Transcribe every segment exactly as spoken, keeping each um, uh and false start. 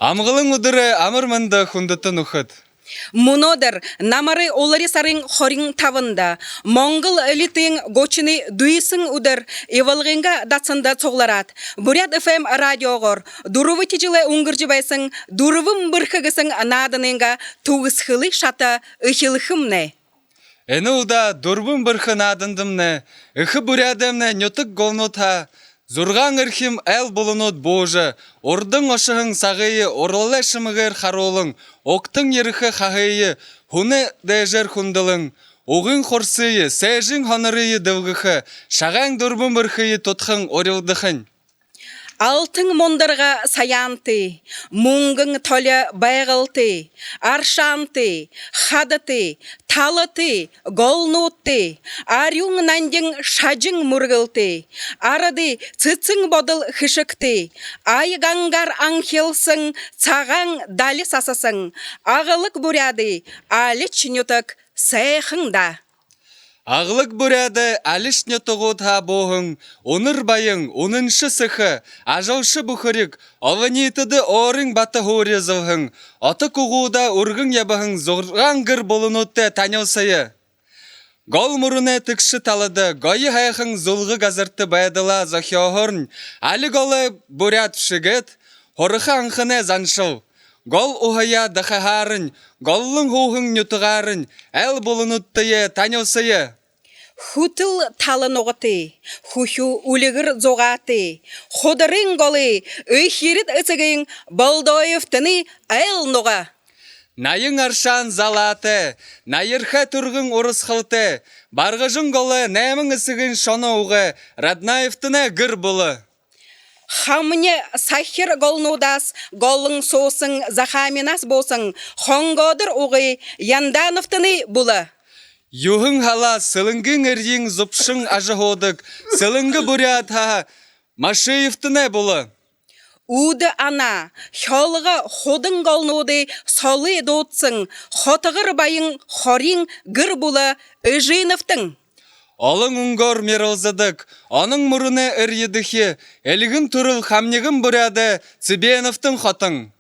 Амгалан үдэрэй амар мэндэ, хүндэтэ нүхэд! Мүнөөдэр намарай улари сарын хорин табанда, монгол литын гушанай дүйсэн үдэр, Ивалгын дасанда суглараад, Буряад ФМ радиогоор дүрбэдэхи жэлээ үнгэргэжэ байһан «Дүрбэн бэрхэ» гэһэн нааданайнгаа түгэсхэлэй шата эхилхэмнай. Энэ удаа «Дүрбэн бэрхэ» наадандамнай эхэ буряадаймнай нютаг голнуудһаа зургаан эрхим айл бүлэнүүд буужа, урдань ошоһон сагые уралай шэмэгээр харуулан, угтан ерэхэ хаһые һүнэй дээжээр хүндэлэн, угын хурсые, сээжын һонорые дэбжэхэ шагайн дүрбэн бэрхые тудхан урилдахань. Алтан мундарга саяантай, мүнгэн толи байгаалтай, аршаантай, хадатай, талатай, голнуудтай, арюун нангин шажан мүргэлтэй, арадай сэсэн бодол хэшэгтэй, ая гангаар анхилсан, сагаан дали сасасан, аглаг буряадай алишье нютаг һайхан даа. Аглаг буряадай алишье нютагуудһаа бууһан үнэр баян, үнэншэ сэхэ, ажалша бүхэриг, олониитэдэ өөрын бата һуури эзэлһэн, ото хүгүүдээ үргэн ябаһан зургаан гэр бүлэнүүдтэй танилсая. Гол мүрэнэй тэгшэ талада гоё һайхан зүлгэ газарта байдалаа зохёоһоорнь, али голой буряад шэгээд, һураха анханай заншал, гол уһаяа дахаһаарнь, голлон һууһан нютагаарнь айл бүлэнүүдтэеэ танилсая. Хүтэл тала нугатай, хүхюу үльгэр зугаатай, хударин голой эхирид эсэгын Болдоевтэнэй айл нуга. Наян аршаан залаатай, наярхай түргэн урасхалтай, Баргажан голой найман эсэгын шоно угай Раднаевтэнэй гэр бүлэ. Хамни сахир голнуудһаа голон сууһан, Захааминһаа бууһан Хонгоодор угай Яндановтэнэй бүлэ. Юһэн һалаа Сэлэнгын эрьеын зүбшэн ажаһуудаг Сэлэнгэ буряад һаа Машиевтэнэй бүлэ. Үүдэ Ана, Хёлго, Худан голнуудай солые дуудсан Хотогор баян Хориин гэр бүлэ Эжиновтэн. Олон үнгөөр мэрилзэдэг Онон мүрэнэй эрьедэхи эльгэн түрэл Хамниган буряадай Цыбеновтэн хотон.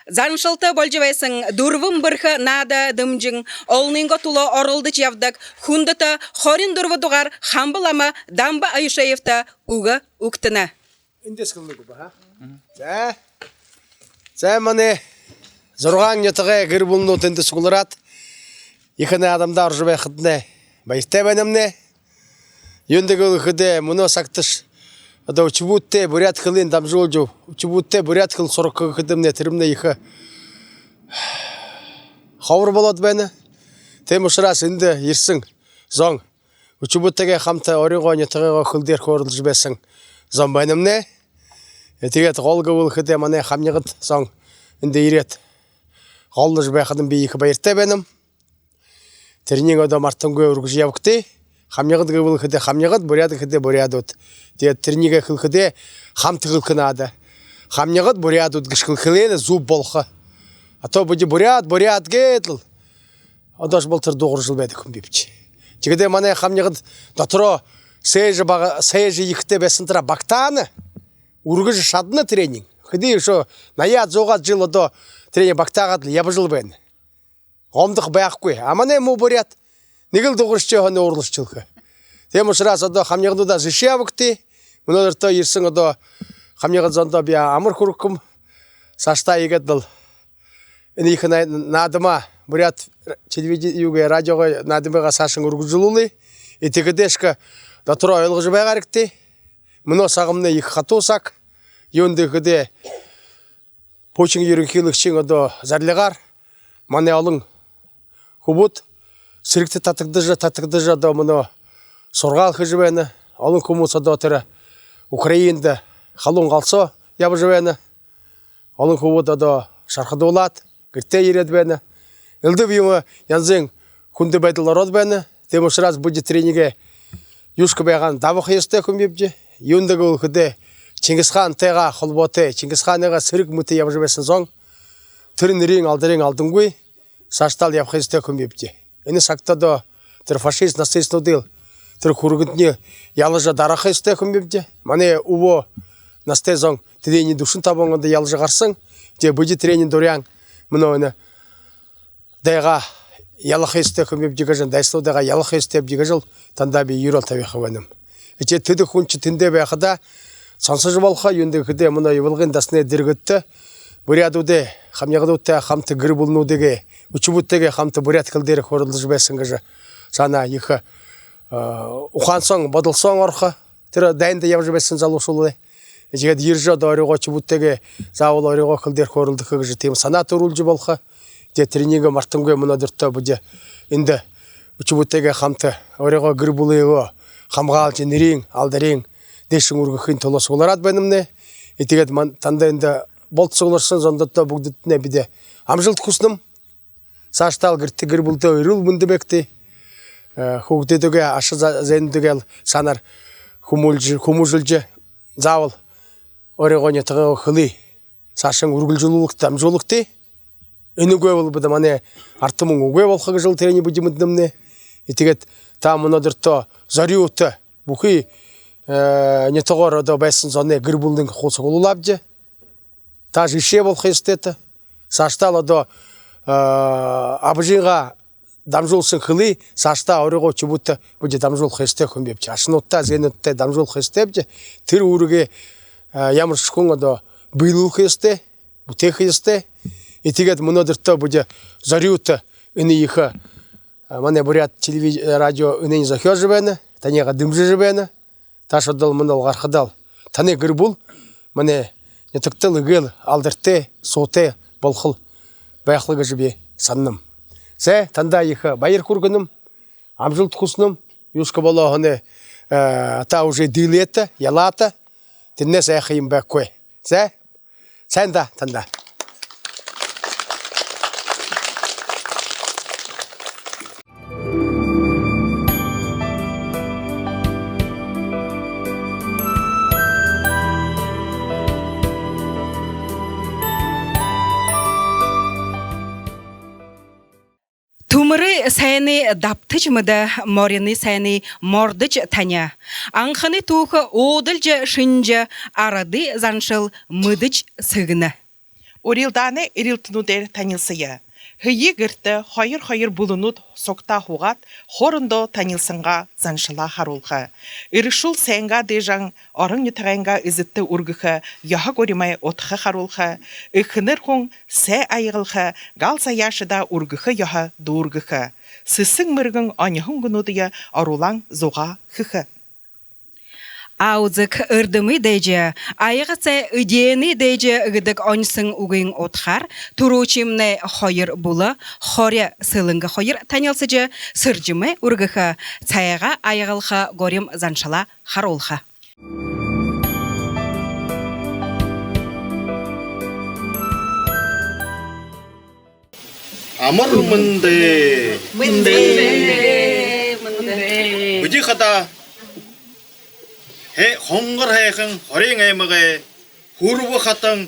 Заншалта болжо байһан «Дүрбэн бэрхэ» наада дэмжэн, олониингаа түлөө оролдожо ябадаг хүндэтэ хорин дүрбэдүгээр Хамба лама Дамба Аюшеевтэ үгэ үгтэнэ. Эндээс хэлэнэ гү, баһа? За. За, манай зургаан нютагай гэр бүлэнүүд эндэ суглараад, ехэ наадамда орожо байхадамнай баяртай байнамнай. Юундэб гэхэдэ, мүнөө сагташ одоо үхибүүдтээ буряад хэлые дамжуулжа, үхибүүдтээ буряад хэлэ һургаха гэхэдэмнай, тэрэмнай ехэ хобор болоод байна. Тиимэ ушараас эндэ ерэһэн зон үхибүүдтэеэ хамта өөрынгөө нютагайнгаа хэл дээрэ хөөрэлдэжэ байһан зон байнамнай. Э, тиигээд гол гэбэл хэдэ манай хамнигад зон эндэ ерээд голложо байхадань би ехэ баяртай байнам. Тэрэниие одоо мартангүй үргэжэ ябагты. Хамнигад гэбэл хэдэ хамнигад, буряад гэхэдэ буряадууд. Тиигээд тэрэниие хэлэхэдээ хамта хэлэхэ наада. Хамнигад, буряадууд гэжэ хэлэхэл зүб болохо. А то бидэ буряад, буряад гээд лэ. Одоошье болотор дуугаржал байдаг хүн бибди. Тиихэдээ манай хамнигад дотороо сээжэ бага, сээжэ ехэтэй байһан тэрэ багтаана. Үргэжэ шадана тэрэниие. Хэды үшөө наяад, зуугаад жэл одоо тэрэниие багтаагаад лэ ябажал байна. Гомдохо байхагүй. А манай муу буряад нэгэл дуугаршоо һаа, ууралшалха. Тиимэ ушараас одоо хамнигадуудаа жэшээ абагты. Мүнөөдэртөө ерэһэн одоо хамнигад зондоо би амар хүрэхэм. Саашадаа иигээд лэ энэ ехэ на-, наадамаа буряад телевидени-, юугээ, радиогой наадамыгаа саашань үргэлжэлүүлээ. Тиихэдээшье дотороо ойлгожо байгаарагты. Мүнөө сагмнай ехэ хатуу саг. Юундэб гэхэдэ, Путин ерэнхылэгшын одоо зарлигаар манай олон хүбүүд сэрэгтэ татагдажа, татагдажа, одоо мүнөө һургаал хэжэ байна. Олон хүбүүд одоо тэрэ Украинада халуун гал соо ябажа байна. Олон хүбүүд одоо шархадуулаад, гэртээ ерээд байна. Элдэб юумэ янзын хүндэ байдал ороод байна. Тиимэ ушараас бидэ тэрэниие юушье байгаан дабаха ёһотой хүн бибди. Юундэб гэхэдэ, Чингис хаантайгаа холбоотой, Чингис хаанайгаа сэрэг мэтэ ябажа байһан зон. Тэрэ нэрыень, алдарыень алдангүй саашадаа лэ ябаха ёһотой хүн бибди. Энэ сагта одоо тэрэ фашист, нацистнуудые тэрэ хүргэндэнь ялажа дараха ёһотой хүн бибди. Манай үбһөө наһатай зон тэдэнэй дүшэн табан ондо ялажа гараһан. Тээ бидэ тэрэниие дуряан мүнөө энэ дайгаа ялаха ёһотой хүмби бди гэжэ, дайсалуу дайгаа ялаха ёһотой бди гэжэл тандаа би юрөөл табиха байнам. Тээ тэдэ хүншье тэндээ байхадаа сонсожо болохо, юундэб гэхэдэ, мүнөө Ивалгын дасанай дэргэдтэ буряадуудай, хамнигадуудтай хамта гэр бүлэнүүдтэеэ, үхибүүдтэеэ хамта буряад хэлэн дээрэ хөөрэлдэжэ байһан гэжэ саана ехэ, э, ухаан соо, бодол соо орохо. Тэрэ дайнда ябажа байһан залуушуулай. Тиигээд ерэжэ, одоо өөрынгөө үхибүүдтэеэ заабол өөрынгөө хэлэн дээрэ хөөрэлдэхэ гэжэ тиимэ һанаа түрүүлжэ болохо. Тээ тэрэниие мартангүй мүнөөдэртөө бидэ эндэ үхибүүдтэеэ хамта өөрынгөө гэр бүлыень хамгаалжа, нэрыень, алдарыень дээшэнь үргэхын түлөө суглараад байнамнай. Тиигээд ман-, танда эндэ болтон сугларһан зондотнай, бүгэдэдтнай бидэ амжалта хүсэнэм. Саашадаал гэртэ гэр бүлэдөө эрүүл мэндэ байгты. Э, хүүгэдүүдээ, аша за-, зээнүүдээ һаанаар хүмүүжэл-, хүмүүжүүлжэ, заабол өөрынгөө нютагай хэлые саашань үргэлжэлүүлэгты, дамжуулагты. Энэ үгы болбол бидэ, манай арад түмэн үгы болохо гэжэл тэрэниие бидэ мэдэнэм. Тиигээд та мүнөөдэртөө зорюута бүхы, э, нютагаар одоо байһан зоной гэр бүлэнэй хуу суглуулаабди. Та жэшээ болохо ёһотойт. Саашадаал одоо, э, абажынгаа дамжуулһан хэлые саашадаа өөрынгөө үхибүүдтэ бидэ дамжуулха ёһотой хүмби бди. Ашануудтаа, зээнүүдтээ дамжуулха ёһотой бди. Тэрэ үүргые, э, ямаршье хүн одоо бэелүүлхэ ёһотой, бүтээхэ ёһотой. Тиигээд мүнөөдэртөө бидэ зорюута энэ ехэ, э, манай Буряад телевиз-, радио энээниие зохёожо байна, таниие дэмжэжэ байна. Таашадал мүнөөл гарахадал танай гэр бүлэ манай нютагтал эгээл алдартай, суутай болохол байхал гэжэ би һананам. Зай, танда ехэ баяр хүргэнэм, амжалта хүсэнэм. Юушье болоо һаань, э, та уже дийлээт, ялаат, тэрэнһээ һайхан юм байхагүй. Зай, сайн даа танда. Түмэрэй һайниие дабтажа мэдэ, моринай һайниие мордожо таня. Анханай түүхэ уудалжа шэнжэ, арадай заншал мэдэжэ сэгнэ. Урилдаанай эрилтэнүүдээр танилсая. Һэеы гэртэ хоёр хоёр бүлэнүүд сугтаа һуугаад, хоорондоо танилсангаа заншалаа харуулха. Эрэшүүл һайнгаа дээжэн орон нютагайнгаа эзэдтэ үргэхэ ёһо гуримай удха харуулха. Эхэнэр хүн сай аягалха, гал заяашадаа үргэхэ ёһо дүүргэхэ. Сэсэн мэргэн оньһон үгэнүүдые оруулаан зугаа хэхэ. Аузаг эрдэмэй дээжэ, аяга сай эдеэнэй дээжэ гэдэг оньһон үгын удхаар түрүүшымнай хоёр бүлэ, Хори Сэлэнгэ хоёр танилсажа, сэржэмээ үргэхэ, сайгаа аягалха гурим заншалаа харуулха. Амар мэндэ! Мэндэ! Мэндэ! Бидэ хадаа хэ-, хонгор һайхан Хориин аймагай Хүрбэ хатан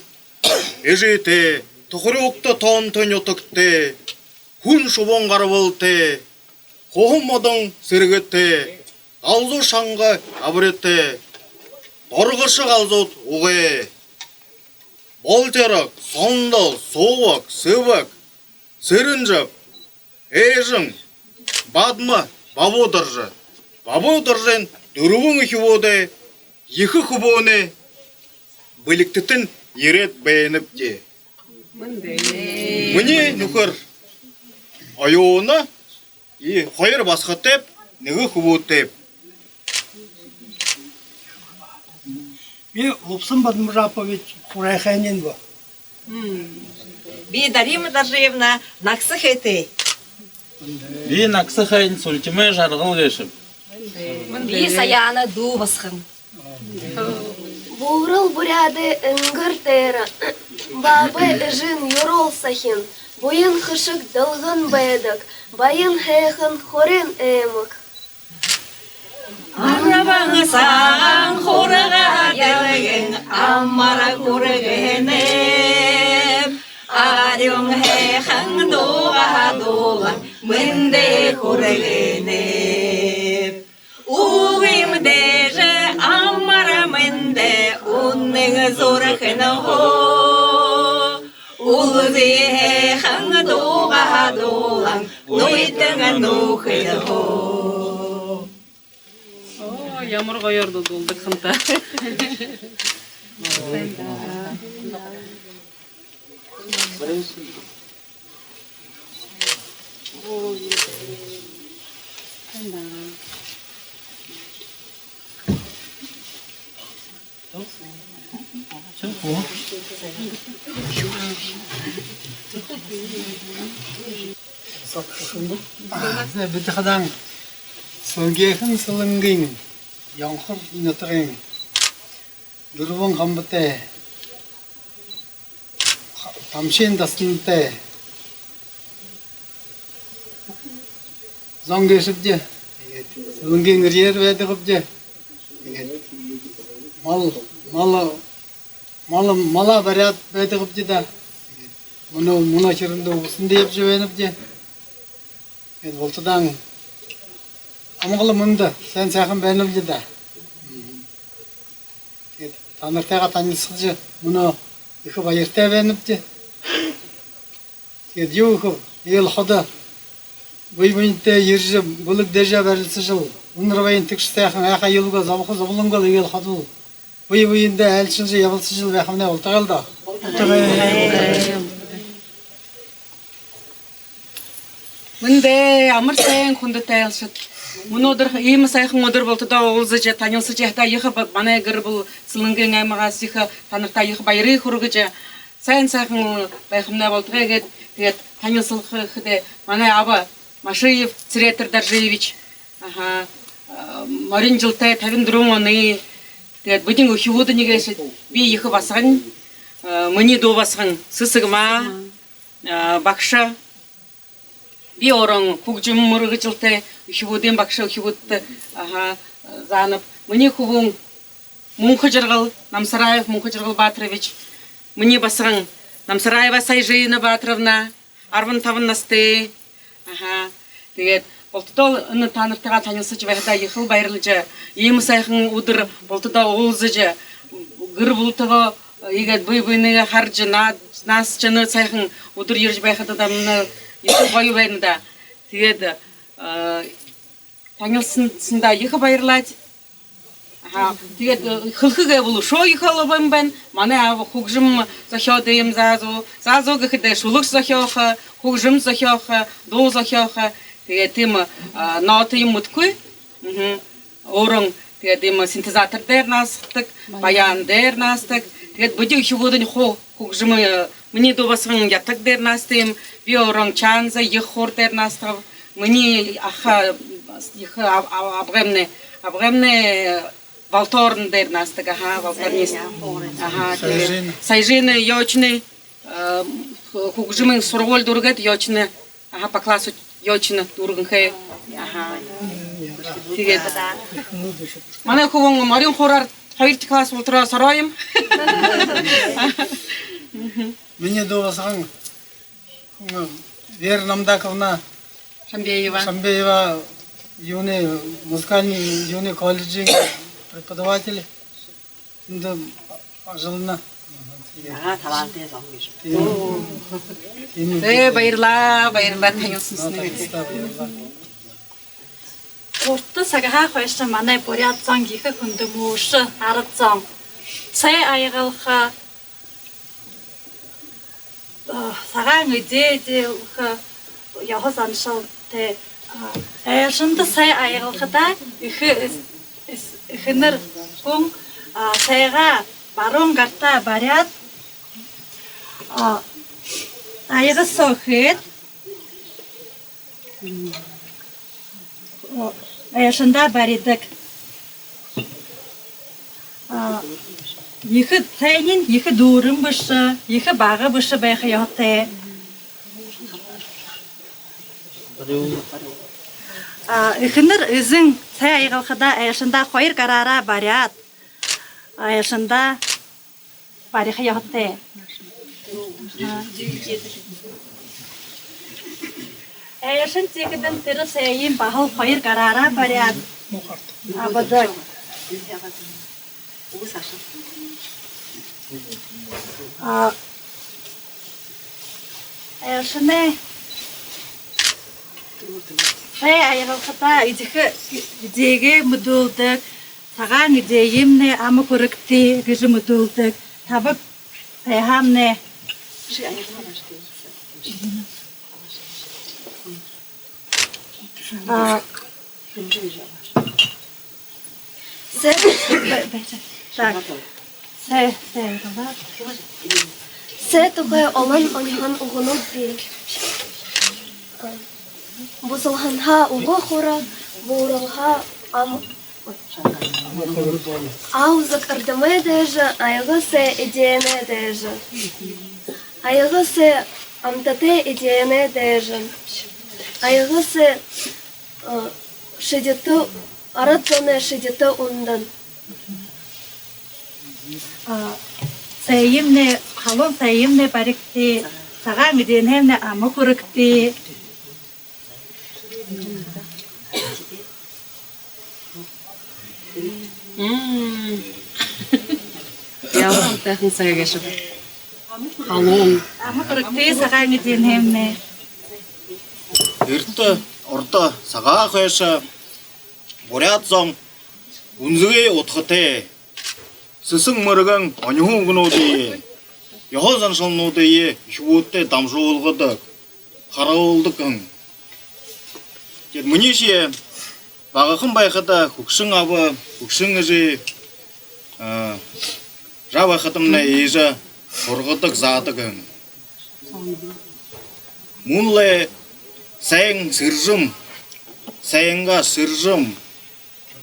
эжытэй, Тохорюугта тоонто нютагтай, хүн шубуун гарбалтай, хуһан модон сэргэтэй, галзуу шанга абаритай, доргошо галзууд угай. Болтерог, Сондол, Суваг, Сэбэг, Сэрэнжаб, Эжэн, Бадма, Бабуудоржо. Бабуудоржын дүрбэн үхибүүдэй ехэ хүбүүнэй бэлигтэтэн ерээд байнабди. Минии нүхэр Оюуна, и хоёр басагатайб, нэгэ хүбүүтэйб. Би Лубсан Бадмажапович Хурайхайнин ба. Би Дарима Даржиевна Нагсахайтай. Би Нагсахайн Султимай Жаргал гээшэб. Би Саяана дүү басаган. Буурал буряадай энгэр дээрэ баабай эжын юрөөл сахин, буян хэшэг дэлгэн байдаг баян һайхан Хориин аймаг. Арбан сагаан хургаа дэлгэн амар хүргэнэб. Арюун һайхан дуугаа дуулан мэндэ хүргэнэб. Үгы юм дээжэ амар мэндэ үнэн зүрхэнһөө. Зэхэхэн дуугаа дуулан, нуйтан нүхэд хөө. Оо, ямар гоёор дуулдаг һэн даа. Зэ, бидэ хадаа Сэлэнгэхэн, Сэлэнгын Ёнхор нютагай дүрбэн хамбатай, Тамшын дасантай зон гээшэбди. Тиигээд Сэлэнгын эрьеэр байдагбди. Тиигээд мал, мал, мал, малаа бариад байдагбди даа. Тиигээд мүнөө, мүнөө шэрэндэ үбсэндэ ябажа байнабди. Тиигээд бултадаа амгалан мэндэ, сайн сайхан байнабди даа. Тиигээд танартайгаа танилсажа, мүнөө ехэ баяртай байнабди. Тиигээд юу гэхэб, иигээд ходо бэе бэедээ ерэжэ, бэлэг дээжэ барилсажал, үнэр баян тэгшэ сайхан, айхаа юулгүй, зобохо зоболонгойл, иигээд ходо бэе бэедээ айлшалжа, ябалсажал байхамнай болтогойл даа. Мэндэ, амар сайн, хүндэтэ айлшад. Мүнөөдэр иимэ сайхан үдэр бултадаа уулзажа, танилсажа ябахадаа ехэ ба-, манай гэр бүлэ Сэлэнгын аймагһаа ехэ танартаа ехэ баярые хүргэжэ, сайн сайхан байхамнай болтогой гээд, тиигээд танилсахадаа манай аба Машиев Цыретор Доржиевич. Аха. Э, морин жэлтэй, табин дүрбэн оной. Тиигээд бидэ үхибүүдынь гээшэ, би ехэ басаган, э, минии дүү басаган Сэсэгма, э, багша. Би өөрөө хүгжэм мэргэжэлтэй, үхибүүдэй багша, үхибүүдтэ, аха, заанаб. Минии хүбүүн Мүнхэжаргал, Намсараев Мүнхэжаргал Баторович. Минии басаган Намсараева Сайжина Баторовна, арбан табан настай. Аха. Тиигээд бултадаа энэ танартайгаа танилсажа байхадаа ехэл баярлажа, иимэ сайхан үдэр бултадаа уулзажа, гэр бүлэтэйгөө иигээд бэе бэеынгээ хаража, наа-, наасашье энэ сайхан үдэр ерэжэ байхадаа, даа, мүнөө ехэ гоё байна даа. Тиигээд, э, танилсаһандаа ехэ баярлаабди. Аха, тиигээд, э, хэлэхэ гээ болоо, үшөө ехэ олон байна. Манай аба хүгжэм зохёодог юм, заазуу. Заазуу гэхэдээ шүлэг зохёохо, хүгжэм зохёохо, дуу зохёохо. Тиигээд тиимэ, а, нота юм мэдэхэгүй. Мгм. Өөрөө тиигээд иимэ синтезатор дээрэ наасадаг, баян дээрэ наасадаг. Тиигээд бидэ үхибүүдынь хуу хүгжэм, э, минии дүү басаган ятаг дээрэ наасадаг юм. Би өөрөө чанза, ехэ хуур дээрэ наасадаг. Минии аха, ехэ аб-, аб-, абгаймнай, абгаймнай валторн дээрэ наасадаг, аха, валторнист. Аха, тиигээд Сайжина ёочно, э, хүгжэмэй һургуули дүүргээд ёочно, аха, по классу ёочно дүүргэһэн. Аха. Тиигээд манай хүбүүн морин хуураар хоёрдохи класс болотороо һураа юм. Минии дүү басаган Вера Намдаковна Шамбеева. Шамбеева, юуны, музыкальный юуны колледжын преподаватель. Тэндэ ажаллана. Аа, талантатай зон гээшэ. Тиимэ. Тиимэ. Ээ, баярлаа, баярлаа, танилсаһандаа. Баярлаа. Урда сагһаа хойшо манай буряад зон ехэ хүндэмжүүлһэн арад зон. Сай аягалха, а, сагаан эдеэ эдеэлхэ ёһо заншалтай, а, айлшанда сай аягалхадаа эхэ-, эс-, эс-, эхэнэр хүн, а, сайгаа баруун гартаа бариад, а, аяга соо хээд, айлшандаа баридаг. А, ехэ, сайнь ехэ дүүрэн бэшэ, ехэ бага бэшэ байха ёһотой. А, эхэнэр эзэн сай аягалхадаа айлшандаа хоёр гараараа бариад, айлшандаа бариха ёһотой. Айлшан тиихэдэнь тэрэ сайень баһал хоёр гараараа бариад абадаг. А, Айлшанай сай аягаралхада эдихэ эдеэгээ мэдүүлдэг, сагаан эдеэмнай ама хүрэгты гэжэ мэдүүлдэг. Табаг сайһаамнай. А, сай, бай-, бай-, так. Сай, сай, давай. Сай тухай олон оньһон үгэнүүд бии. Бусалһанһаа уга хура, бууралһаа ам-, ам үзэг эрдэмэй дээжэ, аяга сай эдеэнэй дээжэ. Аяга сай амтатай эдеэнэй дээжэ. Аяга сай, э, шэдитэ, арад зоной шэдитэ үндэн. А, сайемнай, халуун сайемнай баригты, сагаан эдеэнэймнай ама хүрэгты. Мм. Ямар амтайхан сай гээшэб. Халуун. Ама хүрэгты, сагаан эдеэнэймнай. Эртэ, урда, сагаан хойшо буряад зон гүнзэгы удхатай, сэсэн мэргэн оньһон үгэнүүдые, ёһо заншалнуудые үхибүүдтэ дамжуулдаг, харуулдаг һэн. Тиигээд минии шье багахан байхада хүгшэн аба, хүгшэн эжы, а, жаа байхадамнай иигэжэ һургадаг, заадаг һэн. Мүн лэ сайн сэржэм, сайнгаа сэржэм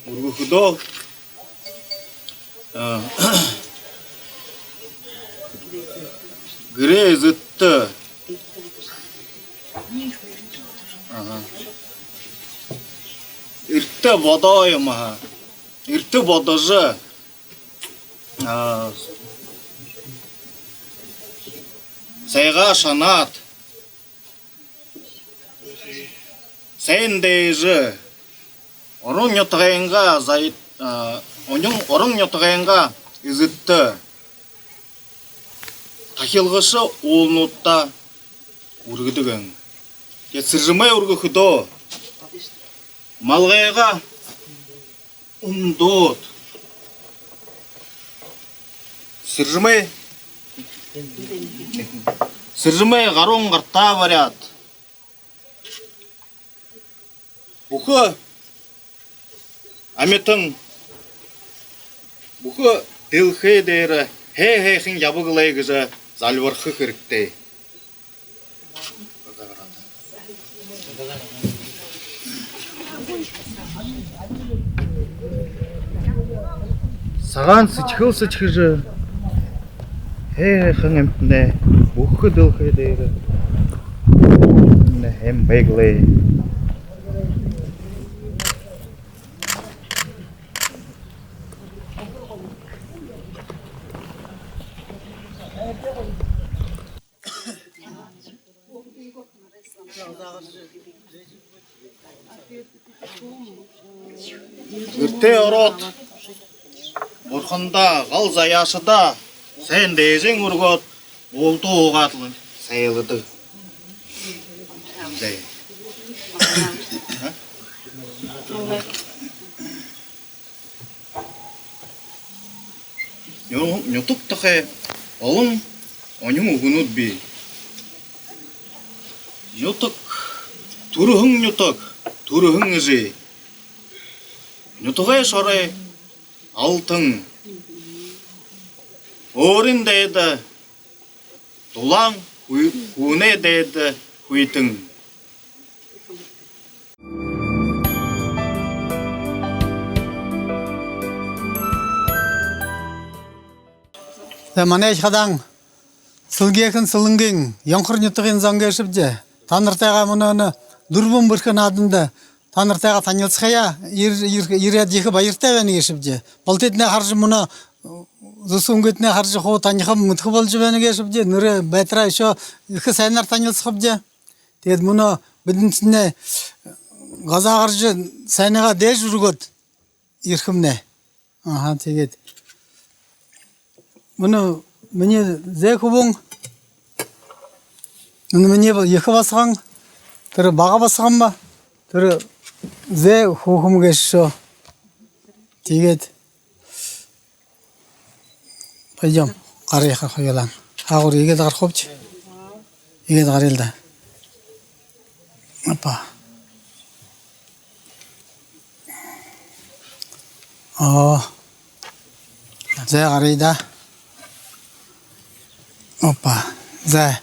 үргэхэдөө, а, гэрэй эзэдтэ, аха, эртэ бодоо юм ха. Эртэ бодожо, а, сайгаа шанаад, сайн дээжэ, орон нютагайнгаа зай-, а, орон, орон нютагайнгаа эзэдтэ, тахилгаша уулануудта үргэдэг һэн. Тиигээд сэржэмээ үргэхэдөө, малгайгаа үмдөөд, сэржэмээ, сэржэмээ гаруун гартаа баряад, бүхы амитан, бүхы дэлхэй дээрэ һай һайхан ябаг лэ гэжэ зальбарха хэрэгтэй. Сагаан сэдьхэл сэдьхэжэ, һай һайхан амитанай бүхы дэлхэй дээрэ амитанай һайн байг лэ. Гэртээ ороод, бурхандаа гал заяашадаа сайн дээжэнь үргөөд, булта уугаад лэ сайладаг. Зай. Ню-, нютаг тухай олон оньһон үгэнүүд бии. Нютаг, түрэһэн нютаг, түрэһэн эжы. Нютагай шорой алтан. Өөрын дайда дулаан, хү-, хүнэй дайда хүйтэн. За, манай Аяхадаан Сэлгеэхэн Сэлэнгын Ёнхор нютагай зон гээшэбди. Танартайгаа мүнөө энэ дүрбэн бэрхэ нааданда танартайгаа танилсахаяа ер-, ер-, ерээд ехэ баяртай байна гээшэбди. Бултыетнай хаража, мүнөө зүсүүнгыетнай хаража, хуу танихаб, мэдэхэ боложо байна гээшэбди. Нэрэ байтараа үшөө ехэ сайнаар танилсахабди. Тиигээд мүнөө бидэнтнай газаа гаража, сайнгаа дээжэ үргөөд ерэхэмнай. Аха, тиигээд мүнөө минии зээ хүбүүн Энэ минии ба-, ехэ басаган, тэрэ бага басаган ба, тэрэ зээ хүүхэм гээшэ. Тиигээд пойдём, гарыел, хоюулаа. Хаагуур иигээд гарахабди. Иигээд гарыел даа. Опа. О. Зай, гарая даа. Опа. Зай.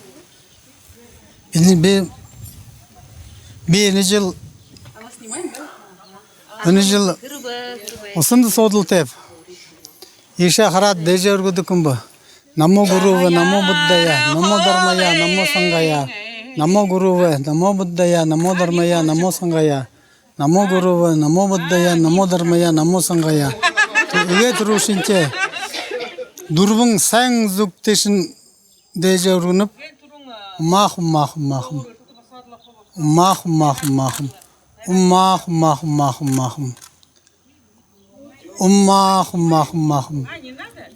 Би, би, би энэ жэл, энэ жэл усанда суудалтайб. Иишээ хараад дээжээ үргэдэг юм бэ. Намо гурубэ, намо буддая, намо дармая, намо сангая. Намо гурубэ, намо буддая, намо дармая, намо сангая. Намо гурубэ, намо буддая, намо дармая, намо сангая. Тиигээд түрүүшынхиеэ дүрбэн сайн зүгтээшэнь дээжээ үргэнэб. Умаа хум, умаа хум, умаа хум. Умаа хум, умаа хум, умаа хум. Умаа хум, умаа хум, умаа хум, умаа хум.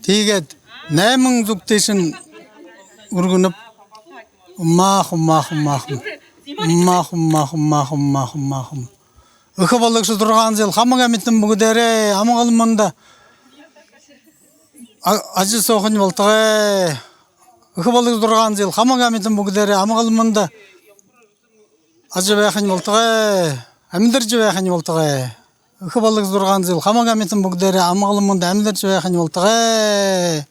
Тиигээд найман зүгтээшэнь үргэнэб. Умаа хум, умаа хум, умаа хум. Умаа хум, умаа хум, умаа хум, умаа хум, умаа хум. Эхэ балагша зургаан зээл хамаг амитан бүгэдээрээ амгалан мэндэ а-, ажаһуухань болтогой. Эхэ балагша зургаан зээл хамаг амитан бүгэдээрээ амгалан мэндэ ажаһуухань болтогой. Амидаржа байхань болтогой. Эхэ балагша зургаан зээл хамаг амитан бүгэдээрээ амгалан мэндэ амидаржа байхань болтогой.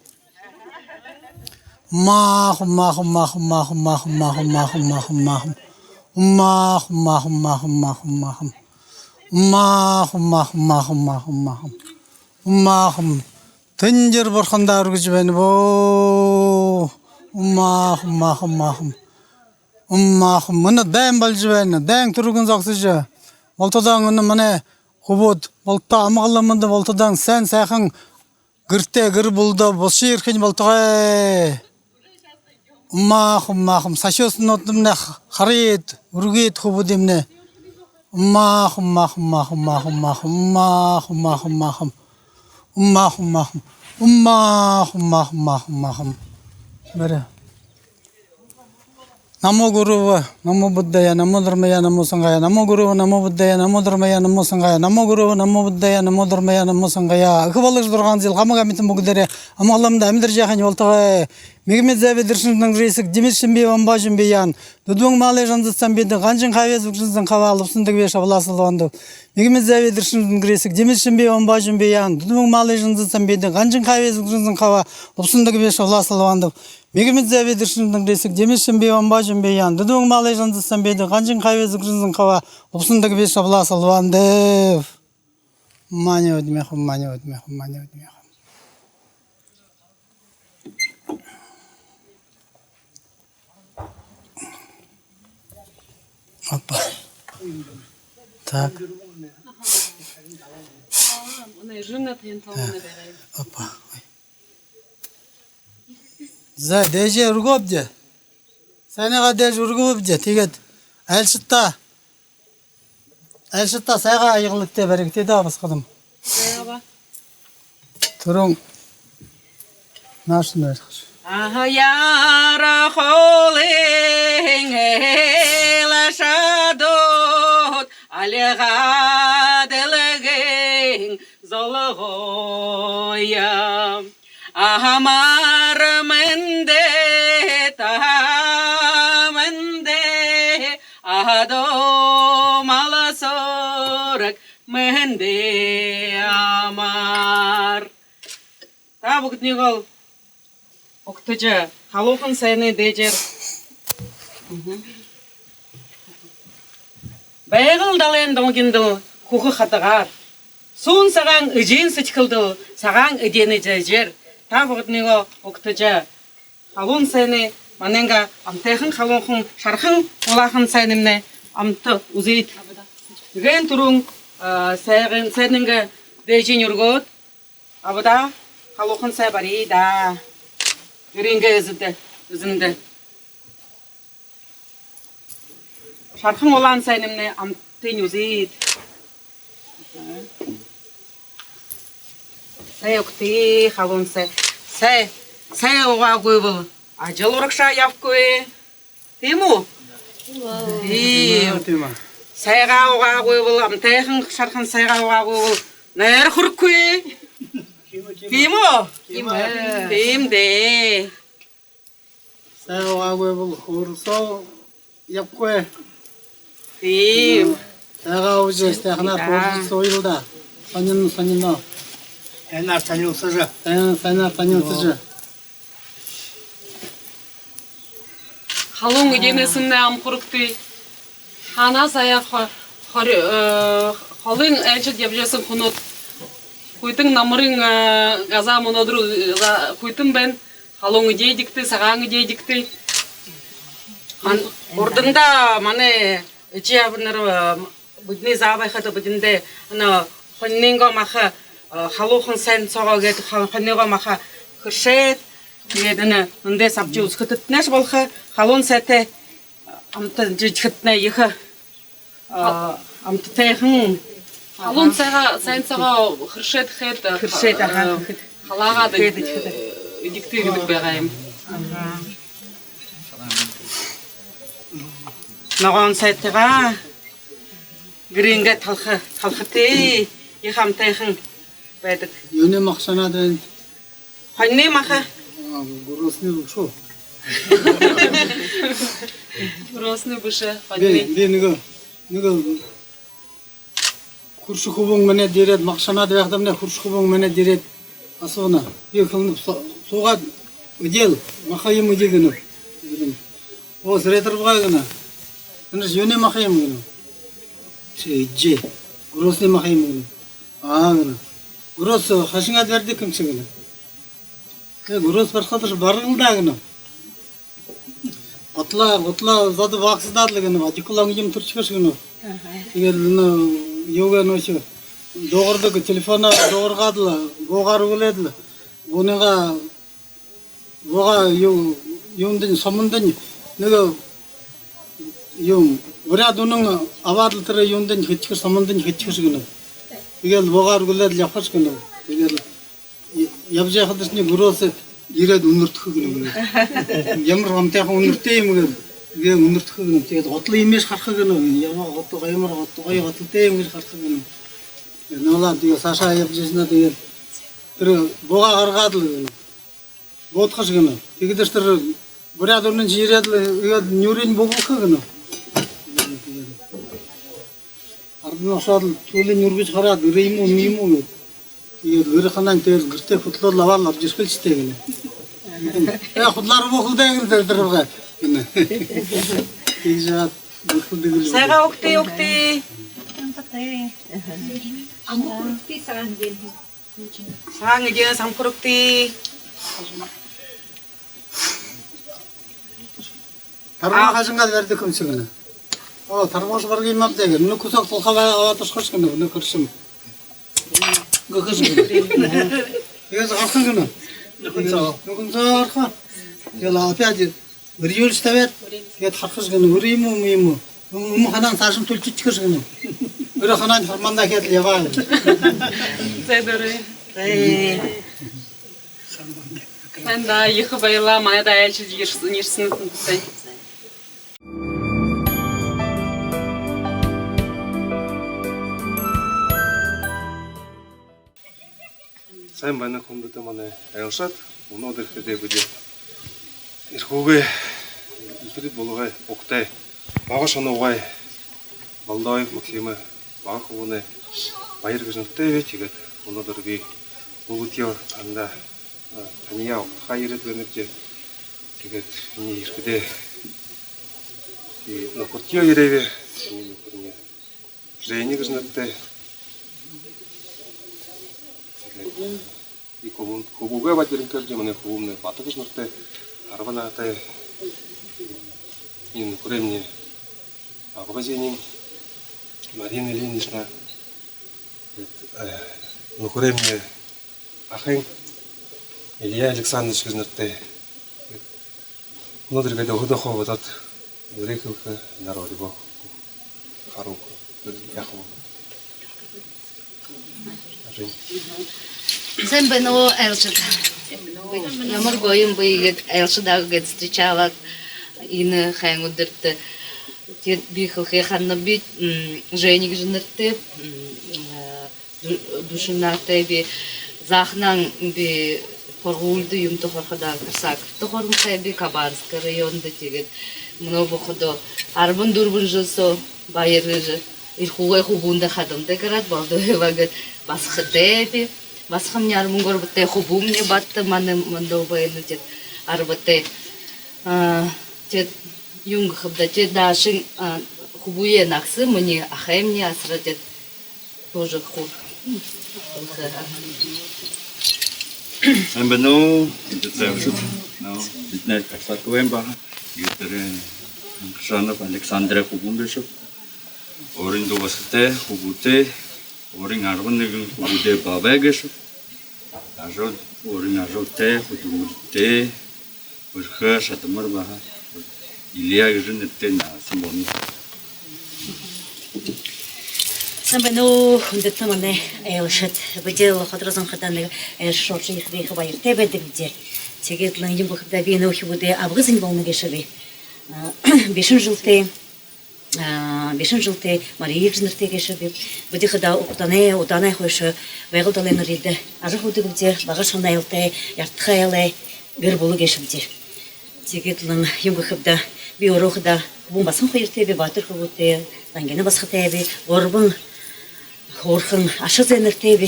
Умаа хум, умаа хум, умаа хум, умаа хум. Умаа хум, умаа хум, умаа хум, умаа хум. Умаа хум, умаа хум, умаа хум, умаа хум, умаа хум. Умаа хум, умаа хум, умаа хум, умаа хум, умаа хум. Тэнжээр бурхандаа үргэжэ байна бо. Умаа хум, умаа хум, умаа хум. Умаа хум. Мүнөө дайн боложо байна. Дайн түргэн зогсожо. Бултадаа мүнөө манай хүбүүд, бултадаа амгалан мэндэ, бултадаа сайн сайхан гэртээ, гэр бүлэдөө бусажа ерэхэнь болтогой. Умаа хум, умаа хум. Сахюусанууднай ха-, харыт, үргыт хүбүүдыемнай. Умаа хум, умаа хум, умаа хум, умаа хум. Умаа хум, умаа хум, умаа хум. Умаа хум, умаа хум, умаа хум, умаа хум. Бари. Намо гурубэ, намо буддая, намо дармая, намо сангая. Намо гурубэ, намо буддая, намо дармая, намо сангая. Намо гурубэ, намо буддая, намо дармая, намо сангая. Эхэ балагша зургаан зээл хамаг амитан бүгэдээрээ амгалан мэндэ амидаржа байхань болтогой. Мигмит зайбид дэршэн шэнжэн гэрисэг, дэмит шэмби бамба жэмби яан. Дүдбэн малай жанзад самбидаг, ганжан хайбай зүгжэн зэнхаба, лубсандаг бэшэ абла салбаандаб. Мигмит зайбид дэршэн шэнжэн гэрисэг, дэмит шэмби бамба жэмби яан. Дүдбэн малай жанзад самбидаг, ганжан хайбай зүгжэн зэнхаба, лубсандаг бэшэ абла салбаандаб. Мигмит зайбид дэршэн шэнжэн гэрисэг, дэмит шэмби бамба жэмби яан. Дүдбэн малай жанзад самбидаг, ганжан хайбай зүгжэн зэнхаба, лубсандаг бэшэ абла салбаандаб. Мани удмихум, мани удмихум, мани удмихум. Опа. Так. Опа. Ой. За, дээжэ үргөөбди. Сайнгаа дээжэ үргөөбди. Тиигээд айлшадта. Айлшадта сайгаа аягалагтай баригты даа, басагадам. Сайгаа ба. Түрүүн наашань барихаш. Аха, яра холын элшадууд, альга дэлгэн золгоё. Амар мэндэ, таа мэндэ, адуу мал сүрэг мэндэ амар. Та бүгэдэнииеэл угтажа, халуухан сайнай дээжээр. Мгм. Байгал далайн долгиндол хүхэ хадагаар, суун сагаан эжын сэдьхэлдэл сагаан эдеэнэй дээжээр та бүгэдэнииеэл угтажа, халуун сайнай, манайнгаа амтайхан халуухан шархан улаахан сайнаймнай амта үзыт. Эгээн түрүүн, а, сайгын, сайнайнгаа дээжынь үргөөд, абада халуухан сай бария даа. Гэрынгээ эзэдэ, эзэндэ. Шархан улаан сайнаймнай амтынь үзыт. Сай угты, халуун сай. Сай, сай угаагүйбэл, ажал урагшаа ябахагүй. Тиимэ гү? Тиимэ. Тиимэ. Сайгаа угаагүй бол, амтайхан шархан сайгаа угаагүй бол, нойр хүрэхэгүй. Тиимэ гү? Тиимэ. Тиимэ даа. Сайгаа угаагүй бол, хөөрэлсөө ябахагүй. Тиимэ. Сайгаа уужа, сайханаар хөөрэлсөө ябаял даа. Һонин, һонин. Һайнаар танилсажа. Һайн, һайнаар танилсажа. Халуун эдеэнэй һанаа амхарагты. Һанаа саяа хо-, хори-, э, холын айлшад ябажа байһан хүнүүд хүйтэн намарай, э, газаа мүнөөдэр, э, за-, хүйтэн байна. Халуун эдеэдигты, сагаан эдеэдигты. Хан-, урданда манай эжы абанар, э, бидэнэй заа байхада бидэндэ энэ хониной маха, э, халуухан һайн соогоо гээд ха-, хониной маха хэршээд, тиигээд энэ эндэ сабжи үзэхэдэтнай шэ болохо, халуун сайтай амтан жэжэхэдэтнай ехэ, э, амтатайхан. Халуун сайгаа, һайн соогоо хэршээд хээд, э, Хэршээд, аха, э, хээд. Халаагаад Хээд, эд-, хээд. Э, эдигты гэдэг байгаа юм. Аха. Ногоон сайтайгаа гэрынгээ талха, талхатай, ехэ амтайхан байдаг. Юуны маха һанаад байна? Хониной маха. А, гүрөөһэнэй бэшэ гү? Гүрөөһэнэй бэшэ, хониной. Би, би нэгэ, нэгэ хүршэ хүбүүн минии ерээд, маха һанаад байхадамни хүршэ хүбүүн минии ерээд асууна. Би хэлэнэб, су-, суугаад эдеэл, маха юм эдеэ гэнэб. Оо, сэрэтэрбэгай гэнэ. Энэш юуны маха юм гэнэ. Ши эдижэ. Гүрөөһэнэй маха юм гэнэ. Аа, гэнэ. Гүрөөһэ хайшан гээд баридаг юм ши гэнэ. Э, гүрөөһэ барихадаш баран лэ даа гэнэ. Гуталаа, гуталаа зада багсадаад лэ гэнэ, одеколон юм түршэхэш гэнэ. Аха. Тиигээд лэ нөө, юугээ нөөшэ, дуугардаг, телефоноор дуугаргаад лэ, буугаар үгэлээд лэ, бууныгаа, буугаа юу, юундань, сомондонь, нэгэ, юм, буряад үнэн абаад лэ тэрэ юундань хэдшэхэш, сомондонь хэдшэхэш гэнэ. Тиигээд лэ буугаар үгэлээд лэ ябахаш гэнэ. Тиигээд лэ ябажа байхадашни гүрөөһэ ерээд үнэртэхэ гэнэ. Ямар амтайхан үнэртэй юм гээд. Тиигээд үнэртэхэ гэнэ. Тиигээд гутал юм гээшэ хараха гэнэ. Ямар гутал, ямар гутал, гоё гуталтай юм гээшэ хараха гэнэ. Нуулаад тиигээд саашаа ябажа байһанаа тиигээд тэрэ буугаа гаргаад лэ гэнэ. Буудахаш гэнэ. Тиигэдэш тэрэ буряад үнэншье ерээд лэ, тиигээд нюурынь бүглэхэ гэнэ. Ардань ошоод лэ, түүлынь үргэжэ хараад, гэрэй юм гү, юм гү гээд. Тиигээд гэрэй ханаань тиигээд гэртээ хүтэлөөд лэ абаад лэ абажархылши тээ гэнэ. Э, худалаар бүглэхэ даа гэнэ, тэрэ, тэрэ байгаа гэнэ. Тиигэжэ яагаад бүглэдэг лэ бэ? Сайгаа угты, угты. Амтатай. Амтатай сагаан эдеэн. Сагаан эдеэн, амхарагты. Тарбаа хайшан гээд баридаг юм ши гэнэ. Оо, тарбааш бариха юм ааб даа гэнэ. Мүнөө кусок талха абаад ошохош гэнэ, мүнөө хэршэм. Гэхэш гэнэ. Тиигээд лэ гараха гэнэ. Нүхэн соогоо. Нүхэн соогоо гараха. Тиигээд лэ опять эрьюулжэ табяад, тиигээд харахаш гэнэ. Үрэ юм гү, юм гү. Үмэ ханаань саашань түлхижэрхэш гэнэ. Үрэ ханаань хармаандаа хээд лэ ябаа. Зай, дурай. Зай. Һайн даа, ехэ баярлаа. Манайда айлшад ерсэн, ерсэн тэнтэй. Сайн байна, хүндэтэ манай айлшад. Мүнөөдэр хэдэ бидэ Эрхүүгэй Эльхирит булагай угтай, Бага Шонуугай Балдоев Максимай бага хүбүүнэй Баяр гэжэ нэрэтэйб. Тиигээд мүнөөдэр би бүгэдөө танда, э, таниие угтахаа ерээд байнаб. Тиигээд энэ ерэхэдээ би нүхэртэеэ ерээб, энэ нүхэрни Женя гэжэ нэрэтэй. Тиигээд би хүбүүн, хүбүүгээ Бадиринкаб, манай хүбүүмни Бата гэжэ нэрэтэй, арбан наһатай. Энэ нүхэрэймни абгай Женин, Марина Ильинична. Тиигээд, э, нүхэрэймни ахань Илья Александрович гэжэ нэрэтэй. Мүнөөдэр гээд өөһэдөө хуу бодоод, юрэ хэлэхэ, народ руу харуу яахаб. Сайн байна, айлшад. Ямар гоё юм бэ, иигээд айлшадаа иигээд встречалаад, Энэ һайндэртэ, тиигээд би хэлэхэ һананаб, би, м, Женя гэжэ нэрэтэйб, м, э, Дү-, Дүшэн наһатайб. Зааханһаа би һургуулида юумэндэ һураха даа, Корсаковта һуранхайб, Кабаринска районда. Тиигээд мүнөө бүхэдөө арбан дүрбэн жэл соо Баяр гэжэ Эрхүүгэй хүбүүндэ хадамда гараад, Болдоева гээд басагатайб. Басагамни арбан гурбатай, хүбүүмни баһа манай мүндөө байна, тиигээд арбатай. А, тиигээд юун гэхэб даа, тиигээд Дашын, а, хүбүүе нагаса, минии ахаймни асара, тиигээд тоже хуу. Сайн байна уу? Эндэ зайшууд. Ну, бидэнэй Корсаковай баһа. Юутэрэ Ханкашанов Александрай хүбүүн гээшэб. Өөрынгөө басагатай, хүбүүтэй, өөрын арбан нэгэн хүбүүдэй баабай гээшэб. Ажал, өөрын ажалтай, хүдэлмэритэй, бэрхэ, шадамар баһа. Илья гэжэ нэрэтэй, нагаса болоно. Сайн байна уу, хүндэтэ манай айлшад. Бидэ Лхо-Доржо зон хадаа нэгэ айлшад ошожо, ехэ, ехэ баяртай байдаг бидэ. Тиигээд лэ юун гэхэб даа, би энэ үхибүүдэй абгай эзэн болоно гээшэб. А, бишэн жэлтэй, а, бишэн жэлтэй Мария гэжэ нэрэтэй гээшэб. Бидэ хадаа удаанай, удаанай хойшо Байгал далайн эрьедэ ажаһуудаг бидэ, бага шоно айлтай, яртаха айлай гэр бүлэ гээшэбди. Тиигээд лэ юун гэхэб даа, би өөрөө хадаа хүбүүн басаган хоёртойб, би баатар хүбүүтэй, Дангина басагатайб, гурбан хөөрхэн аша зээнэртэйб.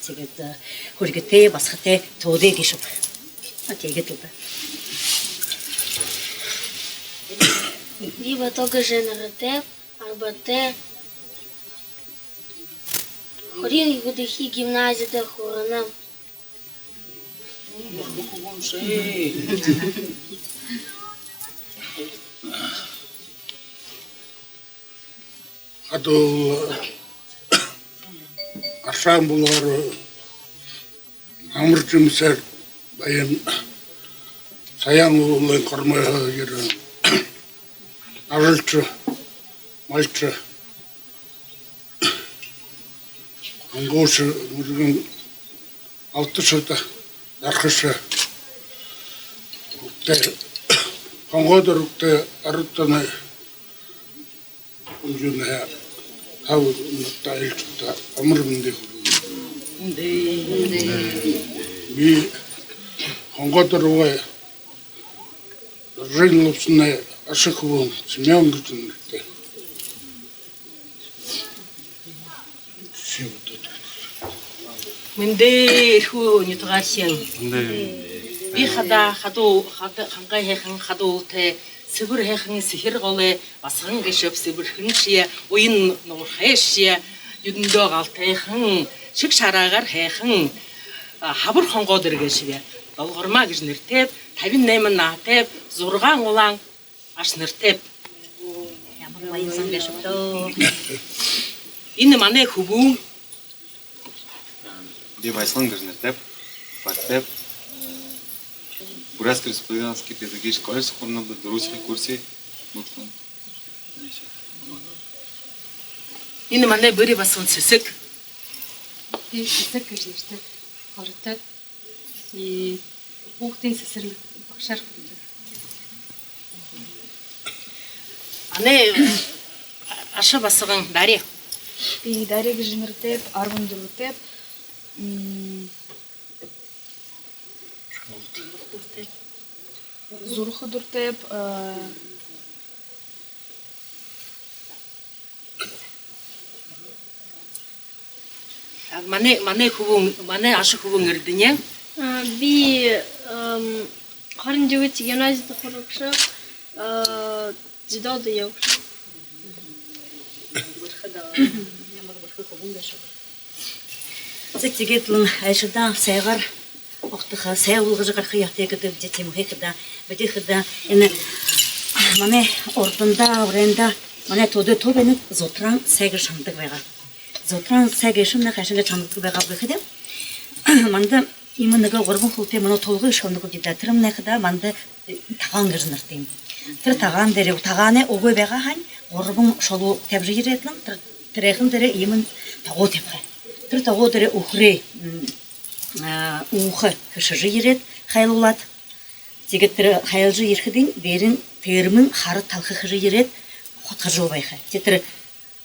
Тиигээд, э, хүрьгэтэй, басагатай, төөдэй гээшэб. А, тиигээд лэ даа. Би Бото гэжэ нэрэтэйб, арбатай. Хориин юһэдэхи гимназида һуранаб. Хадуул аршаан булагаар амар жэмсээр баян Саяан уулын хормойһоо ерээ. Ажалша, малша, хонгоошо, мүргэн, алташада, дархаша. Үгтэй, хонгоодор үгтэй, арад танай хүнжүүнһээ, хаб нартаа, айлшадтаа амар мэндые хүргэнэб. Би хонгоодор угай Доржын Лубсанай аша хүбүүн Семён гэжэ нэрэтэй. Мэндээ, Эрхүү нютагаархин. Мэндээ. Би хадаа хадуу, хада-, хангай һайхан хадуултай, сэбэр һайхан сэхэр голой басаган гээшэб, сэбэрхэншье, уян нугархайшье, юундэ галтай һайхан, шэг шараагаар һайхан, а, Хабар Хонгоодор гээшэб. Долгорма гэжэ нэрэтэйб, табин найман наһатайб, зургаан улаан аша нэрэтэйб. Ямар баян зон гээшэб даа. Энэ манай хүбүүн. Би Баясхалан гэжэ нэрэтэйб, багатайб. Бурятско-республиканский педагогический колледждэ һуранаб, дүрбэдэхи курсын. Энэ манай бүри басаган Сэсэг. Би Сэсэг гэжэ нэрэтэйб, Хоротой. И хүүхдын сэсэрлиг багшаар хүдэлдэг. Манай аша басаган Дарья. Би Дарья гэжэ нэрэтэйб, арбан дүрбэтэйб. М, зураха дуратайб, а, А, манай, манай хүбүүн, манай аша хүбүүн Эрдэни. А, би, эм, хорин юһэдэхи гимназида һурагша, а, дзюдодо ябагша. За, тиигээд лэ айлшадаа сайгаар угтаха, сай уулгажа гараха ёһотой гэдэг бидэ, тиимэ хадаа. Бидэ хадаа энэ манай урданда, урайнда манай төөдэй тоо байна, зутараан сай гэжэ шанадаг байгаа. Зутараан сай гээшэмнай хайшан гээд шанагдадаг байгааб гэхэдэ, манда иимэ нэгэ гурбан хүлтэй мүнөө тулга гэжэ шанадаг бидэ даа. Тэрэмнай хадаа манда тагаан гэжэ нэрэтэй юм. Тэрэ тагаан дээрэ, тагаанай үгы байгаа һаань, гурбан шулуу табижа ерээд лэ, тэрэ, тэрээхэн дээрэ иимэ тогоо табиха. Тэрэ тогоо дээрэ үхэрэй, м, а, уухай хэшэжэ ерээд, хайлуулаад. Тиигээд тэрэ хайлажа ерэхэдэнь, дээрэнь Тэрэмнай хара талха хэжэ ерээд, ходхожол байха. Тиигээд тэрэ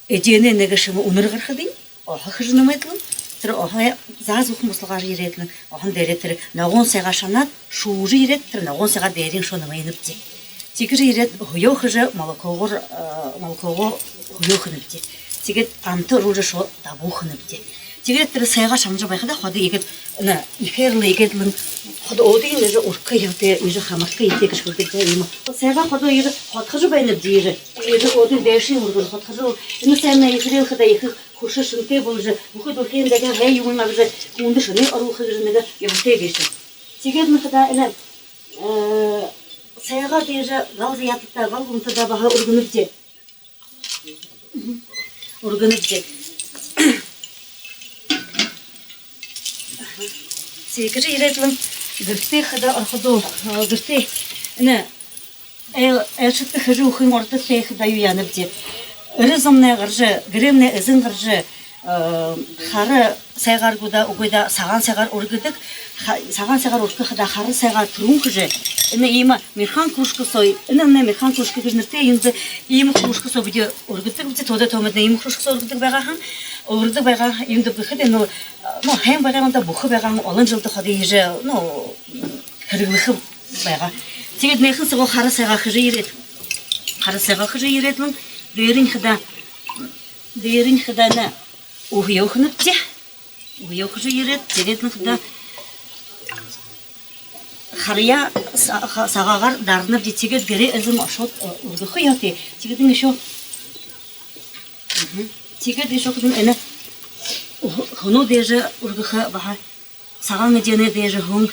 эдеэнэй нэгэ шэмэ үнэр гарахадань, оһо хэжэ нэмээд лэ, тэрэ оһо заа зүхэн бусалгажа ерээд лэ, оһон дээрээ тэрэ ногоон сайгаа шанаад, шүүжэ ерээд, тэрэ ногоон сайгаа дээрэнь шоо нэмэнэбди. Тиигэжэ ерээд, һүеэ хэжэ, молокогоор, э, молокогоо һүеэ хэнэбди. Тиигээд амта оруулжа шоо дабуу хэнэбди. Тиигээд тэрэ сайгаа шанажа байхада, ходо иигээд, энэ, ехээр лэ иигээд лэ, ходо өөдэнь иигэжэ үргэхэ ёһотой, иигэжэ хамарха ёһотой гэжэ хэлдэг даа юм. Сайгаа ходо иигэжэ ходхожо байнабди, иигэжэ. Иигэжэ өөдэнь дээшэнь үргэн ходхожо. Энэ саймнай ехээр лэ хадаа ехэ хүршэ шэнэтэй боложо, бүхы дэлхэйн дахин һайн юумэн абажа, хүндэ шэнээ оруулха гэжэ нэгэ ёһотой гээшэ. Тиигээд лэ хадаа энэ, э, сайгаа дээжэ гал заяатадаа, гал гунтадаа баһа үргэнэбди. Үргэнэбди. Тиигэжэ ерээд лэ гэртээ хадаа ороходоо, э, гэртээ энэ ай-, айлшадта хэжэ үгэхын урда тиихэдэ юу яанабди. Эрэ зомнай гаража, гэрэймнай эзэн гаража, э, хара сайгаар гү даа, үгы даа, сагаан сайгаар үргэдэг. Ха-, сагаан сайгаар үргэхэдээ хара сайгаа түрүүн хэжэ, энэ иимэ мэрхэн кружка соо, энэмнай мэрхэн кружка гэжэ нэрэтэй, юундэ иимэ кружка соо бидэ үргэдэгбди, төөдэ тоомнай иимэ кружка соо үргэдэг байгаа һэн. Үргэдэг байгаа, юундэб гэхэдэ, ну, ну, һайн байгаа юм даа, бүхэ байгаа һэн, олон жэлдэ ходо иигэжэ, ну, хэрэглэхэ байгаа. Тиигээд энэхэн соогоо хара сайгаа хэжэ ерээд, хара сайгаа хэжэ ерээд лэ, дээрэнь хадаа, дээрэнь хадаа энэ үһөө хэнэбди. Үһөө хэжэ ерээд, тиигээд лэ хадаа хараяа са-, ха-, сагаагаар даранабди, тиигээд гэрэй эзэн ошоод, э, үргэхэ ёһотой. Тиигээд энэ ещё, мгм. Тиигээд ещё хадаа энэ үһ-, хүнөө дээжэ үргэхэ баһа, сагаан эдеэнэй дээжэ һүн,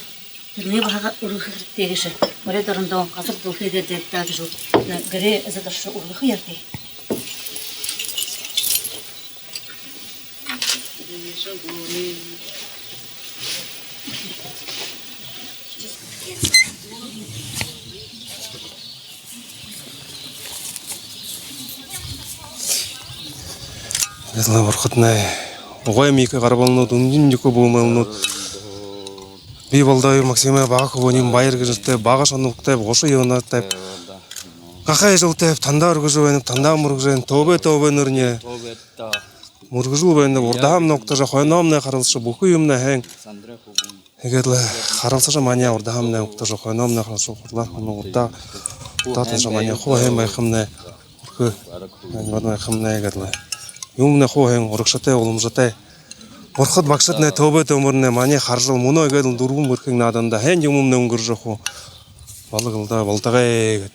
тэрэнээ баһа үргэхэ хэрэгтэй гээшэ. Морёод орондоо, газар дэлхэй дээрэ даа гэжэ, энэ гэрэй эзэд ошожо үргэхэ ёһотой. Эзэн бурхаднай угай миикэ гарбалнууд, үнэн юкэ бүүмэлнүүд. Би Болдоев Максимай бага хүбүүниинь Баяр гэжэ нэрэтэй, бага шонолтотой, гушан юунатайб. Гахай эжэлтэйб, тандаа үргэжэ байнаб, тандаа мүргэжэ байнаб, төөбэй, төөбэй нүринь. Мүргэжэл байнаб, урдаһаамнай угтажа, хойноомнай харалсажа, бүхы юумэмнай һайн. Иигээд лэ харалсажа, манай урдаһаамнай угтажа, хойноомнай харалсажа, хурлаа хүнөө урдаа, урдаа ташажа, манай хуу һайн байхамнай, үргэн һайн байхамнай, иигээд лэ юумэмнай хуу һайн, урагшатай, уламжатай. Бурхад багшаднай, төөбэй, төөбэй нүринь манай харажал, мүнөө иигээд лэ дүрбэн бэрхын нааданда һайн юумэмнай үнгэржэ хуу. Болог лэ даа, болтогой гээд.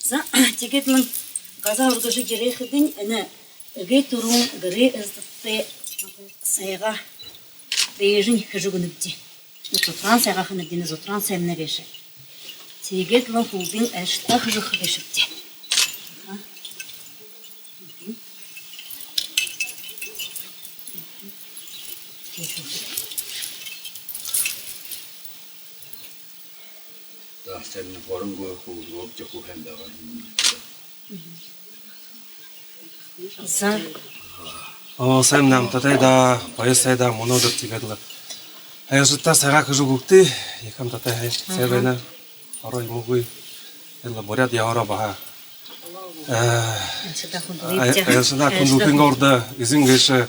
За, тиигээд лэ газаа үргэжэ ерэхэдэнь, энэ эгээ түрүүн гэрэй эзэдтэ сайгаа дээжэнь хэжэ үгэнэбди. Зутараан сайгаа хэнэбди, энэ зутараан саймнай гээшэ. Тиигээд лэ хүлдын айлшадтаа хэжэ үгэхэ гээшэбди. Аха. За, сайн, хорон гү, хуу, обжа хуу хэн байгаа юм. За. Оо, сайн амтатай даа, баястай даа, мүнөөдэр тиигээд лэ айлшадтаа сайгаа хэжэ үгыт, ехэ амтатай һайн, сайн байна. Орой юм гү? Элэ буряад ёһоороо баһа. Э, айлшадаа хүндэлхын урда эзэн гээшэ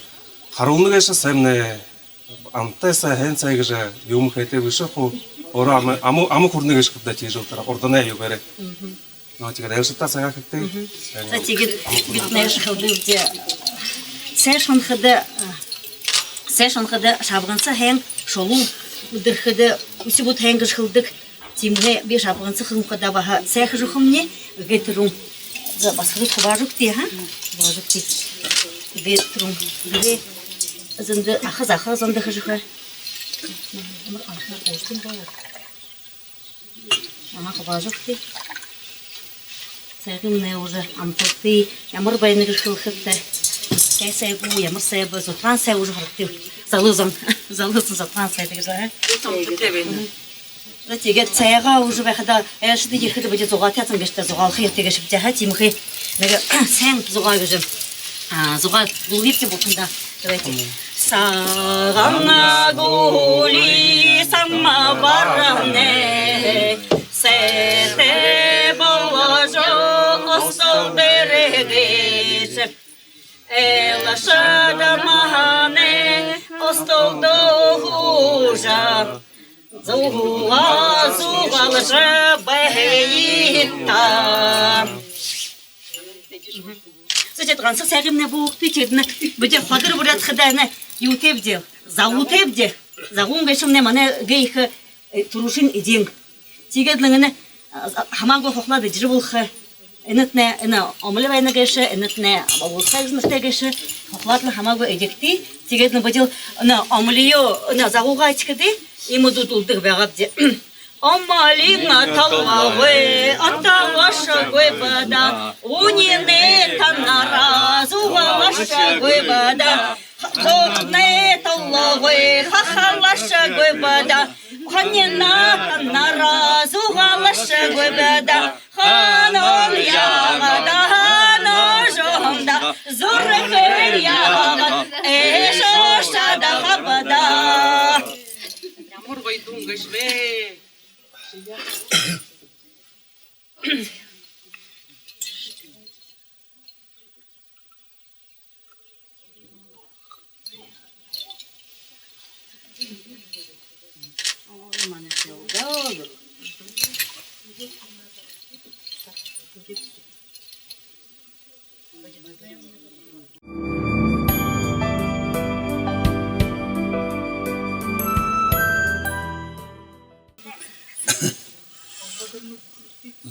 харуулна гээшэ, саймнай амтатай сай, һайн сай гэжэ юумэ хээтэй бэшэ хуу. Өөрөө ама, ама, ама хүрэнэ гээшэ хадаа тиижэл тэрэ урданай юугээрээ. Мгм. Но, тиигээд айлшадтаа сайгаа хэгты. Мгм. Сайн. За, тиигээд бидэ нээшэ хэлэбэбди. Сай шанахада, сай шанахада шабганса һайн, шулуу үдэрхэдэ үсэ бүд һайн гэжэ хэлэдэг. Тиимэһээ би шабганса хэнэ хадаа баһа сай хэжэ үгэхэмни, эгээ түрүүн. За, басагад, хубаажа үгыт, ха? Хубаажа үгыт. Эгээ түрүүн. Эгээ зондо, аха, аха зондо хэжэ үгэхэ. Аха, хубаажа үгыт. Сайгымнай уже амталтай, ямар байна гэжэ хэлэхэдэ. Сай, сай гү, ямар сай бэ, зутараан сай уже харагты. Залуу зон, залуу зон зутараан сай гэжэ, а? Амтатай байна. За, тиигээд сайгаа уужа байхада, айлшад ерэхэдэ бидэ зугаатай һаань гээшэ даа, зугаалха ёһотой гээшэбди даа. Тиимэхээ нэгэ сайн зугаа гэжэ, а, зугаа дуулыт даа бултандаа. Давайте. Сагаан гүли самбарнай сээтэй боложо, остол дээрэ гээшэ айлшад маанай остолдо һуужа, зугаа зугаалжа байнабди даа. Зай, тиигээд ганса сайгымнай бү үгтэ, тиигээд энэ бидэ ходор буряадхадаа энэ юутайбди, загуутайбди. Загуун гээшэмнай манай гээ ехэ, э, түрүүшын эдеэн. Тиигээд лэ энэ, а, хамаагүй хухалаад эдижэ болохо. Энэтнай, энэ омоли байна гээшэ, энэтнай болболсо гэжэ нэрэтэй гээшэ, хухалаад лэ хамаагүй эдигты. Тиигээд лэ бидэл энэ омолиёо, энэ загуугаа эдихэдээ, иимэ дуу дуулдаг байгаабди. Омолинай толгой отолошогүйб даа, үнинэй танараа зугаалашогүйб даа, зугнай толгой хахалашогүйб даа, хонинай танараа зугаалашогүйб даа, хаанал яагаад, хаанал жуһамда, зүрхэл яагаад, эшоо шадахаб даа. Ямар гоё дуун гээшэб.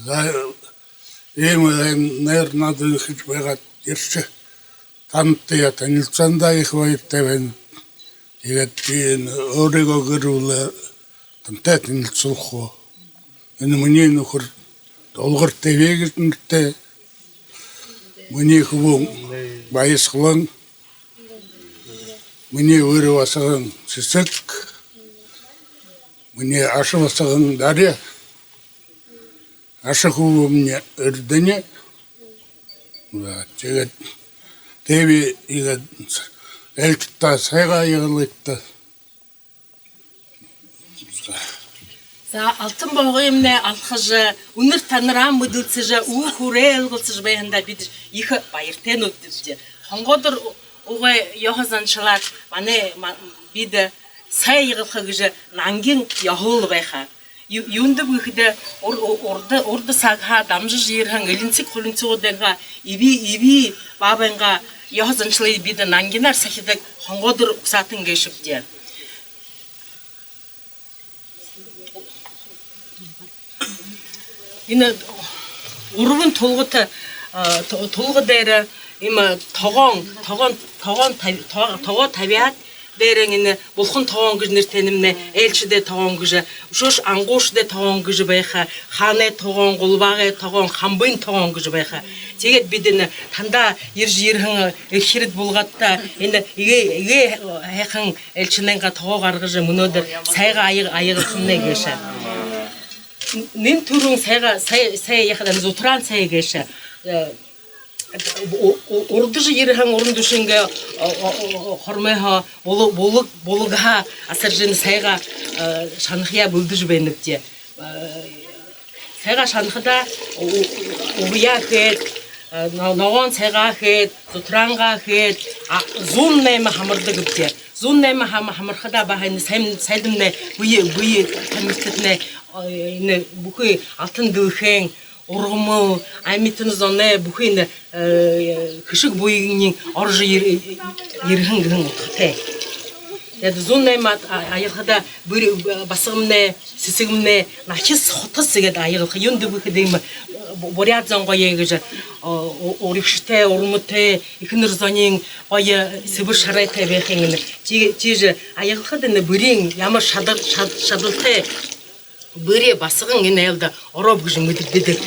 За, иимэ, наверно, надо хэжэ байгаад ерэшэ. Танда танилсаһандаа ехэ баяртай байнаб. Тиигээд би өөрынгөө гэр бүлэ тантай танилсуулха. Энэ минии нүхэр Долгор Тэбэ гэжэ нэрэтэй. Минии хүбүүн Баясхалан. Минии үри басаган Сэсэг. Минии аша басаган Дарья. Аша хүбүүмни Эрдэни. За, тиигээд Тэбэ иигээд айлшадтаа сайгаа аягалыт даа. За, алтан богоёмнай алхажа, үнэр танараа мэдэлсэжэ, үгэ хүрээ айлгалсажа байһандаа бидэ ехэ баяртайнуудбди. Хонгоодор угай ёһо заншалаар манай ма-, бидэ сай аягалха гэжэ нангин ёһоол байха. Ю-, юундэб гэхэдэ, ур-, у-, урда, урда сагһаа дамжажа ерэһэн элинсэг хулинсагуудайнгаа, эбии, эбии баабайнгаа ёһо заншалые бидэ нангинаар сахидаг хонгоодор угсаатан гээшэбди. Энэ гурбан тулгата, а, ту-, тулга дээрэ иимэ тогоон, тогоон, тогоон таби-, то-, тогоо табяад, дээрэнь энэ Булхан тогоон гэжэ нэрэтэйнэмнай, айлшадай тогоон гэжэ, үшөөшье ангуушадай тогоон гэжэ байха, хаанай тогоон, гулбаагай тогоон, хамбын тогоон гэжэ байха. Тиигээд бидэ энэ тандаа ерэжэ ерэһэн эрхирэд буулгаад та, энэ эгээ, эгээ һайхан айлшанайнгаа тогоо гаргажа, мүнөөдэр сайгаа ая-, аягалхамнай гээшэ. Нэн түрүүн сайгаа, сай, сай яахадаа, зутараан сай гээшэ. Э, у-, у-, урдажа ерэһэн уран дүшэнгээ, о-, о-, о-, хормойһоо, булаг-, булаг-, булагһаа асаржа энэ сайгаа, э, шанахаяа бэлдэжэ байнабди. Э, сайгаа шанахадаа у-, у-, угаяа хээд, э, но-, ногоон сайгаа хээд, зутараангаа хээд, а, зуун найман хамардаг гээбди. Зуун найман хам-, хамархадаа баһа энэ сай-, сайдамнай, бэе, бэе тамиртатнай, э, энэ бүхы алтан дэлхэйн ургамал, амитан зоной бүхы энэ, э, хэшэг буянь орожо ер-, ерэһэн гэһэн удхатай. Тиигээд зуун найман а-, аягалхадаа бүри-, басагамнай, сэсэгэмнай нахис хотос гээд аягалха. Юундэб гэхэдэ, иимэ, э, бу-, буряад зон гоё гэжэ, э, у-, урагшатай, урматай, эхэнэр зониинь гоё сэбэр шарайтай байхын энэ. Тии-, тиижэ аягалхада энэ бүриин ямар шадал-, шад-, шадалтай бүри басаган энэ айлда орооб гэжэ мэдэгдэдэг.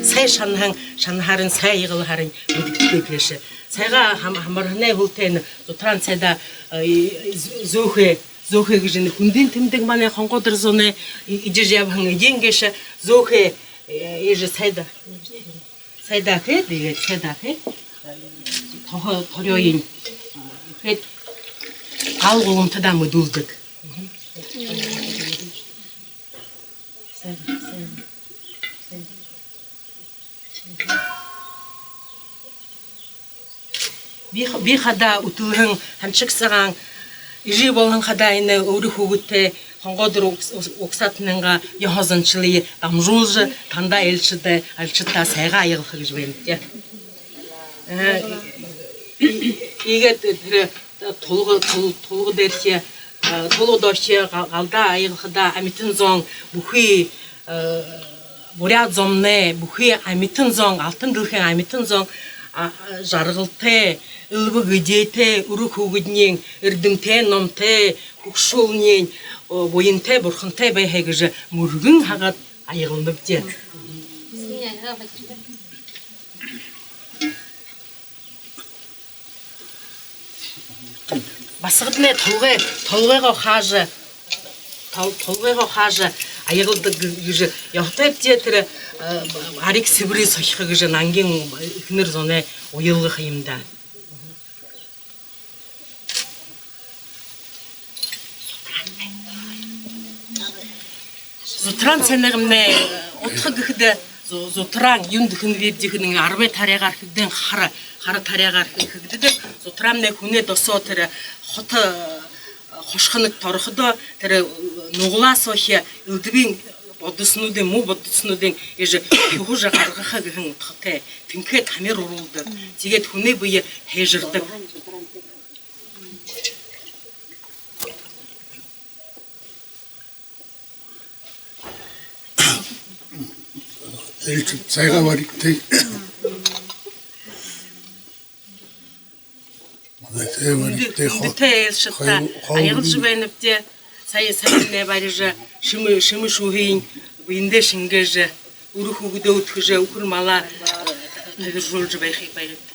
Сай шанаһан, шанаһаарынь, сай аягалһаарынь мэдэгдэдэг гээшэ. Сайгаа хам-, хамарһанай һүүлдэнь зутараан сайдаа, э, зөөхэй, Зөөхэй гэжэ энэ хүндын тэмдэг манай Хонгоодор зоной эдижэ ябаһан эдеэн гээшэ. Зөөхэй, э, эжы сайда. Сайда хээд, иигээд сайда хээд. Тоһо, торёоень. Хээд гал гуламтадаа мэдүүлдэг. Сайда, сайда. Би, би хадаа үтэлһэн Ханшаг сагаан эжы болоһон хадаа энэ үри хүүгэдтэ Хонгоодор угс-, угсаатанайнгаа ёһо заншалые дамжуулжа, тандаа айлшадта, айлшадта сайгаа аягалха гэжэ байнабди. Э, иигээд тэрэ тулга, тул-, тулга дээрэхи, э, тулга доохи га-, галдаа аягалхадаа амитан зон бүхы, э, буряад зомнай, бүхы амитан зон, алтан дэлхэйн амитан зон, а, а, жаргалтай, элбэг эдеэтэй, үри хүүгэдынь эрдэмтэй, номтой, хүгшүүлынь, о, буянтай, бурхантай байхай гэжэ мүргэн һагаад аягалнабди. Басагаднай тулгай, тулгайгаа хаажа, тул-, тулгайгаа хаажа аягалдаг гэжэ ёһотойбди, тэрэ, э, ариг сэбэрые сохихо гэжэ нангин эхэнэр зоной уялга юм даа. Зутараан һайнайгамнай удха гэхэдэ, зу-, зутараан юундэ хэнэбибди гэхэдэ, арбай таряагаар хэгдэһэн хара, хара таряагаар хэ-, хэгдэдэг. Зутараамнай хүнэй досоо тэрэ хото, э, хошхоногто ороходоо, тэрэ, э, нугалаа соохи элдэбын бодосонуудынь, муу бодосонуудынь эжы хюһажа гаргаха гэһэн удхатай. Тэнхээ тамир уруулдаг. Тиигээд хүнэй бэе һайжардаг. Ээлжид сайгаа баригты. Манай сайгаа баригты. Хүндэ-, хүндэтэй ээлжидтэ хой-, хой-, аягалжа байнабди. Сая, саянь барижа, шэмэ, шэмэ шүүһыень бэедээ шэнгээжэ, үри хүүгэдээ үдхэжэ, үхэр малаа, э, табиржуулжа байхые баригты.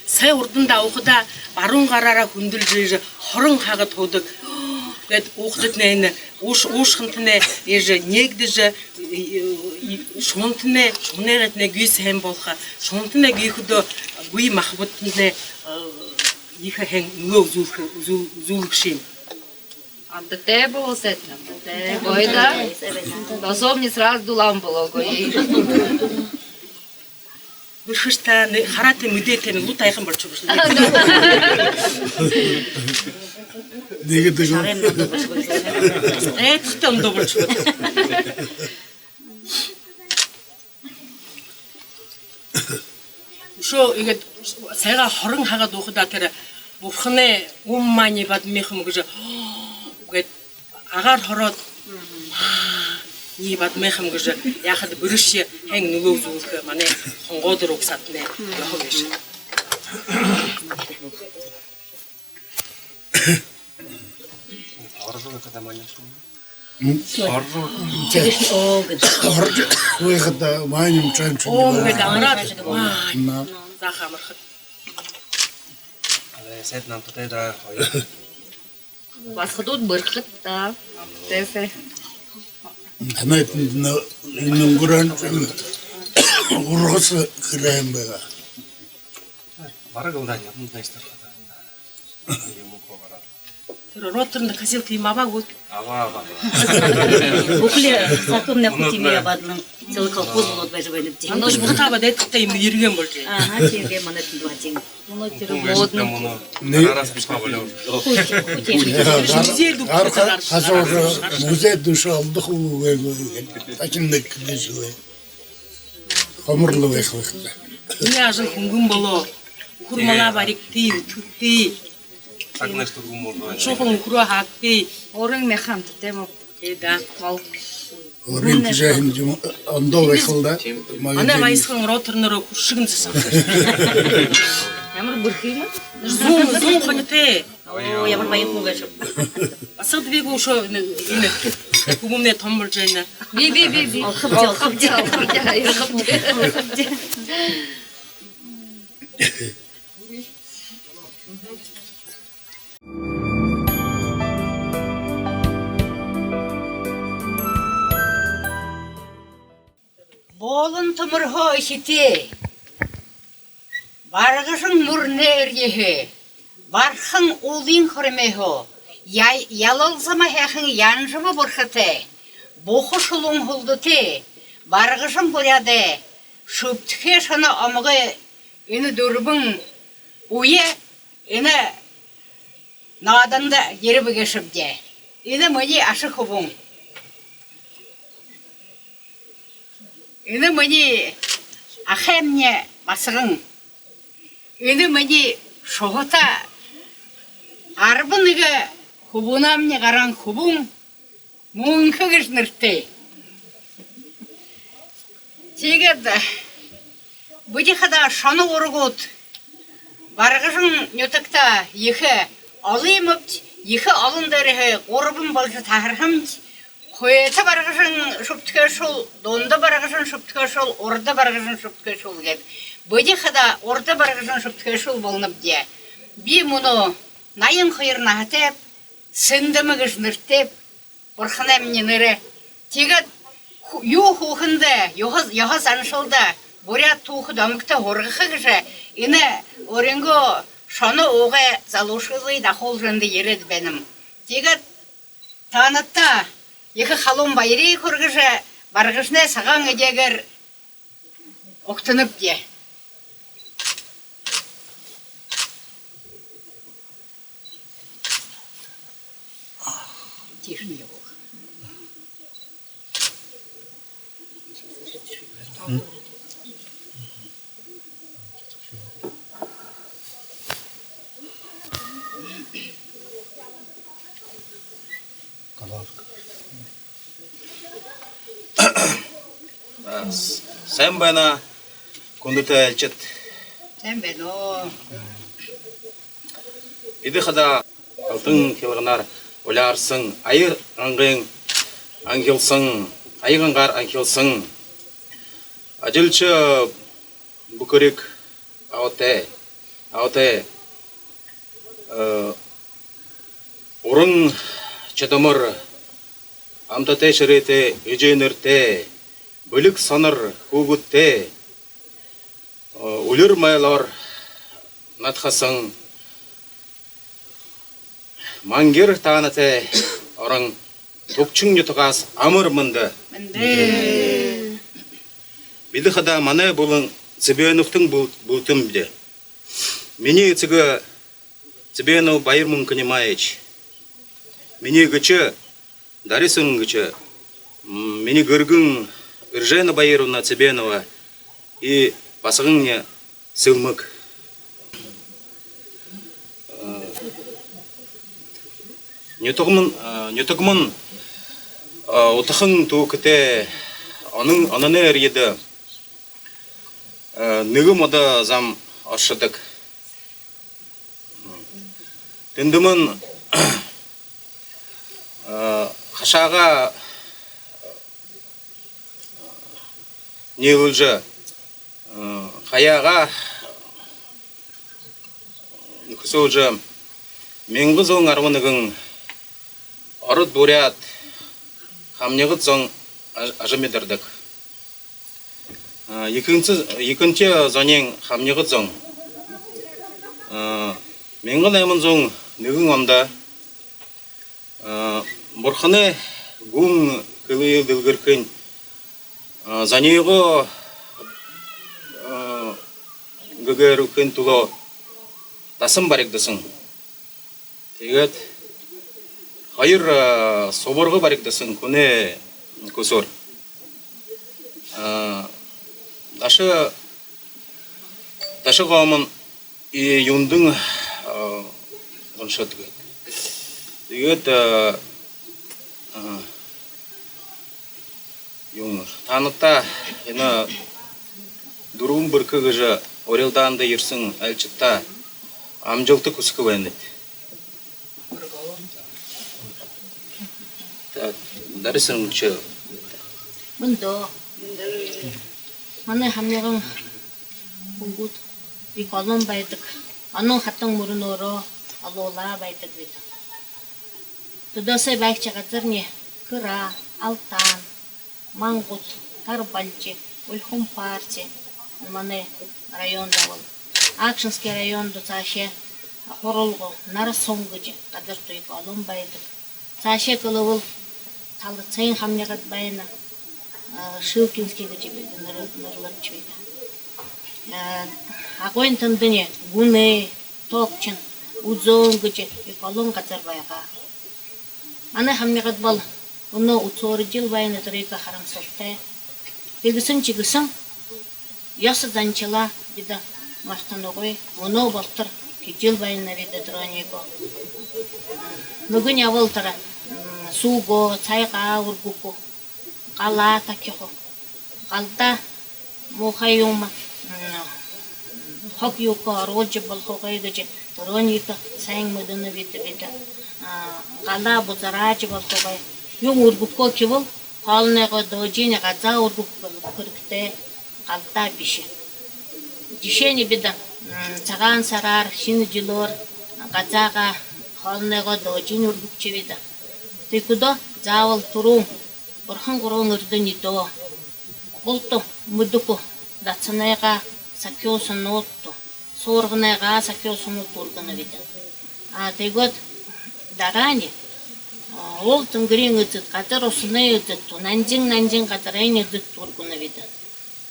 Сай урданда уухадаа баруун гараараа хүндэлжэ, эжы хорон һага туудаг. Гээд уухадатнай энэ ууш-, уушхантнай эжы нээгдэжэ, шуунтнай, шуунайгатнай гүйһэ һайн болохо. Шуунтнай гүйхэдөө бэе махабадтнай, э, ехэ һайн нүлөө үзүүлхэ, үзүүл-, үзүүлэгшэ юм. Амтатай болоо һэн, амтатай. Гоё даа. Досоомни сразу дулаан болоо гоё. Бэрхэш даа, нэ-, хараатай, мэдээтэй, луу тайхан болошоо бэшэ. Нэгэ дэгэ. Шарай ондоо болошоо. Э, тиихэдэ ондоо болошоо. Үшөө иигээд сайгаа хорон һага дуухадаа тэрэ бурханай Ум Мани Бадме Хум гэжэ гээд агаар һороод, Мани Бадме Хум гэжэ яахада бэрхэшье һайн нүлөө үзүүлхэ манай Хонгоодор угсаатанай ёһо гээшэ. Оржо байхада маани юм шуу. М? Оржо. Тиигэшни оо гэжэ. Оржо байхада маани юм шуу. Оо гэжэ амараад. На. Заахан амархат. Э, сайд намтатай даа, хоёр. Басагадууд бэрхэт даа. Тээсэ. Танай тэндэ нэ-, энэ үнгэрһэн ургаса хэрэг юм байгаа. Бараг лэ даа, ябан дайстархада. Юм уу, бараг. Тэрэ роторнай косилка юм абаа гүт? Абаа, абаа. Бүхэл саатамнай хүтимэ ябаад лэ, целый колхоз болоод байжа байнабди. Андаш бухтаба дайдагтай юм, эргэн болжо. Аха, тиимэ, манай тэндэ баатин. Мүнөө тэрэ модно. Мүнөө. Нэ- Араас бусхаа болёо. Музей дүүшэ, музей дүүшэ олдохо үгы. Ташин нэгэ гэжэ лэ. Хомор лэ байха байха. Минии ажал хүнгэн болоо. Үхэр малаа баригты, үтхэгты. Сагнаас түргэн болоо. Шухан үхэрөө хаагты. Орон мяхан, тиимэ. Э, даа. Мал. Орон гэжэ һэн юм ондоо байха лэ даа. Манай баясхан роторнараа хүршэгэн засаа. Ямар бэрхэ юм аа? Зуун, зуун хонитой. Оо, ямар баян хүн гээшэб. Басагад би гү үшөө энэ, энэ. Хүбүүмнай том болжо байна. Би, би, би, би. Олохобди, олохобди, олохобди, олохобди. Болон түмэрһөө эхитэй, Баргажан мүрэнэй эрьеһээ, Бархан уулын хормойһоо, я-, Ялалзама һайхан Янжаба бурхатай, Буха шулуун һүлдэтэй, Баргажан буряадай шүбтэхэй шоно омогой энэ дүрбэн үе энэ нааданда ерэбэ гээшэбди. Энэ минии аша хүбүүн. Энэ минии ахаймни басаган. Энэ минии шуһата арбан нэгэ хүбүүнэймни гараһан хүбүүн Мүнхэ гэжэ нэрэтэй. Тиигээд бидэ хадаа шоно урагууд Баргажан нютагта ехэ олон юмэбди, ехэ олон дээрэһээ гурбан болжо таһарһамди. Хойто Баргажан шүбтэхэй шуул, дунда Баргажан шүбтэхэй шуул, урда Баргажан шүбтэхэй шуул гээд. Бидэ хадаа урда Баргажан шүбтэхэй шуул болонобди. Би мүнөө наян хоёр наһатайб, Сэндэмэ гэжэ нэрэтэйб, бурханаймни нэрэ. Тиигээд ху-, юу хүүхэндэ, ёһо, ёһо заншалда, буряад түүхэдэ омогтой һургаха гэжэ энэ өөрынгөө шоно уугай залуушуулые дахуулжа эндэ ерээд байнам. Тиигээд таанадта ехэ халуун баярые хүргэжэ, Баргажанай сагаан эдеэгээр угтанабди. Тиишэнь ябуул. А, с-, сайн байна, хүндэтэ айлшад. Сайн байна. Бидэ хадаа алтан хилганаар уляарсан, ая гангын анхилсан, ая гангаар анхилсан ажалша Бүхэриг абатай, абатай, э, уран чадамар, амтатай шэрээтэй эжынэртэй, бэлиг сонор хүүгэдтэй, э, үлэр майлаар надхасан Мангир таанатай орон Түгшэн нютагһаа амар мэндэ. Мэндэ. Бидэ хадаа манай бүлэн Цыбеновтэн бүл-, бүлтэмди. Минии эсэгэ Цыбенов Баир Мүнхэ-Нимаевич. Минии гэшэ Дарисан гэшэ. М, минии гэргэн Эржена Баировна Цыбенова. И басаганни Сэлмэг. Э, нютагмнай, э, нютагмнай, э, утахан түүхэтэй, онон, ононай эрьедэ, э, нэгэ модо зам оршодог. Тэндэмнай, э, хашаагаа ниилүүлжэ, э, хаяагаа хүсүүлжэ, мянга зуун арбан нэгэн ород, буряад, хамнигад зон аж-, ажамидардаг. Э, ехэнхи-, ехэнхи зониинь хамнигад зон. Э, мянга найман зуун нэгэн ондо, э, бурханай гүн хэлэел дэлгэрхэнь, э, зониие, э, гэгээрүүлхын түлөө дасан баригдаһан. Тиигээд хоёр, э, субарга баригдаһан хүнэй хүсөөр. Э, Даша, Даша Гомон и Юндан, э, уншаад гээд. Тиигээд, э, э, юун, таанадта энэ «Дүрбэн бэрхэ» гэжэ урилдаанда ерэһэн айлшадта амжалта хүсэхэ байнаб. Так, Дариса Романовна. Мэндэ. Манай хамниган хүүгэд. Ехэ олон байдаг. Онон хатан мүрэнөөрөө олуулаа байдаг бидэ. Тэдээсээ байгша газарни Кыра, Алтан, Мангут, Тарбалжи, Ульхум-Парти, манай район даа бол. Акшинский райондо саашаа Хуралга, Нарасун гэжэ газар туйг олон байдаг. Саашаа хэлэбэл, Талацын хамнигад байна, а, Шилкинский гэжэ бидэ нэрлэжэ байна. А, Агын тэндэнь Гүнэй, Тогчин, Үзөөн гэжэ ехэ олон газар байгаа. Манай хамнигад бол мүнөө үсөөржэл байна, тэрэ ехэ харамсалтай. Тиигэһэн тиигэһэн, ёһо заншалаа бидэ мартанагүйбди, мүнөө болотор хэжэл байнабди тэрэниие. Нүгөө ябал тэрэ, м, сүүгээ, сайгаа үргэхэ, галаа тахиха, галда муухай юумэ, м, хог юугээ оруулжа болохогүй гэжэ тэрэниие ехэ һайн мэдэнэ бидэ, бидэ. А, галаа бузараажа болохогүй. Юумэ үргэхэ гэбэл, хоолойнгоо дөөжыень газаа үргэхэ хэрэгтэй, галдаа бэшэ. Жэшээнь, бидэ, м, Сагаан һараар, Шэнэ жэлээр газаагаа, хоолойнгоо дөөжыень үргэхэбди. Тиихэдэ заабол түрүүн Бурхан гурбан эрдэнидээ, булта мэдэхэ, дасанайгаа сахюусануудта, суурганайгаа сахюусануудта үргэнэ бидэ. А тиигээд дараань, а, уул тэнгэриин эзэд, газар усанай эзэд, нанжин, нанжин газарайнь эзэд үргэнэ бидэ.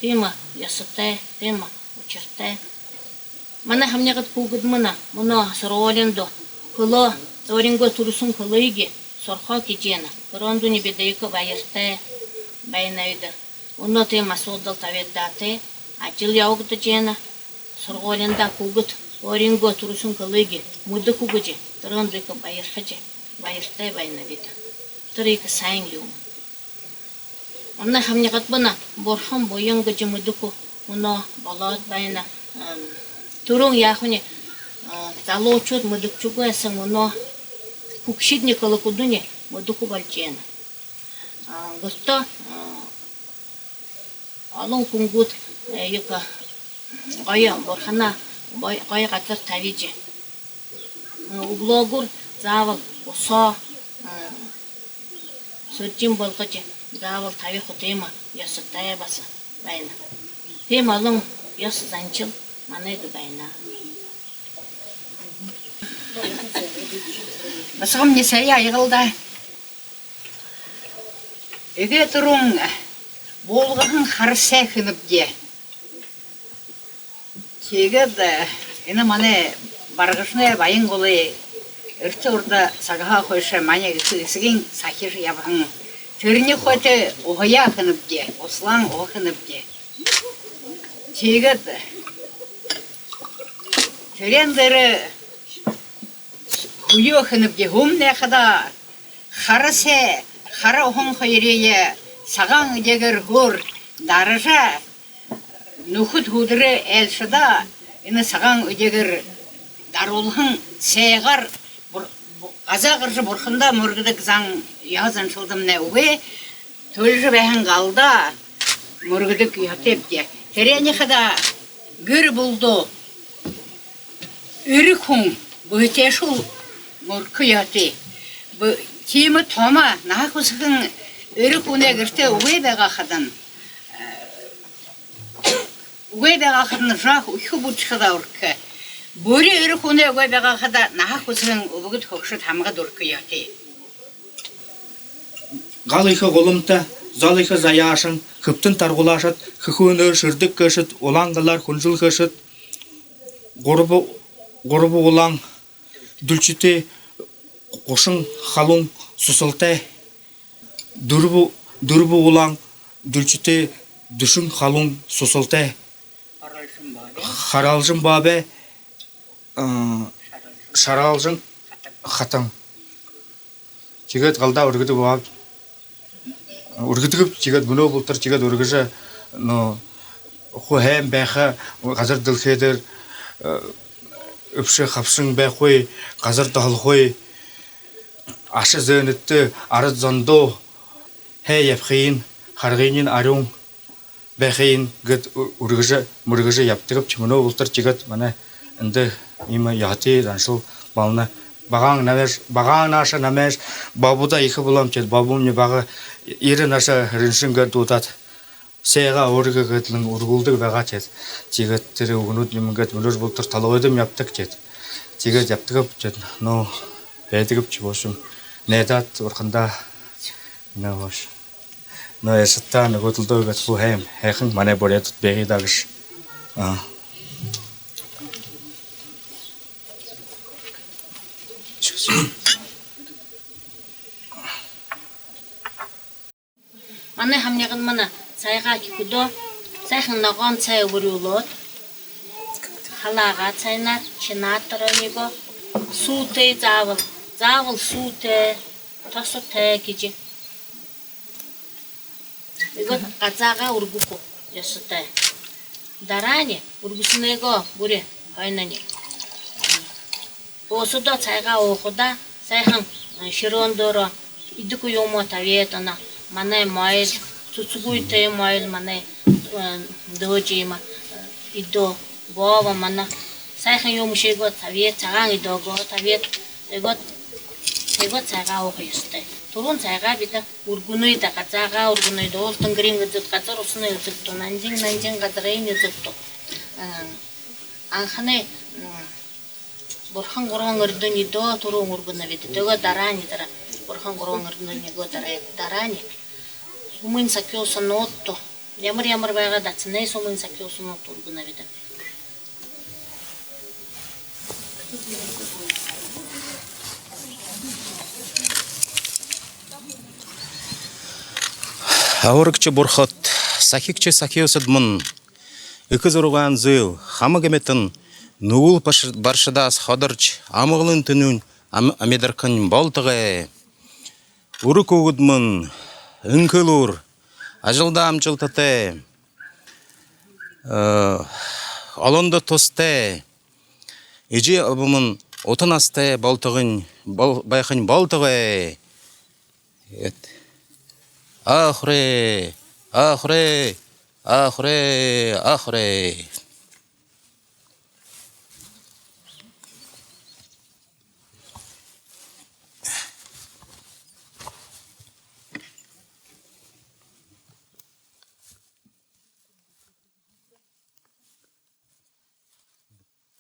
Тиимэ ёһотой, тиимэ учиртай. Манай хамнигад хүүгэдмнай мүнөө һургуулиндаа хэлэе, өөрынгөө түрэһэн хэлэеэ һурахаа гэжэ байна. Тэрээндэнь бидэ ехэ баяртай байнабди. Мүнөө тиимэ асуудал табигдаатай, ажал ябагдажа байна. Һургуулиндаа хүүгэд өөрынгөө түрэһэн хэлэеэ мэдэхэ гэжэ, тэрээндэ ехэ баярхажа, баяртай байнабди. Тэрэ ехэ һайн юм. Манай хамнигадмнай бурхан буян гэжэ мэдэхэ мүнөө болоод байна. Ам, түрүүн яахань, а, залуушуул мэдэхэгүй һэн, мүнөө хүгшэдни хэлэхэдэнь мэдэхэ болжо байна. А, гэртээ, а, олон хүнгүүд, э, ехэ гоё бурханаа, гоё, гоё газар табижа, э, үглөөгүүр заабол усаа, э, сэржэм болгожо, заабол табиха тиимэ ёһотой баһа байна. Тиимэ олон ёһо заншал манайда байна. Басагамни һая аягалдаа. Эгээ түрүүн буулгаһан хара сай хэнэбди. Тиигээд, э, энэ манай Баргажанай Баян голой эртэ урда сагһаа хойшо манай эхэ эсэгынь сахижа ябаһан. Тэрэнэй хойто уһаяа хэнэбди, услаан уһа хэнэбди. Тиигээд тэрээн дээрэ һүеэ хэнэбди, һүмнай хадаа хара сай, хара уһан хоёрые сагаан эдеэгээр һөөр даража, нүхэд һүүдэрээ айлшадаа, энэ сагаан эдеэгээр даруулһан сайгаар бур-, бу-, газаа гаража бурхандаа мүргэдэг зан, ёһо заншалдамнай үгы. Түлэжэ байһан галдаа мүргэдэг ёһотойбди. Тэрэнэй хадаа гэр бүлэдөө эрэ хүн, бүһэтэйшүүл мүргэхэ ёһотой. Б-, тиимэ томо, наһа хүсэһэн эрэ хүнэй гэртээ үгы байгаа хадань, э, үгы байгаа хадань жаахан үхибүүд үдэшэ хадаа үргэхэ. Бүри эрэ хүнэй үгы байгаа хадаа наһа хүсэһэн үбгэд хүгшэд һамгад үргэхэ ёһотой. Гал ехэ гуламта, зол ехэ заяашан, хэбтэн таргуулаашад, хэхүүнээр шэрдэг гээшэд, улаан галаар хүнжэл гээшэд, гурба, гурба улаан дүлшэтэй, гушан халуун сусалтай, дүрбэ, дүрбэ улаан дүлшэтэй, дүшэн халуун сусалтай, Харалжан баабай, а, Шаралжан хатан. Тиигээд галдаа үргэдэг бааб. Үргэдэгбди, тиигээд мүнөө болотор тиигээд үргэжэ, но, хуу һайн байха, газар дэлхэй дээрэ, э, үбшэ хабшан байхагүй, газар доһолхогүй, аша зээнэдтэ, арад зондоо һайн ябахыень, харгыень арюун, байхын гээд ү-, үргэжэ, мүргэжэ ябадаг бшуу. Мүнөө болотор тиигээд манай эндэ иимэ ёһотой заншал болоно. Багаан намайш, багаан нааша намайш бабада ехэ болоом, тиигээд бабамни бага ерэн наһа Риншин гээд дуудаад, «Сайгаа урга» гээд лэ үргүүлдэг байгаа, тиигээд. Тиигээд тэрэ үгэнүүд юумэн гээд мүнөө болотор толгойдом ябадаг, тиигээд. Тиигээд ябадаг бшуу, тиигээд, ну, байдаг бшуу, в общем, найдаад, бурхандаа, ну, в общем. Но, яшатта, нүгөөдэлдөө гээд хуу һайм, һайхан манай буряадууд байгаа даа гэжэ. А. Манай хамниган манай сайгаа хэхэдөө, һайхан ногоон сай үбэрүүлээд, халаагаа саяар шэнэ тэрэнэйгөө, сүүтэй заабол, заабол сүүтэй, тосотой гэжэ. Иигээд газаагаа үргэхэ ёһотой. Дараань үргэһэнэйгөө бүри хойноонь, өөһэдөө сайгаа уухадаа, һайхан, э, шэрүүн доро эдихэ юумэ табяад, манай моёл, сэсэгтэй моёл манай, э, дөөжэ, иимэ, э, эдеэ, бообо манай. Һайхан юумэшье табяад, сагаан эдеэгээ табяад, иигээд, иигээд сайгаа ууха ёһотой. Түрүүн сайгаа бидэ үргэнэбди, газаагаа үргэнэбди, уул тэнгэриин эзэд, газар усанай эзэд, нангин, нангин газарай эзэд. Э, анханай, м, бурхан гурбан эрдэниие түрүүн үргэнэбди. Тиигээд дараань тэрэ бурхан гурбан эрдэниигээ дараань, дараань. Һүмын сахюусануудта, ямар ямар байгаа дасанай һүмын сахюусануудта үргэнэбди. Абарагша бурхад, сахигша сахюусадмни, эхэ зургаан зүйл хамаг амитан нүгэл барш-, баршадһаа ходоржо, амгалан тэнюун ам-, амидархань болтогой. Үри хүүгэдмни энхэ элүүр, ажалдаа амжалтатай, э, олондо тустай, эжы абамни ута наһатай болтогонь, бол-, байхань болтогой. Эд. Ах рэ, ах рэ, ах рэ, ах рэ.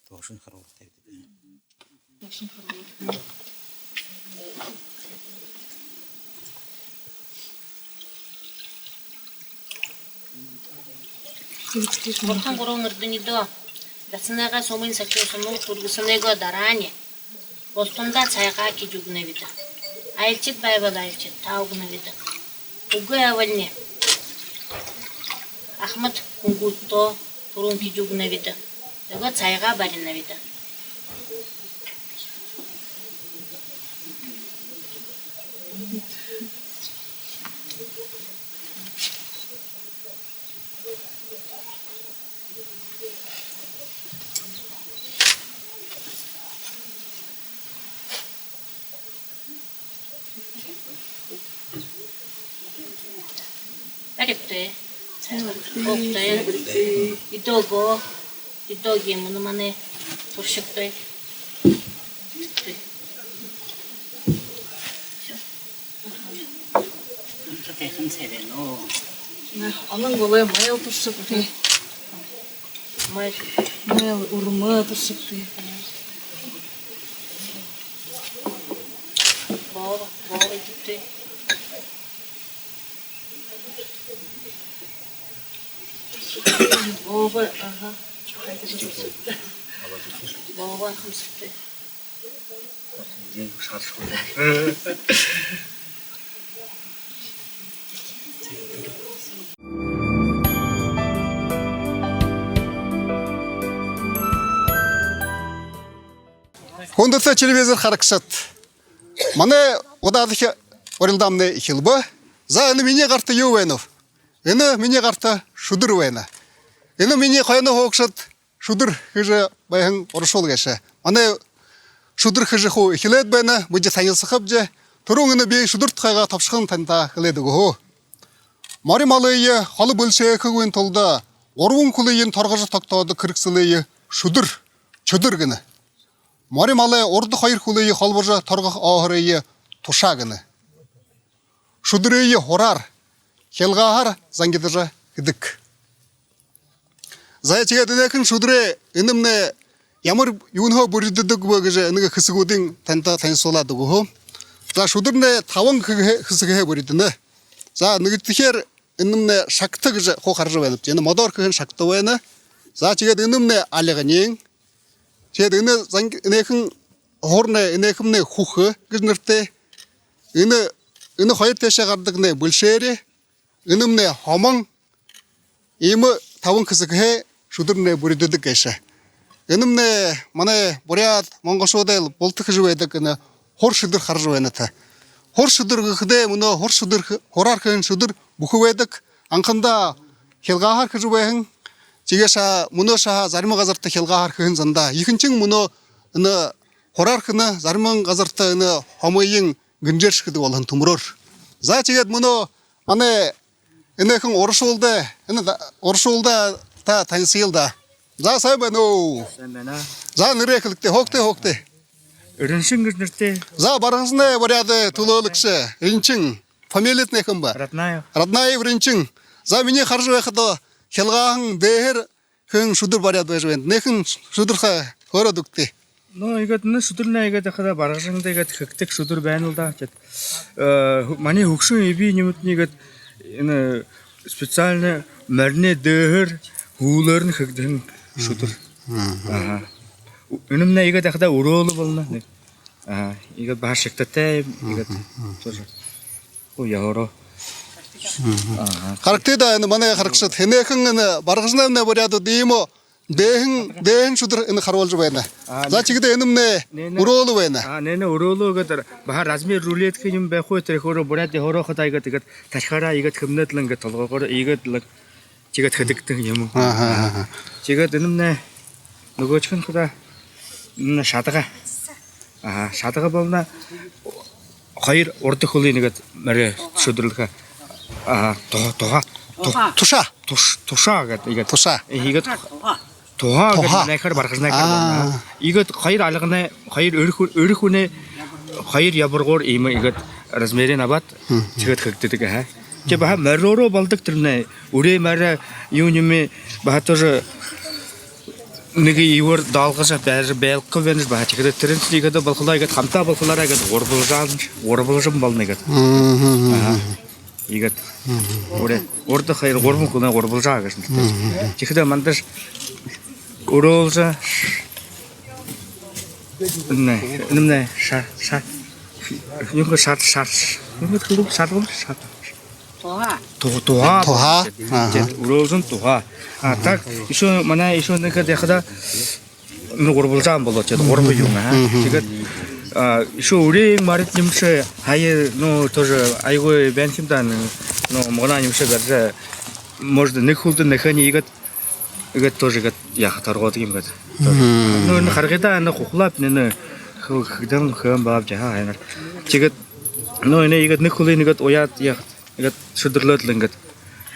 Тоошонь харуулагты. Бурхан гурбан эрдэниидээ дасанайгаа һүмын сахюусанууд үргэһэнэйгөө дараань. Бултандаа сайгаа хэжэ үгэнэбди. Айлшад байбал, айлшадтаа үгэнэбди. Үгы байбални, ахамад хүнгүүдтээ түрүүн хэжэ үгэнэбди. Тиигээд сайгаа баринабди. Арюутай. Уухатай. Эдеэгээ. Эдеэгээ мүнөө манай туршагтай. Антатайхан сэбэнөө. Анан голой майл туршагтай. Майл. Майл урма туршагтай. Бообо, бообо эдитэй. Бообо, аха. Бообо хамсагтай. Хүндэтэ телевизор харагшад, манай удаадахи урилдаамнай эхилбэ. За, энэ минии гарта юу байнаб? Энэ минии гарта шүдэр байна. Энэ минии хойно һуугшад шүдэр хэжэ байһан уршуул гээшэ. Манай шүдэр хэжэ хуу эхилээд байна, бидэ танилсахабди. Түрүүн энэ би шүдэр тухайгаа тобшохон танда хэлээд үгэхэ. Мори малые холо бэлшээхэгүй тула гурбан хүлыень торгожо тогтоодог хэрэгсэлые шүдэр, шүдэр гэнэ. Мори малай урда хоёр хүлые холбожо торгохо өөһэрые тушаа гэнэ. Шүдэрые һураар, хилгааһаар зангидажа хэдэг. За, тиигээд энэхэн шүдэрэй энэмнай ямар юунһээ бүриддэг бэ гэжэ нэгэ хэсэгүүдынь танда танилсуулаад үгэхэ. За, шүдэрнай табан хэ-, хэсэгһээ бүридэнэ. За, нэгэдэхеэр энэмнай шагта гэжэ хуу хаража байнабди. Энэ модоор хэһэн шагта байна. За, тиигээд энэмнай альганинь. Тиигээд энэ занг-, энэхэн һурнай, энэхэмнай хүхэ гэжэ нэрэтэй. Энэ, энэ хоёр тээшээ гарадагнай бэлшээри, энэмнай һомон. Иимэ табан хэсэгһээ шүдэрнай бүриддэг гээшэ. Энэмнай манай буряад монголшуудай булта хэжэ байдаг энэ һур шүдэр хаража байнат. Һур шүдэр гэхэдээ мүнөө һур шүдэр хэ-, һураар хэһэн шүдэр бүхэ байдаг. Анхандаа хилгааһаар хэжэ байһан. Тиигээшье мүнөөшье зарима газарта хилгааһаар хэһэн зандаа. Ехэнхинь мүнөө энэ һураар хэнэ, зарима газарта энэ һомыень гэнжээршье хэдэг болоһон түмэрөөр. За, тиигээд мүнөө манай энэхэн урашуулда, энэ да-, урашуулда та танилсая даа. За, сайн байна уу? Сайн байна. За, нэрээ хэлэгты, һуугты, һуугты. Ринчин гэжэ нэрэтэй. За, Баргажанай буряадай түлөөлэгшэ Ринчин. Фамилитнай хэн бэ? Раднаев. Раднаев Ринчин. За, минии хаража байхада хилгааһан дээһээр хэһэн шүдэр баряад байжа байна. Энэхэн шүдэрые хөөрөөд үгыт. Ну, иигээд энэ шүдэрнай иигээд яахада Баргажанда иигээд хэгдэг шүдэр байна лэ даа. Тиигээд, э, манай хүгшэн эб юумэтнай иигээд энэ специально мориной дээһээр, һүүлээрнь хэгдэһэн шүдэр. Мгм. Аха. Энэмнай иигээд яахада үреэлэ болоно. Аха. Иигээд баһа шагтатай, иигээд тоже. Ой, яһороо. Аха. Харагты даа, энэ манай харагшад. Энэхэн энэ Баргажанаймнай буряадууд иимэ дээһэн, дээһэн шүдэр энэ харуулжа байна. А, за, тиигээд энэмнай үреэлэ байна. А, энэмнай үреэлэ гээд баһа размер рулетка юм байха, тэрэ хөөрэхэ буряад яһороо хадаа иигээд, иигээд тархиараа иигээд хэмнээд лэ, иигээд толгойгоор иигээд лэ тиигээд хэдэгдэнэ юм. Аха, аха. Тиигээд энэмнай нүгөөшхэн хадаа, энэмнай шадага. Аха, шадага болоно. Хоёр урда хүлынь иигээд морёо шүдэрлэхэ. Аха, туһа, туһа, туһа. Тушаа. Туш-, тушаа гээд иигээд. Тушаа. Иигээд туһа. Туһа гээд, туһа, манайхаар, Баргажанайхаар болоно. Аа. Иигээд хоёр альганай, хоёр үри хү-, үри хүнэй хоёр ябаргуур иимэ иигээд размерынь абаад, тиигээд хэгдэдэг, аха. Тиигээд баһа морёороо болодог тэрэмнай. Үрэй морёо юун юумэ баһа тоже нэгэ иигээр даалгажа байжа, байлгаха байнаш баһа. Тиихэдэ тэрэншни иигээд болохолоо, иигээд хамтаа болохолоороо иигээд гурбалжаан, гурбалжан болоно иигээд. Мгм. Аха. Иигээд. Мгм. Үри-, урда хоёр, гурбан хүлынь гурбалжаа гээшэ. Мгм. Тиихэдэ мандаш үреэлжэ. Энэмнай, энэмнай ша-, ша-, юун гээ, шар-, шар-, юун гээ, шар-, шар-, шар-, туһа. Туһа, туһа. Туһа. Аха. Тиигээд үреэлжэн туһа. А так, ещё манай ещё нэгэ гээд яахада, ну, гурбалжаан болоо, тиигээд гурба юм, аха. Мгм. Тиигээд, а, ещё үреэн морёод юумэшье һая, ну, тоже айгүй байна юм даа, ну, мугнаа юумэшье барижа, может, нэгэ хүлдэнь нэхэнь иигээд, иигээд тоже иигээд яаха, торгодог юм гээд. Мгм. Ну, энэ харагты даа, энэ хухалааб, энэ хэ-, хэгдэһэн хэһэн байгааб даа, һайнаар. Тиигээд, ну, энэ иигээд нэгэ хүлынь иигээд уяад яаха. Иигээд шүдэрлөөд лэ иигээд.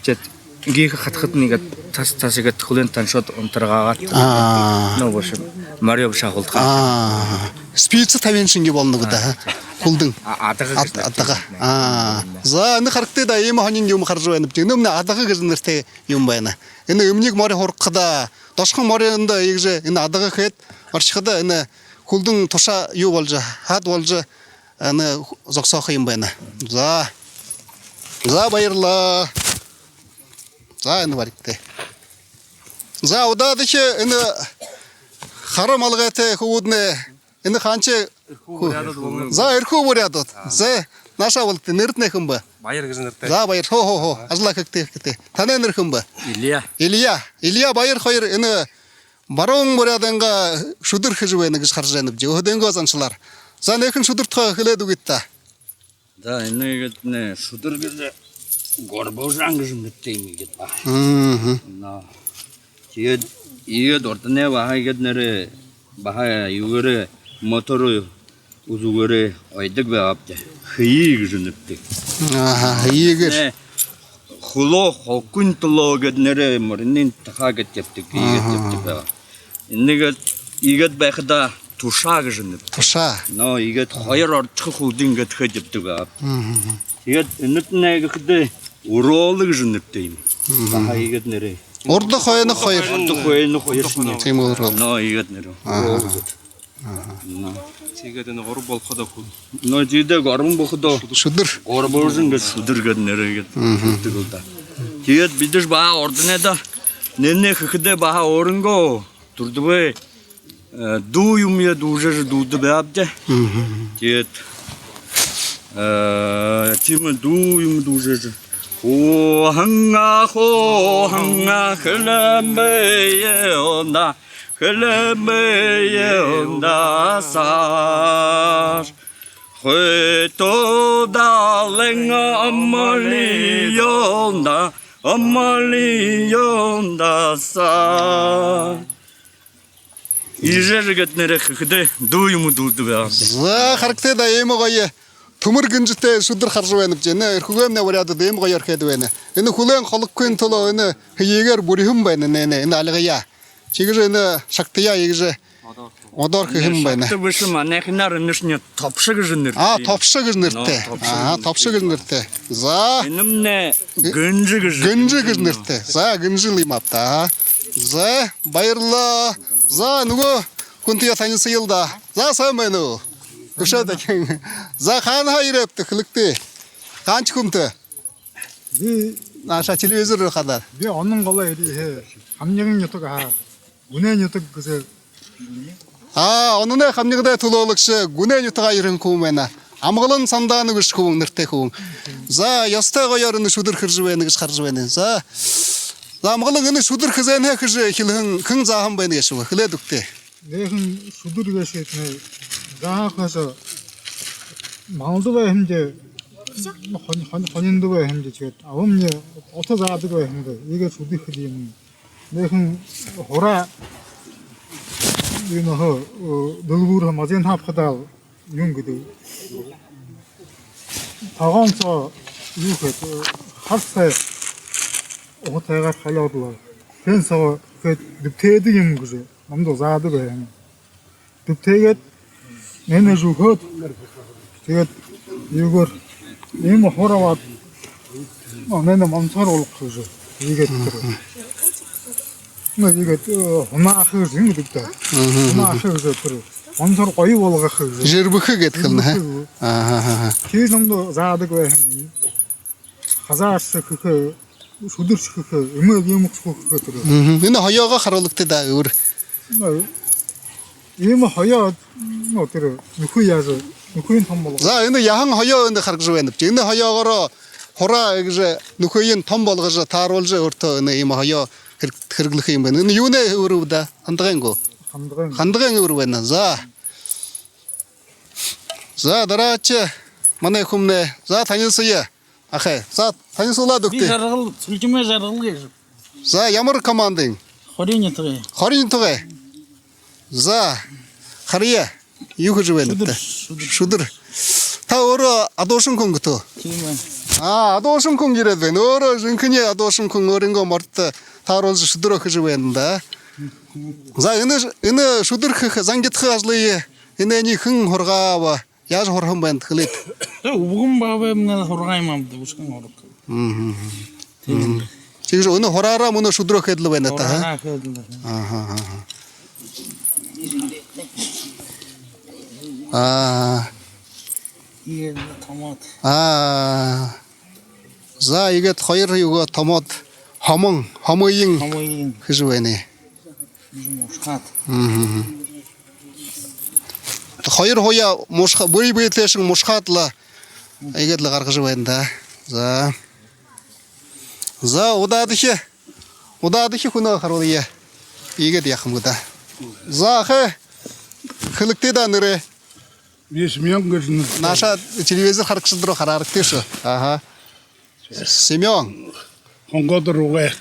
Тиигээд гиихэ хадахадань иигээд тас, тас иигээд хүлынь таншоод унтаргаагаад. Аа. Ну, в общем, морёо бэшэ хулдхаа. Аа. Спица табиһан шэнги болоно гү даа, ха? Хүлдэнь. А, адага. Ад-, адага. Аа. За, энэ харагты даа, иимэ һонин юумэ хаража байнабди. Энэмнай адага гэжэ нэрэтэй юм байна. Энэ эмниг мори һургахада, дошхон мориндо иигэжэ энэ адага хээд орхихада, энэ хүлдэнь тушаа юу болжо, хаад болжо, энэ зогсоохо юм байна. За. За, баярлаа. За, энэ баригты. За, удаадахи энэ хара малгайтай хүбүүднай, энэ хаанахи? Эрхүү буряадууд болоно. За, эрхүү буряадууд. За, наашаа бологты. Нэрэтнай хэн бэ? Баяр гэжэ нэрэтэй. За, Баяр. Хо, хо, хо. Ажалаа хэгты, хэгты. Танай нэрэ хэн бэ? Илья. Илья. Илья, Баяр хоёр энэ Баруун Буряадайнгаа шүдэр хэжэ байна гэжэ хаража байнабди, өөһэдынгөө заншалаар. За, энэхэн шүдэр тухай хэлээд үгыт даа. За, энэ иигээд энэ шүдэр гэжэ гурбалжаан гэжэ нэрэтэй юм иигээд баһа. Мгм. Но. Тиигээд, иигээд урданай баһа иигээд нэрэ баһа юугээрээ, мотор үзүүгээрээ оёдог байгаабди. Хэе гэжэ нэрэтэй. Аха, хэе гэжэ. Нэ, Хүлөө хогын түлөө гээд нэрэ, моринын тухай гээд ябадаг, иигээд Аха. ябадаг байгаа. Энээгээ иигээд байхада тушаа гэжэ нэрэтэй. Тушаа. Но иигээд хоёр ородхо хүлдөө иигээд хээд ябадаг байгаа. Мгм. Тиигээд энэтнай гэхэдэ уроола гэжэ нэрэтэй юм. Мгм. Баһа иигээд нэрэ. Урда хойно хоёр. Урда хойно хоёр шэнэ. Тиимэ, уроола. Но иигээд нэрэ. Аха. Уроола гээд. Аха. Но. Тиигээд энэ гурбан болоходоо хүл. Но тиигээд гурбан болоходоо. Шүдэр. Гурбан гэжэ шүдэр гээд нэрэ гээд. Мгм. Гэдэг л даа. Тиигээд бидэшье баһа урданайдаа нэнэ хэхэдээ баһа өөрынгөө түрдүбэй, э, дуу юумэеэ дүүжэжэ дуудадаг байгаабди. Мгм. Тиигээд, э, тиимэ дуу юумэ дүүжэжэ. Хооһон аа, хооһон аа, хэлэн бэеэ ундаа, хэлэн бэеэ ундаасаар. Хойто далайн амгалан юундаа, амгалан юундаасаар. Иигэжэ гээд нэрэ хэхэдээ дуу юумэ дуудадаг байгаа. За, харагты даа, иимэ гоё түмэр гэнжэтэй шүдэр хаража байнабди. Энэ Эрхүүгэй буряадууд иимэ гоёор хээд байна. Энэ хүлээн хологхын түлөө энэ хэеэгээр бүриһэн байна, энэ, энэ, энэ альгаяа. Тиигэжэ энэ шагтаяа иигэжэ одоор хэһэн байна. Шагта бэшэ, манайхинаар энэшни тобшо гэжэ нэрэтэй. А, тобшо гэжэ нэрэтэй. Но, тобшо А, гэжэ тобшо гэжэ нэрэтэй. За. Энэмнай гэнжэ гэжэ. Гэнжэ гэжэ нэрэтэй. За, гэнжэл юм ааб даа. За, баярлаа. За, нүгөө хүнтэеэ танилсая даа. За, сайн байна уу? Үшөө дахин. За, хаанаһаа ерээбта, хэлэгты. Хаанахи хүмтэй? Би Нааша телевизор руу хадаа. Би Онон голой ерээб. Хамниган нютаг һаа. Гүнэй нютаг гэжэ. А, Ононай хамнигада түлөөлэгшэ, Гүнэй нютагһаа ерэһэн хүн байна. Амгалан Сандаанов гэжэ хүбүүн, нэрэтэй хүбүүн. За, ёһотой гоёор энэ шүдэр хэжэ байна гэжэ хаража байна. За. За, Амгалан, энэ шүдэр хэзээнһээ хэжэ эхилһэн, хэн зааһан байна гээшэб? Хэлээд үгыт. Энэхэн шүдэр гээшэ тнэ. Зааха хойшо малда байһан даа. Хонин, хонин, хониндо байһан даа. Тиигээд абамни ото заадаг байһан даа. Иигээд шүдэр хэдэг юм. Энэхэн хураа энэ хо, э, дэлгүүрһээ мазень хабхадаал юм гэдэг. Тогоон соо юу хээд, э, хар сай уһатайгаар халиад лэ. Тэн соо хээд дэбтээдэг юм гэжэ намда заадаг байһан. Дэбтээгээд нэнэ зүхөөд, тиигээд юугээр иимэ хураа абаад, но, нэнэ монсоор болгохо гэжэ. Иигээд тэрэ. Но, иигээд, э, хунааха гэжэ юм гэдэг даа. Мгм. Хунааха гэжэ тэрэ. Монсоор гоё болгохо гэжэ. Жэрбэхэ гээд хэлэнэ, ха? Жэрбэхэ гэжэ. Аха, аха, аха. Тиигэжэ намда заадаг байһан. Хазаарша хэхэ, шүдэршье хэхэ, эмээл юумэ хэхэ тэрэ. Мгм. Энэ һоёогоо харуулагты даа, үбэр. Но, иимэ һоёо, но, тэрэ нүхэ яажа, нүхыень том болгоо. За, энэ яһан һоёо энэ харагжа байнабди. Энэ һоёогоороо хураа иигэжэ нүхыень том болгожо, тааруулжа өөртөө энэ иимэ һоёо хэрэг-, хэрэглэхэ юм байна. Энэ юунэй үбэр бэ даа? Хандагайн гү? Хандагайн. Хандагайн үбэр байна. За. За, дараашань манай хүмнай. За, танилсая. Ахай, за, танилсуулаад үгыт. Би Жаргал, Сүлжэмэй Жаргал гээшэб. За, ямар командын? Хориин нютагай. Хориин нютагай. За, харая. Юу хэжэ байнабта? Шүдэр, шүдэр. Шүдэр. Та өөрөө адуушан хүн гүт? Тиимэ. А, адуушан хүн ерээд байна. Өөрөө жэнхэни адуушан хүн, өөрынгөө моридто тааруулжа шүдэрөө хэжэ байна даа. За, энэ, энэ шүдэр хэхэ, зангидаха ажалые энээниие хэн һургааб? Яажа һурһан байнат, хэлыт. Үбгэн баабаймнай һургаа юм ааб даа, үшөө һургаа. Мгм. Тиимэ. Тиигэжэ энэ һураараа мүнөө шүдэрөө хээд лэ байнат, ха? Һураараа хээд лэ. Аха, аха. Аа. Иигээд томоод. Аа. За, иигээд хоёр юугээ томоод, хомон, хомыень. Хомыень. Хэжэ байна. Мушхаад. Мгм. Хоёр һууяа мушха-, бэе бэетэйшэнь мушхаад лэ. Иигээд лэ гаргажа байна даа. За. За, удаадахи. Удаадахи хүнөө харуулая. Иигээд яаха юм гү даа. За, ахай. Хэлэгты даа нэрээ. Би Семён гэжэ нэрэтэй. Нааша телевизор харагшад руу хараарагты шүү. Аха. Семён. Хонгоодор угай.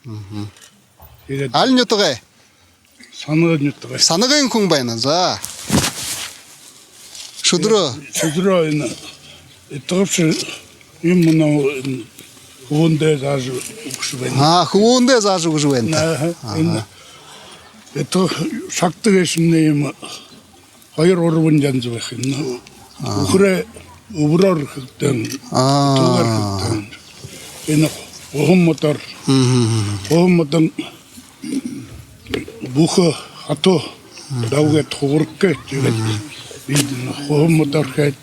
Мгм. Иигээд. Аль нютагай? Санагын нютагай. Санагын хүн байна. За. Шүдэрөө. Шүдэрөө энэ. Итгабши юм мүнөө. Хүбүүндээ заажа үгэжэ байна. Аа, хүбүүндээ заажа үгэжэ байна. Аха. Аха. Энэ, это шагта гээшэмнай юм хоёр-гурбан янза байха юм. Аха. Үхэрөө үбэрөөр хэгдэһэн, аа, түгээр хэгдэһэн. Энэ хуһан модоор. Мгм. Хуһан модон бүхэ хатуу, мгм, даб гээд хугараг гээд, тиигээд, мгм, би хуһан модоор хээд,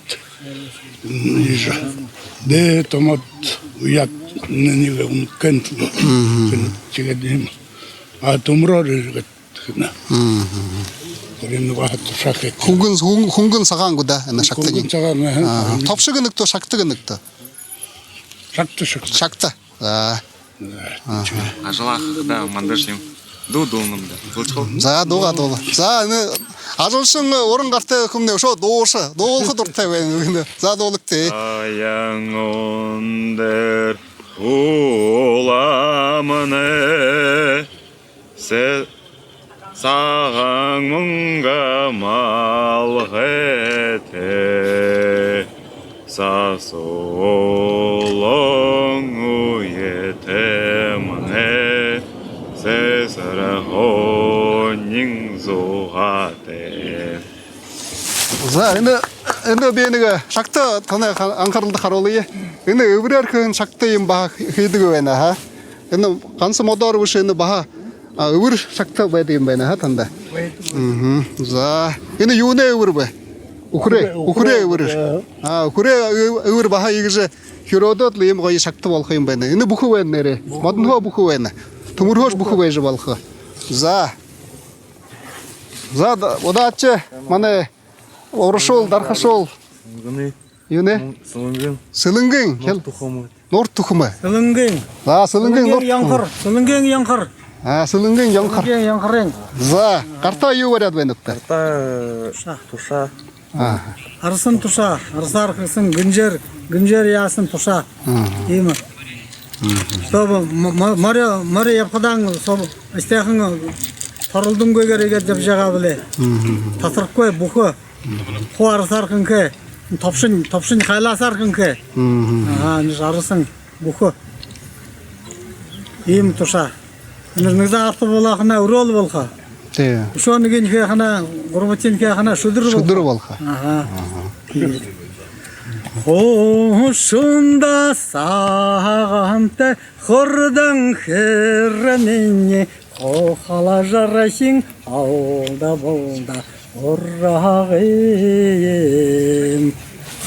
м, иижэ дээһээ томоод уяад, нэгэ үнэхэн лэ. Мгм. Тиигээд юм. А түмэрөөр иигээд хэнэ. Мгм. Тэрэнээ баһа тушаа хээд. Хүнгэн, хүн-, хүнгэн сагаан гү даа, энэ шагтань? Хүнгэн сагаан, аха. Аа, тобшо гэнэ гүт, шагта гэнэ гүт? Шагта, шагта. Шагта. За. Аха. Ажаллаха даа, мандаш юм. Дуу дуулнам даа. Дуулшахал. За, дуугаа дуулаа. За, энэ ажалшан, уран гартай хүмнай үшөө дууша. Дуулаха дуратай байна. За, дуулагты. Аян үндэр уламнай сэ-, сагаан мүнгэ малгайтай, сасуулан үетэмнай сэсэрһэниинь зугаатай. За, энэ, энэ би нэгэ шагта танай ха-, анхаралда харуулая. Энэ эбэрээр хэһэн шагта юм баһа хэ-, хэдэг байна, аха. Энэ ганса модоор бэшэ, энэ баһа, а, эбэр шагта байдаг юм байна, аха, танда. Мгм. За, энэ юунэй эбэр бэ? Үхэрэй, үхэрэй эбэр. А, үхэрэй эб-, эбэр баһа иигэжэ хюрөөдөөд лэ, иимэ гоё шагта болохо юм байна. Энэ бүхэ байна нээрээ. Модонһоо бүхэ байна. Түмэрһөөшье бүхэ байжа болохо. За. За, да-, удачи, манай урашуул, дархашуул. Сэлэнгын. Юунэй? Сэлэнгын. Сэлэнгын. Нуур Түхэмэй. Нуур Түхэмэй. Сэлэнгын. За, Сэлэнгын. Сэлэнгын Нуур Түхэмэй. Янхар. Сэлэнгын Янхар. А, Сэлэнгын Янхар. Сэлэнгын Янхарын. За, гартаа юу бариад байнабта? Гартаа тушаа. Тушаа. А. Арсан тушаа, арсаар хэһэн, гэнжээр, гэнжээр яаһан тушаа. Мгм. Иимэ. Мгм. Чтобы мо-, мо-, море, море ябахадань, чтобы эстэхэн торолдонгүйгөөр иигээд ябажа байгаа бэлэй. Мгм. Татархагүй, бүхэ. Мгм. Хуу арсаар хэнхэй, тобшонь, тобшонь хайлаһаар хэнхэй. Мгм. Аха, энэ арсан бүхэ. Иимэ тушаа. Нэгэ, нэгэ заа арта буулгахадань үреэл болохо. Тии. Үшөө нэгэнь хэхэдэнь, гурбадахинь хэхэдэнь шүдэр болохо. Шүдэр болохо. Аха. Аха. Хуушанда сагаантай хурдан хэрмэниинь хухалжархин алда болдо урагы юм.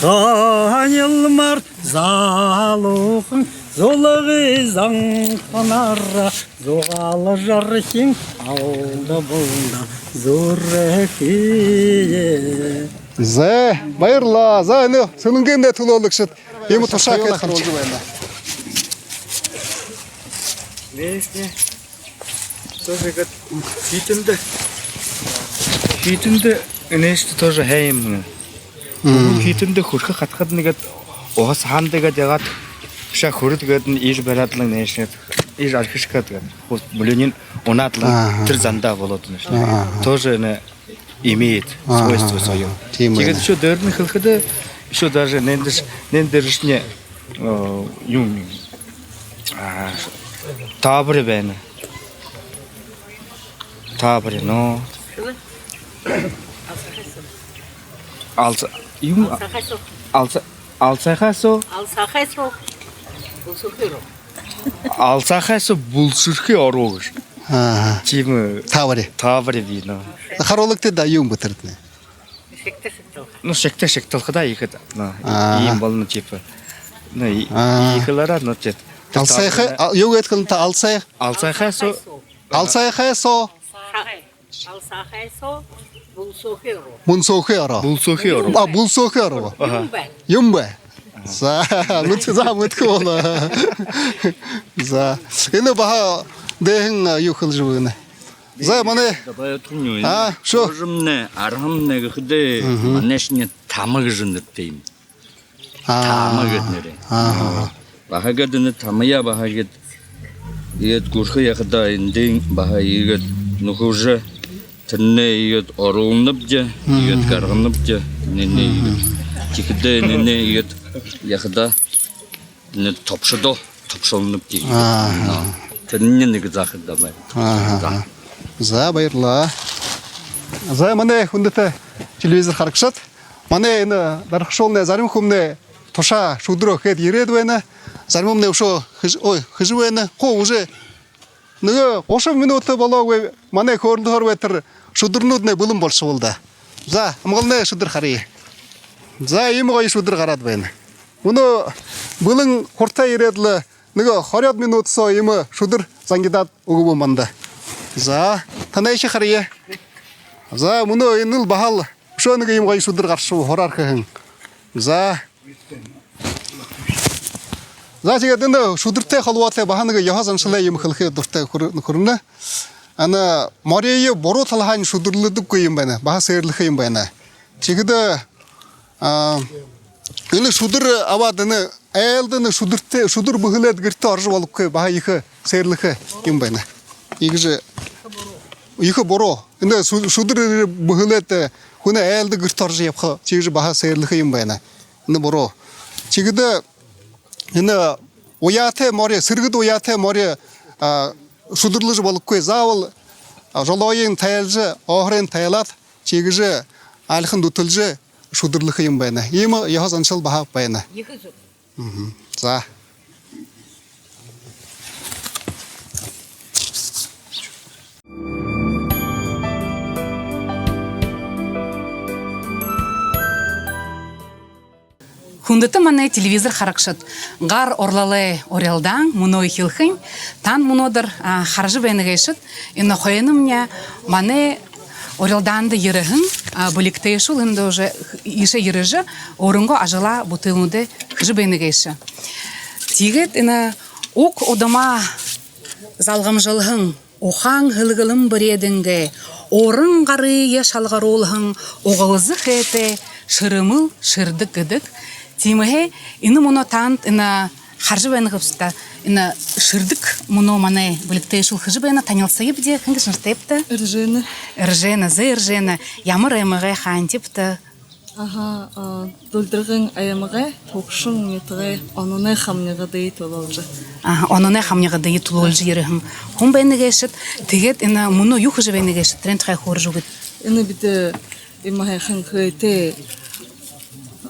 Ханилмар залуухан зулгы занханараа зугаалжархин алда болдо зүрхы юм. За, баярлаа. За, энэ Сэлэнгын түлөөлэгшэд иимэ тушаа хээд харуулжа байна. Нээшни. Тоже иигээд хитэндэ. Хитэндэ нээшни тоже һайн юм. Мм. Хитэндэ хүрэхэ хатахадань иигээд уһа саһанда иигээд яагаад, үшөө хүрөөд иигээд иижэ бариад лэ нээшни. Иижэ архишхаад иигээд. Хус-, бэлыень унаад лэ, аха, тэрэ зандаа болоод нээшни. Аха. Тоже энэ имеет, аха, свойство своё. Тиимэ. Тиигээд байна. Үшөө дээрэнь хэлэхэдэ, үшөө даже нэн дээрэш-, нэн дээрэшни, э, юм, а, таабари байна. Таабари, но. Алса-, юм, алса-, алсайхай соо. Алсайхай соо. Алсайхай соо. Булсуухи оруу. Алсайхай соо булсуухи оруу гэжэ. Аха. Тиимэ. Таабари. Таабари бии, но. Харуулагты даа, юун бэ тэрэтнай? Шэгтэ шэгтэлхэ. Ну, шэгтэ шэгтэлхэ даа, иигээд, ну, а, иимэ болоно, типа. Ну, и-, а, иихэлээрээ, ну, тиигээд. Алсайхай, а, юу гээд хэлэнэт, алсай-? Алсайхай соо. Алсайхай соо. Алсайхай соо. Булсуухи оруу. Булсуухи оруу. Булсуухи оруу. А, булсуухи оруу. Аха. Юм бэ. Юм бэ. За, мэд-, за, мэдэхэ болоо. За. Энэ баһа дээһэн, а, юу хэлэжэ байна. За, манай. А, шо. Ожомнай, арһамнай гэхэдэ, мгм, манайшни тама гэжэ нэрэтэй юм. А. Тама гээд нэрэ. Аха. Баһа гээд энэ тамаяа баһа гээд, иигээд гүрэхэ яахадаа эндэнь баһа иигээд нүхэжэ, тэрэнээ иигээд оруулнабди, иигээд, мгм, гарганабди, энэнээ иигээд. Мгм. Тиихэдээ энэнээ иигээд яахадаа, энэ тобшодоо. тогшолнобди. Ааха. Тэрэнь нэгэ захада байна. Ааха. За. За, баярлаа. За, манай хүндэтэ телевизор харагшад. Манай энэ дархашуулнай зарим хүмнай тушаа шүдэрөө хээд ерээд байна. Заримнай үшөө хэжэ, ой, хэжэ байна. Хуу уже нэгэ гушан минута болоогүй манай хөөрэлдөөр байтар шүдэрнүүднай бэлэн болошоо болоо даа. За, Амгаланай шүдэр харая. За, иимэ гоё шүдэр гараад байна. Мүнөө бэлэн хурта ерээд лэ нэгэ хорёод минута соо иимэ шүдэр зангидаад үгэбэ манда. За, танайшье харая. За, мүнөө энэл баһал үшөө нэгэ иимэ гоё шүдэр гаршоо, хураар хэһэн. За. За, тиигээд энэ шүдэртэй холбоотой баһа нэгэ ёһо заншалай юумэ хэлэхэ дуратай хүр-, хүрэнэ. Энэ мориие буруу талаһаань шүдэрлэдэггүй юм байна. Баһа сээрлэхэ юм байна. Тиихэдэ, а, энэ шүдэр абаад, энэ айлда энэ шүдэртэй, шүдэр бүһэлөөд гэртээ орожо болохогүй, баһа ехэ сээрлэхэ юм байна. Иигэжэ ехэ буруу. Энэ шү-, шүдэр бүһэлөөд, э, хүнэй айлда гэртээ орожо ябаха, тиигэжэ баһа сээрлэхэ юм байна. Энэ буруу. Тиихэдэ энэ уяатай мори, сэргэдэ уяатай мори, а, шүдэрлэжэ болохогүй. Заабол, а, жолоогыень тайлажа, оохорыень тайлаад, тиигэжэ айлхан дүтэлжэ шүдэрлэхэ юм байна. Иимэ ёһо заншал баһа байна. Мгм. За. Хүндэтэ манай телевизор харагшад, «Гар урлалай» урилдаан мүнөө эхилхэнь. Тан мүнөөдэр, а, хаража байна гээшэт, энэ хойномни манай урилдаанда ерэһэн, а, бэлигтэйшүүл эндэ уже иишээ ерэжэ, өөрынгөө ажалаа, бүтээлнүүдээ хэжэ байна гээшэ. Тиигээд энэ уг удамаа залгамжалһан, ухаан һэлгэлэн бэреэдэнгээ, уран гарые шалгаруулһан угалза хээтэй шэрэмэл Шэрдэг гэдэг. Тиимэһээ энэ мүнөө танда энэ хаража байна гээбшта, энэ Шэрдэг мүнөө манай бэлигтэйшүүл хэжэ байна. Танилсая бидэ, хэн гэжэ нэрэтэйбта? Эржена. Эржена, зэ, Эржена. Ямар аймагай, хаанахибта? Аха, а, Дулдаргын аймагай Түгшэн нютагай Ононойн хамнигадые түлөөлжэ. Аха, Ононойн хамнигадые түлөөлжэ ерэһэн хүн байна гээшэт. Тиигээд энэ мүнөө юу хэжэ байна гээшэт, тэрээн тухай хөөрэжэ үгыт. Энэ бидэ иимэ һайхан хээтэй,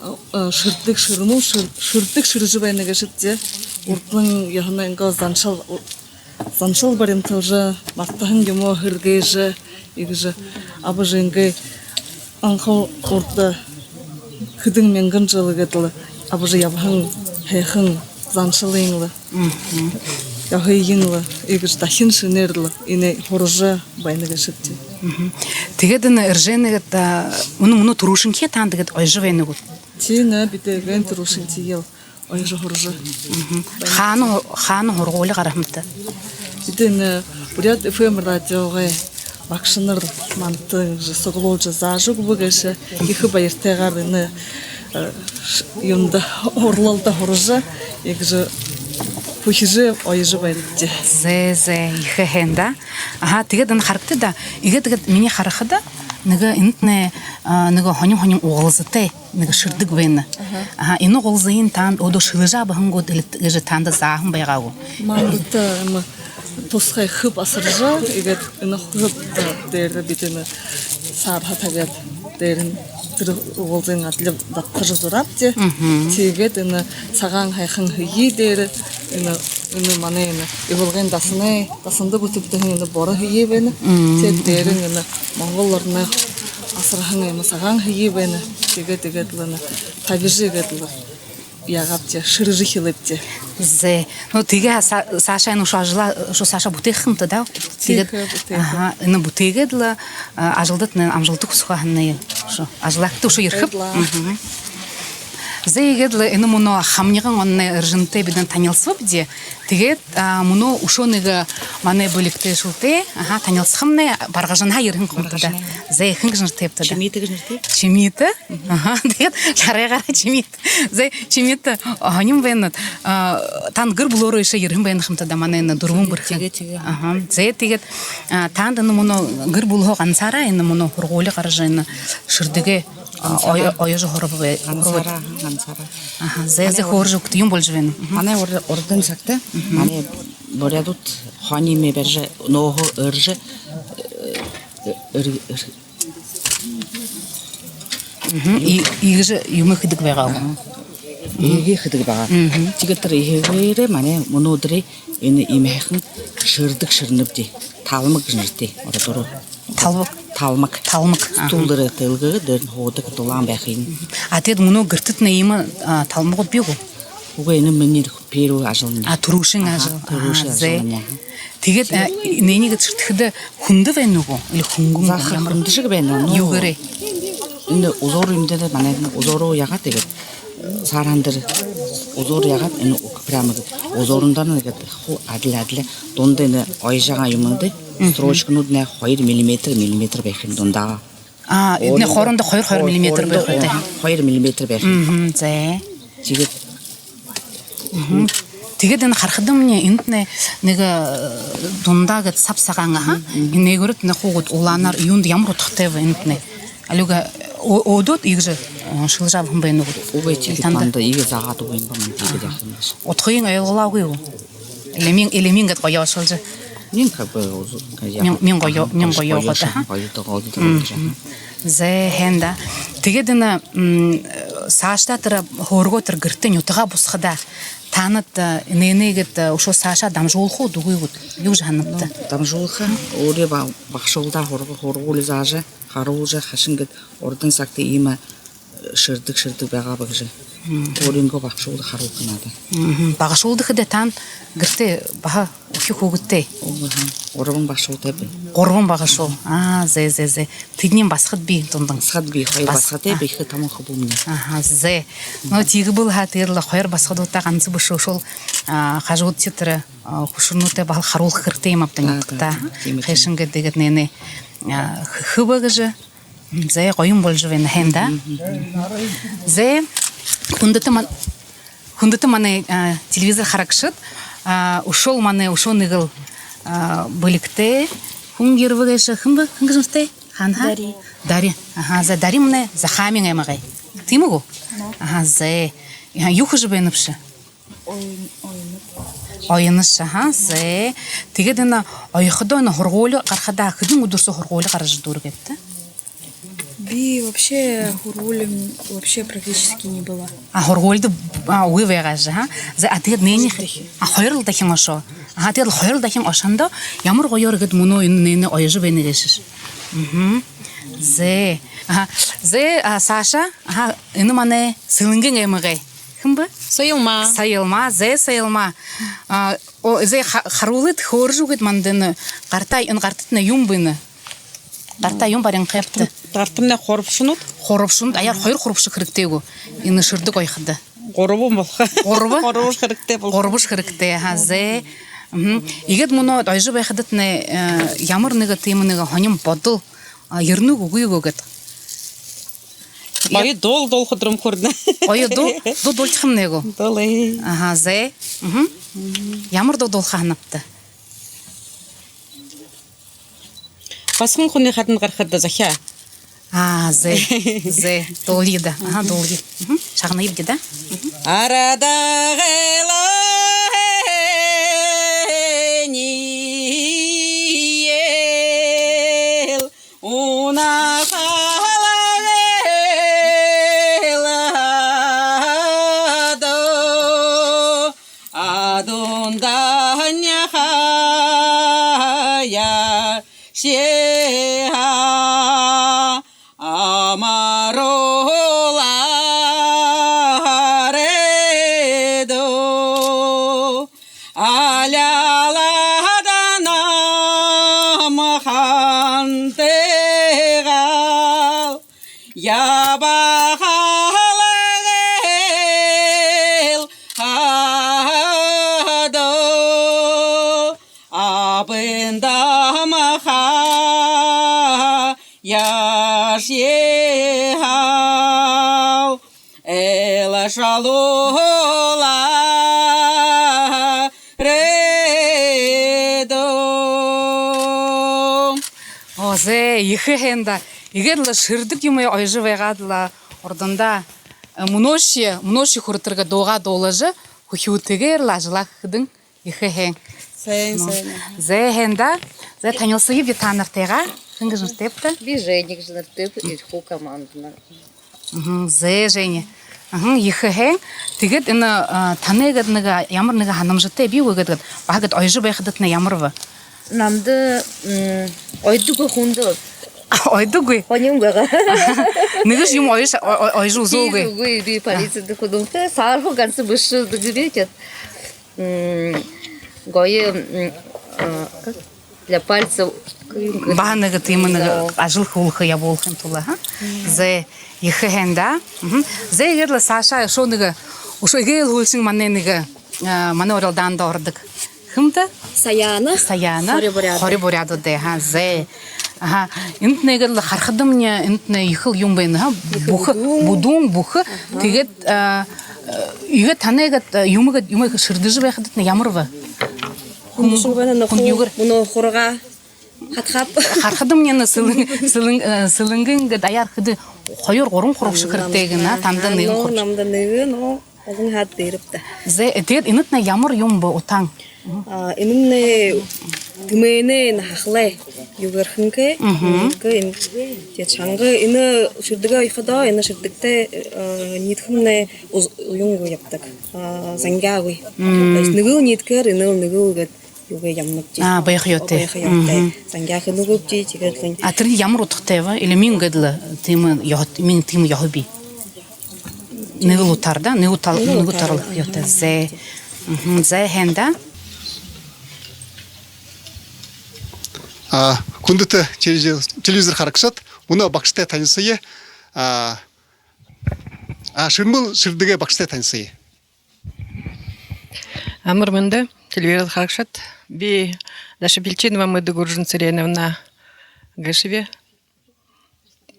а, а, шэрдэг шэрэмэл, шэр-, шэрдэг шэрэжэ байна гээшэбди. Урдын ёһоной иигээд заншал, заншал баримталжа, мартаһан юумэ һэргээжэ, иигэжэ абажа иигээд анхал урда хэдэн мянган жэл иигээд лэ абажа ябаһан һайхан заншалынь лэ, ёһыень лэ иигэжэ дахин шэнээр лэ энэ һуража байна гээшэбди. Тиигээд энэ Эржена гээд, а, мүнөө, мүнөө түрүүшынхиеэ танда гээд оёжо байна гүт? Тиимэ, бидэ иигээд түрүүшынхиеэ оёжо һуража. Хаана, хаана һургуули гараһамта? Бидэ энэ Буряад ФМ радиогой багшанар манда иигэжэ суглуулжа заажа үгэбэ гээшэ, ехэ баяртайгаар энэ, э, ш-, юундэ, урлалда һуража, иигэжэ хүхижэ оёжо байнабди. Зэ, зэ, ехэ һайн даа. Аха, тиигээд энэ харагты даа. Иигээд, иигээд минии харахада, нэгэ энэтнай, а, нэгэ һонин-һонин угалзатай нэгэ шэрдэг байна. Аха, энэ угалзыень танда одоо шэлэжэ абаһан гүт, али гэжэ танда зааһан байгаа гү? Манда иимэ тусхай хэб асаржа, иигээд энэ хэб дээрэ бидэ энэ саарһа табяад, дээрэнь тэрэ угалзыень адли дабтажа зураабди. Тиигээд энэ сагаан һайхан һэеы дээрэ энэ, энэ манай энэ Ивалгын дасанай, дасанда бүтэгдэһэн энэ боро һэеы байна. Тиигээд дээрэнь энэ Монгол ороной асарһан иимэ сагаан һэеы байна. Тиигээд, тиигээд лэ энэ табижа, иигээд лэ яагаабди, шэрэжэ эхилээбди. Зэ. Ну, тиигээ са-, саашаа энэ үшөө ажалаа, үшөө саашаа бүтээхэмта даа. Тиигээд, тиигээ, бүтээхэ. Аха, энэ бүтээгээд лэ, а, ажалдатнай амжалта хүсэхэ һанааб. Үшөө ажалаа хэхэдэ үшөө ерэхэб. Баярлаа. Зэ, иигээд лэ энэ мүнөө хамниган Ононойн Эрженатай бидэ танилсаабди. Тиигээд, а, мүнөө үшөө нэгэ Манай бэлигтэй шүлтэй. Аха, танилсахамнай Баргажанһаа ерэһэн хүмтэ даа. Баргажанһаа. Зэ, хэн гэжэ нэрэтэйбта даа? Чимитэ гэжэ нэрэтэй. Чимитэ? Мгм. Аха, тиигээд шарайгаараа Чимитэ. Зэ, Чимитэ, һонин байна. А, тан гэр бүлөөрөө иишээ ерэһэн байна хүмтэ даа, манай энэ Дүрбэн Бэрхэ. Тиигээ, тиигээ. Аха. Зэ, тиигээд, а, танда энэ мүнөө гэр бүлһөө гансаараа энэ мүнөө һургуули гаража, энэ Шэрдэгээ, а, ой-, Гансаараа. Оёжо һурба бэ-, һурба. Гансаараа, аха, гансаараа. Аха, зэ, зэ, манай хөөржэ үгыт, юун боложо байна? Мгм. Манай ур-, урдын сагта манай буряадууд хони юумэ барижа, нооһо эржэ, э, эр-, эр-, Мгм. И-, иигэжэ юумэ хэдэг байгаа гү? Аха. Эһээ хэдэг байгаа. Мгм. Тиигээд тэрэ эһээгээрээ манай мүнөөдэрэй энэ иимэ һайхан шэрдэг шэрэнэбди. Талмаг гэжэ нэрэтэй ородоор. Талбаг? Талмаг. Талмаг. Аха. Стул дээрэ тэлгээгээ, дээрэнь һуудаг, дулаан байха юм. А, тиигээд мүнөө гэртэтнай иимэ, а, талмагууд бии гү? Үгы, энэ минии первый ажалынь. А, түрүүшын ажал. Аха, түрүүшын ажалынь. Аха, зэ. Тиигээд, а, энээниие шэртэхэдэ хүндэ байна гү? Или хүнгэн? Заахан ямар хүндэшэг байна, но юугээрээ? Энэ узор юм даа, манай энэ узороо яагаад, тиигээд саарһан дээрэ узор яагаад, энэ прямо иигээд узорнуудынь иигээд хуу адли-адли, дунда энэ оёжо байгаа юумэнүүдынь, мгм, строчкануудынь хоёр миллиметр, миллиметр байха юм дундаа. А, эдэнэй хоорондоо хоёр, хоёр миллиметр байха юм. Хоорондоо, о, хоёр миллиметр байха юм. Мгм, зэ. Тиигээд. Мгм. Тиигээд энэ харахадамни, энэтнай нэгэ, э, дундаа гээд саб сагаан, аха. Мгм, мгм. Энээгээрэтнай хуу гээд улаанаар юундэ, ямар удхатайб энэтнай? Али үгы, өө-, өөдөөд иигэжэ, э, шэлэжэ абаһан байна гү? Үгы, тиигээд танда иигээ заагаад үгы юм байна, тиигээд яаха юм гээшэ. Удхыень ойлгуулаагүй гү? Или миин, или миин гээд гоёошуулжа. Миин как бы уз-, как я-, миин, миин гоё, аха, миин гоё, гоё гоёо гоёо гээд, аха. Гоёдоо, гоёдоо. Мгм. Гоёжо, аха. Зэ, һайн даа. Тиигээд энэ, м, саашадаа тэрэ һөөргөө тэрэ гэртээ, нютагаа бусахадаа, танад, э, энээнээ гээд, э, үшөө саашаа дамжуулха гүт, үгы гүт? Юун гэжэ һананабта? Ну, дамжуулха, өөрын ба-, багашуулда һурга-, һургуули заажа, харуулжа, хайшан гээд урдын сагта иимэ шэрдэг, шэрдэг байгаа бэ гэжэ. Мгм. Өөрынгөө багашуулда харуулха надаа. Мгм. Багашуулда гэхэдээ тан гэртээ баһа үхи хүүгэдтэй? Үгы, аха. Гурбан багашуултай би. Гурбан багашуул. А, зэ, зэ, зэ. Тэдэнэй басагад бии дундань? Басагад бии, хоёр бас-, басагадтай, а, би, ехэ томо хүбүүмни. Аха, зэ. Но тиигэбэл һаа, тэрэл хоёр басагадуудта ганса бэшэ, үшөөл, а, хажуудахи тэрэ, а, хүшэрнүүдтэ баһал харуулха хэрэгтэй юм ааб даа, да, нютагта. Да, да. Тиимэ, тиимэ. Хайшан гээд, тиигээд энээнээ, а, хэ-, хэбэ гэжэ. Зэ, гоё юм боложо байна, һайн даа. Зэ, хүндэтэ ман-, хүндэтэ манай, а, телевизор харагшад, а, үшөөл манай, үшөө нэгэл, а, бэлигтэй хүн ерэбэ гээшэ, хэн бэ? Хэн гэжэ нэрэтэйб? Хаанаһаа? Дари. Дари. Аха, зэ, Дари манай Захааминай аймагай. Тиимэ гү? Ну. Аха, зэ. Яа, юу хэжэ байнабши? Оён-, оёношо. Оёношо, аха, зэ. Тиигээд энэ оёходоо, энэ һургуули гарахадаа, хэдэн үдэр соо һургуули гаража дүүргээбта? Би вообще һургуули, м, вообще практически не была. А, һургуулида, а, үгы байгааш, аха. Зэ, а, тиигээд энээнэй, хоёр дахин. А, хоёрдохинь ошоо. Аха, тиигээд хоёрдохинь ошоһондоо ямар гоёор гээд мүнөө энэ, энээнээ оёжо байна гээшэш. Мгм. Зэ. Аха. Зэ, а, саашаа, аха, энэ манай Сэлэнгын аймагай. Хэн бэ? Соёлма. Соёлма, зэ, Соёлма. А, о, зэ, ха-, харуулыт, хөөржэ үгыт манда энэ гартаа, энэ гартатнай юун бэ энэ? Гартаа юун бариһан гээбта? Гартамнай хурабшанууд. Хурабшанууд, аяар хоёр хурабша хэрэгтэй гү? Энэ шэрдэг оёходо. Гурбан болохо. Гурба? Гурбаш хэрэгтэй болохо. Гурбаш хэрэгтэй, аха, зэ. Мгм. Иигээд мүнөө оёжо байхадатнай, э, ямар нэгэ тиимэ нэгэ һонин бодол, а, ерэнэ гү, үгы гү гээд? Гоё дуу дуулаха дурам хүрэнэ. Гоё дуу, дуу дуулахамнай гү? Дуулая. Аха, зэ. Мгм. Ямар дуу дуулаха һанабта? Басаган хүнэй хадань гарахада захяа. А, зэ, зэ, дуулая даа. Аха, дуулая. Мгм. Шагнаябди даа. Мгм. Арадаа гайлаа ниел унахалаа гайлаа доо. Адуун дахяхаяа шэхэ амаруулаа һарэдөө. Аляалаад намхантайгаал ябахалаа гээл хадаа. Аб Ашье хаа, эл шалуулаа рэдөө. Оо, зэ, ехэ һайн даа. Иигээд лэ шэрдэг юумэ оёжо байгаад лэ урдандаа, э, мүнөөшье, мүнөөшье хүрэтэргэ дуугаа дуулажа, хүхюутэйгээр лэ ажалаа хэхэдэнь ехэ һайн. Һайн, ну, һайн. Зэ, һайн даа. Зэ, танилсая би таанартайгаа. Хэн гэжэ нэрэтэйбта? Би Женя гэжэ нэрэтэйб, Элхүү командана. Мгм, зэ, Женя. Мгм, ехэ һайн. Тиигээд энэ, а, танай гээд нэгэ, ямар нэгэ һанамжатай, би үгы гээд, баһа гээд оёжо байхадатнай ямар бэ? Намда, м, оёдоггүй хүндэ. Оёдоггүй? Хонин байгаа. Нэгэшье юумэ оёжо, о-, о-, оёжо үзөөгүй. Үгы, би полицида хүдэлтэй, саарһа ганса бэшэ дэгэрээтэд. М, гоё, м, а, как? Для пальцев. Баһа нэгэ тиимэ нэгэ, да, ажал хүлхэ ябуулхын тула, ха? Мгм. Зэ, ехэ һайн даа. Мгм. Зэ, иигээд лэ саашаа үшөө нэгэ, үшөө эгээл һүүлшын манай нэгэ, а, манай урилдаанда ородог. Хэмта? Саяна. Саяна. Хори буряад. Хори буряадууд, ха, зэ. Аха, энэтнай иигээд лэ харахадамни, энэтнай ехэл юумэ байна, ха? Ехэл бүхэ, бүдүүн. Бүдүүн бүхэ. Аха. Тиигээд, а, э, иигээд танай гээд, э, юумэ гээд, юумэ шэрдэжэ байхадатнай ямар бэ? Хүн, хүн юугээр? Мүнөө хургаа хадхааб. Харахадамни энэ сэлэн-, сэлэн-, э, сэлэнгын гээд аяар хэды хоёр-гурбан хурагша хэрэгтэй гэнэ, танда нэгэн хурагша. Намда нэгэн, но олон хаад дээрэб даа. Зэ, э, тиигээд энэтнай ямар юумэ бэ, утаан? А, энэмнай тэмээнэй, энэ хахалай юугээр хэнхэй. Мгм. Тиигээд энэ, тиигээд шанга энэ шэрдэгээ оёходоо, энэ шэрдэгтэй, э, ниидэхэмнай уз-, уян гү ябадаг. А, зангяагүй. Мм. То есть нэгэл ниидэхээр, энэл нэгэл гээд юугээ ябанабди. А, байха ёһотой. Байха ёһотой. Мгм. Зангяа хэнэгүйбди, тиигээд лэ. А, тэрэнь ямар удхатай бэ? Или миин гээд лэ тиимэ ёһо-, миин тиимэ ёһо бии? Нэгэл утаар даа, нэгэл утаар, нэгэл утаар, нэгэл утаар л ёһотой. Зэ. Мгм, зэ, һайн даа. А, хүндэтэ телевизор, телевизор харагшад, мүнөө багшатай танилсая. А, а, шэрмэл шэрдэгээ багшатай танилсая. Амар мэндэ, телевизор харагшад. Би Дашабильчинова Мэдэгүржэн Цыреновна гээшэб.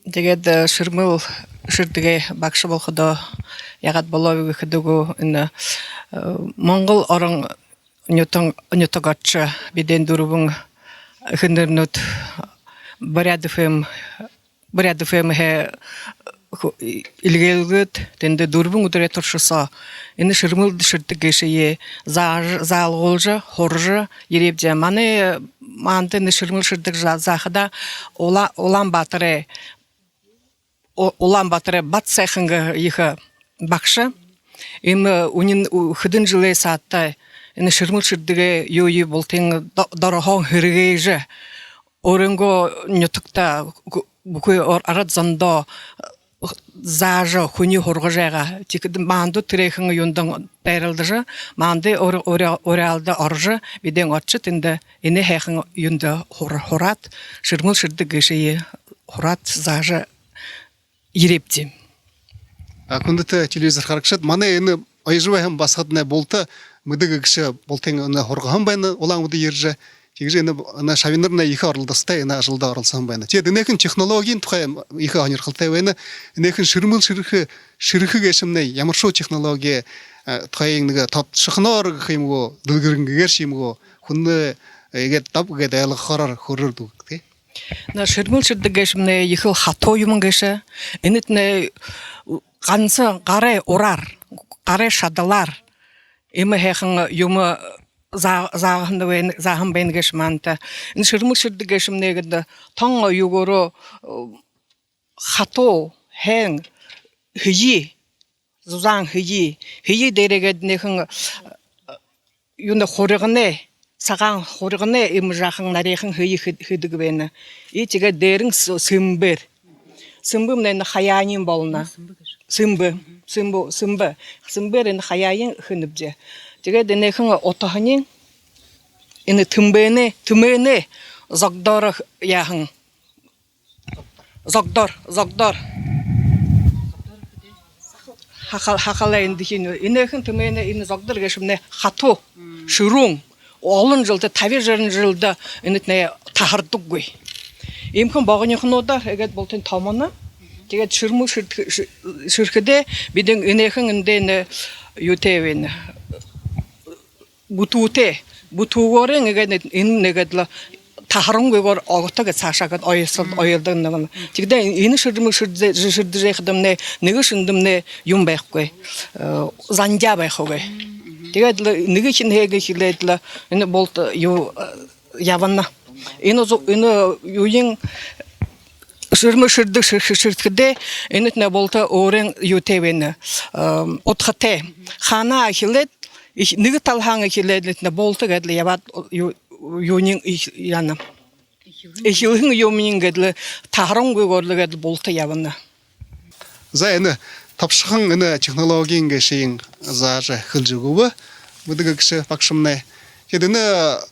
Тиигээд, э, шэрмэл шэрдэгээ багша болоходоо яагаад болооб гэхэдэ гү, энэ, э, Монгол орон нютаг, нютаг ошожо, бидэн дүрбэн эхэнэрнүүд Буряад ФМ, Буряад ФМ-һээ ху-, эльгээнүүд, тэндэ дүрбэн үдэрэй туршада соо энэ шэрмэлдэ шэрдэг гээшые заа-, заалгуулжа, һуража ерээбди. Манай, манда энэ шэрмэл шэрдэг за-, заахада Ула-, Улаан-Баатарай, У-, Улаан-Баатарай Батсайхан гэ-, ехэ багша. Иимэ үнин, у-, хэдэн жэлэй саада энэ шэрмэл шэрдэгээ юу юу бултыень до-, дороһоонь һэргээжэ, өөрынгөө нютагта, гү-, бүхы ор-, арад зондоо заажа, хүниие һургажа байгаа. Тиихэдэ манда тэрэхэн юундэ дайралдажа, манда ур-, ур-, уряалда орожо, бидэн ошожо, тэндэ энэ һайхан юундэ һур-, һураад, шэрмэл шэрдэг гээшые һураад, заажа ерээбди. А, хүндэтэ телевизор харагшад, манай энэ оёжо байһан басагаднай булта Мэдэгэй гэгшэ бултыень энэ һургаһан байна, Улаан-Үдэ ержэ. Тиигэжэ энэ, энэ шабинарнай ехэ оролдосотой энэ ажалда оролсоһон байна. Тиигээд энэхэн технологиин тухай ехэ һонирхолтой байна. Энэхэн шэрмэл шэрхэ, шэрхэ гээшэмнай ямаршуу технологи, э, тухай нэгэ тобшохоноор гэхэ юм гү, дэлгэрэнгээр ши юм гү, хүнэй, э, иигээд даб гээд ойлгохоороор хөөрөөд үгыт. Наа, шэрмэл шэрдэг гээшэмнай ехэл хатуу юумэн гээшэ. Энэтнай ганса гарай ураар, гарай шадалаар иимэ һайхан юумэ заа-, зааһан байна, зааһан байна гээшэ манда. Энэ шэрмэл шэрдэг гээшэмнай гээд тон юугээрээ, э, хатуу, һайн, һэеы, зузаан һэеы. Һэеы дээрэ гээд энэхэн, э, юунэй, хурьганай, сагаан хурьганай иимэ жаахан нарайхан һэеы хэ-, хэдэг байна. И тиигээд дээрэнь с-, сэмбээр. Сэмбэмнай энэ хаяаниинь болоно. Сэмбэ. Сэмбэ. Сэмбэ. Сэмбээр энэ хаяаниинь хэнэбди. Тиигээд энэхэн утаһаниинь энэ тэмээнэй, тэмээнэй зогдоороо яаһан. Зогдоор, зогдоор. Хахал-, хахалай эндэхинь. Энэхэн тэмээнэй энэ зогдоор гээшэмнай хатуу, шэрүүн. Олон жэлдэ, табин жаран жэлдэ энэтнай таһардаггүй. Иимэхэн богонихонуудаар иигээд бултань томоно. Тиигээд шэрмэ шэрд-, шэ-, шэрхэдээ бидэ энээхэн эндэ нэ юутэй байна. Бүтүүтэй. Бүтүүгөөрынь иигээд нэ-, энэ нэгэдэл таһарангүйгөөр огто гээд саашаа гээд оёсол-, оёлдог нэгэ. Тиихэдээ энэ шэрмэ шэрдэ-, шэрдэжэ байхадамнай нэгэ шэндэмнай юм байхагүй. Э, зандяа байхагүй. Тиигээд лэ нэгэ хинһээгээ хэлээд лэ энэ булта юу, э, ябана. Энэ зу-, энэ юуень шэрмэ шэрдэг шэр-, шэрхэдээ энэтнай булта өөрын юутэй байна. Эм, удхатай. Хаанаа эхилээд, эх-, нэгэ талаһаань эхилээд энэтнай булта гээд лэ ябаад юу, юуниинь эх-, яана. Эхилһэн юумыень гээд лэ таһарангүйгөөр лэ гээд лэ булта ябана. За, энэ тобшохон энэ технологиин гээшые заажа хэлэжэ үгөө бэ, Мэдэгэгшэ багшамнай. Тиигээд энэ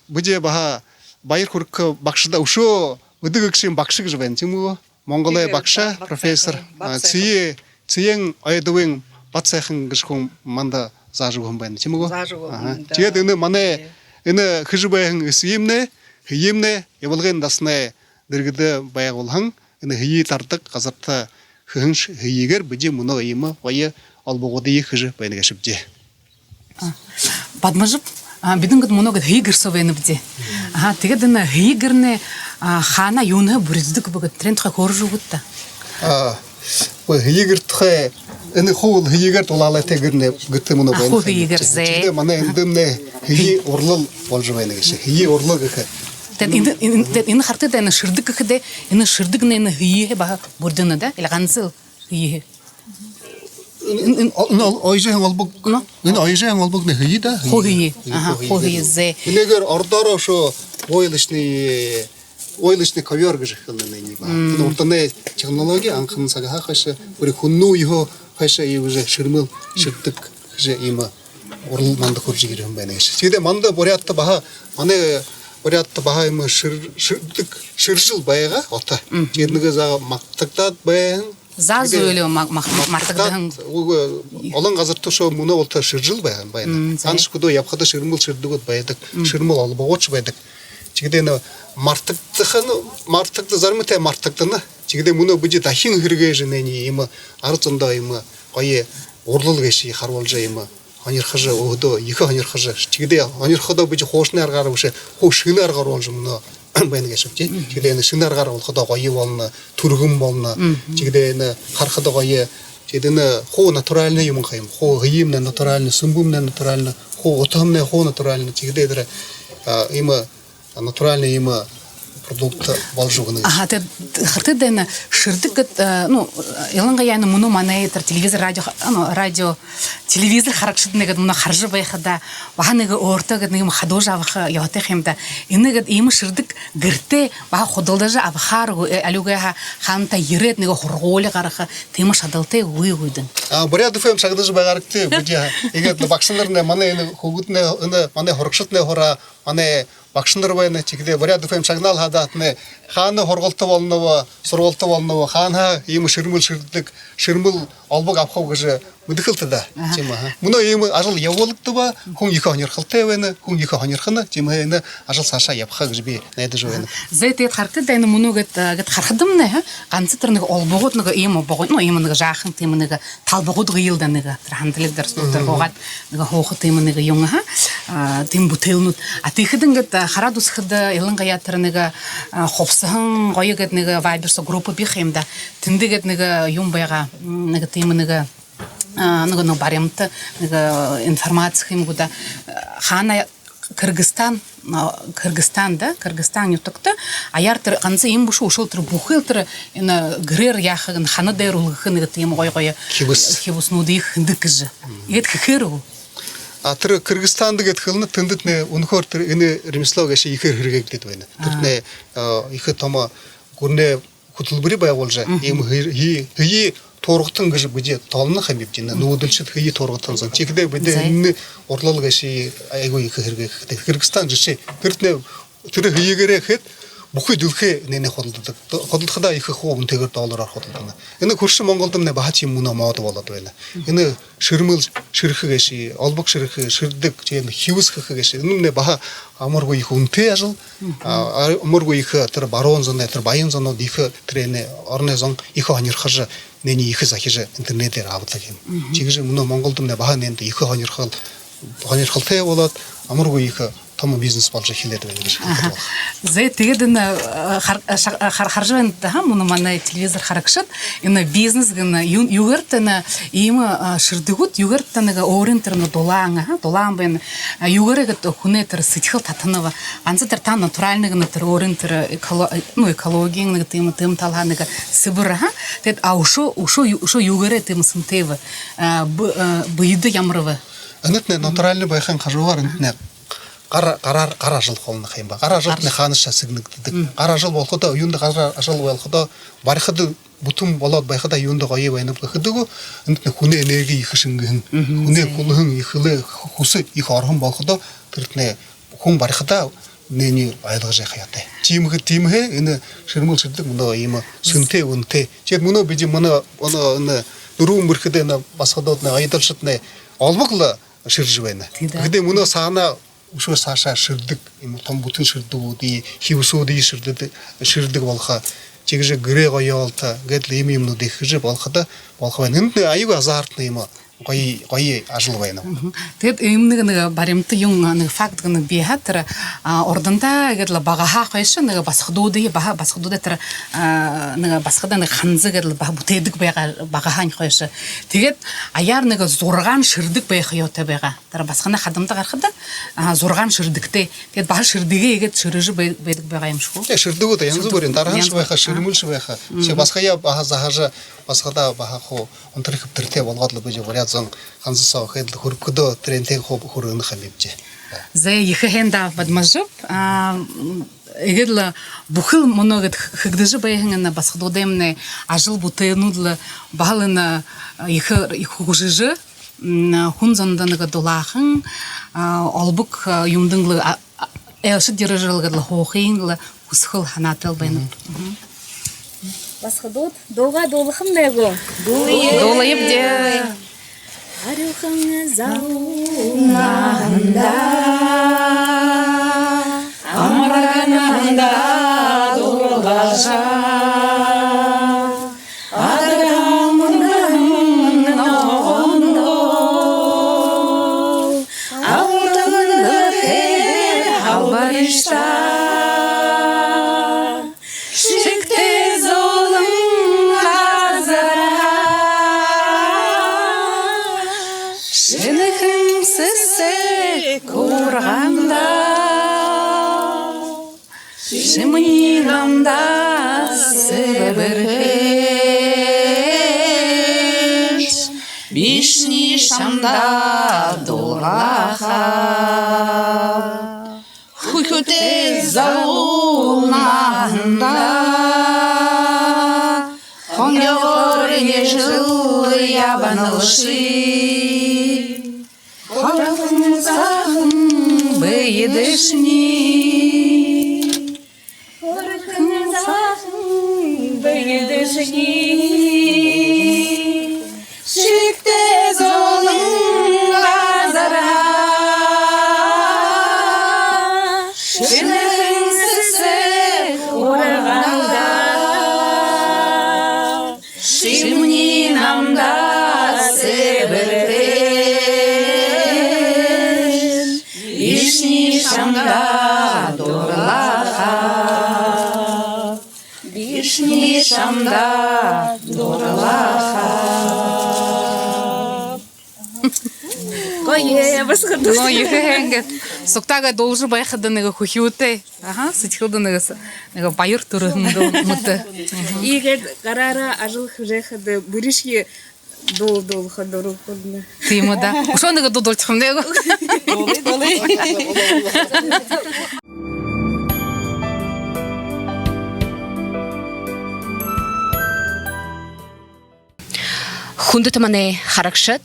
бидэ баһа баяр хүргэхэ багшада үшөө Мэдэгэгшын багша гэжэ байна, тиимэ гү? Монголой багша, профессор, а, Цые-, Цыен-Ойдовын Батсайхан гэжэ хүн манда заажа үгэһэн байна, тиимэ гү? Заажа үгэһэн, аха, да. Тиигээд энэ манай энэ хэжэ байһан эсэгымнай, һэеымнай, Ивалгын дасанай дэргэдэ байгуулһан энэ һэеы тардаг газарта хэһэн ш-, һэеыгээр бидэ мүнөө иимэ гоё олбогуудые хэжэ байна гээшэбди. А, Бадмажаб, а, бидэ гээд мүнөө гээд һэеы гэр соо байнабди. Аха, тиигээд энэ һэеы гэрнай, а, хаана, юунһээ бүриддэг бэ гээд, тэрээн тухай хөөрэжэ үгыт даа. А, үгы, һэеы гэр тухай, энэ хуу һэеыгээр дулаалаатай гэрнай, гэртэ мүнөө байна. А, хуу һэеыгээр, зэ. Тиихэдээ манай эндэмнай һэеы урлал боложо байна гээшэ. Һэеы урлал гэхэ. Тиигээд энэ, энэ, тиигээд энэ харагты даа, энэ шэрдэг гэхэдээ, энэ шэрдэгнай энэ һэеыһээ баһа бүридэнэ даа, или гансал һэеыһээ? Энэ, энэ, энэ ол-, оёжо байһан олбог. Ну? Энэ оёжо байһан олбогнай һэеы даа, хуу һэеы. Һэеы, аха, хуу һэеы, зэ. Энээгээр ородоор үшөө войлочный, войлочный ковёр гэжэ хэлэнэ энээниие. Мм. Энэ урданай технологи анхан сагһаа хойшо, бүри хүннүүд ехэ хойшо иигэжэ шэрмэл шэрдэг гэжэ иимэ урлал манда хүрэжэ ерэһэн байна гээшэ. Тиихэдээ манда Буряадта баһа, манай Буряадта баһа иимэ шэр-, шэрдэг, шэржэл байгаа ото. Мм. Тиигээд нэгэ заа мартагдаад байһан. За, тиихэдээ зөөлөө ма-, ма-, мартагдаһан. Үгы, олон газарта үшөө мүнөө болотор шэржэл байһан байна. Мм, за. Ганса хүдөө ябахада шэрмэл шэрдэгүүд байдаг, мм, шэрмэл олбогууд байдаг. Тиихэдээ энэ мартагдахань, мартагда-, зариматай мартагдана. Тиихэдээ мүнөө бидэ дахин хэрэглэжэ, энээниие иимэ арад зондоо иимэ гоё урлал гээшые харуулжа, иимэ һонирхожо, өөһэдөө ехэ һонирхожо. Тиихэдээ һонирходоо бидэ хуушанай аргаар бэшэ, хуу шэнэ аргаар оруулжа мүнөө байна гээшэбди. Тиихэдээ энэ шэнэ аргаар болоходоо гоё болоно, түргэн болоно. Мгм. Тиихэдээ энэ харахада гоё. Тиигээд энэ хуу натуральна юм ха юм. Хуу һэеымнай натуральна, сүмбэмнай натуральна, хуу утаһамнай хуу натуральна. Тиихэдээ тэрэ, а, иимэ натуральна иимэ продукт боложо үгэнэ гээшэ. Аха, тиигээд харагты даа, энэ шэрдэг гээд, э, ну, илангаяа энэ мүнөө манай тэрэ телевизор, радио, ну, радио, телевизор харагшаднай гээд мүнөө хаража байхада, баһа нэгэ өөртөө гээд нэгэ юумэ хадуужа абаха ёһотой юм даа. Энэ гээд иимэ шэрдэг гэртээ баһа худалдажа абахаар гү, э, али үгы һаа хаанатаа ерээд нэгэ һургуули гараха тиимэ шадалтай үгы гү даа? А, Буряад ФМ шагнажа байгаарагты, бидэ иигээд багшанарнай, манай энэ хүүгэднай, энэ манай һурагшаднай һураа, манай багшанар байна, тиихэдээ Буряад ФМ шагнаал хадаа тнэ, хаана һургалта болоно бэ, сургалта болоно бэ, хаанаһаа иимэ шэрмэл шэрдэг, шэрмэл олбог абахаб гэжэ мэдэхэл та даа. Аха. Тиимэ, аха. Мүнөө иимэ ажал ябуулагдаа, хүн ехэ һонирхолтой байна, хүн ехэ һонирхоно, тиимэ, энэ ажал саашаа ябаха гэжэ би найдажа байна. Аха. Зэ, тиигээд харагты даа, энэ мүнөө гээд, а, гээд харахадамнай, аха, ганса тэрэ нэгэ олбогууд нэгэ иимэ богони, ну, иимэ нэгэ жаахан тиимэ нэгэ талбагууд гү, али даа, нэгэ тэрэ хандлиг дээрэ, стул дээрэ һуугаад нэгэ һууха тиимэ нэгэ юумэ, аха, а, тиимэ бүтээлнүүд. А тиихэдэнь гээд, а, хараад үзэхэдэ, илангаяа тэрэ нэгэ, а, хубсаһан гоё гээд нэгэ Viber соо группа бии ха юм даа. Тэндэ гээд нэгэ юумэ байгаа, м, нэгэ тиимэ нэгэ, а, нэгэ, нэгэ баримта, нэгэ информаци юм гү даа. Хаана Кыргызстан, а, Кыргызстан, да, Кыргызстан нютагта аяар тэрэ ганса иимэ бэшэ, үшөөл тэрэ бүхэл тэрэ энэ гэрээр яаха, энэ хана дээрэ үлгэхэ нэгэ тиимэ гоё-гоё хибэс, хибэснүүдые хэндэг гэжэ. Мгм. Иигээд хэхээр гү? А, тэрэ Кыргызстанда гээд хэлэнэ, тэндэтнай үнэхөөр тэрэ энэ ремесло гээшэ ехээр хэрэглэгдээд байна. А. Тэрэтнай, а, ехэ томо гүрэнэй хүтэлбэри байгуулжа, мгм, иимэ һэ-, һэ-, һэеы туургатан гэжэ бидэ тоолоно ха юм бибди, энэ нүүдэлшэд һэеы туургатан зон. Тиихэдээ бидэ, зэ, энэ урлал гээшые айгуу ехэ хэрэглэхэтэй. Кыргызстан жэшээ. Тэрэтнай тэрэ һэеыгээрээ хээд, бүхы дэлхэй энээнээ худалдадаг. Худалдахадаа ехэ хуу үнэтэйгээр доллараар худалдана. Энэ хүршэ Монголдомнай баһа тиимэ мүнөө модо болоод байна. Энэ шэрмэл шэрэхэ гээшэ, олбог шэрэхэ, шэрдэг, тиимэ хибэс хэхэ гээшэ. Энэмнай баһа амаргүй ехэ үнэтэй ажал. А, амаргүй ехэ тэрэ баруун зоной, тэрэ баян зонууд ехэ, тэрэнээ ороной зон ехэ һонирхожо, энээниие ехэ захижа интернедээр абадаг юм. Тиигэжэ мүнөө Монголдомнай баһа энээндэ ехэ һонирхол-, һонирхолтой болоод, амаргүй ехэ томо бизнес боложо эхилээд байна гэжэ хэлэхэ. Зэ, тиигээд энэ, э, хар-, э, шаг-, э, хар-, хаража байна даа, мүнөө манай телевизор харагшад. Энэ бизнес гэнэ, юу-, юугээртэ энэ иимэ, э, шэрдэгүүд, юугээртэ нэгэ өөрын тэрэ нэгэ дулаан, аха, дулаан байна. А, юугээрээ гээд хүнэй тэрэ сэдьхэл татанаб. Ганса тэрэ тан натуральна гэнэ, тэрэ өөрын тэрэ эколо-, э, ну, экологиин нэгэ тиимэ, тиимэ талаһаа нэгэ сэбэр, аха. Тиигээд, а, үшөө, үшөө, үшөө юугээрээ тиимэ сэнтэй бэ? А, б-, э, бэедэ ямар бэ? Энэтнай натуральна байхын хажуугаар энэтнай гар, гараар, гар ажал холоно юм ба. Гар ажалтнай хаанаһаа сэгнэгдэдэг. Гар ажал болоходоо, юундэ гар ажал болоходоо, барихада бүтэн болоод байхада юундэ гоё байнаб гэхэдэ гү, энэтнай хүнэй энерги ехэ шэнгэһэн, хүнэй хүлһэн ехэ лэ, хүсэ ехэ ороһон болоходоо, тэрэтнай хүн барихадаа энээниие ойлгожо яаха ёһотой. Тиимэһээ, тиимэһээ энэ шэрмэл шэрдэг мүнөө иимэ сэнтэй, үнэтэй. Тиигээд мүнөө бидэ, мүнөө, мүнөө энэ дүрбэн бэрхэдэ энэ басагадууднай, оёдолшоднай олбог лэ шэржэ байна. Тиимэ даа. Гэхэдэ мүнөө саана үшөө саашаа шэрдэг, иимэ томо бүтэн шэрдэгүүдые, хибэсүүдые шэрдэг, шэрдэг болохо. Тиигэжэ гэрээ гоёолто, гээд лэ иимэ юумэнүүдые хэжэ болоходо, болохо байна. Энэтнай аягүй азартна юм, гоё, гоё ажал байна. Тиигээд иимэ нэгэ, нэгэ баримта юун, нэгэ факт гэнэ бии һаа, тэрэ, а, урдандаа гээд лэ багаһаа хойшо нэгэ басагадуудые, баһа-, басагадуудые тэрэ, а, нэгэ басагадаа нэгэ ханза гээд лэ баһа бүтээдэг байгаа, багаһаань хойшо. Тиигээд аяар нэгэ зургаан шэрдэг байха ёһотой байгаа. Тэрэ басаганай хадамда гарахада, а, зургаан шэрдэгтэй. Тиигээд баһа шэрдэгээ иигээд шэрэжэ бай-, байдаг байгаа юм шэхүү. Тээ, шэрдэгүүд янза бүриин, дарһаншье байха, шэрмэлшье байха. Тээ, басагаяа баһа заһажа, басагадаа баһа хуу онтор хэбтэртэй болгоод лэ, бидэ буряад зон ханза соо хээд лэ хүргэхэдөө, тэрээнтэй хуу хүргэнэ ха юм бибди. Зэ, ехэ һайн даа, Бадмажаб. А, м, иигээд лэ бүхэл мүнөө гээд хэгдэжэ байһан энэ басагадуудаймнай ажал бүтээнүүд лэ баһал энэ, а, ехэ, ехэ хүгжэжэ, м, хүн зондо нэгэ дулаахан, а, олбог, а, юумэндэнь лэ, а, а, айлшад ерэжэл гээд лэ һуухыень лэ хүсэхэл һанаатай байнаб. Басагадууд, дуугаа дуулахамнай гү? Дуулая. Дуулаябди. Арюухан залуу наһандаа, амархан наһандаа дурлажа, адаган мундан ногоондо алтан дэлхэйдэ һалбаришта. Шэгтэй зөөлэн газарһаа шэнэхэн сэсэг урганда, шимни намда сэбэрхэш, бишни шамда дуулаха. Хүхюутэй залуу наһандаа хонгёогоор нээжэл ябанал ши. Хурган саһан бэедэшни. Хурган саһан бэедэшни. Шэгтэй зөөлэн газарһаа шэнэхэн сэсэг урганда, шимни намда сэбэрхэш, бишни шамда дурлаха. Бишни шамда дурлаха. Гоё, басагад. Но, ехэ һайн гээд. Сугтаа гээд дуулажа байхада нэгэ хүхюутэй. Аха, сэдьхэлдэ нэгэ с-, нэгэ баяр түрэһэн даа мэтэ. Иигээд гараараа ажал хэжэ байхада бэришье дуу дуулаха дуратай. Тиимэ даа. Үшөө нэгэ дуу дуулахамнай гү? Дуулая, дуулая. Хүндэтэ манай харагшад,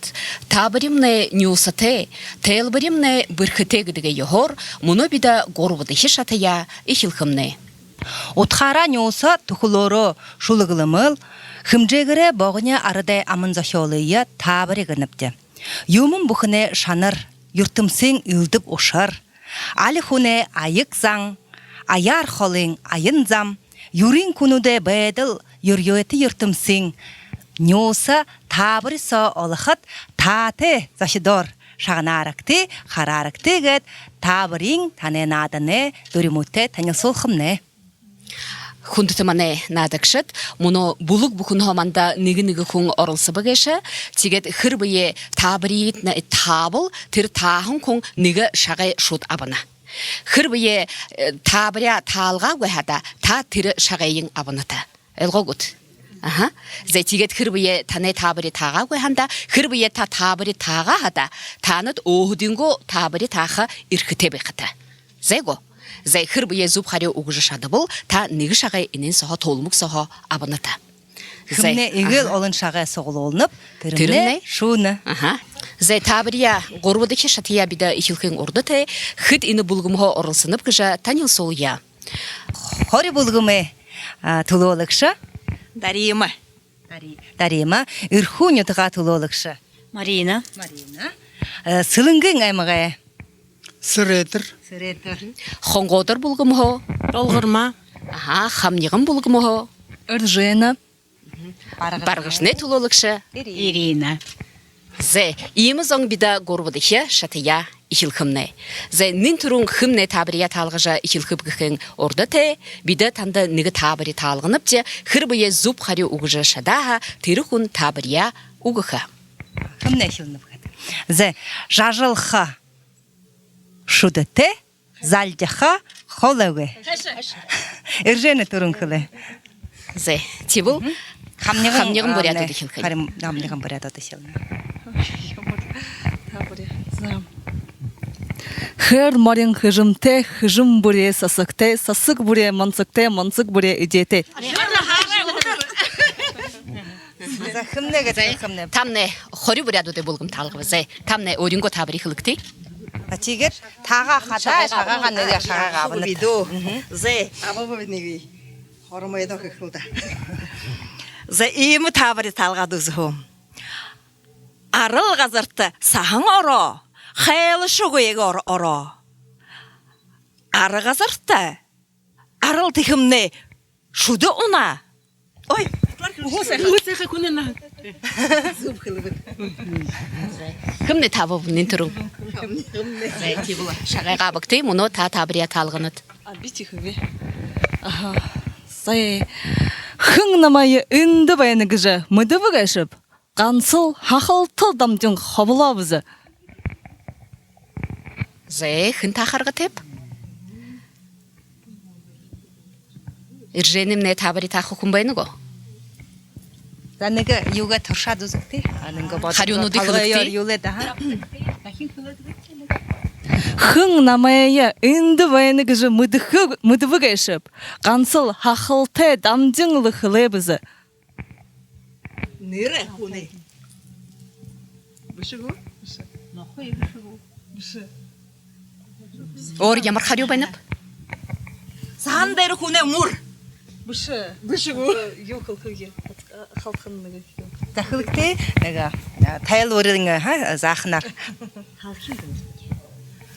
таабаримнай нюусатай, тайлбаримнай бэрхэтэй гэдэг ёһоор мүнөө бидэ гурбадахи шатаяа эхилхэмнай. Удхаараа нюуса түхэлөөрөө шүлэглэмэл, хэмжээгээрээ богони арадай аман зохёолые таабари гэнэбди. Юумэн бүхэнэй шанар, юртэмсын элдэб ушар, али хүнэй аяг зан, аяар холын аян зам, юрын хүнүүдэй байдал, юрьеэтэ юртэмсын нюуса таабари соо олохот, таатай зохидоор шагнаарагты, хараарагты гээд, таабариин танай нааданай дүримүүдтэй танилсуулхамнай. Хүндэтэ манай наадагшад, мүнөө бүлэг бүхэнһөө манда нэгэ-нэгэ хүн оролсобо гээшэ. Тиигээд хэрбээ таабариетнай таабал, тэрэ тааһан хүн нэгэ шагай шууд абана. Хэрбээ, э, таабаряа таалгаагүй хадаа, та тэрэ шагайень абанат. Ойлгоо гүт? Аха. Зай, тиигээд хэрбээ танай таабари таагаагүй хадаа, хэрбээ та таабари таагаа хадаа, таанад өөһэдынгөө таабари тааха эрхэтэй байхат. Зай гү? Зай, хэрбээ зүб харюу үгэжэ шадабал, та нэгэ шагай энээн сооһоо, тулмаг сооһоо абанат. Зай. Хэмнай эгээл олон шагай суглуулнаб, тэрэмнай шүүнэ. Аха. Зай, таабаряа, гурбадахи шатаяа бидэ эхилхын урда тээ, хэд энэ бүлгэмһөө оролсоноб гэжэ танилсуулая. Хори бүлгэмэй, а, түлөөлэгшэ Дарима. Дари-, Дарима. Эрхүү нютагай түлөөлэгшэ Марина. Марина. Э, Сэлэнгын аймагай Сэрээтэр. Сэрээтэр. Хонгоодор бүлгэмһөө Долгорма. Аха, Хамниган бүлгэмһөө Эржена. Баргажанай түлөөлэгшэ Ирина. Зай, иимэ зон бидэ гурбадахи шатаяа эхилхэмнай. Зай, нэн түрүүн хэмнай таабаряа таалгажа эхилхэб гэхын урда тээ, бидэ танда нэгэ таабари таалганабди, хэрбээ зүб харюу үгэжэ шадаа һаа, тэрэ хүн таабаряа үгэхэ. Хэмнай эхилнэб гээд. Зай, жажалха шүдэтэй, залгиха хологүй. Эржена түрүүн хэлээ. Зай, тиибэл Хамниган, Хамниган буряадууд эхилхэ. Харин Хамниган буряадууд эхилнэ. Хээр морин хэжэмтэй, хэжэм бүреэ сасагтай, сасаг бүреэ монсогтой, монсог бүреэ эдеэтэй. За, хэмнай гээд, хэмнай. Тамнай хори буряадуудай бүлгэм таалгаба. Зай, тамнай өөрынгөө таабари хэлэгты. А, тиигээд таагаа хадаа, шагайгаа, шагайгаа нэгэ шагайгаа абанат. Бидөө. Зай, абаба нэгэ. Хормойдоо хэхэл даа. Зай, иимэ таабари таалгаад үзэхүм. Арал газарта саһан ороо, хайлашагүй ор-, ороо. Ара газарта арал тэхэмнай шүдэ унаа. Ой, үһөө сайхан. Үһөө сайхан хүнэй наа. Зүб хэлэбэт. Хэмнай таабаб нэн түрүүн? Хэмнай. Зай, тиибэл шагайгаа абагты, мүнөө та таабаряа таалганат. А, би тиихэб. Аха. Зай. Хэн намайе эндэ байна гэжэ мэдэбэ гээшэб? Гансал һахалта дамдин хубилаа бэзэ. Зай, хэн таахаргатайб? Эрженэмнай таабари тааха хүн байна гү? За, нэгэ юугээ туршаад үзэгты. А, нэгэ бод-, харюунуудые толгойгоор хэлэгты. Юулээд, аха. Хэн намайе эндэ байна гэжэ мэдэхэ-, мэдэбэ гээшэб? Гансал һахалтай дамдин лэ хэлээ бэзэ. Нэрэ хүнэй. Бэшэ гү? Бэшэ. Нохой бэшэ гү? Бэшэ. Өөр ямар харюу байнаб? Саһан дээрэ хүнэй мүр. Бэшэ. Бэшэ гү? Юу хэлэхэб? Халтхан нэгэ. За, хэлэгты. Нэгэ, а, тайлбаринь, ха, зааханаар. Һалхин гэнэ.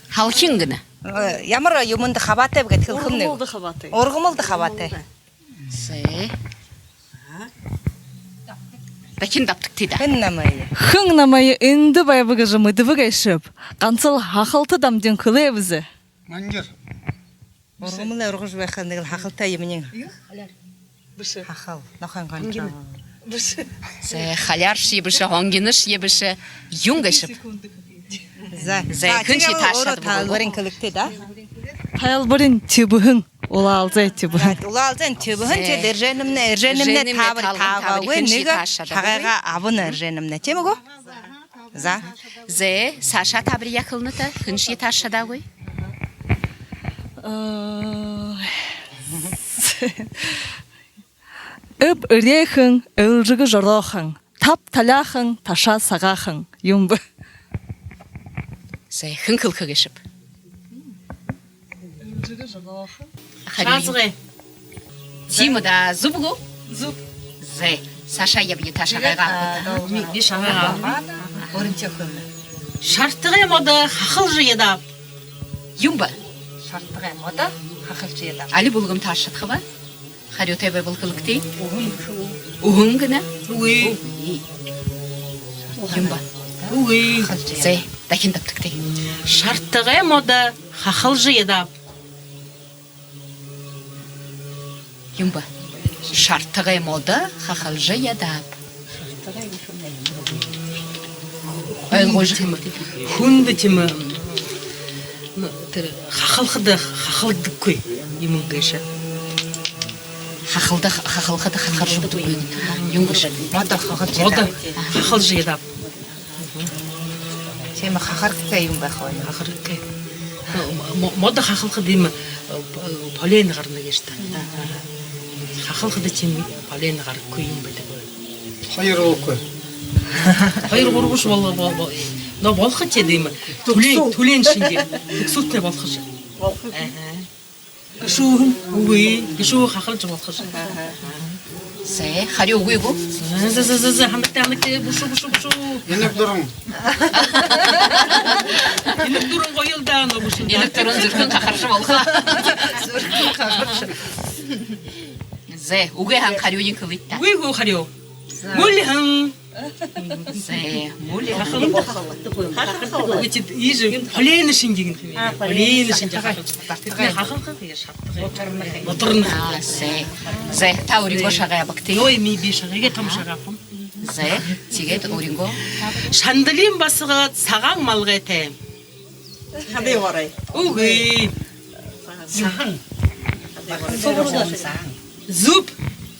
Һалхин гэнэ. Э, ямар юумэндэ хабаатайб гээд хэлэхэмнай. Ургамалда хабаатай. Ургамалда хабаатай. Зай. Дахин дабтагты даа. Хэн намайе? Хэн намайе эндэ байба гэжэ мэдэбэ гээшэб? Гансал һахалта дамдин хэлээ бэзэ. Мангир. Ургамалай ургажа байха нэгэл һахалтай юумэниинь. Бэшэ. Һахал. Нохойн гонжо. Бэшэ. Зай, халяаршье бэшэ, хонгиношье бэшэ. Юун гээшэб? За. Зай, за, хэншье тиигээд таашаад өөрөө таалбаринь хэлэгты даа. Таалбаринь тибэһэн. Улаалзай тибэһэн. Улаалзай тибэһэн, зай. Тиигээд Эрженэмнай, Эрженэмнай таабари таалгаагүй, нэгэ шагайгаа абана Эрженэмнай. Тиимэ гү? За. Зай, саашаа таабари яахалнат, хэншье таашаа шадаагүй. Э, эб эрээхэн, элжэгы жороохон, таб таляахан, ташаа сагаахан юм бэ. Зай, хэн хэлэхэ гээшэб? Шаазгай. Тиимэ даа, зүб гү? Зүб. Зэ, саашаа ябая, та шагайгаа абагты. Би, би шагайгаа абаа. Өөрынгөө хэлэнэ. Шартагай модо хахалжа ядааб. Юун бэ? Шартагай модо хахалжа ядааб. Али бүлгэм таашадхаба? Харюутай байбал хэлэгты. Үгы. Үгы гэнэ? Үгы. Үгы. Юун бэ? Үгы. Зэ, дахин дабтагты. Шартагай модо хахалжа ядааб. Юун бэ? Шартагай модо хахалжа ядааб. Ойлгожо. Хүндэ тиимэ, ну, тэрэ хахалхада хахалдаггүй юм гээшэ. Хахалда, хахалхада хахалжа ябадаггүй. Юун гээшэ? Модо хахалжа. Модо хахалжа ядааб. Тиимэ хахаргатай юм байха юм. Хахаргатай. Мо-, модо хахалхада иимэ, э, п-, полен гарана гээшэ даа. Хахалхада тиимэ полен гарагүй юм байдаг бай. Хоёр гурбагүй. Хоёр гурбаш бол-, бол-, бол-, но болохо тиимэ. Түлеэн, түлеэн шэнги. Түгсүүтнай болохо шэнги. Болохо. Аха. Гэшүүһэн. Үгы. Гэшүүһэн хахалжа болохо шэнги. Зэ, харюу үгы гү? Зэ, зэ, зэ, зэ, ханагты, ханагты, бэшэ, бэшэ, бэшэ. Инаг дуран. Инаг дуран гоёл даа, но бэшэ. Инаг дуран зүрхэн хахаржа болохо. Зүрхэн хахаржа. Зэ, үгы һаань, харюуень хэлыт даа. Үгы гү, харюу? Мүльһэн. Зэ, мүльһэн. Хахалхада. Эти, иижэ, полен шэнги гэнэ юм. А, полен шэнги. Полен шэнги хахалжа. Тэдэнэй хахалхада яа шартагай. Мутарна. Мутарна. А, зэ. Зэ, та өөрынгөө шагай абагты. Ой, ми, би шагайгаа, томо шагай абааб. Зэ, тиигээд өөрынгөө. Шандалиин басагад сагаан малгайтай. Хадын хорой. Үгы. Сагаан. Зүб.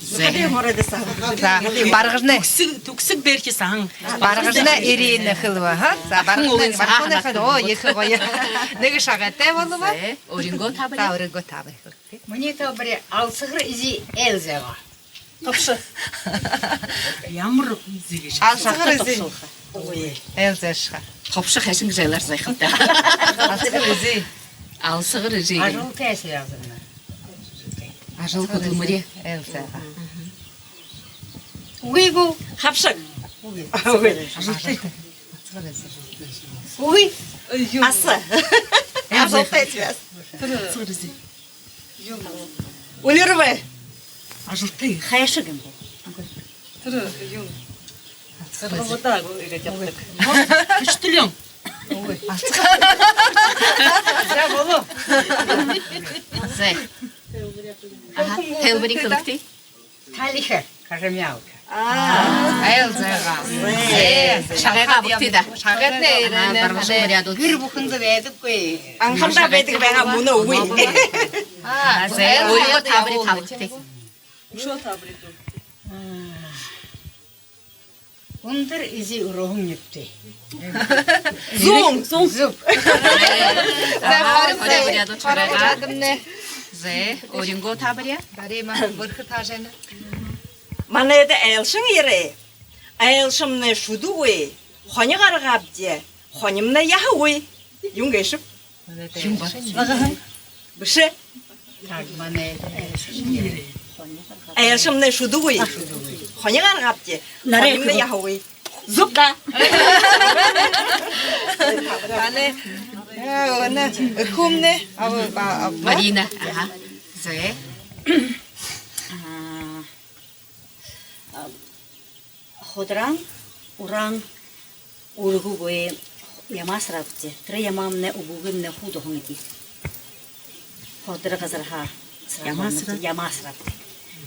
Зэ. Хадын хоройдо сагаан. За, Баргажанай. Түгсэг, Түгсэг дээрхи сагаан. Баргажанай Ирина хэлэбэ, ха? За, Баргажанай, Баргажанай хэлэбэ. О, ехэ гоё. Нэгэ шагайтай болобо. Зэ, өөрынгөө таабари. За, өөрынгөө таабари. Минии таабари Алсагар эжы Элзагаа. Хобшо. Ямар эжы гээшэ? Алсагар эжы. Ой. Элза ошохо. Хобшо хайшан гэжэ айлаар зайхаб даа. Алсагар эжы. Алсагар эжы. Ажалтай связана. Ажал хүдэлмэри. Элзагаа. Үгы гү? Хабшаг. Үгы. Үгы. Ажалтай. Алсагар эжы. Үгы. Аса. Ажалтай связана. Алсагар эжы. Үлэрбэ. Ажалтай. Хайшаг юм бэ? Тэрэ юм. Провода гү, иигээд ябадаг. Хүчтэлэн. Ой. За, болоо. Зэ. Аха, тэлбэриин хэлэгты. Талиха, кожемяка. А. Элзагаа. Зэ. Шагайгаа абагты даа. Шагайтнай. Аха, Баргажан буряадууд. Гэр бүхэндэ байдаггүй. Анхандаа байдаг байгаа, мүнөө үгы. А, зэ. Өөрынгөө таабари таабагты. Үшөө таабари. Үндэр эжы үрөөһэн нютагай. Зүб, зүб. Зүб. Зэ, аха, хорин буряадууд шагайгаа. Зэ, өөрынгөө таабари. Барима, бэрхэ таажа байна. Манайда айлшан ерээ. Айлшамнай шүдэгүй, хони гаргаабди, хонимнай яһагүй. Юун гээшэб? Юун бэ? Бэшэ. Так, манай айлшамнай шүдэгүй, хони гаргаабди, хонимнай яһагүй. Зүб даа. Манай, э, манай, э, хүмнай, а, а, а, Марина, аха. Зэ. А, а, Хударан, уран үргэгүй ямаасараа бэзэ. Тэрэ ямаамнай үбгэмнай хуу доһон эдии. Худар газарһаа. Ямаасараа? Ямаасараа бэзэ.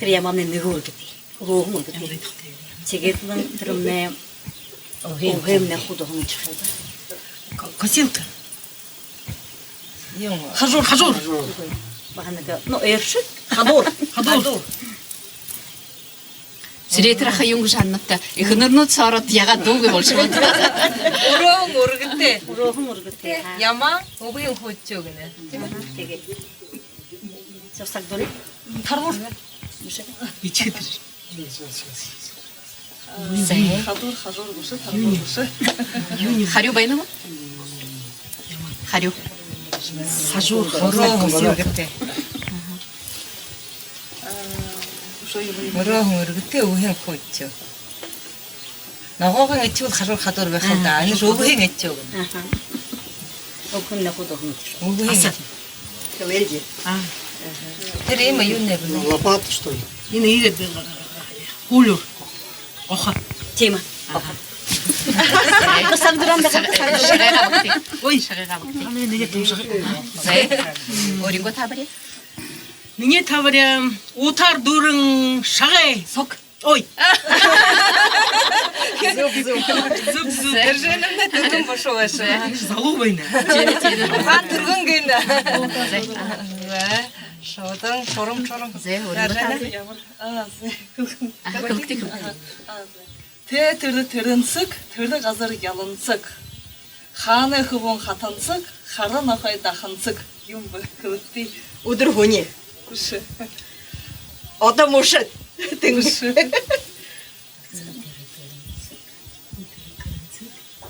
Тэрэ ямаамнай нэгэ үргэтэй. Үрөөһэн үргэтэй. Тиигээд лэ тэрэмнай үбгэмнай хуу доһон эдии. Ко-, косилка. Хажуур, хажуур. Баһа нэгэ, ну, эршэг. Хадуур. Хадуур. Сэрэтэр аха юун гэжэ һананабта? Эхэнэрнүүд соороод яагаад дуугүй болошоо бэ? Үрөөһэн үргэтэй. Үрөөһэн үргэтэй. Ямаан үбгын хүчөө гэнэ. Тиимэ. Тиигээ. Сагадуур. Таргуур. Бичигдэр. Зэ. Хадуур, хажуур бэшэ, таргуур бэшэ. Харюу байна гү? Харюу. Хажуур, хажуур. Аха. Мөрөөһэн үргэтэй, үбһэн хүйтэ. Ногооһон эдишүүл хажуур хажуур байха л даа. Энэ үбһэн эдишүүл. Үбһэн нохой дохын. Үбһэн. Аса. Хэлэлди. Тэрэ иимэ юун нэ бэ? Лопата, что ли? Энэ иигээд, э, хүлөөр. Охо. Тиимэ. Охо. Ой, шагай габагты. Ами, нэгэ тэмшэг. Зэ. Өөрынгөө таабари. Минии таабари, утаар дүүрэн шагай. Сог. Ой. Зүб, зүб. Зүб, зүб. Эржэнэмнай түргэн бэшэ бэшэ. Залуу байна. Тиимэ, тиимэ. Ухаан түргэн гэнэ. Зэ. Шуудан, шурам, шурам. Зэ, өөрынгөө таабари. Ямар? Аа, зэ. Аха, хэлэгты, хэлэгты. Аа, зэ. Тэ тэрэ Тэрэнсэг, тэрэ газар Ялансаг. Хаанай хүбүүн Хатансаг, хара нохой Дахансаг. Юун бэ, хэлэгты. Үдэр һүни. Бэшэ. Одоо мүшэд. Тэнгэри. Бэшэ.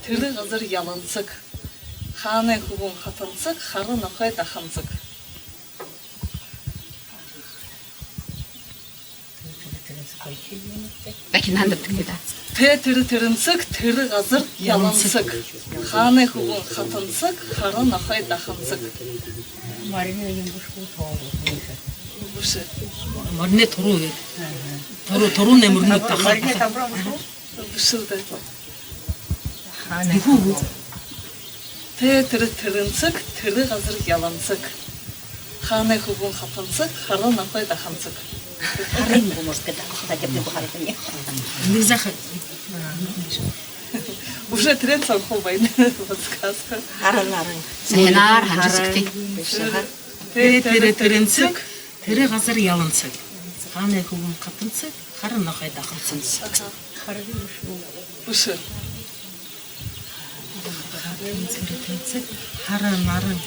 Тэрэ газар Ялансаг. Хаанай хүбүүн Хатансаг, хара нохой Дахансаг. Дахин хандаад хэлэгты даа. Тэ тэрэ Тэрэнсэг, тэрэ газар Ялансаг. Хаанай хүбүүн Хатансаг, хара нохой Дахансаг. Морины юм бэшэ гү, тоол юм бэшэ? Бэшэ. Мориной туруу гээд. Туруу, туруунай мориной таха. Мориной таха бэшэ гү? Бэшэл даа. Хаанай хүбүүн. Тэ тэрэ Тэрэнсэг, тэрэ газар Ялансаг. Хаанай хүбүүн Хатансаг, хара нохой Дахансаг. Хара юм бэшэ гү, может, когда хотя бы хара юм. Нэ, захар. Уже тэрэн сорхо байна. Подсказка. Хара наран. Зэнаар ханжарагты. Тэ тэрэ Тэрэнсэг, тэрэ газар Ялансаг. Хаанай хүбүүн Хатансаг, хара нохой Дахансаг. Бэшэ. Хара наран.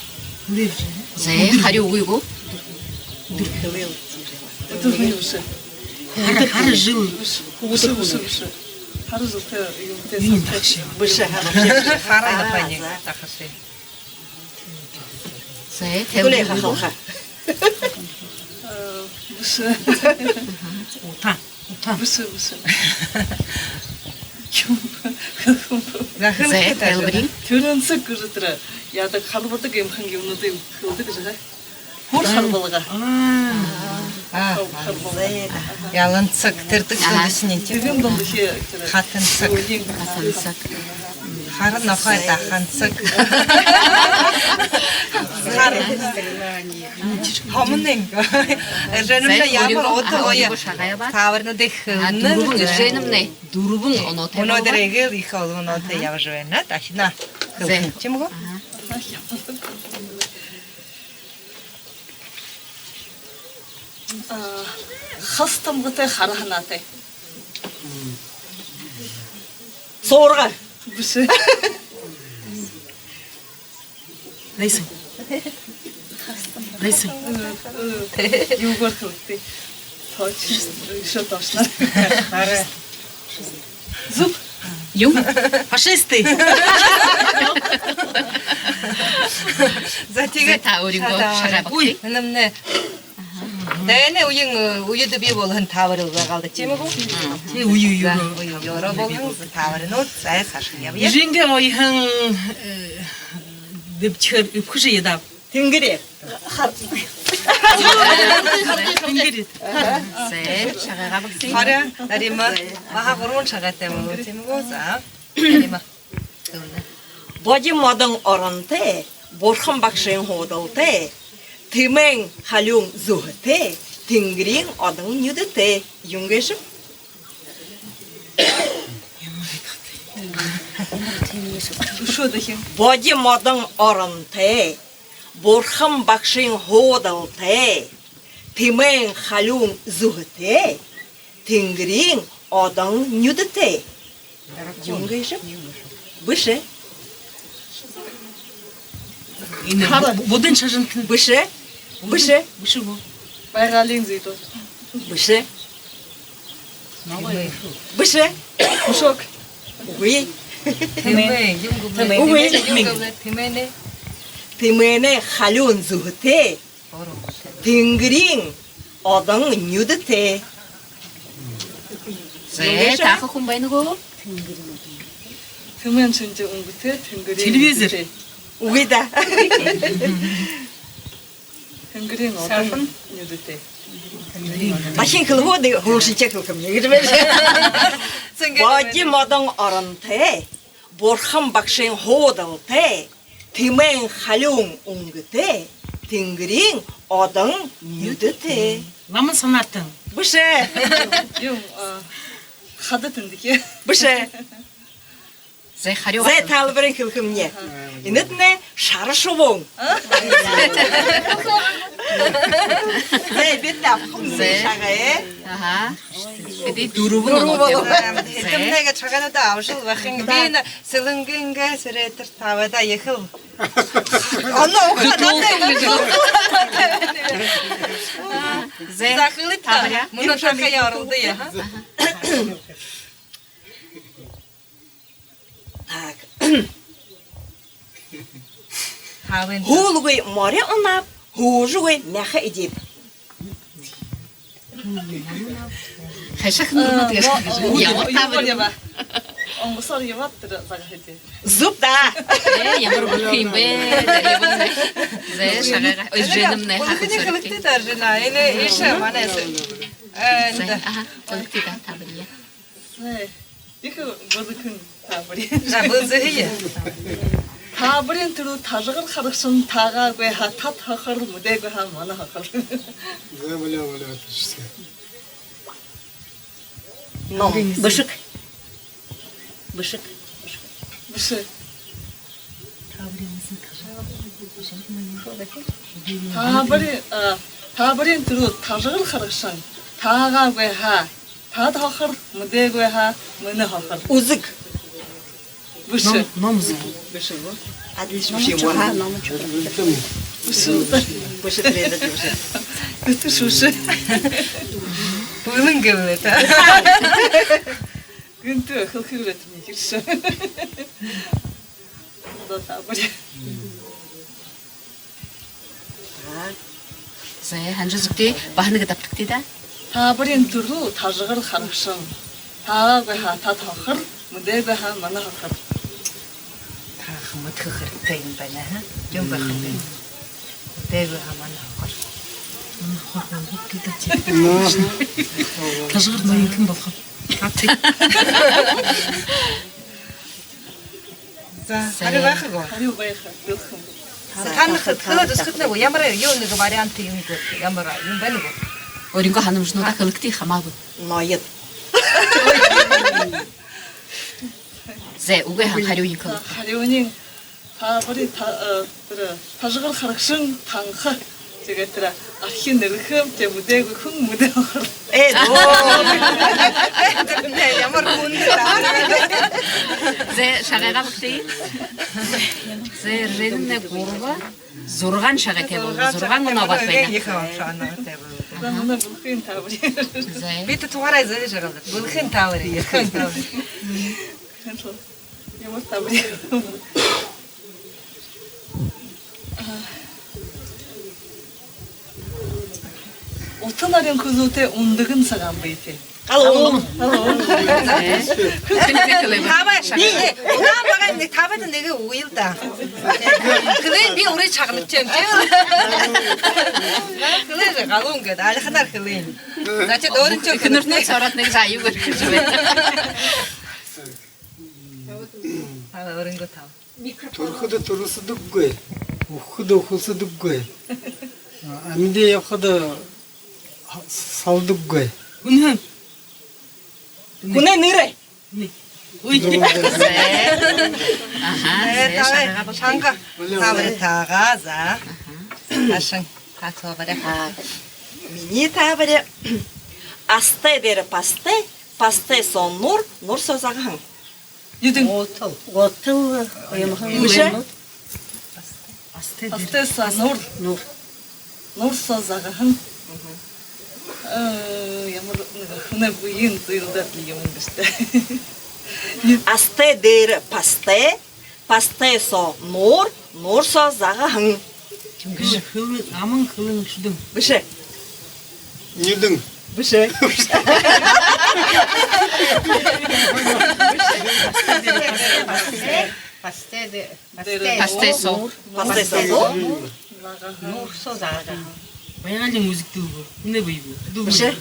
Зэ, хари үгы гү? Үдэр. Үдэр бэшэ. Хара, хара жэл. Бэшэ, бэшэ, бэшэ. Хара жэлтэй юумтэй. Юм сагта. Бэшэ, хара. Хара нохой Дахансаг. Зэ, тэлэ хахалха. Э, бэшэ. Утаа. Утаа. Бэшэ, бэшэ. Зэ, тэлбэри. Тэрэнсэг гэжэ тэрэ яадаг, харбадаг юм хэн юумэнүүдые хэлэдэг гэжэ. Һүр харбалга. Аа. Аа, Ялансаг, тэрэ дээдэ хэлэһэн юм. Тиигээд дундахи тэрэ. Хатансаг. Хатансаг. Хара нохой Дахансаг. Хара. Хомонин. Эржэнэмнай ямар одоо гоё таабаринуудые хэлэнэ. Дүрбэн, Эржэнэмнай дүрбэн оноотой. Мүнөөдэр эгээл ехэ олон оноотой ябажа байна. Дахинаа хэлэнэ. Тиимэ гү? Аа, хас тамгатай, хара һанаатай. Суурга. Бэшэ. Лэсэн. Лэсэн. Юугээр хэлэгты? Точно. Ещё точно. Хара. Зүб. Юун? Фашисты. За, тиигээд та өөрынгөө шагай багты. Үй, энэмнай. Дайнай үеын, э, үедэ бии болоһон таабари байгаа л даа, тиимэ гү? Тии, үе, үе. За, үе, үеэрээ болоһон таабаринууд. За, саашань ябая. Эжынгээ оёһон, э, дэбшэхэ үбхэжэ ядаа. Тэнгэри. Тэнгэри. Зэ, шагайгаа багты. Харин, Нарима. Баһа гурбан шагайтай болоо, тиимэ гү? За, Нарима. Боди модон оронтой, Бурхан багшын һуудалтай, тэмээн халюун зүһэтэй, тэнгэриин одон нюдэтэй. Юун гээшэб? Үшөө дахин. Боди модон оронтой, Бурхан багшын һуудалтай, тэмээн халюун зүһэтэй, тэнгэриин одон нюдэтэй. Юун гээшэб? Бэшэ. Энэ бу-, буддын шажантан. Бэшэ. Бэшэ. Бэшэ гү? Байгаалиин зүйл. Бэшэ. Бэшэ. Үшөө. Үгы. Тэмээн. Тэмээн. Үгы. Тэмээн. Тэмээнэй. Тэмээнэй халюун зүһэтэй. Тэнгэриин одон нюдэтэй. Зэ, тааха хүн байна гү? Тэмээн шэнжэ үнгэтэй, тэнгэриин... Телевизор. Үгы даа. Тэнгэриин одон нюдэтэй. Дахин хэлэхэ гү, һүүлшынхиеэ хэлэхэ юм гэжэ байна. Бодим модон оронтой, бурхан багшын һуудалтай, тэмээн халюун үнгэтэй, тэнгэриин одон нюдэтэй. Ламын санаатан. Бэшэ. Юм, а, хада тэндэхи. Бэшэ. Зэ, харюу. Зэ, таалбариин хэлэхэмни. Энэтнай шара шубуун. Зэ, бидэ абахамнай шагай. Аха. Бидэ дүрбэн. Дүрбэн. Энэтнай шагайнуудаа абажал байхань. Би энэ Сэлэнгын сэрэтэр табадаа ехэл. Оно ухаантай. Зэ, за, хэлыт та. Мүнөө тахаяа оролдоё, аха. Так. Һүүлгүй мори унааб, һүүжэгүй мяха эдиб. Хайшан, э, ямар таабари? Онгосоор ябаад, тэрэ загаха даа. Зүб даа. Э, ямар бэрхэ юм бэ? Зэ, шагайгаа. Ой, жэнэмнай хахад сорти. Хэлэгты даа, жэнэ. Или иишээ манай. Э, зэ, да. Аха, хэлэгты даа, таабари. Зэ, ехэ бэлэхэн таабари. За, бэлэхэн. Таабариин түрүү тажагар харагшан: таагаагүй һаа, тад хохор, мэдээгүй һаа, мана хохор. Бля, бля, бля, это же... Ном. Бэшэг. Бэшэг. Бэшэг. Таабари, а, таабариин түрүү тажагар харагшан: таагаагүй һаа, тад хохор, мэдээгүй һаа, мэнэ хохор. Үзэг. Бэшэ. Ном, ном үзэг. Бэшэ гү? Адлиш бэшэ юм гү? Ха, ном чуу. Бэшэ. Бэшэ, бэшэ. Бэшэ, бэшэ. Бүлэн гэлээ та. Гэнтэ хэлэхэ бэлэй, тэрэ нэгэ шэ. Модо таабари. Зэ, һанажа үзэгты, баһа нэгэ дабтагты даа. Таабариин түрүү тажагар харагшан: таагаагүй һаа, тад хохор, мэдээгүй һаа, мана хохор. Тааха мэдэхэ хэрэгтэй юм байна, ха? Юун байха юм бэ? Мэдээгүй һаа, мана хохор. Мана хохор болохо гэдэг чи. Тажагар ноён хэн болохо? А, тии. За, харюу байха гү? Харюу байха. Танахад хэлээд үзэхэт, нэгэ ямар юун, нэгэ вариант юм гү? Ямар юм байна гү? Өөрынгөө һанамжануудаа хэлэгты, хамаагүй. Ноёд. Зэ, үгы һаа, харюуень хэлэгты. Харюунь: таабари та-, э, тэрэ тажагар харагшан танха. Тиигээд тэрэ архи нэрэхэм, тэ, мэдээгүй хүн, мэнэ хохор. Э, дөө. Тэрэ ямар хүн. Зэ, шагайгаа багты. Зэ, жэнэмнай гурба, зургаан шагайтай болоо. Зургаан оноо болоо байна. Ехэ оноо шагайтай болоо. Зэ, мүнөө бэлэхэн таабари. Зэ. Бидэ тугаараа зэ жаргалда. Бэлэхэн таабари, ехэ таабари. Ямар таабари? Утын нарин хүзүүтэй, үндэгэн сагаан бэетэй. Галуун. Галуун. Таба, би, удаан байгаа, нэгэ табадаа нэгэ үгыл даа. Хэлээ, би өөрөө шагнажа юм, тии. Хэлээ, галуун гээд, альханаар хэлээ. Значит, өөрын ч... Эхэнэрнай сороод нэгэ заа юу гэжэ байна. Таба, өөрынгөө таба. Түрэхэдэ түрэлсэдэггүй, үхэхэдэ үхэлсэдэггүй, амиды ябахада салдаггүй. Үнэн. Үнэн нэрэ. Үй. Аха, зэ, шанга. Шанга. Таабари таагаа, за. Ашан, та таабари. А, минии таабари. Астай дээрэ пастай, пастай соо нуур, нуур соо загаһан. Нюдэн. Гутал. Гутал, уймаһан. Бэшэ? Астай дээрэ. Астай соо нуур. Нуур. Нуур соо загаһан. Э, ямар нэгэ хүнэй бэеын зүйндэ юм гээшэ даа. Астай дээрэ пастай, пастай соо нуур, нуур соо загаһан. Бэшэ. Аман хэлэн шүдэн. Бэшэ. Нюдэн. Бэшэ. Пастай, пастай, пастай. Пастай соо. Пастай соо. Нуур соо заагаа. Баян лэ музык дүүгээ. Үнэ бэе бэе. Бэшэ.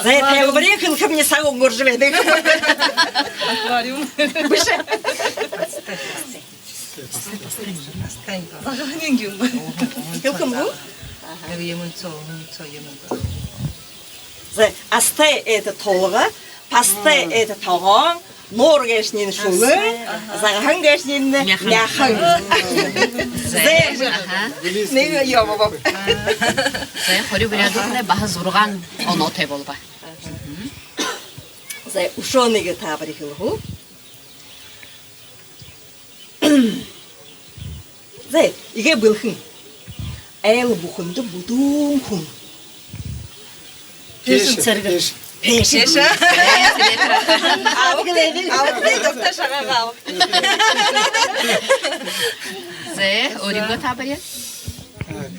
Зай, тайлбари хэлэхэмни саг үнгэржэ байдаг. Аквариум. Бэшэ. Пастай, пастай. Пастай. Загаһан юм. Хэлэхэм гү? Юумэн соо, юумэн соо, юумэн соо. Зай, астай — это толго, пастай — это тогоон, нуур гээшэнь шүлэг, загаһан гээшэнь мяхан. Мяхан. Зай, нэгэ ёо болоо. Зай, хори буряадууд баһа зургаан оноотой болобо. Зай, үшөө нэгэ таабари хэлэхэ гү? Зай, иигээ бэлхэн. Айл бүхэндэ бүдүүн хүн. Пеэшэн. Сэргэ. Пеэшэн. Пеэшэн. Абагты, абагты, дуртай шагаагаа абагты. Зай, өөрынгөө таабари. Так.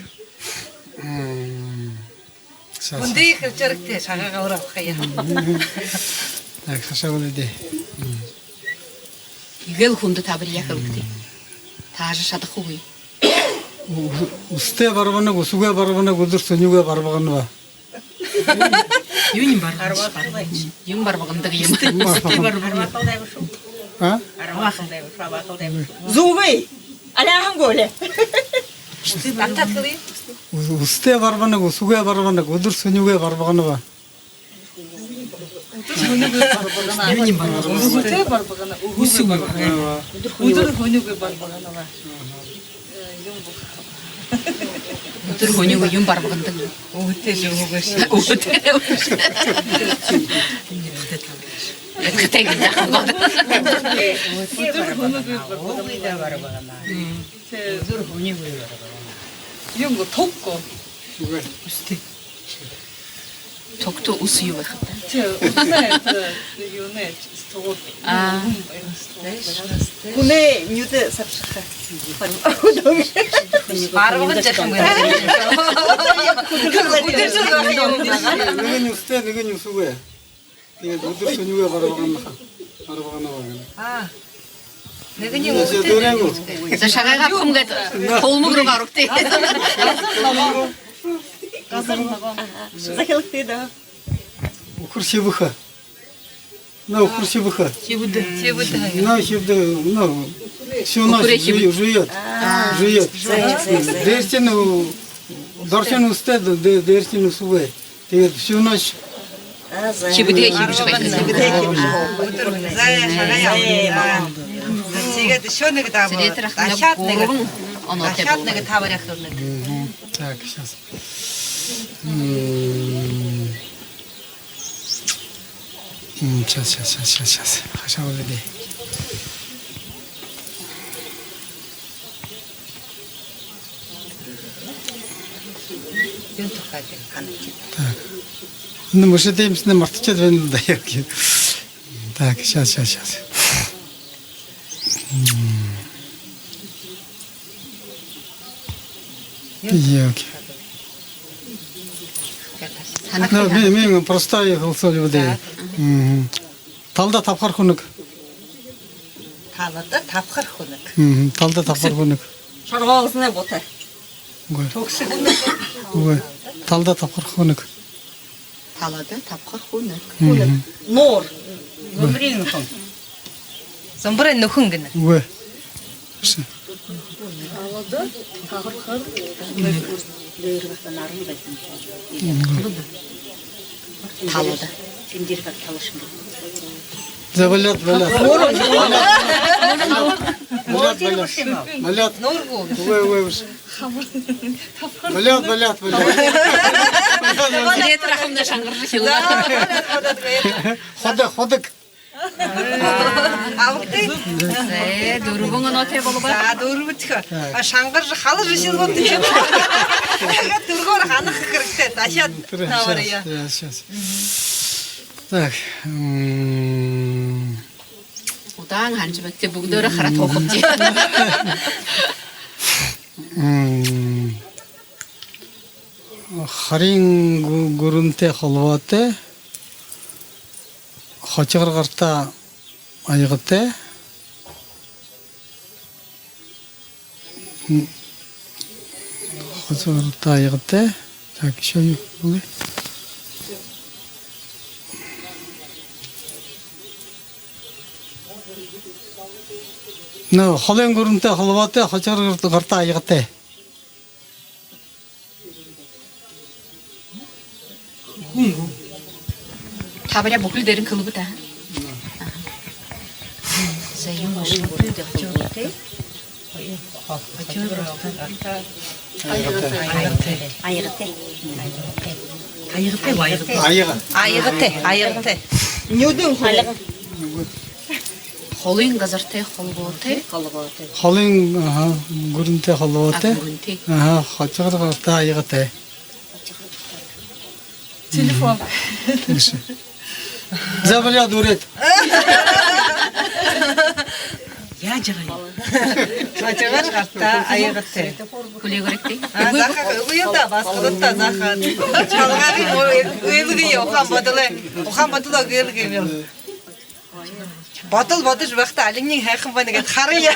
М, сейчас. Хүндэ хэлэжэрэгты, шагаагаа өөрөө абахаяа. Так, хашаа болоо даа. Иигээл хүндэ таабари хэлэгты. Таажа шадахагүй. Ү-, үстэй барбанаг, үсэгүй барбанаг, үдэр һүнигүй барбаганба. Юун барбагандаг? Юун барбагандаг юм? Үстэй барбагандаг. А? Зүб. Аляаһан гү лэ? Үс-, үстэй барбанаг, үсэгүй барбанаг, үдэр һүнигүй барбаганба. Үдэр һүнигүй барбагана. Үсэгүй барбагана. Үдэр һүнигүй барбагана. Үдэр һүнигүй юун барбагандаг? Үһэтэй үһэгүй. Үһэтэй. Үһэтэй. Үдэр һүнигүй барбагана. Үдэр һүнигүй барбагана. Юун гү, туг гү? Үстэй. Тугта үс юу байха даа? Тэ, үс нэ, тэ, юунэ, стол. А. Хүнэй нюдэ сабшаха. Барбаган жаахан байна. Нэгэниинь үстэй, нэгэниинь үсэгүй. Тиигээд үдэр һүнигүй барбагана. Барбагана байна. А. Нэгэниинь үстэй. За, шагаагаа хүм гээд холмог руу гарагты. Газар ногоон. Захилхты даа. Үхэр сэбэхэ. На, үхэр сэбэхэ. Сэбэдэ. Сэбэдэ. На, сэбэдэ, на, всю ночь жует. Жует. Дээрсэнь, доршонь үстэй, дэ-, дээрсэнь үсэгүй. Тиигээд всю ночь. Сэбэдэ хэбшэ байна. Сэбэдэ хэбшэ. Үдэр. За, шагаагаа. Тиигээд ещё нэгэ таабари. Дахяад нэгэ. Дахяад нэгэ таабари хэлэнэ. Так, сейчас. М. М, сейчас, сейчас, сейчас, сейчас, сейчас. Хашаа болоо даа. Так. Ну, может, им с ним мартачаад байна даа, ёлки. Так, сейчас, сейчас, сейчас. М. Ёлки. Ну, би, би простой хэлсүүл даа. Мгм. Талада табхар хүнэг. Талада табхар хүнэг. Мгм. Талада табхар хүнэг. Шоргоолсоной бута. Үгы. Түгсэг. Үгы. Талада табхар хүнэг. Талада табхар хүнэг. Мгм. Нуур. Зумбарай нүхэн. Зумбарай нүхэн гэнэ. Үгы. Талада табхар хүнэг. Мгм. Талада. За, болёт, болёт. Болёт, болёт. Болёт. Нуур гү? Үгы, үгы, үгы. Болёт, болёт, болёт. Ретро хамна шангаржа хэлээ. Худаг, худаг. Абагты. Зэ, дүрбэн оноотой болобо. За, дүрбэдэхи. А, шангаржа, халажа хэлээ гүт? Дүрбөөр ханаха хэрэгтэй. Дахяад таабария. Сейчас, сейчас. Так. М. Удаан ханажа байгты, бүгдөөрөө хараад һуухабди. М. Хариин гү-, гүрэнтэй холбоотой, хошогор гартай аягатай. М, хошогор гартай аягатай. Так, ещё юу? Ну, холын гүрэнтэй холбоотой, хошогор гартай аягатай. Табаряа бүхэли дээрэнь хэлэбэ даа. За, юм. Аягатай. Аягатай. Аягатай. Аягатай. Аягатай. Нюдэн холын. Холын газартай холбоотой. Холын, аха, гүрэнтэй холбоотой. А, гүрэнтэй. Аха, хошогор гартай аягатай. Телефон. За, болёо, дүүрээд. Яажа байгаа юм? Хошогор гартай аягатай. Хүлеэгээрэгты. А, заахаа үгы юм даа, басагадта заахаа. Шалгаари үгы, үгы, ухаан бодолоо. Ухаан бодолоо үгы юм. Бодол бодожо байхада алинь һайхан байна гээд харая.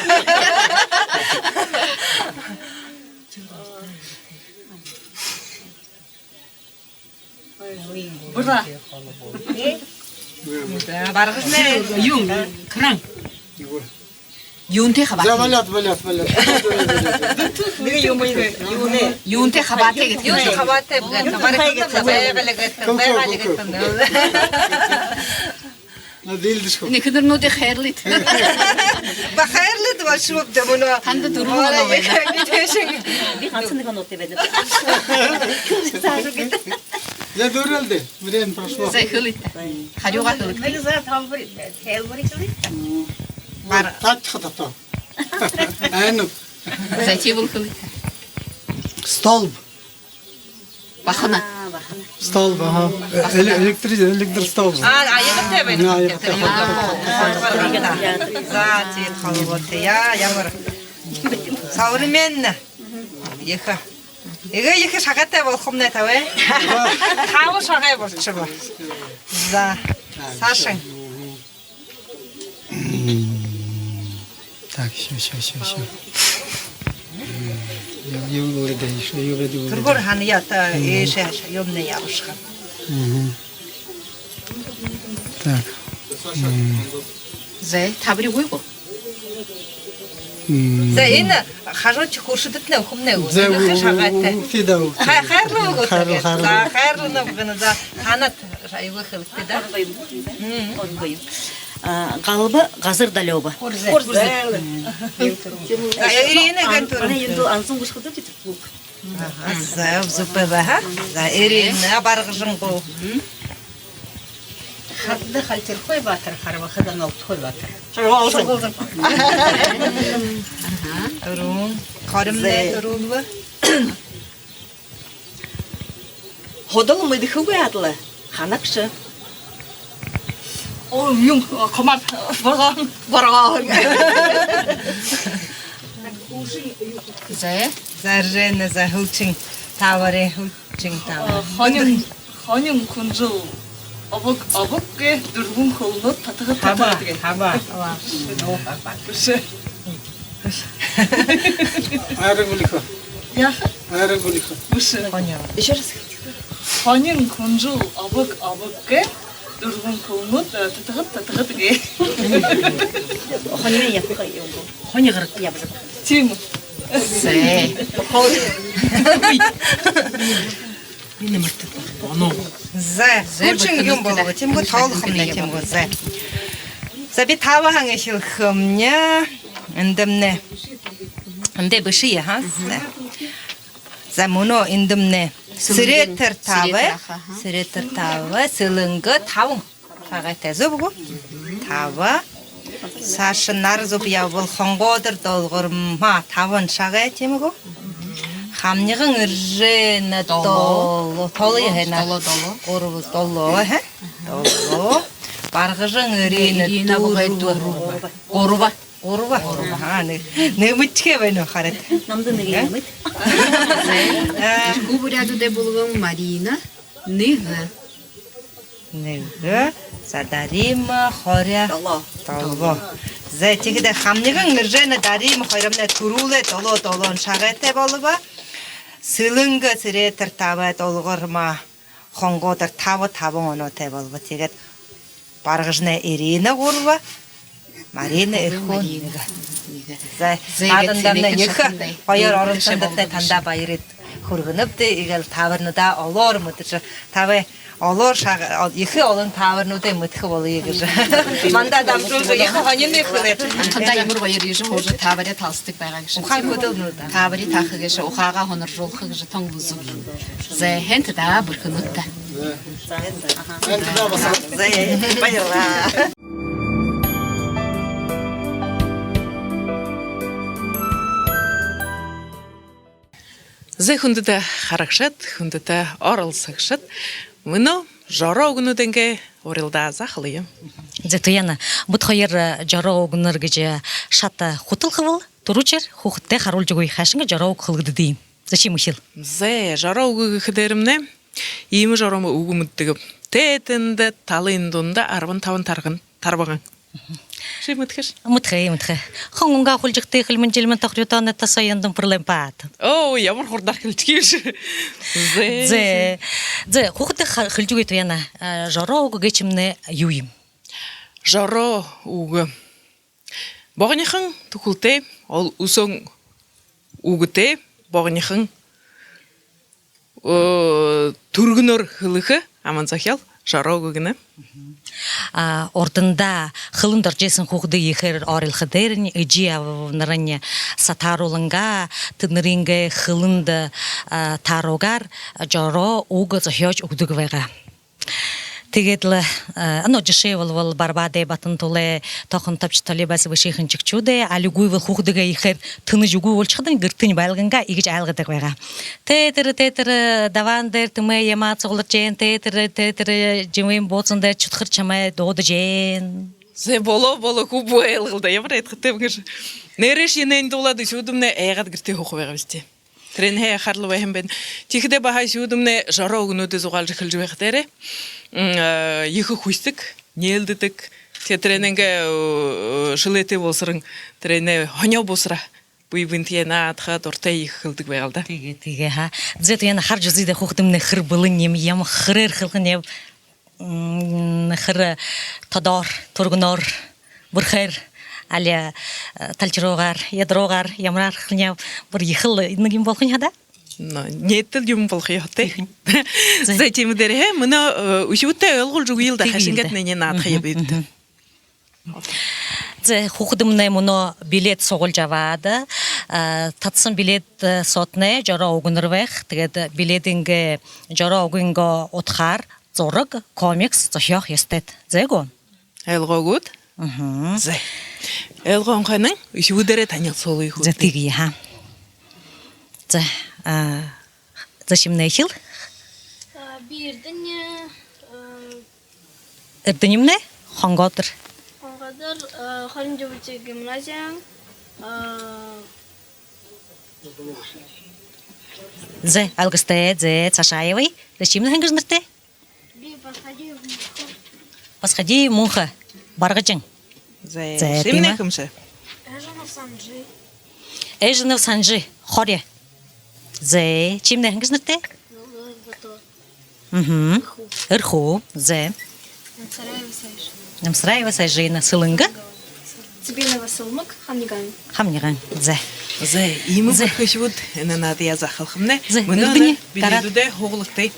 Бра. За, Баргажанай. Юу, кран. Юунтэй хабаатай? За, болёо, болёо, болёо. Нэгэ юм, юунэй? Юунтэй хабаатай гэдэг. Юунтэй хабаатай гэдэг. Баргажанай байгаали гэдэг. Байгаали гэдэг. На, дийлдэшэгүй. Нүхэрнүүдые хайрлыт. Ба, хайрлыт, баашууб даа мүнөө. Танда дүрбэн оноо байна. Тиишээ. Би ганса нэгэ оноотой байнаб. За, дүүрэл даа. Время прошло. За, хэлыт. Харюугаа хэлыт. Нэгэ за, тайлбари, тайлбари хэлыт. Бар. Таашаха татаа. Айнаб. За, тиибэл хэлыт. Столб. Бахана. А, бахана. Столб, аха. Бахана. Эле-, электри-, электростолб. А, аягатай байна. Аягатай. А, за, тиигээд холбоотой. Яа, ямар современно. Ехэ. Эгээ ехэ шагаатай болохомнай табяа. Табан шагай болошобо. За, саашань. Так, ща, ща, ща, ща. Юу, юу, юу, юу, юу, юу. Түргөөр һанаяа та, ээшээ юумэнэй ябашаха. Так. За, табари үгы гү? За, энэ хажууда хүршэдэтнай үгэхэмнай гү? За, шагаатай. Үгыт даа, үгыт. Хай-, хайрлаа үгыт. Хайрлаа, хайрлаа. За, хайрлаа үгэнэ. За, танад аягүй хэлэгты даа. Галба газар долёобо. Хүрзэ. Хүрзэ. За, Ирина гэн түрүүн. Манай юундэ анзан гүшхэдэ битэрхүүг. Аха, за, зүб байгаа, ха? За, Ирина, Баргажан гү? Хадаа хальтархай баатар, харбахада нолтохой баатар. Шаргалзан. Түрүүн. Хоримнай түрүүлбэ. Ходол мэдэхэгүй адли. Ханагша. Оо, юм, комар, боргоон, боргоон. За. За, Рена, за, хүлшэн табари, хүлшэн табари. Хонин, хонин хүнжэл, обог, обог гээ, дүрбэн хүлнүүд татаха, таба, татаха гээ. Таба. Таба. Бэшэ. Арай үлихэ. Яаха? Арай үлихэ. Бэшэ. Хонин. Ещё раз. Хонин хүнжэл, обог, обог гээ, дүрбэн хүлнүүд, э, татаха, татаха гээ. Хонин ябаха юм гү? Хонин гараг ябаха. Тиимэ. Зэ. Хол. Энэ мартаад байна. Оно. За, за, хүлшэн юм болоо, тиимэ гү, тоолохомнай, тиимэ гү, за. За, би табаһаан эхилхэмни. Эндэмнай. Эндэ бэшэ, ха? За. За, мүнөө эндэмнай. Сэлэнгэ. Сэрэтэр таба. Сэлэнгэ, аха. Сэрэтэр таба, сэлэнгэ табан. Шагаатай, зүб гү? Таба. Саашань нар зүб ябабал, хонгоодор долгорма табан шагай, тиимэ гү? Хамниган Эржэнэ долоо. Долоо. Толо яаһан? Долоо, долоо. Гурба, долоо, ха? Долоо. Баргажан Ирина, Ирина дүрбэ. Гурба. Гурба. Гурба. Гурба. Аа, нэгэ, нэгэ мэдэхэ байна хараад. Намда нэгэ юм мэд. Э, Эрхүү буряадуудай бүлгэм Марина. Нэгэ. Нэгэ. За, Дарима, хоря. Долоо. Долоо. За, тиихэдэ хамниган Эржена, Дарима хоёрнай түрүүлээ, долоо, долоон шагтай болобо. Сэлэнгэ, Сэрээтэр табай, Долгор, Хонгоотор таба, табан оноотой болобо. Тиигээд Баргажанай Ирина гурба, Марина, Эрхүү нэгэ. За, наадандамнай ехэ гоёор оролсоһондотнай танда баяр хүргэнэбди. Иигээд таабарнуудаа олоор мэдэжэ, таабай олоор шаг-, ол-, ехэ олон таабарнуудые мэдэхэ болоё гэжэ манда дамжуулжа, ехэ һонин хэлээд. Танда ямар гоёор иигэжэ һуужа таабаряа таласадаг байгаа гээшэ. Ухаан хүдэлнүүд. Таабари тааха гээшэ, ухаагаа һониржуулха гэжэ тон үзэг. За, һайн даа, бэрхэнүүд даа. За, баярлаа. За, хүндэтэ харагшад, хүндэтэ оролсогшод, мүнөө жороо үгэнүүдэнгээ урилдаазаа эхилэе. За, Туяна, бидэ хоёр, э, жороо үгэнэр гэжэ шата хүтэлхэбэл, түрүүшээр хүүхэдтэ харуулжа үгыш, хайшан жороо үгэ хэлэгдэдэг юм. За, ши мүшэл. За, жороо үгэ гэхэдээрэмнай, иимэ жороо үгэ мэдэдэг. Тэ тэндэ талын дунда арбан табан тарган, тарбаган. Ши мэдэхэш? Мэдэхэ, мэдэхэ. Хон унгаа хүлжэгты, хэлмэн жэлмэн тохорюуто, нэдтэ соён дүмпэрлэн паат. Оо, ямар хурдар хэлжэгши. За. За, за, хүүхэдтэ ха-, хэлэжэ үгыш, Туяна. А, жороо үгэ гээшэмнай юу юм? Жороо үгэ. Богонихон түхэлтэй, ол үсөөн үгэтэй, богонихон, э, түргэнөөр хэлэхэ аман зохёол жороо үгэ гэнэ. А, урданда хэлэндэ орожо ерэһэн хүүхэдые ехээр орилхо дээрэнь, эжы абанарынь сатааруулангаа, тэдэнэрынгээ хэлэндэ, а, тааруугаар жороо үгэ зохёожо үгэдэг байгаа. Тиигээд лэ, э, ну, жэшээ болбол Барбаадай Батан Тулай, Тохон Топчи Толибас бэшэ хэншэгшүүдэй, али үгы бол хүүхэдые ехээр тэнэжэ үгы болошоходонь, гэртэнь байлгангаа иигэжэ айлгадаг байгаа. Тэ тэрэ, тэ тэрэ, дабаан дээрэ тэмээ ямаа сугларжа байна, тэ тэрэ, тэ тэрэ, жэмын буусан дээрэ шүдхэр шамай дуудажа байна. За, болоо, болоо, хүбүү, айлгал даа, ямар ядхатайб гэжэ. Нээрээшье энээн дуулаад, үхибүүдэмнай айгаад гэртээ һууха байгаа бэшэ. Тэрээнһээ харалаа байһан байна. Тиихэдээ баһа үхибүүдэмнай жороо үгэнүүдые зугаалжа хэлэжэ байхадаа, м, э, ехэ хүсэдэг, нээлдэдэг. Тэ тэрээнэйнгээ, э, шэлээтэй болосорон, тэрээнэй һонёо буусараа, бэе бэетэеэ наадаха дуратай, ехэ хэлэдэг байгаал даа. Тиигээ, тиигээ, ха. За, тиигээд харжа үзыт даа, хүүхэдэмнай хэр бэлэн юм, ямар хэрээр хэлэхэнь юм. М, хэр тодоор, түргэнөөр, бэрхээр, али, э, талшаруугаар, ядаруугаар, ямараар хэлэнэ, бүри ехэл нэгэ юм болохонь ха даа. Но, нээтэл юм болохо ёһотой. За. За, тиимэ дээрээ, мүнөө, э, үхибүүдтэ ойлгуулжа үгыел даа, хайшан гээд энээниие наадаха юм бэ. Мгм, мгм. За, хүүхэдэмнай мүнөө билет суглуулжа абаад, э, татаһан билет, э, соотнай жороо үгэнэр байха. Тиигээд биледынгээ, жороо үгынгөө удхаар зураг, комикс зохёохо ёһотойт. Зэ гү? Ойлгоо гүт? Мгм. Зэ. Ойлгоһон хойно үхибүүдээрээ танилсуулыт. За, тиигэе, ха. За, а, за, шимнай эхил. А, би Эрдэни, а, Эрдэнимнай Хонгоотор. Хонгоотор, а, хорин дүрбэдэхи гимназиин, а, зэ, алгыстай, зэ, саашаа ябая. Зэ, шимнай хэн гэжэ нэрэтэйб? Би Басхадиев Мүнхэ. Басхадиев Мүнхэ. Баргажан. Зэ, зэ, шимнай тиимэ. Хэмши? Эжэнов Санжи. Эжэнов Санжи. Хоря. Зэ, шимнай хэн гэжэ нэрэтэйб? Мгм. Эрхүү. Зэ. Намсараева Сайжи. Намсараева Сайжи, Сэлэнгэ. Цыбенова Сэлмэг, Хамниган. Хамниган. Зэ. Зэ, иимэ, зэ, бэрхэ үхибүүд энэ наадаяа захалхамнай. Зэ, мүнөө Эрдэни, энэ биледүүдээ һуугты.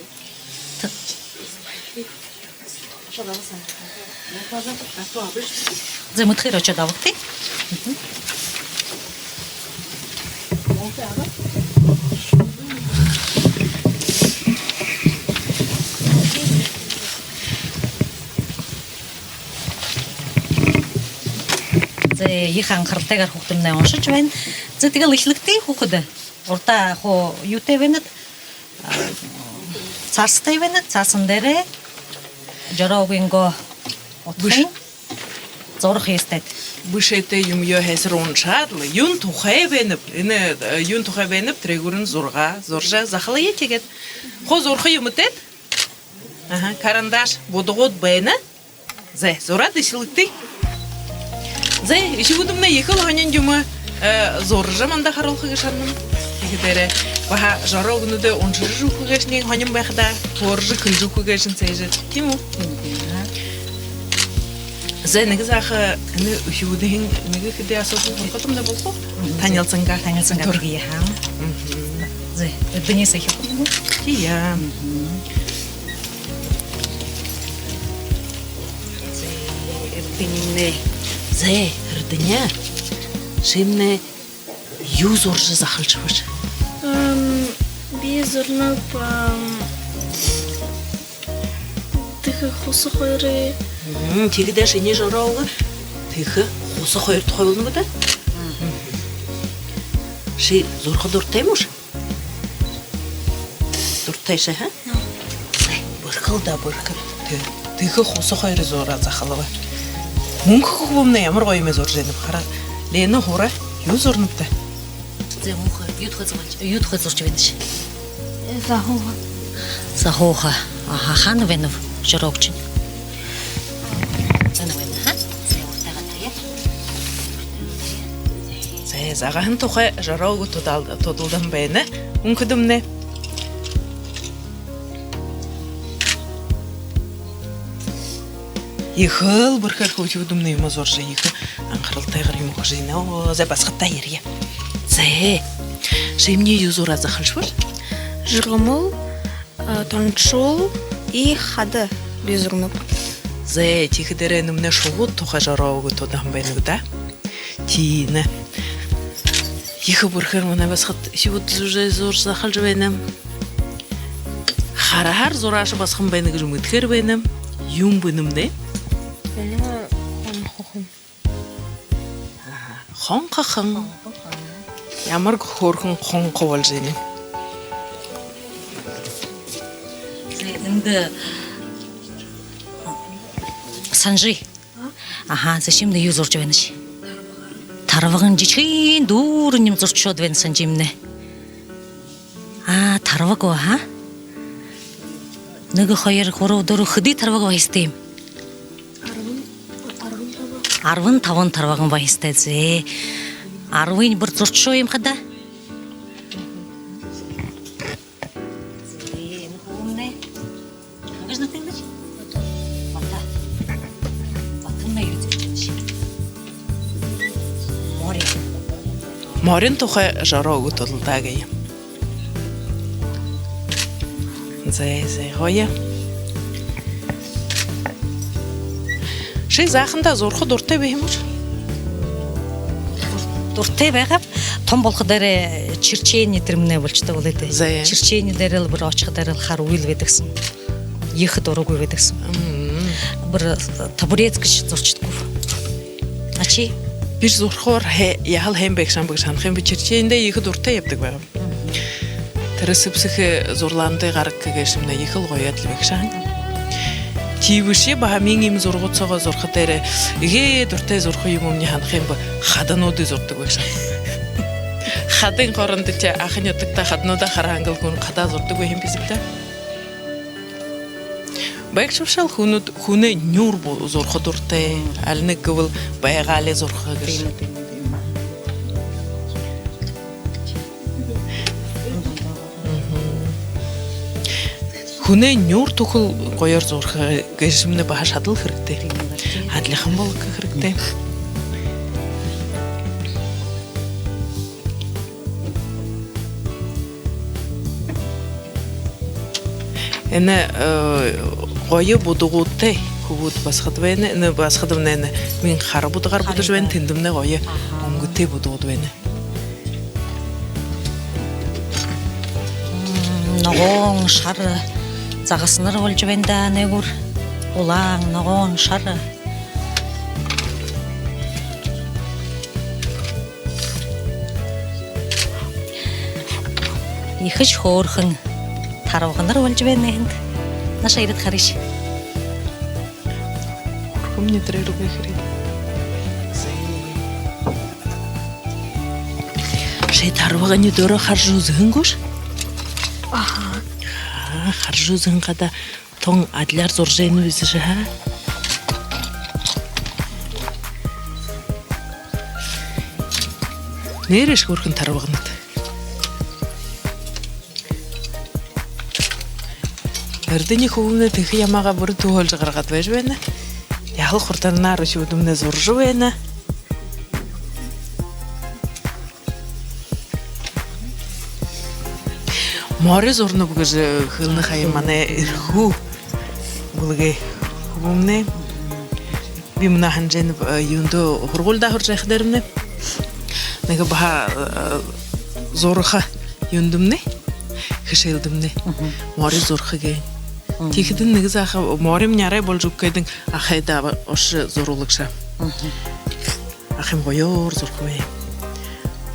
Зэ, мэдэхээр ошоод абагты. Мгм. Зэ, ехэ анхаралтайгаар хүүхэдэмнай уншажа байна. Зэ, тиигээл эхилэгты, хүүхэдэ. Урдаа хуу юутэй байнат, а, саарһатай байнат, саарһан дээрээ жороо үгынгөө удхыень зураха ёһотойт. Бэшээтэй юумэеэ һайсаар уншаад лэ, юун тухай байнаб, энэ, э, юун тухай байнаб, тэрээгүүрнь зургаа зуража захалая. Тиигээд хуу зураха юумэтэйт. Аха, карандаш, будагууд байна. Зэ, зураад эхилыт. Зэ, үхибүүднай ехэл һонин юумэ, э, зуража манда харуулха гэжэ һананам. Тиихэдээрээ баһа жороо үгэнүүдые уншажа үгэхэ гээшэнь һонин байха даа, хөөрэжэ хэлэжэ үгэхэ гээшэнь сээжэ. Тиимэ гү? Зэ, нэгэ заахан, энэ үхибүүдһээ нэгэ хэды асуудал һурахадамнай болохо гү? Танилсангаа. Танилсангаа. Түр. Тиигээ һаа. Мгм. Зэ, Эрдэни сахиха гү? Тиигээ. Мгм. Зэ, Эрдэни. Зэ, Эрдэни. Шимни юу зуража захалжа байнаш? Ам, би зурнаб, ам, тэхэ хуса хоёрые. Мм, тиихэдэ шинии жороо үгэ тэхэ хуса хоёр тухай болоно гү даа? Мгм. Ши зураха дуратай юм гүш? Дуратайш, ха? Ноо. Зэ, бэрхэл даа, бэрхэл. Тэ-, тэхэ хуса хоёрые зураа захалба. Мүнхэ хүбүүмнай ямар гоё юумэ зуража байнаб, хараа. Лена, һура, юу зурнабта? Зэ, мүнхэ, юу тухай зуража, юу тухай зуража байнаш? Э, захаһан. Захаһан. Аха, хаана байнаб жороо үгэнь? Хаана байна, ха? Зэ, уртагаа тарая. Зэ, захаһан тухай жороо үгэ тудал-, тудалдаһан байна. Мүнхэдэмнай. Ехэл бэрхээр үхибүүднай юумэ зуража, ехэ анхаралтайгаар юумэ хэжэ байна. Оо, зэ, басагадтаа ерээ. Зэ, шимни юу зураа захалжа байнаш? Жургамал, а, тоншол и хада би зурнаб. Зэ, тиихэдээрээ энэмнай шубууд тухай жороо үгэ тудалһан байна гү даа? Тиинэ. Ехэ бэрхээр манай басагад шубууд зуража, зуража захалжа байна. Хараһаар зурааша басаган байна гэжэ мэдэхээр байна. Юун бэ энэмнай? Энэ хонхохон. Аха, хонхохон. Ямар хөөрхэн хонхо боложо байна. Зэ, эндэ санжи. Аха, зэ, шимни юу зуража байнаш? Тарбаган, жэжэхэн дүүрэн юумэ зурашоод байна санжимни. Аа, тарбаг гү, аха? Нэгэ, хоёр, гурба, дүрбэ, хэды тарбаг байһан юм? Арбан, арбан табан. Арбан табан тарбаган байһан, зэ. Арбанай бүри зурашоо юм хадаа. Зэ, энэ хүбүүмнай. Хагажа нэтэнгэш? Бата. Батамнай юу зуража байнаш? Мори. Морин тухай жороо үгэ тудалдаа гээ. Зэ, зэ, гоё. Ши заахандаа зураха дуратай байха юм гүш? Дуратай байгааб, том болоходоо черчение тэрэмнай болошодог болоо даа. Зэ. Черчение дээрэл бүри ошоходоорол харуулал байдаг һэн. Ехэ дурагүй байдаг һэн. Мм. Бүри табуретка шье зурашадаггүйб. А ши? Бишни зурахаар хэ-, яахал һайн байгааш һэн бэ гэжэ һанахам, би черчениедээ ехэ дуратай ябадаг байгааб. Тэрэ сэбсэхэ зурлаанай гараг гээшэмнай ехэл гоёод лэ байгааш һэн. Тиибэшье баһа минии иимэ зурагууд соогоо зурахадаа, эгээ дуратай зураха юумэмни һанахам, би хадануудые зурадаг байгааш һэн. Хадын хоорондо ши Ахын нютагта хадануудаа хараһан гэлгүй, хадаа зурадаг байһан бэзэб даа. Байгша бшуу л хүнүүд, хүнэй нюур бу-, зураха дуратай, аль нэгэ гэбэл байгаалиие зураха гээшэ. Тиимэ, тиимэ, тиимэ. Мгм. Хүнэй нюур түхэл гоёор зураха гээшэмнай баһа шадал хэрэгтэй. Тиимэ, тиимэ. Адлихан болохо хэрэгтэй. Энэ, э, гоё будагуудтай хүбүүд басагад байна. Энэ басагадмнай энэ минии хара будагаар будажа байна, тэндэмнай гоё, аха, үнгэтэй будагууд байна. М, ногоон шара, загасанар боложо байна даа, нээгүүр. Улаан, ногоон шара. Ехэшье хөөрхэн тарбаганар боложо байна эндэ. Наашаа ерээд харыш. Хүрхэмни тэрэ рүүгээ хэрэг. Зэ, Ши тарбагайнь дээрэ хаража үзэһэн гүш? Аха. Ха, хаража үзэһэн хадаа тон адляар зуража байна бэзэш, ха? Нээрээшье хөөрхэн тарбагайнууд. Эрдэни хүбүүмнай тэхэ ямаагаа бүри түхөөлжэ гаргаад байжа байна. Яһала хурданаар үхибүүдымнай зуража байна. Мори зуранаб гэжэ хэлэнэ ха юм манай Эрхүү бүлэгэй хүбүүмнай. Би мүнөө һанажа байнаб, э, юундэ һургуулида һуража байхадамнай. Нэгэ баһа, э, зураха юундэмнай, хэшээлдэмнай. Мгм. Мори зураха гээ. Мгм. Тиихэдэнь нэгэ заахан моримни арай боложо үгы гэхэдэнь, ахайда ошожо зуруулагша. Мгм. Ахамни гоёор зураха юм.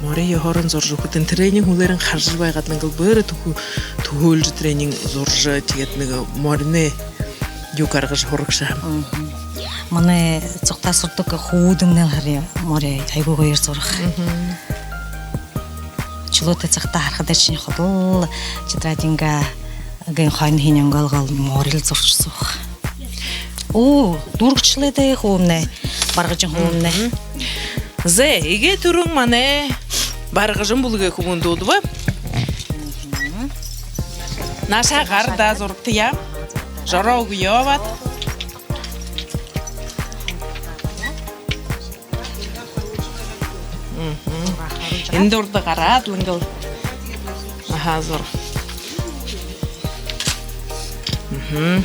Мори ёһоороо зуража үгэхэдэнь, тэрэниие һүүлээрнь хаража байгаад, нэгэл бэри түхэ-, түхөөлжэ тэрэниие зуража, тиигээд нэгэ мориной юу гаргажа һурагша. Мгм. Манай цугтаа һурадаг хүбүүдэмнай лэ харин мори аягүй гоёор зураха. Мгм. Үхибүүдтэй цугтаа харахадашни ходол тетрадингаа гэн хойноһоонь онгоолгоод, морил зуража һууха. Оо, дүүргэшэлээ даа хүбүүмнай, Баргажан хүбүүмнай. Мгм. Зэ, эгээ түрүүн манай Баргажан бүлэгэй хүбүүн дуудаба. Мгм. Наашаа гар даа, зурагты яа. Жороо үгөө абаад. Мгм. Эндэ урда гараад лэ, нэгэл. Аха, зур. Мгм.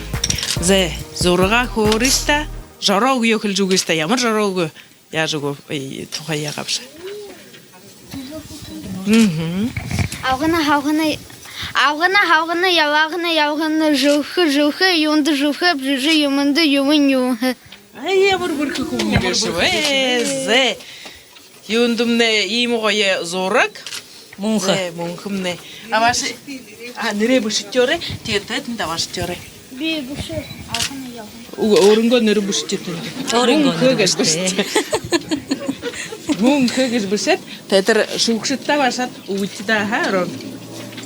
Зэ, зураг хөөрэш даа. Жороо үгөө хэлэжэ үгыш даа. Ямар жороо үгөө? Яажа үгөө, эй, тухай яагаабши. Мгм. Абгана, хабгана, абгана, хабгана, ябагана, ябагана, жэбхэ, жэбхэ, юундэ жэбхэ, жэжэ, юумэндэ, юумэн, юумэн. Ай, ямар бэрхэ хүбүүн гээшэб. Э, зэ. Юундэмнай иимэ гоё зураг. Мүнхэ. Зэ, мүнхэмнай. Абаашаа, а, нэрээ бэшэжэ үгөөрэй, тиигээд тэндэ абаашажа үгөөрэй. Би бэшээ. Үгы, өөрынгөө нэрэ бэшэжэ тэндэ. Өөрынгөө нэрэ бэшэжэ. Мүнхэ гэжэ бэшэжэ бэшэт. Тиигээд тэрэ шүүгшэдтэ абаашаад үгыт даа, ха, орон.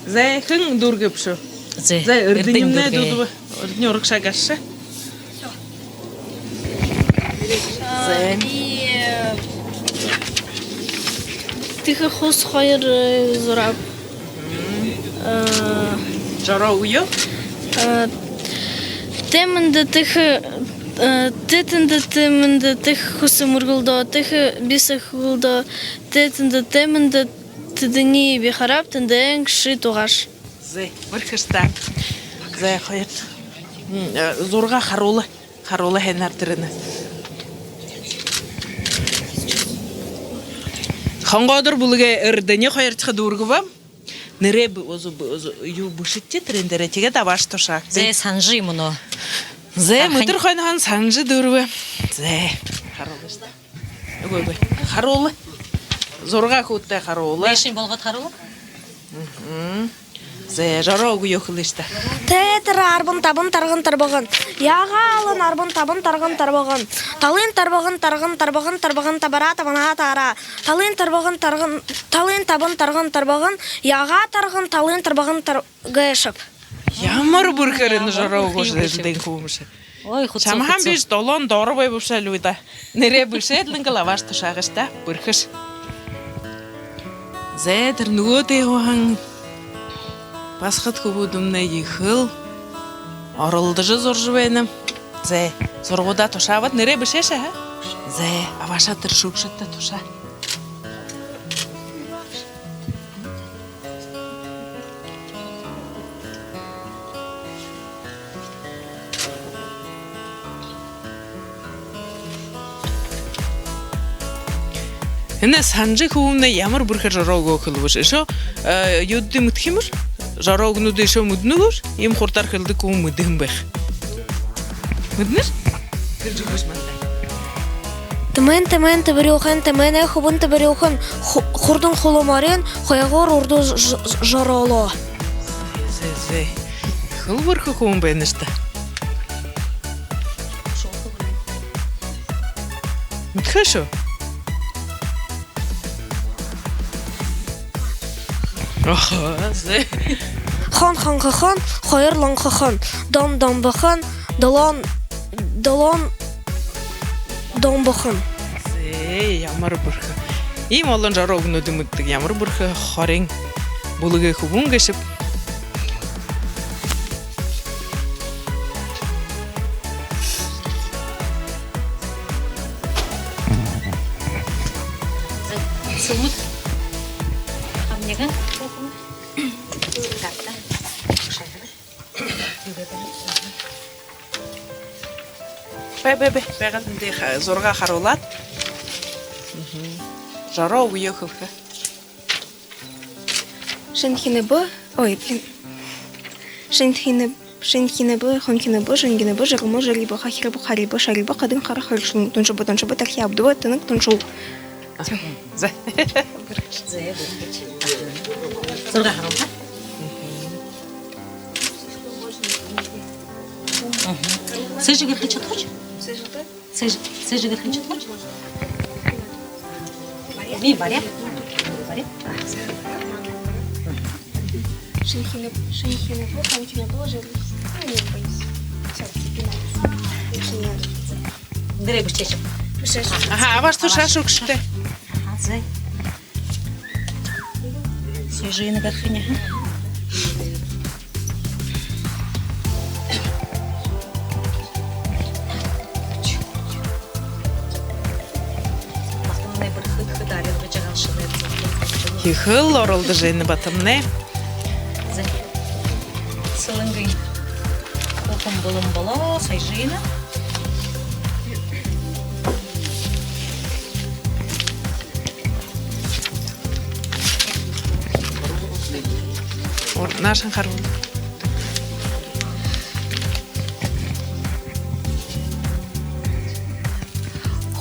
Зэ, хэн дүүргээ бшуу? Зэ, Эрдэнимнай дуудаба. Эрдэни, урагшаа гарааш. Зэ. Тэхэ хус хоёр, э, зурааб. Мгм. Э, жороо үгөө? Э, тэмэндэ тэхэ, э, тэтэнда тэмэндэ тэхэ хүсэ мүргэлдөө, тэхэ бисэ хүлдөө, тэтэнда тэмэндэ тэдэниие би харааб, тэндэнь ши тугааш. Зэ, бэрхэш даа. Зэ, хоёр. М, э, зураг харуулаа. Харуулаа һайнаар тэрэнээ. Хонгоодор бүлэгэй Эрдэни хоёрдохи дүүргэбэ. Нэрээ б-, озо, б-, озо, юу бэшэжэ тэрэн дээрээ, тиигээд абаашаад тушааг. Зэ, Санжи мүнөө. Зэ, Санхан. Мүнөөдэр хойноһоонь Санжи дүүргэбэ. Зэ, харуулыш даа. Үгы, үгы. Харуулаа. Зураг хүндэ харуулаа. Дээшэнь болгоод харуулаа. Мгм. Зэ, жороо үгөө хэлыш даа. Тэ-, тэрэ арбан табан тарган тарбаган. Яагаа олон арбан табан тарган тарбаган. Талын тарбаган тарган тарбаган тарбаган табараа табанаа таараа. Талын тарбаган тарган, талын табан тарган тарбаган. Яагаа тарган талын тарбаган тар-, гээшэб. Ямар бэрхэ энэ жороо үгөө хэлэдэг хүбүүмши. Ой, хүцүү, чамһаань хүцүү. Бишни долоон дорбой бэшээл би даа. Нэрээ бэшээд лэ, нэгэл абаашаад тушаагыш даа. Бэрхэш. Зэ, тэрэ нүгөө тээһээ һууһан басагад хүбүүдэмнай ехэл оролдожо зуража байна. Зэ, зурагуудаа тушаабад, нэрээ бэшээш, ха? Зэ, абаашаад тэрэ шүүгшэдтэ тушаа. Энэ Санжи хүбүүмнай ямар бэрхэ жороо үгөө хэлэбэш. Үшөө, э, юундэ мэдэхэ юм бэш? Жороо үгэнүүдые үшөө мэдэнэ гүш? Иимэ хурдаар хэлэдэг хүбүүн мэдэһэн байха. Мэдэнэш? Тэмээн, тэмээн, тэбэрюухэн, тэмээнэй хүбүүн тэбэрюухэн, ху-, хурдан хулуу морин, хойгуур урда ж-, ж-, жороолоо. Зэ, зэ. Ехэл бэрхэ хүбүүн байна шта. Мэдэхэ шүү. Охо, зэ. Хон хонхохон, хоёр лонхохон, дон домбохон, долоон домбохон. Зэ, ямар бэрхэ. Иимэ олон жороо үгэнүүдые мэдэдэг, ямар бэрхэ хорин бүлэгэй хүбүүн гээшэб. Зэ, сэлмэг. Хамниган. Карта. Бай, бай, бай. Байгаад эндэ ха-, зураг харуулаад. Мгм. Жороо үгөө хэлэхэ. Шэнэхинэбэ, ой, блин. Шэнэхинэ-, шэнэхинэбэ, хонхинэбэ, жэнгинэбэ, жэрэмэ, жэрибэ, хахирабэ, харибэ, шарибэ, хадын хара, хоришон, туншабэ, туншабэ, тархи абдабэ, тэнэг, туншуул. Зэ. Зэ, бэрхэ. Зураг харуулаа. Мгм. Сээжэ гэрхэ шадахаш? Сээжэ, сээжэ гэрхэ шадахаш? Би баряа. Баряа. Шэнэхинэ, шэнэхинэбэ, хонхинэбэ, жэр-, а, не боюсь. Всё, теперь надо. Больше не надо. Дээрэ бэшэжэ. Бэшэжэ. Аха, абааш, тушааш үгышэтэй. Аха, зэ. Сээжэ энэ гэрхэнэ. Батамнай бэрхэ, бэрхэ арилгажа байгаа шэнэ. Ехэл оролдожо байна Батамнай. Зэ. Сэлэнгын хухам болон болоо, саяжа байна. Урданайшань харуул.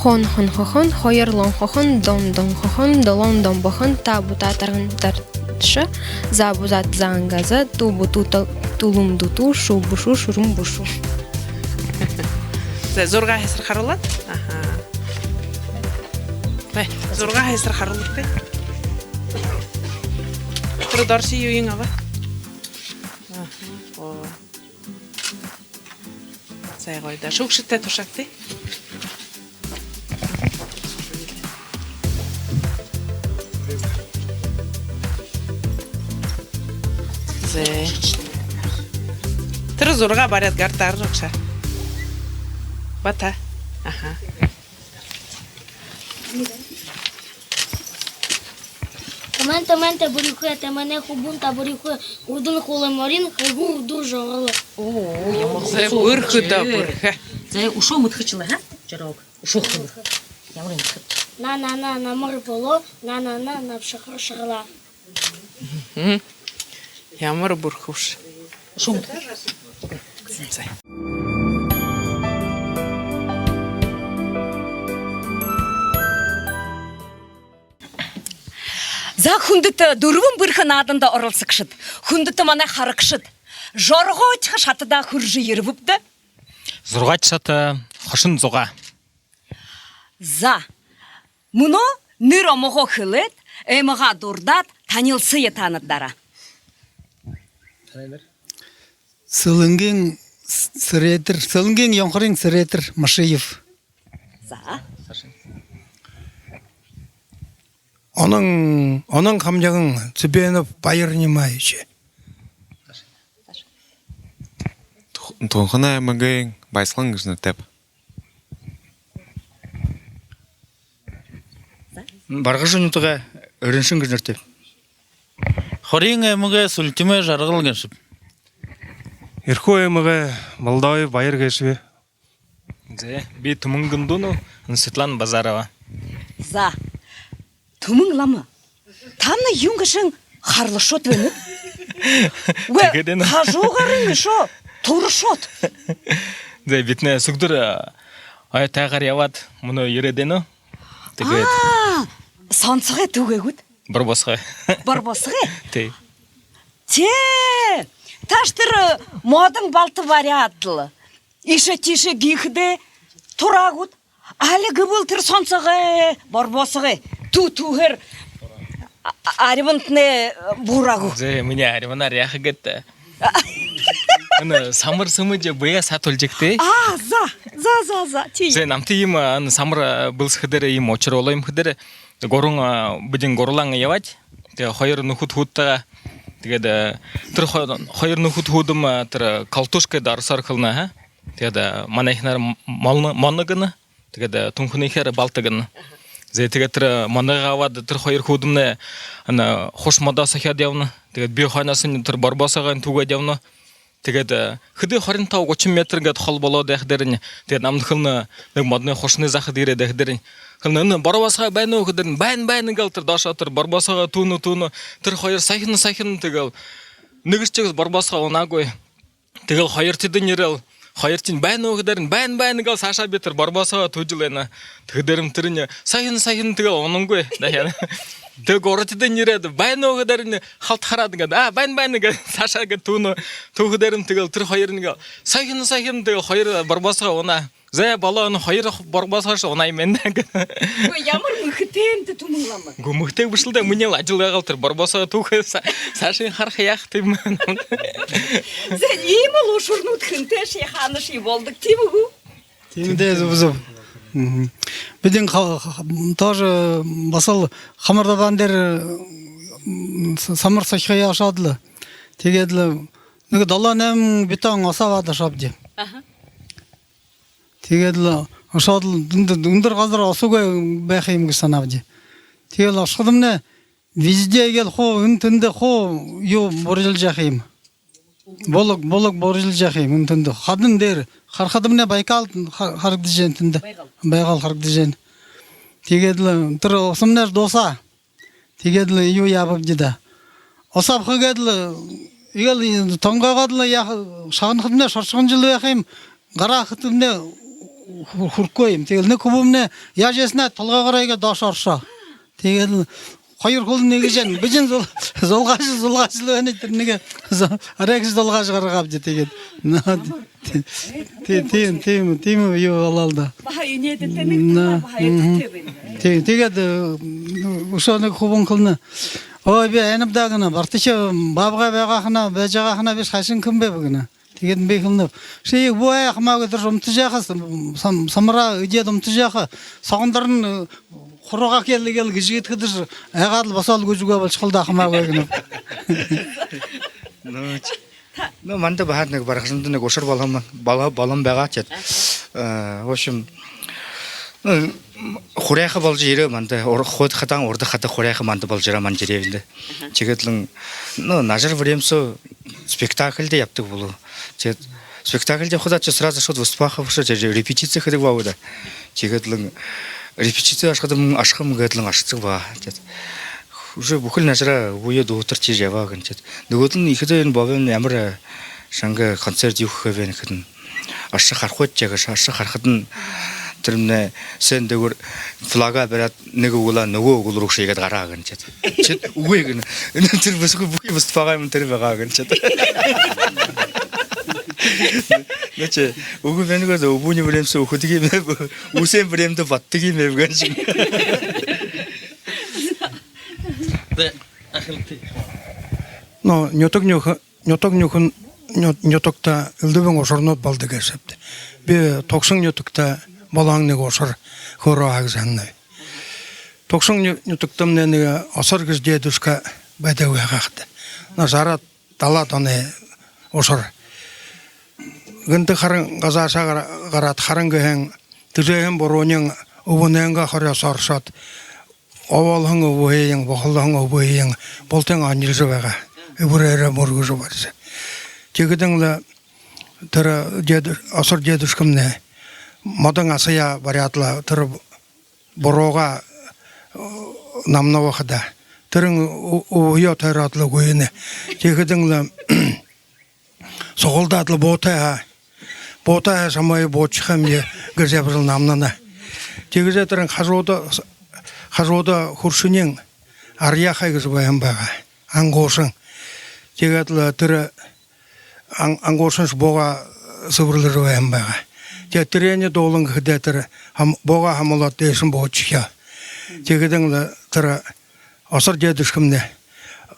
Хон хонхохон, хоёр лонхохон, дон донхохон, долоон домбохон, та бута тарган тарша, за бузат заанга за, ту буту тал-, тулум дуту, шу бушу, шурум бушу. Зэ, зураг хэсэг харуулаад. Аха. Бай, зураг хэсэг харуулаад бай. Тэрэ дорши юу юм аба? Аха. Оо. Зай, гоё даа. Шүүгшэдтэй тушаагты. Зэ. Тэрэ зураг бариад гартаар жогшо. Бата. Аха. Тэмээн, тэмээн, тэ бүрихэ, тэмээнэй хүбүүн та бүрихэ, үрдэнэй хулай морин, хайгуур үдэр жороо. Оо, ямар... Зэ, бэрхэ даа, бэрхэ. Зэ, үшөө мэдэхэшэл, ха? Жороо. Үшөө хэлэ. Ямар юм бэ? На, на, на, намар болоо, на, на, на, набшахар шагалаа. Мгм. Ямар бэрхэбши. Үшөө мэдэхэшэл. Зэ. За, хүндэтэ дүрбэн бэрхэ нааданда оролсогшод, хүндэтэ манай харагшад, жороо ошохо шатада хүрэжэ ерэбэбди. Зургаадахи шата, хошон зугаа. За. Мүнөө нэрэ омогоо хэлээд, аймагаа дурдаад танилсая таанад дараа. Сэлэнгын с-, Сэрээдэр, Сэлэнгын Ёнхорын Сэрээдэр Машиев. За. Онон, Онон хамниган Цыбенов Баяр Нимаевич. Тү-, Түнхэнэй аймагай Баясхалан гэжэ нэрэтэйб. Баргажан нютагай Риншин гэжэ нэрэтэйб. Хориин аймагай Султимай Жаргал гээшэб. Эрхүү аймагай Молдовай Баяр гээшэб. Зэ, би Түмэн Гүндүнов, Светлана Базарова. За. Түмэн лама. Тамнай юун гээшэнь харлашоод байнат? Үгы, тиигээд байна. Хажуугаарынь үшөө туршоод. Зэ, бидэнэй үсэгээр, а, оёо тайгаар ябаад, мүнөө ерээд байна. Тиигээд. Аа, соносхой түгээгүйт? Борбосхой. Борбосхой? Тии. Тээ. Тааш тэрэ модон балта баряад лэ, иишэ тиишэ гүйхэдээ тураагүйт. Али гэбэл тэрэ соносхой, борбосхой тү-, түб түбһөөр А-, а-, арьбантнай, э, буураагүй. Зэ, минии арьбанаар яаха гээд. Энэ самар сэмэжэ бэеэ сатуулжа эгты. А, за, за, за, за, тии. Зэ, намтай иимэ, энэ самар, э, бэлсэхэдээ иимэ ушар болоо юм гэхэдээ. Гурбан, э, бидэн гурбалан ябаад. Тиигээд хоёр нүхэд хүнтэйгээ. Тиигээд, э, тэрэ хо-, хоёр нүхэд хүнтэмнай, э, тэрэ колотушка дээрэ оросоор хэлэнэ, ха. Тиигээд, э, манайхинаар м-, молно, моно гэнэ. Тиигээд, э, Түнхэнэйхеэр балта гэнэ. Зэ, тиигээд тэрэ, э, моногоо абаад, тэрэ хоёр хүнтэмнай, энэ, хуша модо сохёод ябана. Тиигээд би хойноһоонь тэрэ борбосоогоо түүгээд ябана. Тиигээд, э, хэды хорин таба, гушан метр гээд хол болоод байхадаарнь, тиигээд намда хэлэнэ, нэгэ модоной хушанай захада ерээд байхадаарнь, хэлэнэ: «Энэ борбосоо байна гү?» гэхэдээрнь: «Байна, байна», гээл тэрэ доошоо тэрэ борбосоогоо түүнэ, түүнэ. Тэрэ хоёр сохино, сохино, тиигээл нэгэшье гэжэ борбосоо унаагүй. Тиигээл хоёртодонь ерээл, хоёртонь: «Байна гү?» гэхэдээрнь: «Байна, байна», гээл саашаа би тэрэ борбосоогоо түүжэл байна. Тиихэдээрнь тэрэнь: «Сохино, сохино», тиигээл унангүй. Дахяад. Тиигээд гурбатадань ерээд: «Байна гү?» гэхэдээрнь халта хараад гээд: «А, байна, байна», гээд саашаа гээд түүнэ, түүхэдээрнь тиигээл тэрэ хоёрынь гээл: «Сохино, сохино», тиигээл хоёр борбосоогоо унаа. Зэ, болоо, энэ хоёр борбосоогоошье унаа юм байна. Үгы, ямар мэхэтэй юм даа Түмэн лама. Үгы, мэхэтэй бэшэл даа, минии ажал байгаал тэрэ борбосоогоо түүхэ, са-, саашань хараха, яаха юм. Зэ, иимэл ушарнууд хэнтэйшье, хаанашье болодог, тиимэ гү? Тиимэ даа, зүб, зүб. Мгм. Бидэн ха-, ха-, тоже баһал хамар дабаан дээрэ, м, с-, самар сохихоёо ошоод лэ. Тиигээд лэ нэгэ долоо-найман бетон осо абаад ошообди. Аха. Тиигээд лэ ошоод лэ, үндэр, үндэр газар осогүй байха юм гэжэ һанаабди. Тиигээд лэ ошоходомнай везде иигээл хуу, энэ тэндэ хуу юу бурьялжа байха юм. Булаг, булаг бурьялжа байха юм энэ тэндэ. Хадань дээрэ харахадамнай Байкал ха-, харагдажа байна тэндэ. Байгаал. Байгаал харагдажа байна. Тиигээд лэ тэрэ осомнай дуусаа. Тиигээд лэ юу яабабди даа. Осо абаха гээд лэ, иигээл тонгойгоод лэ яаха, шагнахадамнай шоршогонжол байха юм, гараа хэхэдэмнай хү-, хүрэхэгүй юм. Тиигээл нэгэ хүбүүмнай яажа һайнаар толгойгоороо иигээд доошоо оршоо. Тиигээд лэ хоёр хүлынь иигэжэ байна. Бидэн зул-, зулгаажа, зулгаажал байна. Тэрэ нэгэ зу-, арай гэжэ зулгаажа гаргаабди. Тиигээд. Наа, Ти-, ти-, тиимэ, тиимэ, тиимэ юу болоол даа. Баһа энеэдэтэй нэгэ. На, талаар баһа, мгм, эдэтэй байна. Ти-, тиигээд, э, үшөө нэгэ хүбүүн хэлэнэ: «Ой, би айнаб даа, — гэнэ, — Бартыхи баабгай байгаа һаань, байжа байгаа һаань, бишни хайшан хэн байб?» гэнэ. Тиигээд би хэлэнэб: «Ши юу, буу, хамаагүй, тэрэ умтажа яаха, сам-, сам-, самараа эдеэд умтажа яаха, согондорнь, э, хуруугаа хэл иигээл гэжэ иигэхэдэш, айгаад лэ босоол гүйжэ үгөө болошохол даа, хамаагүй», гэнэб. Ну, ч-, ну, манда баһа нэгэ бархажанда нэгэ ушар болоһон, боло-, болоһон байгаа, тиигээд. Э, в общем, ну, хурайха боложо ерээ манда, ур-, хойто хадаа, урда хадаа хурайха манда боложо ерээ манай деревнядаа. Аха. Тиигээд лэ, ну, нажар время соо спектакльда ябадаг болоо. Тиигээд спектакльда ябахадаа ши сразу шууд выступаха бэшэ, тиигээд репетици хэдэг байгаа даа. Тиигээд лэ репетици ошоходомнай, ошохом гээд лэ ошодог байгаа. Тиигээд уже бүхэли нажараа үгы, дуугаржа ябаа гэнэ, тиигээд. Нүгөөдэнь: «Иихэдээ энэ бабайн ямар, э, шанга концерт юу хэхэ бэ?» гэхэдэнь: «Ошожо харахат», тиигээд ошожо харахадань, тэрэмнай сцена дээгүүр флага бариад, нэгэ үгыл, нүгөө үгыл руу шигээд гараа гэнэ, тиигээд. Тиигээд үгы гэнэ. Энэ тэрэ бүхы, бүхы выступаха юм тэрэ байгаа гэнэ, тиигээд. Наа, чи үгы байна гээд, үбүүниие время соо үхэдэг юм бэ, үсөөн времядэ бододог юм бэ гэнэ. Тэ, ахын тэ. Но нютаг нюхэ-, нютаг нюхэн, ню-, нютагта элдэбын ушарнууд болодог гээшэб даа. Би Тугшан нютагта болоһон нэгэ ушар хөөрөө һаа гэжэ һананаб. Тугшан ню-, нютагтамнай нэгэ Осор гэжэ дедушка байдаг байгаа ха даа. Но жараад, далаад оной ушар. Гэнтэ харан газаашаа гара-, гараад, харан гэһэн тэжээһэн бурууниинь үбэнэйнгээ хорёо соо оршоод, обоолһон үбһыень, бохолдоһон үбһыень бултыень онилжо байгаа. Эбэрээрээ мүргэжэ барижа. Тиихэдэнь лэ тэрэ дед-, Осор дедушкамнай модон асаяа баряад лэ, тэрэ буруугаа, э, намнабаха даа. Тэрэнь ү-, үбһөө тойроод лэ гүйнэ. Тиихэдэнь лэ сугалдаад лэ: «Буутай һаа, буутай һаа, шамайе буужархам би», — гэжэ ябажал намнана. Тиигэжэ тэрэнь хажууда, хажууда хүршэниинь Арьяахай гэжэ байһан байгаа. Ангуушан. Тиигээд лэ тэрэ ан-, ангуушаншни буугаа сэбэрлэжэ байһан байгаа. Тиигээд тэрэнээ дуулан гэхэдээ, тэрэ һам-, буугаа һамуулаад, дээшэнь буужархёо. Тиихэдэнь лэ тэрэ Осор дедушкамнай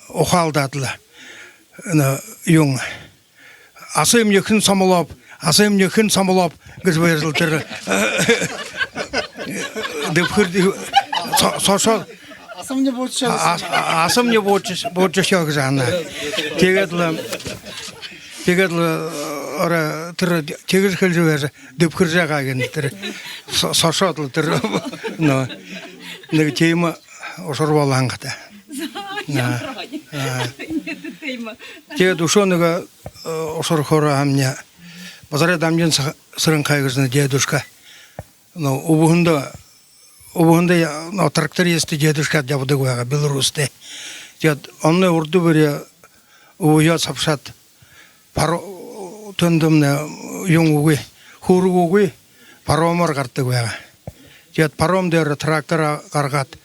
ухаалдаад лэ, ну, юун, «Асымни хэн сомолооб, асымни хэн сомолооб» гэжэ байжал тэрэ дэбхэр, со-, сошоо. «Асымни буужа ошоо». А-, а-, «Асымни буужа, буужа ошоо» гэжэ һанаа. Тиигээд лэ, тиигээд лэ, ара, тэрэ тиигэжэ хэлэжэ байжа, дэбхэржэ байгаа гэнэ тэрэ, со-, сошоод лэ тэрэ, ну, нэгэ тиимэ ушар болоһон хадаа. Заа, а, ямар гоёо. А. Тиигээд үшөө нэгэ, э, ушар хөөрөө һэмни. Базарай Дамжин Са-, Сэрэнхай гэжэ нэгэ дедушка. Ну, үбһэндөө, үбһэндөө, ну, тракторист дедушка ябадаг байгаа, Беларусьта. Тиигээд онной урда бүри үбһөө сабшаад, паро-, тэндэмнай юун үгы, хүүрэг үгы, паромоор гарадаг байгаа. Тиигээд паром дээрэ трактор гаргаад,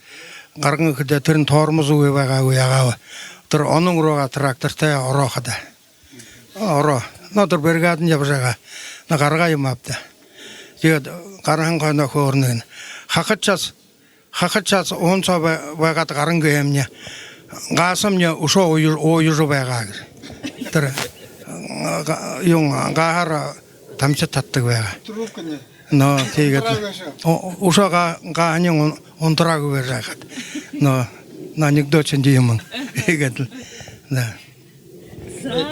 гарган гэхэдэ, тэрэнь тормоз үгы байгаагүй, яагааб. Тэрэ онон руугаа трактортай ороо хадаа. Ороо. Ну, тэрэ бригадань ябажа байгаа. Ну, гаргаа юм ааб даа. Тиигээд гараһан хойноо хөөрэнэ гэнэ: «Хахад шас, хахад шас уһан соо бай-, байгаад гаран гээ һэмни. Гаасамни үшөө ууж-, уужа байгаа», — гэжэ. Тэрэ, га-, юун, гааһаар тамшаад татадаг байгаа. Трубкань. Но, тиигээд лэ. Унтараагүй шуу. О-, үшөө га-, гааһаниинь ун-, унтараагүй байжа байгаад. Но, но, анекдот шэнги юм. Тиигээд лэ. Да.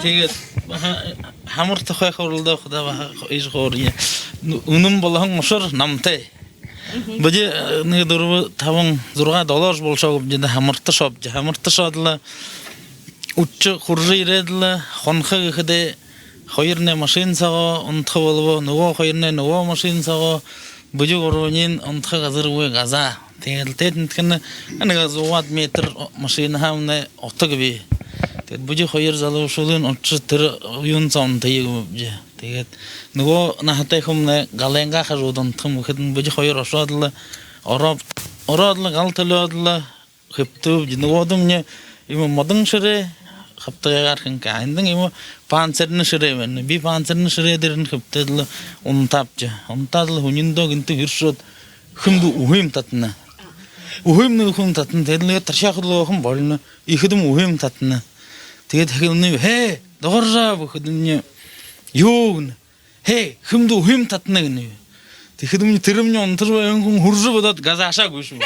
Тиигээд ха-, хамар тухай хөөрэлдөө хадаа баһа иижэ хөөрэнэ. Нү-, үнэн болоһон ушар намтай. Мгм. Бидэ, э, нэгэ дүрбэ, табан, зургаа, долоошье болошооб даа, хамарта ошооб даа. Хамарта ошоод лэ, үшөө хүрэжэ ерээд лэ, хонохо гэхэдээ, хоёрнай машина соогоо унтаха болобо, нүгөө хоёрнай нүгөө машина соогоо, бидэ гурбаниинь унтаха газаргүй газаа. Тиигээд лэ тэндэ тэндэхинь нэгэ зуугаад метр машинаһаамнай утаг бии. Тиигээд бидэ хоёр залуушуулынь үшөө тэрэ юун соо унтая гээбди. Тиигээд нүгөө наһатай хүмнай галайнгаа хажууда унтаха юм гэхэдэнь, бидэ хоёр ошоод лэ, ороо-, ороод лэ, гал түлеэд лэ, хэбтээбди. Нүгөөдэмни иимэ модон шэрээ, хабтагайгаар хэнхэ. Эндэнь иимэ панцирна шэрээ байна. Би панцирна шэрээ дээрэнь хэбтээд лэ унтаабди. Унтаад лэ, һүниндөө гэнтэ гэршөөд, хэмдэ үһыем татана. Үһыем нэгэ хүн татана. Тиигээд лэ таршаа хүдэлгөөхэм болино. Иихэдэм үһыем татана. Тиигээд хэлэнэ: «Хэ, Дугаржаб», — гэхэдэмни: «Юу?» — гэнэ. «Хэ, хэмдэ үһыем татана», — гэнэ. Тиихэдэмни тэрэмни унтажа байһан хүн һүржэ бодоод газаашаа гүйшэбэ.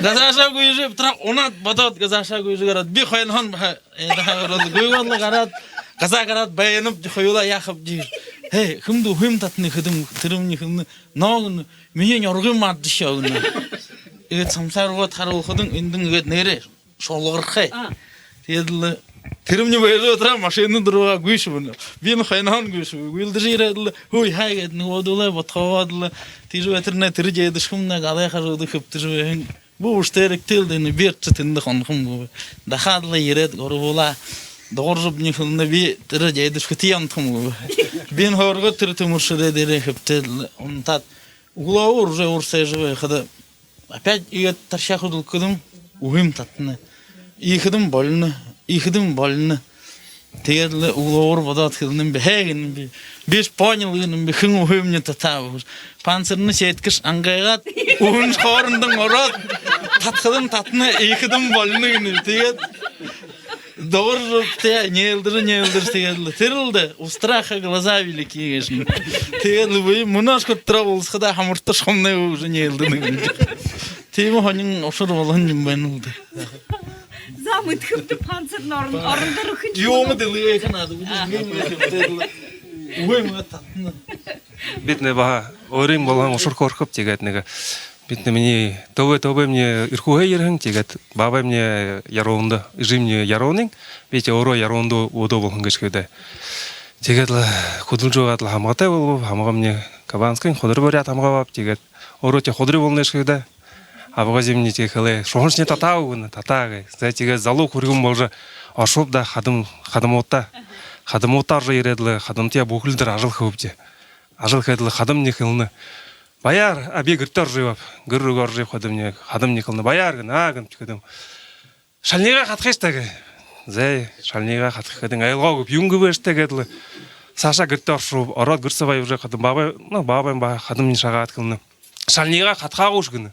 Газаашаа гүйжэ, тэрэ унаад бодоод газаашаа гүйжэ гараад, би хойноһоонь баһа, э, дахаа гараад, гүйгөөд лэ гараад, газаа гараад байнаб, хоюулаа яахаб даа. «Хэ, хэмдэ үһыем татана», — гэхэдэм, тэрэмни хэлэнэ: «Ноо», — гэнэ, «минии нюргыем маадашоо», — гэнэ. Иигээд самсаар угаад харуулхадань, эндэнь иигээд нээрээ шулгархай. А. Тиигээд лэ тэрэмни байжа тэрэ машина доро гүйшэбэ. Бин хойноһоонь гүйшэбэ. Гүйлдэжэ ерээд лэ, хүй хай гээд, нүгөөдүүлээ бодхоогоод лэ, тиижэ байтарнай тэрэ дедушкамнай галай хажууда хэбтэжэ байһан. Бү үшөө тэрэ эгтэл дэнэ, би ошожо тэндэ хонохом гүб. Дахаад лэ ерээд, гурбуулаа, Дугаржабни хэлэнэ: «Би тэрэ дедушкатаяа унтахам гүб». Бин хөөргөөд, тэрэ түмэр шэрээ дээрээ хэбтээд лэ унтаад, үглөөгүүр уже урсажа байхада, опять иигээд таршаа хүдэлхэдэм, үһыем татана. Иихэдэм болино, иихэдэм болино. Тиигээд лэ үглөөгүүр бодоод хэлэнэм би: «Хэ, — гэнэм би, — би ж понял, — гэнэм би, — хэн үһыемни татааб». Панцирна сеткаш ангайгаад, үһэншье хоорондонь ороод, татахадань татана, иихэдэм болино гэнэ. Тиигээд Дугаржабтай нээлдэжэ, нээлдэжэ, тиигээд лэ. Тэрэл даа, «У страха глаза велики» гээшэнь. Тиигээд лэ би мүнөөшье тэрэ уулзахада хамарта ошохомнай уже нээлдэнэ гэнэ. Тиимэ һонин ушар болоһон юм байна лэ даа. За, мэдэхэбди, панцирна орон, орон дээрэ хүншье. Юумэ даа, лэ яаха надо, үгы, үгы, үгы, үгы, үгы, татана. Бидэнэй баһа өөрын болоһон ушар хөөрэхэб, тиигээд нэгэ бидэнэй, минии төбөө, төбөөмни Эрхүүһээ ерэһэн, тиигээд баабаймни Яруунада, эжымни Яруунын, би тээ өөрөө Яруунада үдөө болоһон гээшэ хаб даа. Тиигээд лэ хүдэлжэ байгаад лэ һамгатай болооб, һамгамни Кабанскын, Худари-Буряад һамга абааб, тиигээд өөрөө тээ худари болоно гээшэ хаб даа. Абгай эжымни тээ хэлээ: «Шуһаншни татаа гү?» — гэнэ. «Татаа», — гээ. За, тиигээд залуу хүрьгэн болжо ошооб даа хадам-, хадамуудта. Хадамуудта оржо ерээд лэ, хадамтаяа бүхэли дээрэ ажал хэбэбди. Ажал хээд лэ хадамни хэлэнэ: «Баяр», а би гэртээ оржо ябааб. Гэр руу оржо ябахадамни хадамни хэлэнэ: «Баяр», — гэнэ. «Аа», — гэнэб, тиихэдэм: «Шалнигаа хатахыш даа», — гээ. За, шалнигаа хатаха гэхэдэнь: «Ойлгоогүйб, юун гэбэш даа», — гээд лэ саашаа гэртээ оршооб. Ороод гэр соо ябажа байхадам баабай, ну, баабаймни баһа хадамни шагаад хэлэнэ: «Шалнигаа хатахаагүйш», — гэнэ.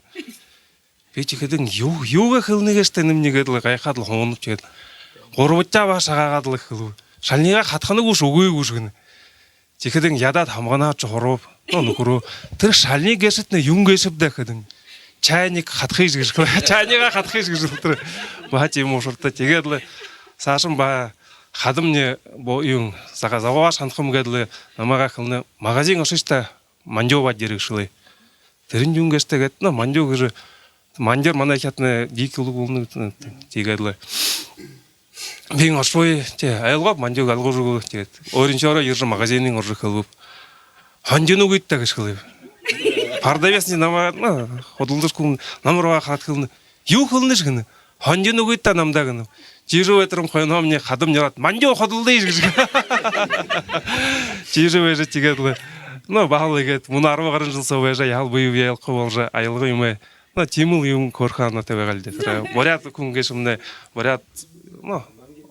Би тиихэдэнь юу, юугээ хэлэнэ гээшэб даа, энэмни гээд лэ гайхаад лэ һуунаб, тиигээд. Гурбадаа баһа шагаагаад лэ хэлэбэ. Шалнигаа хадхана гүш, үгы гүш гэнэ. Тиихэдэнь ядаад һамганаа ошожо һурууб. Но, нүхэрөө: «Тэрэ шални гээшэтнай юун гээшэб даа?» — гэхэдэнь: «Чайник хадхыш», — гэжэ хэлээ. «Чайнигаа хадхыш», — гэжэ хэлээ тэрэ. Баһа тиимэ ушартай. Тиигээд лэ саашань баһа хадамни бо-, юун, сагаа забаа шанахам гээд лэ намайгаа хэлэнэ: «Магазин ошыш даа, мандюу абаад ерэ», — гэжэ хэлээ. Тэрэнь юун гээшэб даа гээд, но, мандюу гэжэ, мандюу манай хятадни дикий лук болоно, тиигээд лэ. Би ошоо, тээ, ойлгооб, мандюу ойлгожо үгөө, тиигээд. Өөрыншоороо ерэжэ магазинынь орожо хэлэбэб: «Һонидоно үгыт даа», — гэжэ хэлэбэб. Продавецни намайе, но, худалдашагүй, намаруугаа хараад хэлэнэ: «Юу хэлэнэш?» — гэнэ. «Һонидоно үгыт даа намда», — гэнэ. Тиижэ байтарынь хойномни хадамни ороод: «Мандюу худалдыш», — гэжэ. Тиижэ байжа тиигээд лэ. Но, баһал иигээд, мүнөө арбан гаран жэл соо байжа, яһала бэе бэеэ аялгаагүй боложо, аялга юумэ. Но, тиимэл юумэ хөөрэхэ һанаатай байгаал даа. Тэрэ буряад хүн гээшэмнай, буряад, но,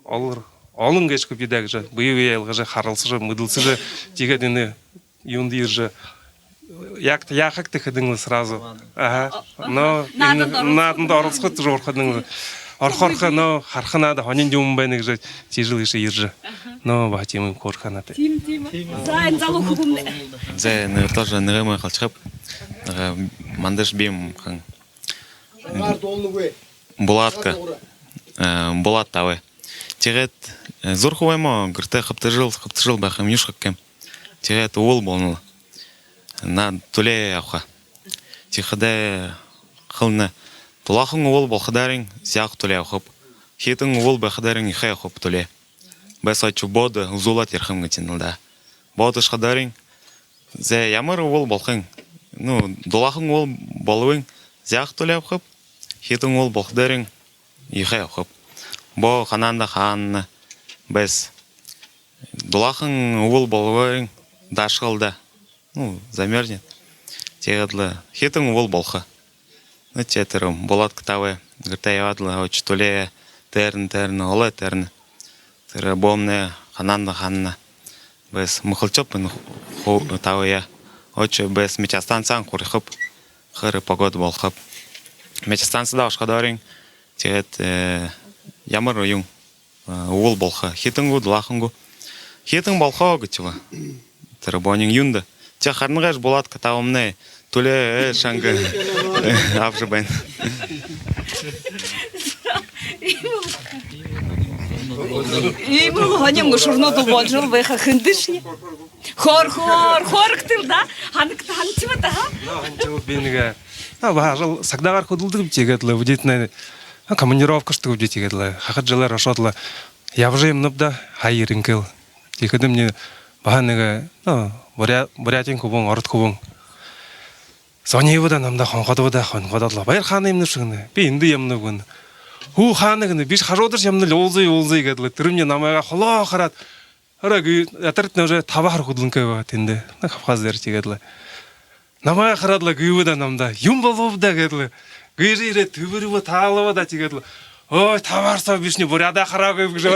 олор, олон гээшэ хүбүүд даа гэжэ, бэе бэеэ аялгажа, харалсажа, мэдэлсэжэ, тиигээд энэ юундэ ерэжэ, яг та яахагта хэдэн лэ сразу. Аха. Но, нааданда энэ, оролцохо. Нааданда оролцохо гэжэ орохо хэдэн лэ. Орохо, орохо, но, хараха наада, һонин юумэн байна гэжэ, тиижэл гээшэ ерэжэ. Аха. Но, баһа тиимэ юумэ хөөрэхэ һанаатай. Тиимэ, тиимэ. За, энэ залуу хүбүүмнай. За, энэ тоже нэгэ юумэ хэлэхэб. Нэгэ мандаш бии юм һэн. Булаадка. Э, Булаадка табяа. Тиигээд, э, зүрхэ баймаа гэртээ хэбтэжэл, хэбтэжэл байха юм, юушье хэхэгүй юм. Тиигээд үбэл болоно лэ. Наада түлеэ ябаха. Тиихэдээ хэлэнэ: «Дулаахан үбэл болоходоорынь зяаха түлеэ ябахаб. Хитан үбэл байхадаарынь ехэ ябахаб түлеэ». Бэс ошожо бодо үзүүлээд ерэхэм гэжэ хэлэнэл даа. Бодо ошоходоорынь: «За, ямар үбэл болохонь?» «Ну, дулаахан үбэл болобонь, зяаха түлеэ ябахаб. Хитан үбэл болоходоорынь ехэ ябахаб». Бо ханаандаа хаана, бэс. Дулаахан үбэл болобоорынь даашагал даа. Ну, замерзнет. Тиигээд лэ хитан үбэл болохо. Ну, тээ тэрэ булаадка табяа, гэртээ ябаад лэ, ошожо түлеэ, тээрнэ, тээрнэ, олоо тээрнэ. Тэрэ боомнай ханаандаа хаана. Бэс, мүхэлшэб энэ ху-, табяа. Ошожо бэс метеостанци һанаа һурахаб. Хэрэ погода болохоб. Метеостанцида ошоходоорынь, тиигээд, э, ямар юун, э, үбэл болохо. Хитан гү, дулаахан гү? «Хитан болохо», — гэжэ баа. Тэрэ бониинь юундэ: «Тээ, харана гээшэ, булаадка табяамнай, түлеэ, э, шанга абажа байна». Иимэл һонин ушарнууд боложол байха хэндэшье. Хөөр, хөөр, хөөрэгты даа. Һанагты, һанагты даа, ха? Но, һанагты, би нэгэ, но, баһа ажал сагдаагаар хүдэлдэгбди, тиигээд лэ, бидэ тиинэ, но, командировка ошодогбди, тиигээд лэ. Хахад жэлээр ошоод лэ, ябажа ябанаб даа, һая ерэнхэй лэ. Тиихэдэмни баһа нэгэ, но, Буря-, Бурятиин хүбүүн, ород хүбүүн зонибо даа намда, хонходобо даа, хонходоод лэ: «Баяр, хаана ябанабши?» — гэнэ. «Би эндэ ябанаб», — гэнэ. «Хүү, хаана?» — гэнэ. «Бишье хажуудашье ябанал, уулзая, уулзая», — гээд лэ. Тэрэмни намайгаа холо хараад, арай гэ-, ятарта уже табан һара хүдэлэнхэй байгаа тэндэ, но, Кавказ дээрэ, тиигээд лэ. Намайгаа хараад лэ гүйбэ даа намда: «Юун болооб даа?» — гээд лэ. Гүйжэ ерээд, тэбэрибэ, таалаба даа, тиигээд лэ: «Ой, табан һара соо бишни буряадаа хараагүйб», — гэжэ.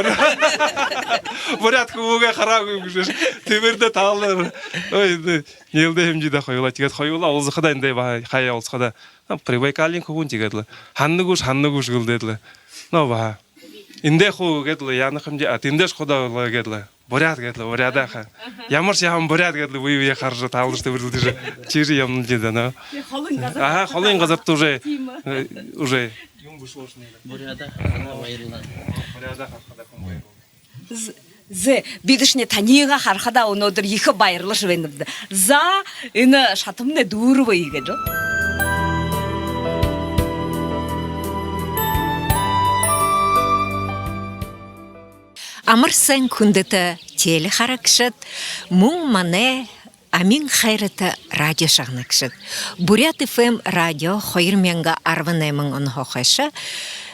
«Буряад хүбүүгээ хараагүйб», — гэжэ. Тэбэридэ, таалаад. Ой, эндэ нээлдэ хэмжи даа хоюулаа. Тиигээд хоюулаа уулзахадаа, эндэ баһа хаяа уулзахадаа, но, Прибайкалиин хүбүүн, тиигээд лэ: «Һанана гүш, һанана гүш?» — гэлдээд лэ. Но, баһа: «Эндэ хуу», — гээд лэ, «яана хэмжи, а, тэндэш худаа лэ», — гээд лэ. «Буряад», — гээд лэ, «буряадаа ха». Ямаршье яһан буряад гээд лэ, бэе бэеэ хаража, таалдажа, тэбэрилдэжэ, тиижэ ябанал даа, но. Тээ, холын газар. Аха, холын газарта уже, тиимэ, э, уже. Юун бэшэ болошоно. Буряадаа харахадаа баярлаа. Буряадаа харахадаа хүн баярлаа. З-, зэ, бидэшни таниие харахадаа мүнөөдэр ехэ баярлажа байнабди. За, энэ шатамнай дүүрэбэ иигээд лэ. Амар сайн, хүндэтэ телехарагшад, мүн манай амин хайрата радио шагнагшад. Буряад ФМ радио хоёр мянга арбан найман онһоо хойшо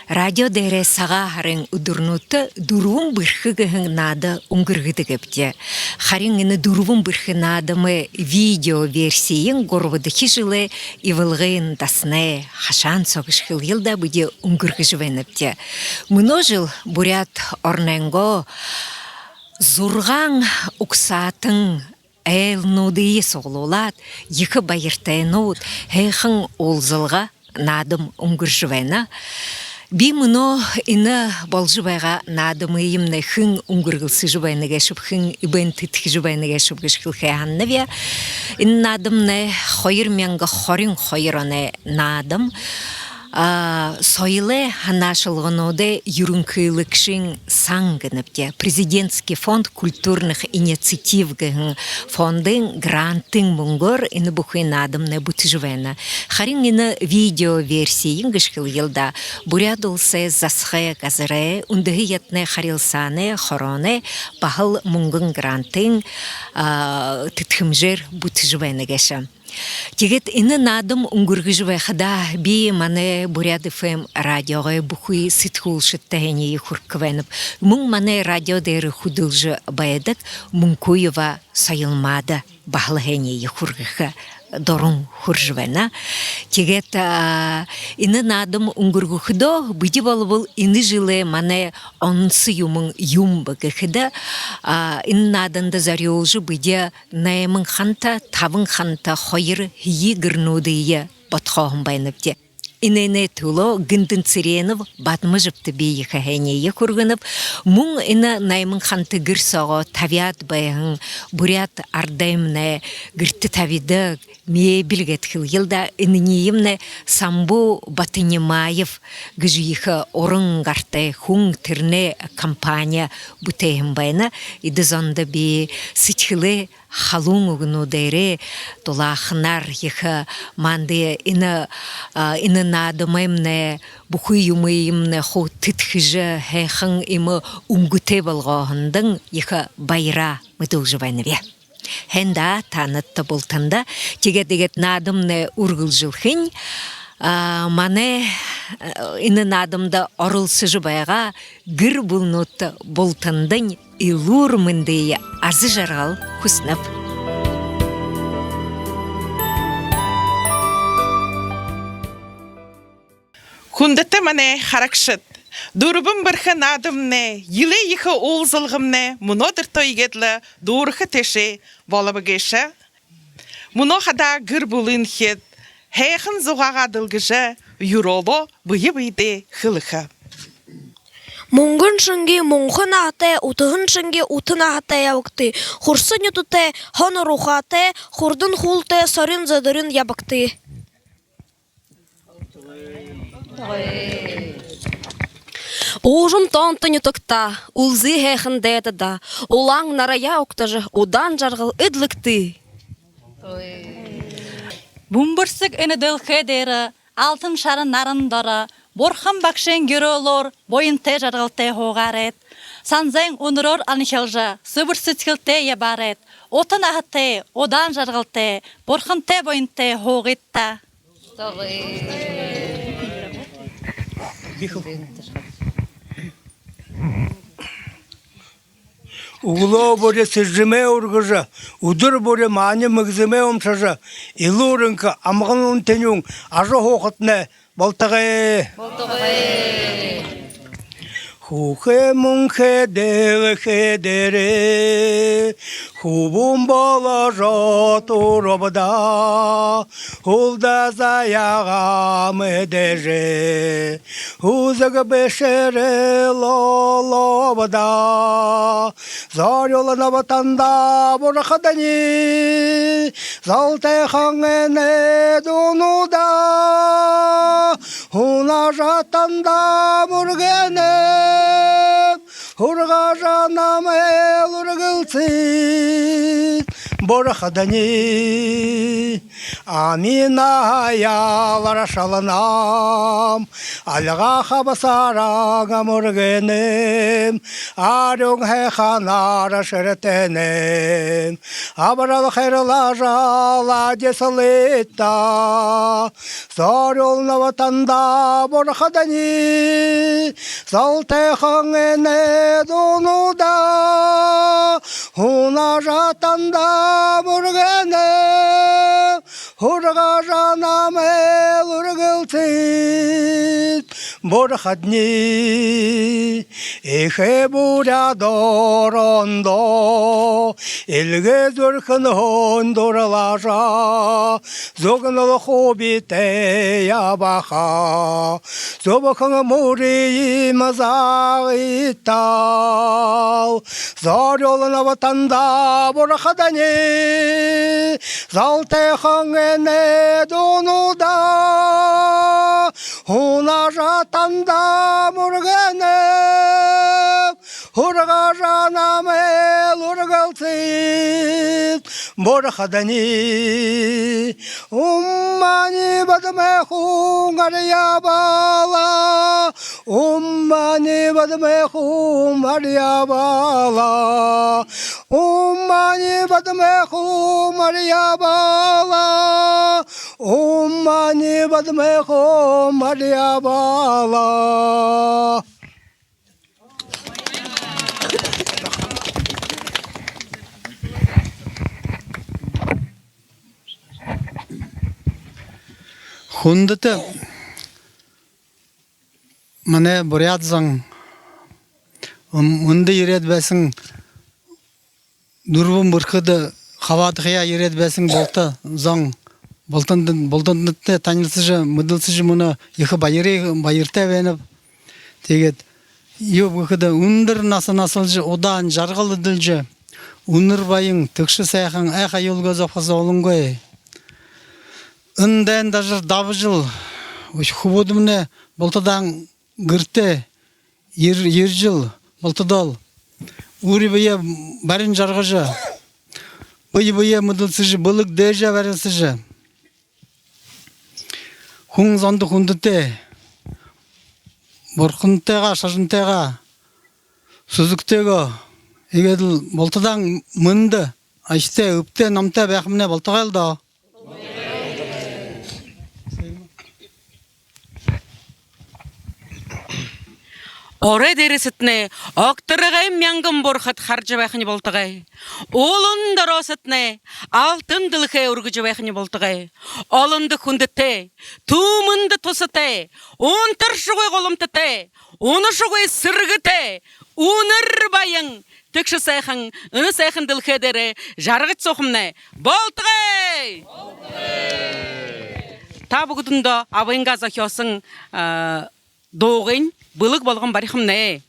радио дээрээ Сагаан һарын үдэрнүүдтэ «Дүрбэн бэрхэ» гэһэн наада үнгэргэдэгбди. Харин энэ «Дүрбэн бэрхэ» наадамай видео версиин гурбадахи жэлэй Ивалгын дасанай хашаан соо гэжэ хэлэел даа, бидэ үнгэргэжэ байнабди. Мүнөө жэл Буряад оронойнгоо зургаан угсаатан айлнуудые суглуулаад, ехэ баяртайнууд, һайхан уулзалга наадам үнгэржэ байна. Би мүнөө энэ боложо байгаа наадамыемнай хэн үнгэргэлсэжэ байна гээшэб, хэн эбээн тэдхэжэ байна гээшэб гэжэ хэлэхэ һананаб. Энэ наадамнай хоёр мянга хорин хоёр оной наадам. А, соёлой һанаашалгануудай юрэнхылэгшын сан гэнэбди, Президентский фонд культурных инициатив гэһэн фондын грантын мүнгөөр энэ бүхы наадамнай бүтэжэ байна. Харин энэ видео версиин гэжэ хэлэел даа, Буряад Уласай засагай газарай, үндэһэ яданай харилсаанай хорооной баһал мүнгэн грантын, а, тэдхэмжээр бүтэжэ байна гээшэ. Тиигээд энэ наадам үнгэргэжэ байхадаа би манай Буряад ФМ радиогой бүхы сэдхүүлшэдтэ һайниие хүргэхэ байнаб. Мүн манай радио дээрэ хүдэлжэ байдаг Мункуева Соёлмада баһал һайниие хүргэхэ дуран хүрэжэ байна. Тиигээд, а, энэ наадам үнгэргэхэдөө бидэ болбол энэ жэлэй манай онсо юумэн юун бэ гэхэдэ, а, энэ нааданда зорюулжа бидэ найман ханта, табан ханта хоёр һэеы гэрнүүдые бодхооһон байнабди. Энээнэй түлөө Гиндэн Цыренов Бадмажабта би ехэ һайниие хүргэнэб. Мүн энэ найман ханта гэр соогоо табяад байһан буряад арадаймнай гэртэ табидаг мебель гээд хэлэел даа, энээнииемнай Самбуу Батанимаев гэжэ ехэ уран гартай хүн, тэрэнэй компани бүтээһэн байна. Эдэ зондо би сэдьхэлэй халуун үгэнүүдээрээ дулааханаар ехэ манда энэ, а, энэ наадамаймнай, бүхы юумыемнай хуу тэдхэжэ, һайхан иимэ үнгэтэй болгооһондонь ехэ баяраа мэдүүлжэ байнаб. Һайн даа, таанадта бултанда. Тиигээд, тиигээд наадамнай үргэлжэлхэнь, а, манай, а, энэ наадамда оролсожо байгаа гэр бүлэнүүдтэ бултандань элүүр мэндые, аза жаргал хүсэнэб. Хүндэтэ манай харагшад, «Дүрбэн бэрхэ» наадамнай, жэлэй ехэ уулзалгамнай мүнөөдэртөө иигээд лэ дүүрэхэ тээшээ болобо гээшэ. Мүнөө хадаа гэр бүлын хээд һайхан зугаагаа дэлгэжэ, юрөөлөө бэе бэедээ хэлэхэ. Мүнгэн шэнги мүнхэ наһатай, утаһан шэнги ута наһатай ябагты. Хурса нюдэтэй, һонор ухаатай, хурдан һүүлтэй, сорин зэдэрэн ябагты. Уужам тоонто нютагтаа, үлзы һайхан дайдадаа, улаан нараяа угтажа, удаан жаргал эдлэгты. Бүмбэрсэг энэ дэлхэй дээрэ алтан шара наран доро Бурхан багшын юрөөлөөр буянтай жаргалтай һуугаарайт. Санзайн үнэрөөр анхилжа, сэбэр сэдьхэлтэй ябаарайт. Ута наһатай, удаан жаргалтай, бурхантай буянтай һуугыт даа. Үглөө бүри сэржэмээ үргэжэ, үдэр бүри маани мэгзэмээ умшажа, элүүр энхэ, амгалан тэнюун ажал һуухатнай болтогой. Болтогой. Хүхэ мүнхэ дэлхэй дээрэ хүбүүн боложо түрэбэ даа, һүүлдэ заяагаа мэдэжэ, һүзэг бэшэрээл олообо даа. Зорюулнаб танда, бурхадни, золтойхон энэ дуунуудаа, һунажа танда мүргэнэб, һургажа намай элүүргэлсыт, бурхадни. Аминай яларшалнам, альга хабсаран мүргэнэм, арюун һайханаар шэртэнэм, абарал хайрлажа ладислыта. Зорюулнаб танда, бурхадни, золтойхон энэ дуунуудаа, һунажа танда мүргэнэб, һургажа намай элүүргэлсыт, Бурхадни, эхэ буряад орондоо эльгэ зүрхэнһөө дурлажа, зүгнэл хубитай ябаха. Зүбхэн мүрыем заагыт даа, зорюулнаб танда, бурхадни, золтой хон энэ дуунуудаа. Унажа танда мүргэнэб, һургажа намай үргэлсыт, бурхадни. Ум мани падме хум арья бала, ум мани падме хум арья бала, ум мани падме хум арья бала, ум мани падме хум арья бала. Хүндэтэ манай буряад зон, мүн-, мүндэ ерээд байһан, дүрбэн бэрхэдэ хабаадахаяа ерээд байһан булта зон, бултан-, бултандатнай танилсажа, мэдэлсэжэ, мүнөө ехэ баярай-, баяртай байнаб. Тиигээд юуб гэхэдэ, үндэр наһа наһалжа, удаан жаргал эдилжэ, үнэр баян, тэгшэ һайхан, айха аюулгүй зобохо зон олонгүй. Эндэ дажар дабажал, хүбүүдэмнай бултадаа гэртээ ер-, ерэжэл, бултадаа л үри бэеэ барин жаргажа, бэе бэеэ мэдэлсэжэ, бэлэг дээжэ барилсажа, хүн зондо хүндэтэй, бурхантайгаа, шажантайгаа, сүзэгтэйгөө, иигээд лэ бултадаа мэндэ, ааштай, үбтэй, номтой байхамнай болтогой л даа. Орой дээрэһэтнай огторгой мянган бурхад хаража байхань болтогой. Улаан дороосотнай алтан дэлхэй үргэжэ байхань болтогой. Олондо хүндэтэй, түмэндэ тусатай, унтаршагүй гуламтатай, унашагүй сэргэтэй, үнэр баян, тэгшэ һайхан, энэ һайхан дэлхэй дээрэ жаргажа һуухамнай болтогой! Та бүгэдэндөө абынгаа зохёоһон, а, дуугынь бэлэг болгон барихамнай.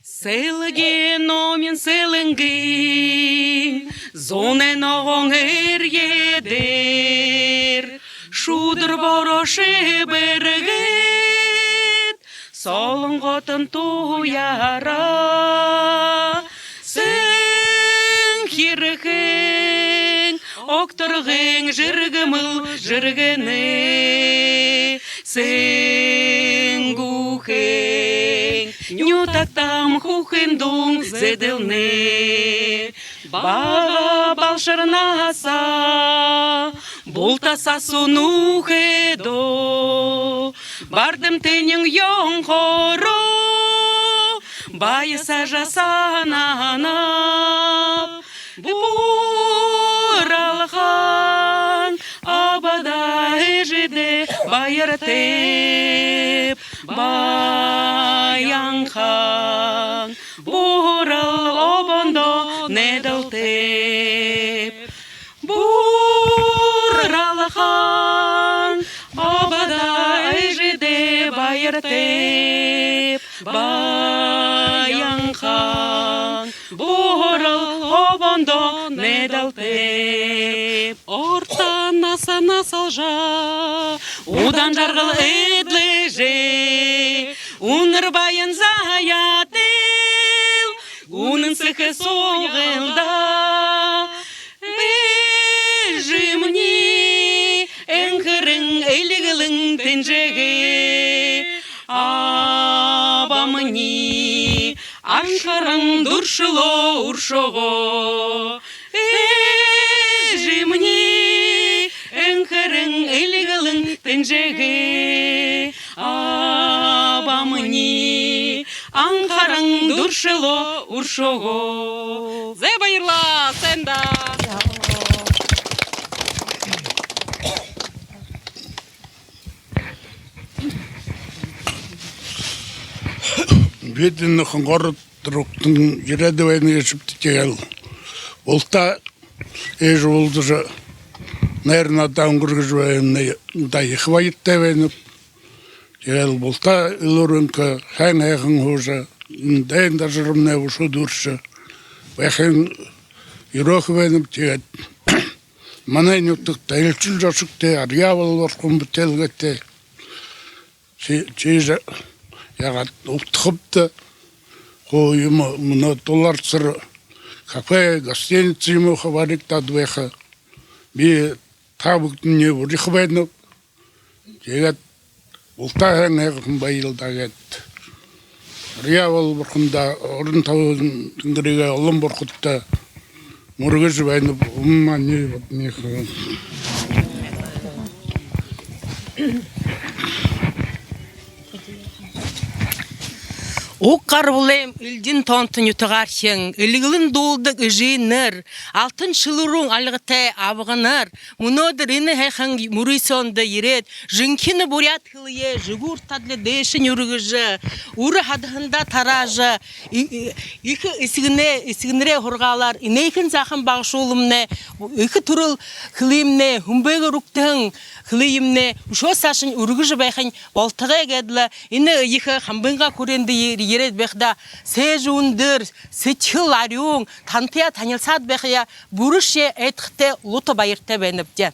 Сэлгеэн номин Сэлэнгын зунай ногоон эрьедээр шүүдэр борошо бэргээд, солонготон туяараа сэн хирэхэн огторгойн жэргэмэл жэргэнэ. Сэн гүүхэн нютагтам хүхын дуун зэдэлнэ. Бага балшарнаһаа булта сасуу нүхэдөө, бардам тэнюун ёонхороо баясажа һанаанаб. Буурал хаан абадаа, эжыдээ баяртайб, Баян хаан Буурал обоондоо найдалтайб. Буурал хаан абадаа, эжыдээ баяртайб, Баян хаан Буурал обоондоо найдалтайб. Уртанһаа наһалжа, удаан жаргал эдлэжэ, үнэр баян заяатай л үнэн сэхэ һуугаал даа. Эжымни энхэрэн эльгэлэн тэнжээгээ, абамни анхаран дүршэлөө үршөөгөө. Эжымни энхэрэн эльгэлэн тэнжээгээ, абамни анхаран дүршэлөө үршөөгөө. Зэ, баярлаа, сайн даа. Бидэ энэ Хонгороо ругтань ерээд байна гээшэбди, тиигээл бултаа ээжэ уулзажа, найр наадаа үнгэргэжэ байнабди, даа, ехэ баяртай байнаб. Тиигээл бултаа элүүр энхэ, һайн һайхан һуужа, энэ дайн дажарамнай үшөө дүүржэ байхын ерөөхэ байнаб. Тиигээд манай нютагта элшэл зошогтой, арьяа болборхон бүтээлгэтэй. Ши-, шиижэ яагаад угтахабди, хуу юумэ мүнөө дулаарсаар кафе, гостиница юумэ хабааригдаад байха. Би та бүгэдэниие уряха байнаб. Тиигээд бултаа һайн һайхан байял даа гээд, арьяа болборхон даа, орон табан тэнгэригээ олон бурхадта мүргэжэ байнаб. Ум мани вот миха. Уг гарбалайм элдин тоонто нютагаархин, элигэлэн дуулдаг эжынэр, алтан шэлүүрэн альгатай абганар, мүнөөдэр энэ һайхан мүрысөөндэ ерээд, жэнхэни буряад хэлэеэ жэгүүр тадли дээшэнь үргэжэ, үрэ һадаһандаа тараажа, и-, и-, ехэ эсэгэнэй, эсэгэнэрэй һургаалаар, энэхэн заахан багашуулнай, ехэ түрэл хэлыемнай, һүмбээгүүр үгтэһэн хэлыемнай үшөө саашань үргэжэ байхань болтогой гээд лэ, энэ ехэ Хамбынгаа хүрээндэ е-, ерээд байхадаа, сээжэ үндэр, сэдьхэл арюун, тантай танилсаад байхаяа бүришье айдхартай, лута баяртай байнабди.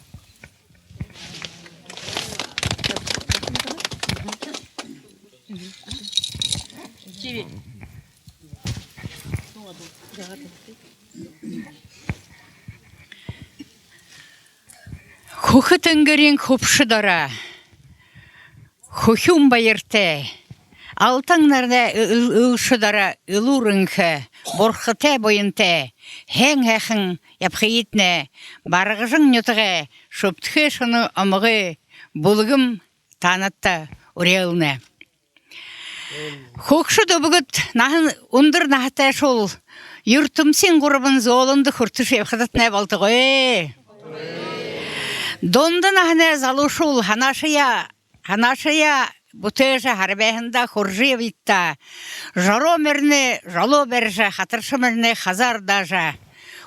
Хүхэ тэнгэриин хүбшэ доро, хүхюун баяртай, алтан наранай эл-, элшэ доро элүүр энхэ, бурхатай буянтай, һайн һайхан ябахыетнай Баргажан нютагай шүбдэхэй шэнэ омогой бүлгэм таанадта үреэлнэ. Хүгшэд үбгэд наһан үндэр наһатайшуул, юртэмсын гурбан зөөлэндэ хүртэжэ ябахадатнай болтогой. Дунда наһанай залуушуул һанаашаяа, һанаашаяа бүтээжэ, һарбайһандаа хүрэжэ ябыт даа. Жороо мориноо жолоо барижа, хатарша мориноо хазаар даажа,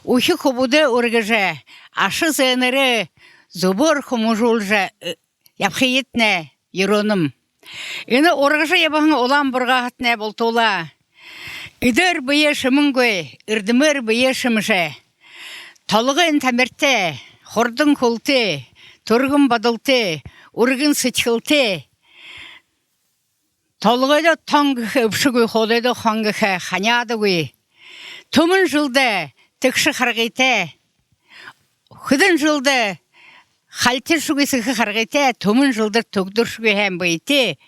үхи хүбүүдээ үргэжэ, аша зээнэрээ зүбөөр хүмүүжүүлжэ, э, ябахыетнай юрөөнэм. Энэ ургажа ябаһан улаан бургааһатнай бултуулаа. Эдеэр бэеэ шэмэнгүй, эрдэмээр бэеэ шэмэжэ, толгойн тамиртай, хурдан хүлтэй, түргэн бодолтой, үргэн сэдьхэлтэй, толгойдоо тон гэхэ эбшэгүй, худайдаа хон гэхэ ханяадагүй, түмэн жэлдэ тэгшэ харгытай, хэдэн жэлдэ хальташагүй, сэхэ харгытай, түмэн жэлдэ түгдэршэгүй һайн бэетэй,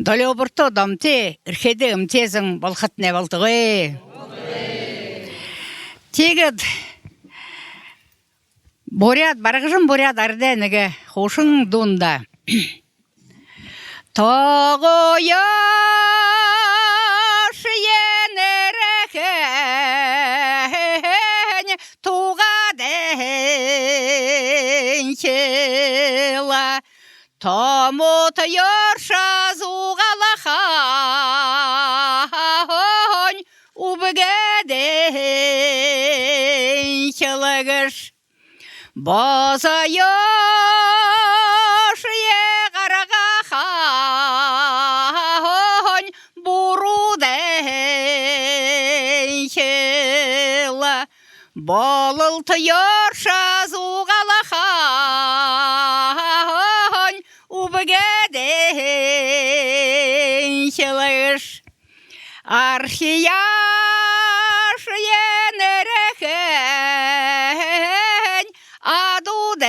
долёоборто домтой, эрхээдэ эмтэй зон болохотнай болтогой. Тиигээд буряад, Баргажан буряад арадай нэгэ хуушан дуун даа. Тогоёшье нэрэхэн тугадэнхил, томотоёшье зугаалахаһаань үбгэдэнхил гэжэ. Бозоёшье гаргахаһаань буруудэнхил, бололтоёшье зугаалахаһаань үбгэдэнхил гэжэ. Архияашье нэрэхэн адуудэнхил,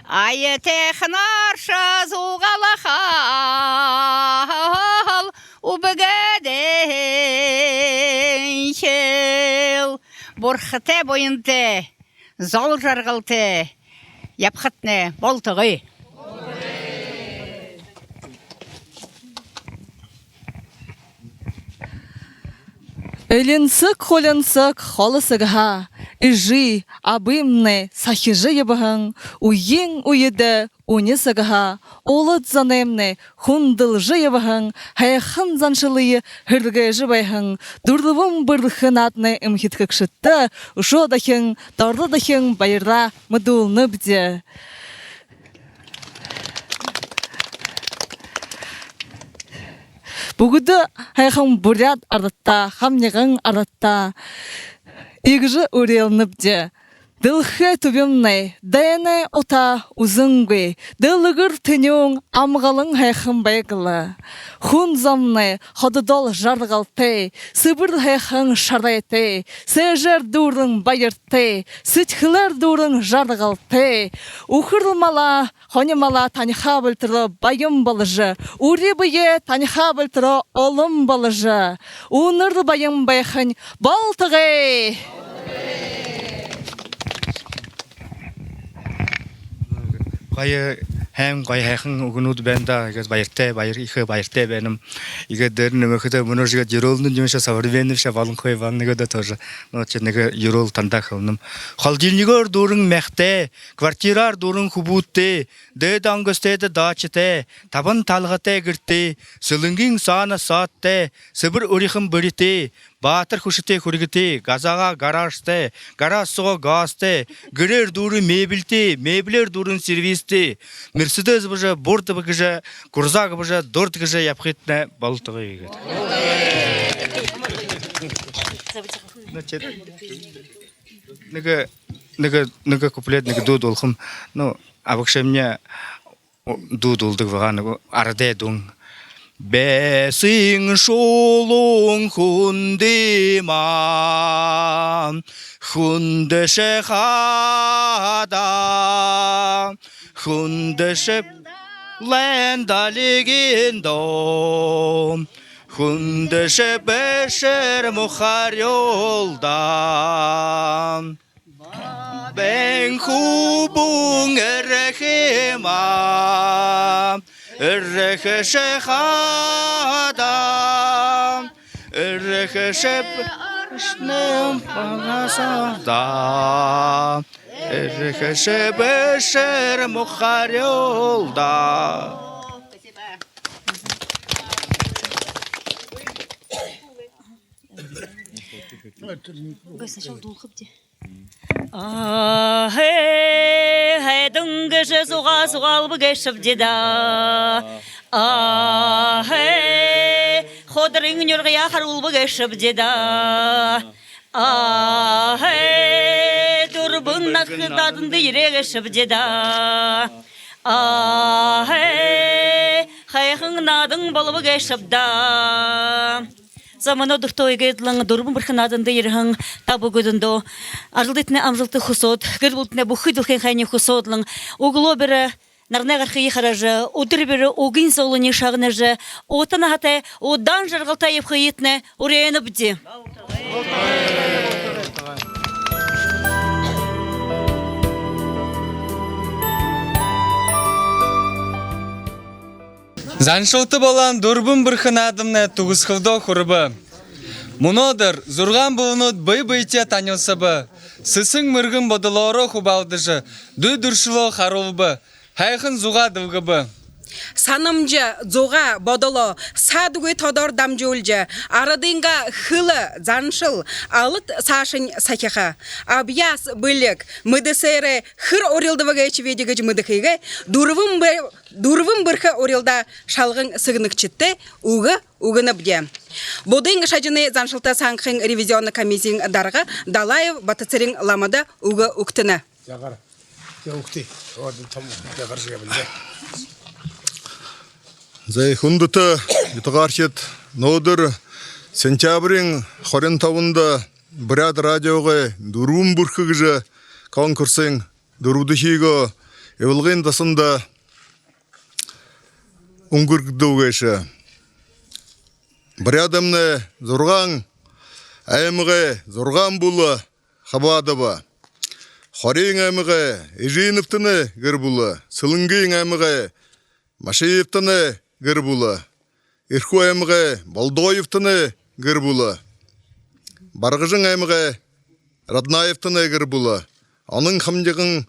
аятайханааршье зугаалахаһаал үбгэдэнхил. Бурхатай буянтай, зол жаргалтай ябахатнай болтогой. Элинсэг хулинсаг холо сэгһээ, эжы абымнай сахижа ябаһан, үеын үедэ үни сагһаа улад зоноймнай хүндэлжэ ябаһан һайхан заншалые һэргээжэ байһан Дүрбэн бэрхэ нааданай эмхидхэгшэдтэ үшөө дахин, доро дахин баяраа мэдүүлнэбди. Бүгэдэ һайхан буряад арадта, хамниган арадта иигэжэ үреэлнэбди. Дэлхэй түбимнай дайнай утаа үзэнгүй, дэлгэр тэнюун амгалан һайхан байг лэ. Хүн зомнай хододоол жаргалтай, сэбэр һайхан шарайтай, сээжээр дүүрэн баяртай, сэдьхэлээр дүүрэн жаргалтай. Үхэр малаа, хони малаа танихаа болитор баян боложо, үри бэеэ танихаа болитор олон боложо, үнэр баян байхань болтогой. Гоё, һайн гоё һайхан үгэнүүд байна даа. Иигээд баяртай, баяр, ехэ баяртай байнам. Иигээд дээрэнь нэмэхэдэ, мүнөө иигээд юрөөлнүүд юумэшье современный бшуу, болонхой байна иигээд тоже. Ну, тиигээд нэгэ юрөөл тандаа хэлэнэм. Холодильнигоор дүүрэн мяхатай, квартираар дүүрэн хүбүүдтэй, дээдэ онгостойдо дачатай, табан талгатай гэртэй, Сэлэнгын саана садтай, сэбэр урихан бэритэй, баатар хүсэтэй хүрьгэтэй, газаагаа гаражтай, гараж соогоо газтай, гэрээр дүүрэн мебельтэй, мебелеэр дүүрэн сервистэй, Мерседес бэшэ, Бурд гэжэ, Крузак бэшэ, Дорд гэжэ ябахыетнай болтогой гээд. Значит, нэгэ, нэгэ, нэгэ куплет, нэгэ дуу дуулахам. Ну, абагшамни дуу дуулдаг байгаа, нэгэ арадай дуун. Бэсын шулуун хүндэ юм аа, хүндэшэ хадаа, хүндэшэ лэн далигын дуу, хүндэшэ бэшэр мухарюулдаа. Бэеын хүбүүн эрэхэ юм аа, эрэхэшэ хадаа, эрэхэшэ бэшэнэм багасаадаа, эрэхэшэ бэшэр мухарюулдаа. Гой, сначала дуулахабди. Ааһай, һайдан гэжэ зугаа зугаалба гээшэбди даа. Ааһай, хударин нюргаяа харуулба гээшэбди даа. Ааһай, Дүрбэн бэрхэ нааданда ерээ гээшэбди даа. Ааһай, һайхан наадан болобо гээшэб даа. За, мүнөө дүртөө иигээд лэ Дүрбэн бэрхэ нааданда ерэһэн та бүгэдэндөө ажалдатнай амжалта хүсөөд, гэр бүлэдэтнай бүхы дэлхэйн һайниие хүсөөд лэ, үглөө бүри наранай гарахые хаража, үдэр бүри үгын золыень шагнажа, ута наһатай, удаан жаргалтай ябахыетнай үреэнэбди. Заншалта болоһон Дүрбэн бэрхэ наадамнай түгэсхэлдөө хүрэбэ. Мүнөөдэр зургаан бүлэнүүд бэе бэетэеэ танилсаба, сэсэн мэргэн бодолоороо хубаалдажа, дүй дүршэлөө харуулба, һайхан зугаа дэлгэбэ. Санамжа, зугаа, бодолоо саадгүй тодоор дамжуулжа, арадайнгаа хэлэ, заншал, алад саашань сахиха. Абьяас, бэлиг, мэдэсээрээ хэр урилдаба гээшэбибди гэжэ мэдэхыгөө Дүрбэн бэ-, Дүрбэн бэрхэ урилдаа шалган сэгнэгшэдтэ үгэ үгэнэбди. Буддын шажанай заншалта сангхын ревизионно комиссиин дарга Далаев Батоцырен ламада үгэ үгтэнэ. Яагаар? Тэ, үгты. Оо, том яагаар жигээ бэлдээ. За, хүндэтэ нютагаархид, мүнөөдэр сентябриин хорин табанда Буряад радиогой «Дүрбэн бэрхэ» гэжэ конкурсын дүрбэдэхиеэ Ивалгын дасанда үнгэргэгдэһэн гээшэ. Буряадаймнай зургаан аймагай зургаан бүлэ хабаадаба. Хориин аймагай Эжынэбтэнэй гэр бүлэ, Сэлэнгын аймагай Машиевтэнэй гэр бүлэ, Эрхүү аймагай Болдоевтэнэй гэр бүлэ, Баргажан аймагай Раднаевтанай гэр бүлэ, Онон-Хамдиган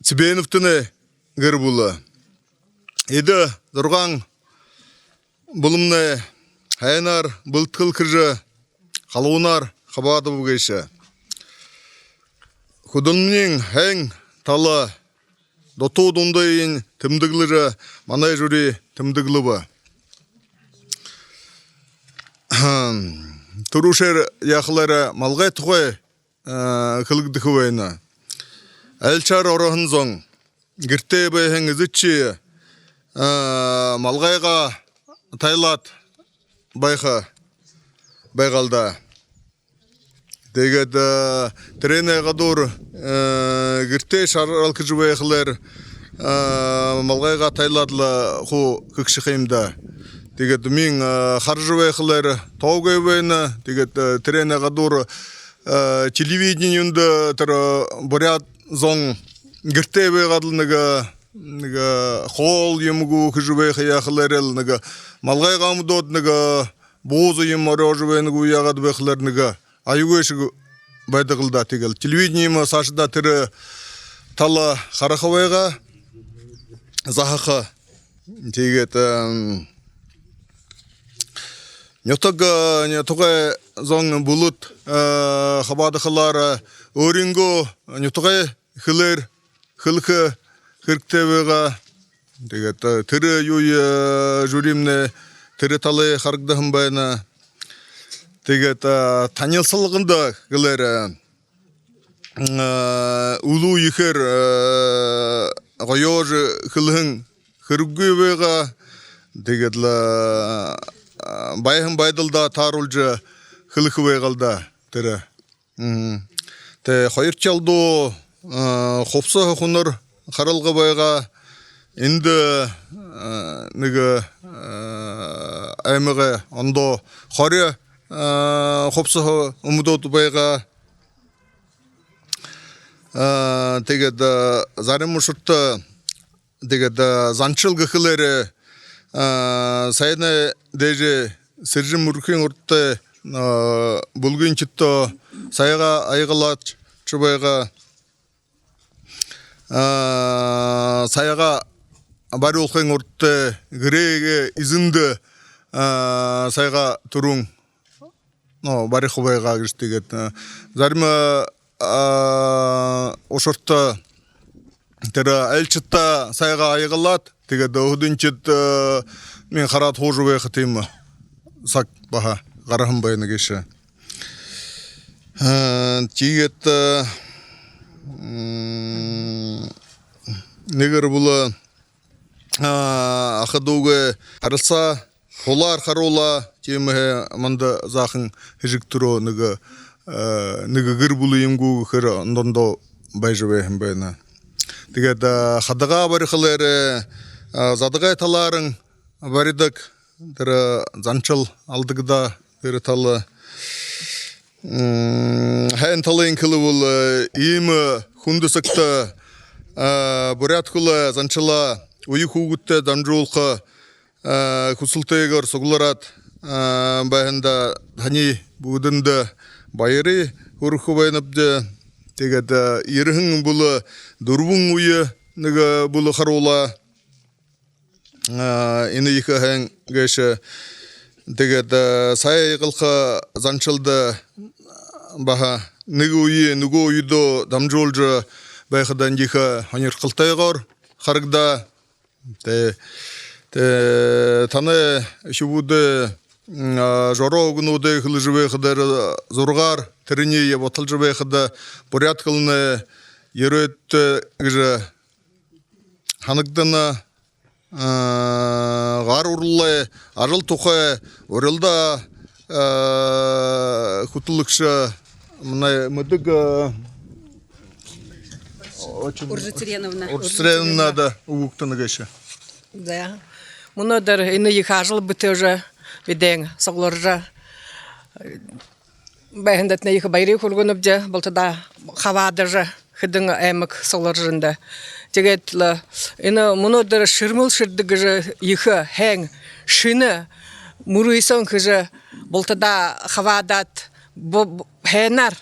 Цыбеновтанай гэр бүлэ. Эдэ зургаан бүлэмнай һайнаар бэлэдхэл хэжэ, халуунаар хабаадаб гээшэ. Хүдэлмэниинь һайн тала, дутуу дундыень тэмдэглэжэ, манай жюри тэмдэглэбэ. Түрүүшээр яахалаараа малгай тухай, э, хэлэгдэхэ байна. Айлшаар ороһон зон, гэртээ байһан эзэдшье, э, малгайгаа тайлаад байха байгаал даа. Тиигээд, э, тэрээнэй гадуур, э, гэртээ шарал хэжэ байхалаар, э, малгайгаа тайлаад лэ хуу хэгшэхэ юм даа. Тиигээд мүн, э, хаража байхалаар тоогүй байна. Тиигээд, э, тэрээнэй гадуур, э, телевидени юундэ тэрэ буряад зон гэртээ байгаад лэ нэгэ, нэгэ хоол юумэ гү хэжэ байха яахалаараа лэ нэгэ малгайгаа үмдөөд, нэгэ бууза юумэ орёожо байна гү, яагаад байхалаар нэгэ аюулгүйшэг байдаг лэ даа. Тиигээл телевидени юумэ саашадаа тэрэ тала хараха байгаа, заһаха. Тиигээд, эм, нютаг, э, нютагай зон бүлэд, э, хабаадахалаар, э, өөрынгөө нютагай хэлээр хэлэхэ хэрэгтэй байгаа. Тиигээд, э, тэрэ юуе, э, жюримнай тэрэ талые харагдаһан байна. Тиигээд, э, танилсалганда гэлээр, э, үлүү ехээр, э, гоёор хэлэһэн хэрэггүй байгаа. Тиигээд лэ, э, байһан байдалдаа тааруулжа хэлэхэ байгаал даа тэрэ. Мгм. Тэ, хоёрдохи алдуу, э, хубсаһа хунар харалга байгаа. Эндэ, э, нэгэ, э, аймагай ондоо хори, э, хубсаһа үмдөөд байгаа. Э, тиигээд, э, зарим ушарта, тиигээд, э, заншал гэхэлээр, э, саяын дээжэ сэржэм үрэхын урда, э, бүлгын шэдитэ саягаа аягалаад шэ байгаа. Э, саягаа барюулхын урда гэрэй эзэндэ, э, саягаа түрүүн, но, бариха байгаа гэжэ. Тиигээд, э, зарим, э, ушарта тэрэ айлшадта саягаа аягалаад, тиигээд өөһэдынхид, э, мүн хараад һуужа байха тиимэ саг баһа гараһан байна гээшэ. Э, тиигээд, э, м, нэгэ гэр бүлэ, э, аха дүүгээ харалсаа, хулаар харуулаа, тиимэһээ манда заахан хэжэг түрөө нэгэ, э, нэгэ гэр бүлэ юм гү гэхээр ондо ондоо байжа байһан байна. Тиигээд, э, хадагаа барихалаар, э, задагай талаарынь баридаг, тэрэ заншал алдагдаа, тэрэ тала. М, һайн талыень хэлэбэл, э, иимэ хүндэ сагта, э, буряад хэлэ заншалаа үе хүүгэдтэ дамжуулха, э, хүсэлтэйгөөр суглараад, э, байһандаа таниие бүгэдэндэ баярые хүргэхэ байнабди. Тиигээд, э, ерэһэн бүлэ дүрбэн үе нэгэ бүлэ харуулаа. Э, энэ ехэ һайн гээшэ. Тиигээд, э, сая аягалха заншалда баһа нэгэ үе нүгөө үедөө дамжуулжа байхадань ехэ һонирхолтойгоор харагдаа. Тэ, тэ, танай үхибүүдэй, м, а, жороо үгэнүүдые хэлэжэ байхадаа, зурагаар тэрэниие бодолжо байхада, буряад хэлэнэй ерээдүйтэй гэжэ һанагдана. А, гар уралай, ажал тухай урилдаа, а, хүтэлэгшэ манай Мэдэг, а, очень Уржицыреновна. Уржицыреновнада үгэ үгтэнэ гээшэ. За. Мүнөөдэр энэ ехэ ажал бүтээжэ, бидэн сугларжа байһандатнай ехэ баярые хүргэнэбди, бултадаа хабаадажа, хэдэн аймаг сугларжа эндэ. Тиигээд лэ энэ мүнөөдэр шэрмэл шэрдэг гэжэ ехэ һайн шэнэ мүрысөөн хэжэ, бултадаа хабаадаад, бу-, бу-, һайнаар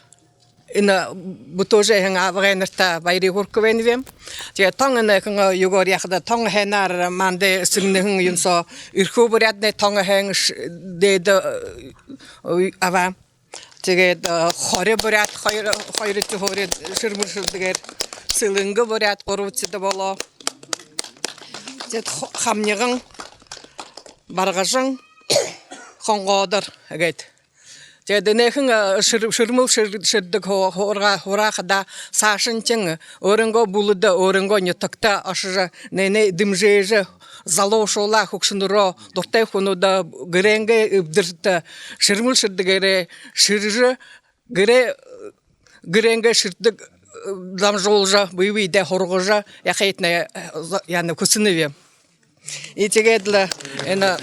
энэ бүтээжэ байһан абгайнартаа баярые хүргэхэ байнаб. Тиигээд тон энэ хэн юугээр яахада, тон һайнаар манда сэгнэһэн юун соо Эрхүү буряаднай тон һайн ш-, дээдэ, э, абаа. Тиигээд, э, Хори буряад хоёр, хоёрдохи һуури шэрмэл шэрдэгээр, Сэлэнгэ буряад гурбадахида болоо. Тиигээд Хо-, Хамниган, Баргажан, Хонгоодор гээд. Тиигээд энээхэн, э, шэр-, шэрмэл шэр-, шэрдэг һу-, һургаа-, һураахада, саашанхин өөрынгөө бүлэдэ, өөрынгөө нютагта ошожо, энээнээ дэмжэжэ, залуушуулаа, хүгшэнэрөө, дуратай хүнүүдээ, гэрынгээ эбдэртэ шэрмэл шэрдэгээрээ шэржэ, гэрээ, гэрынгээ шэрдэг, э, дамжуулжа, бэе бэедээ һургажа яахыетнай, э, за-, яана хүсэнэб. И тиигээд лэ энэ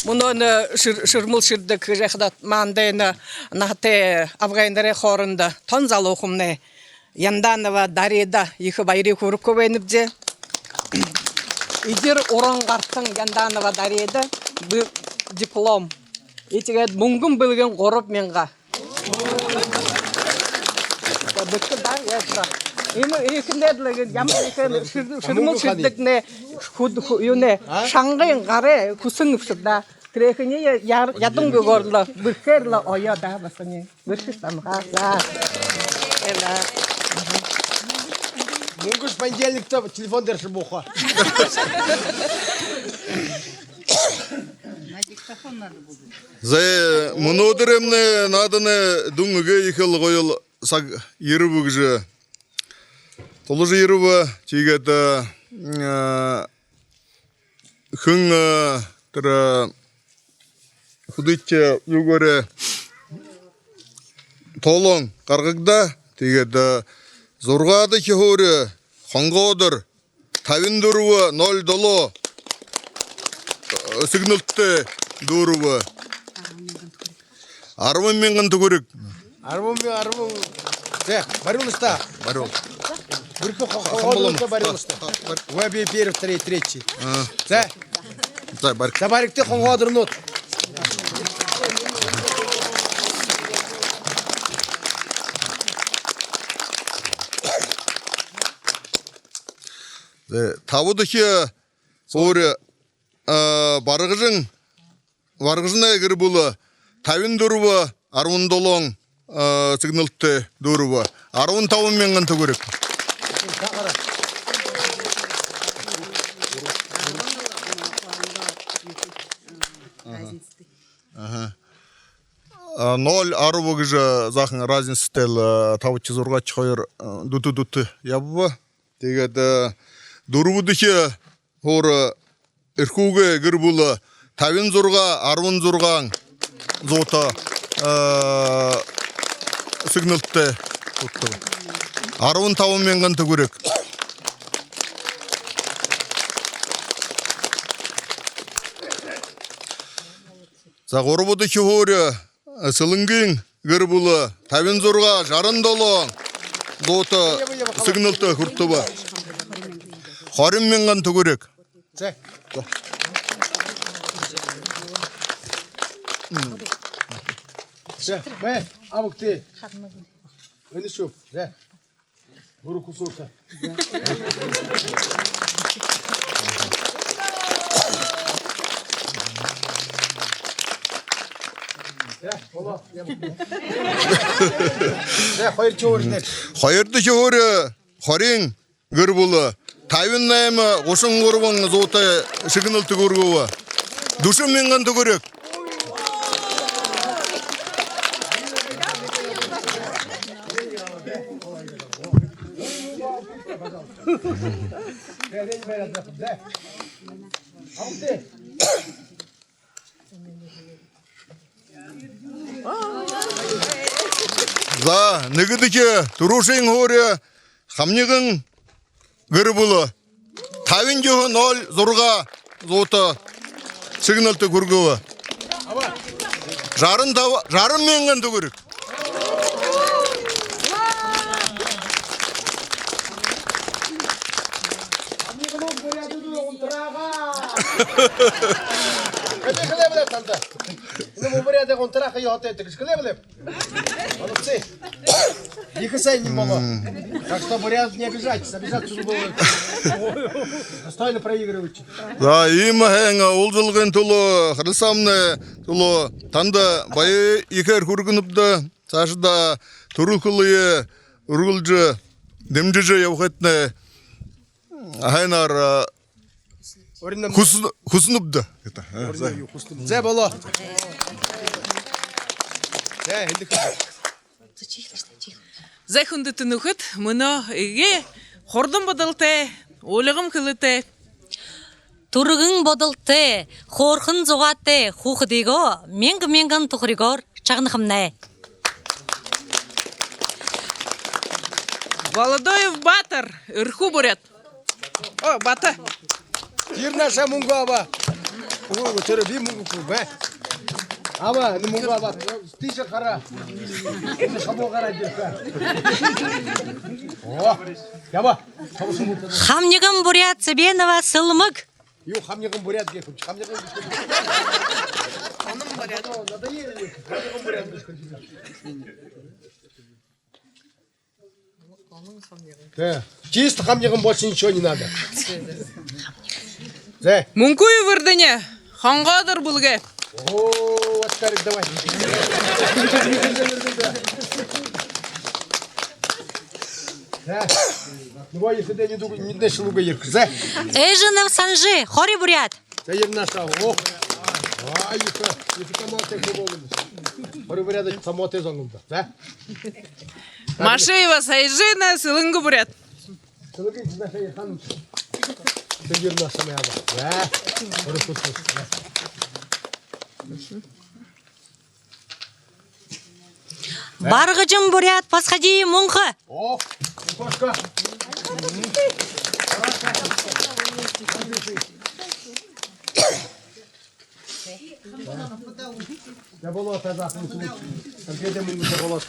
мүнөө энэ шэр-, шэрмэл шэрдэг гэжэ яахада, манда энэ наһатай абгайнарай хоорондо тон залуухамнай Янданова Дарида ехэ баярые хүргэхэ байнабди. Эдир уран гарсан Янданова Дарида, б-, диплом. И тиигээд мүнгэн бэлэгынь гурбан мянга. Бэшэ даа, яажа. Иимэ ехэнь дээдлэ гээд, ямар ехэ шэр-, шэрмэл шэрдэгнай, хүд-, хү-, юунэй, шангын гарай хүсэн бшуу даа. Тэрээхэниие яар-, ядамгүйгөөр лэ, бэрхээр лэ оёо даа, баһа ниинь. Бэршэ һамга. За. Эла. Мүнгэш понедельникта телефон дээрэ шэбүүхэ. За, мүнөөдэр эмнэ нааданай дүн эгээ ехэл гоёл саг ерэбэ гэжэ тулажа ерэбэ. Тиигээд, э, хэн, э, тэрэ, э, хүдөөтэй юугээрээ тоолон гаргагдаа. Тиигээд, э, зургаадахи һуури Хонгоодор табин дүрбэ ноль долоо, э, сэгнэлтэтэй дүүрэбэ. Арбан мянган түхэриг. Арбан мянган, арбан. За, бариулыш даа. Бариул. Бэрхэ хо-, хо-, Хонгоодорнуудта бариулыш даа. Ха, бар- Уа, би первый, второй, третий. А. За. За, бари. За, баригты, Хонгоодорнууд. За, табадахи һуури, а, Баргажан, Баргажанай гэр бүлэ табин дүрбэ арбан долоон, а, сэгнэлтэтэй дүүрэбэ. Арбан табан мянган түхэриг. Аха. А, ноль арба гэжэ заахан разницатай лэ, а, табадахи, зургаадахи хоёр, а, дүтэ дүтэ ябаба. Тиигээд, а, дүрбэдэхи һуури Эрхүүгэй гэр бүлэ табин зургаа арбан зургаан зуута, э, сэгнэлтэтэй хүртэбэ. Арбан табан мянган түхэриг. За, гурбадахи һуури, э, Сэлэнгын гэр бүлэ табин зургаа жаран долоон зуута сэгнэлтэтэй хүртэбэ. Хорин мянган түхэриг. За. За, бай, абагты. Энэ шүү. За. Гүрүү хүсөөшэ. За, болоо. За, хоёрдохи һуури. Хоёрдохи һуури, э, Хориин гэр бүлэ табин найма гушан гурбан зуута шэгнэлтэ хүргэбэ. Дүшэн мянган түхэриг. За, нэгэдэхи түрүүшын һуури Хамниган гэр бүлэ табин юһэн ноль зургаа зуута шэгнэлтэ хүргэбэ. Жаран таба, жаран мянган түхэриг. Энэ буряадай гунтарааха ёһотой гэдэг шэгэлээ бэлэйб. Молодцы. Ехэ сайн юм болоо. Так что буряад не обижайтесь, обижаться не будет. Достойно проигрываете. За, иимэ һайн уулзалгын түлөө, харилсаамнай түлөө танда баяр ехээр хүргэнэбди. Саашадаа түрэл хэлэеэ үргэлжэ дэмжэжэ ябахыетнай һайнаар, а, хүс-, хүсэнэбди. Зай, болоо. Зай, хүндэтэ нүхэд, мүнөө эгээ хурдан бодолтой, уулгам хэлэтэй, түргэн бодолтой, хөөрхэн зугаатай хүүгэдээ мянга мянган түхэригөөр шагнахамнай. Болодоев Баатар, Эрхүү буряад. О, Бата. Тиир наашаа мүнгэ аба. Өө, тэрэ би мүнгэ үгөө бэ. Аба, энэ мүнгэ аба. Тиишээ хара. Энэ хабуу гараа дээрэ. О, яба. Хамниган буряад, Цыбенова Сэлмэг. Юу, хамниган буряад гэхэ юм. Хамниган буряад. Надоели. Хамниган буряад гэхэ юм. Да. Чисто хамниган, больше ничего не надо. Да. Мүнхын Эрдэни, Хонгоодор бүлгэ. О, вот так давай. Да. Нөгөө ерэхэдээ нюдэ, нюдэнэй шэлүүгээ ерэхэ. За. Эжэнов Санжи, Хори буряад. За, ерэ наашаа. О. А, ехэ, ехэ томоотой хуу болоо. Хори буряад томоотой зон юм даа. За. Машеева Сайжина, Сэлэнгын буряад. Сэлэнгын чи наашаа ерэ һаань. За, ерэ наашаа, яба. За. Хори хуу. Баргажан буряад, подходи, Мүнхэ. О, Мүнхэ. Я болоо, та захын суу. Конфеты мүнгэ болоо.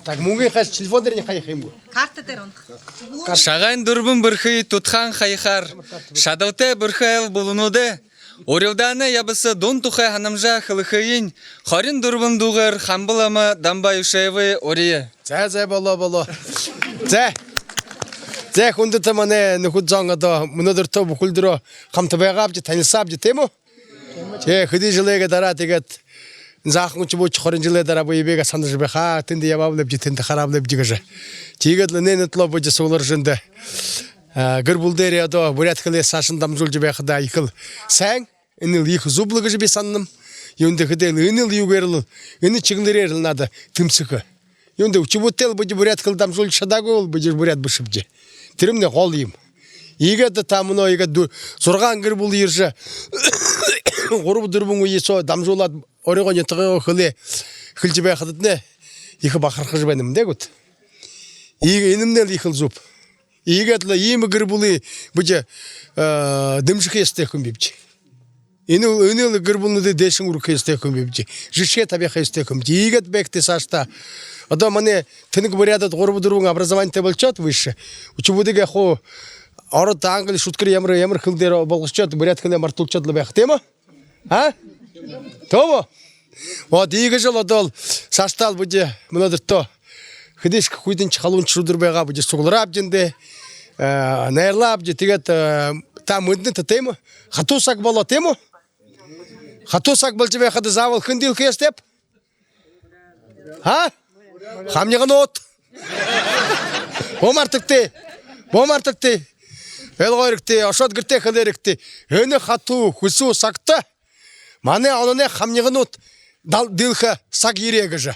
Так, мүнгэ хаш телефон дээрэнь хаяха юм гү? Карта дээрэ унтаха. Шагайн дүрбэн бэрхы тутаһан хаяхаар, шадалтай бэрхэ айл бүлэнүүдээ урилдаанай ябаса дун тухай һанамжаа хэлэхыень хорин дүрбэн дуугаар Хамба лама Дамба Аюшеевые урия. За, за, болоо, болоо. За. За, хүндэтэ манай нүхэд зон, одоо мүнөөдэртөө бүхэлдэрөө хамта байгаабди, танилсаабди, тиимэ гү? Тээ, хэды жэлэй дараа тиигээд захын үхибүүд хорин жэлэй дараа бэе бэеэ һанажа байха, тэндэ ябааб лэ бди, тэндэ харааб лэ бди гэжэ. Тиигээд лэ энээн түлөө бидэ сугларжа эндэ, а, гэр бүлэдөө одоо буряад хэлээ саашань дамжуулжа байхада ехэл һайн, энэл ехэ зүб лэ гэжэ би һананам. Юундэб гэхэдэ энэл юугээрэл, энэ чигнэрээрэл надо тэмсэхэ. Юундэ, үхибүүдтээл бидэ буряад хэлэ дамжуулжа шадаагүй бол бидэ буряад бэшэбди. Тэрэмнай гол юм. Иигээд та мүнөө иигээд дү-, зургаан гэр бүлэ ерэжэ, гурба-дүрбэн үе соо дамжуулаад, өөрынгөө нютагай хэлээ хэлэжэ байхадатнай ехэ бахархажа байнам даа гүт. Иигээд энэмнай ехэл зүб. Иигээд лэ иимэ гэр бүлые бидэ, э, дэмжэхэ ёһотой хүн бибди. Энэл, энэл гэр бүлэнүүдые дээшэнь үргэхэ ёһотой хүн бибди. Жэшээ табиха ёһотой хүн бибди. Иигээд байгты саашадаа. Одоо манай тэнэг буряадууд гурба-дүрбэн образованитай болошоод, высшее. Үхибүүдээ хуу ород, англи, шүдхэр, ямар, ямар хэлэн дээрэ болгошоод, буряад хэлээ мартуулшоод лэ байха, тиимэ гү? А? Тиимэ гү? Вот, иигэжэл одоол саашадаал бидэ мүнөөдэртөө хэдышье хүйтэншье халууншье үдэр байгаа, бидэ суглараабди эндэ, э, найрлаабди. Тиигээд, э, та мэдэнэт, тиимэ гү? Хатуу саг болоо, тиимэ гү? Хатуу саг болжо байхада заабол хэн диилхэ ёһотойб? А? Хамниганууд. Бү мартагты. Бү мартагты. Ойлгоо хэрэгтэй, ошоод гэртээ хэлээ хэрэгтэй. Энэ хатуу, хэсүү сагта манай ононай хамниганууд дал-, диилхэ саг ерээ гэжэ.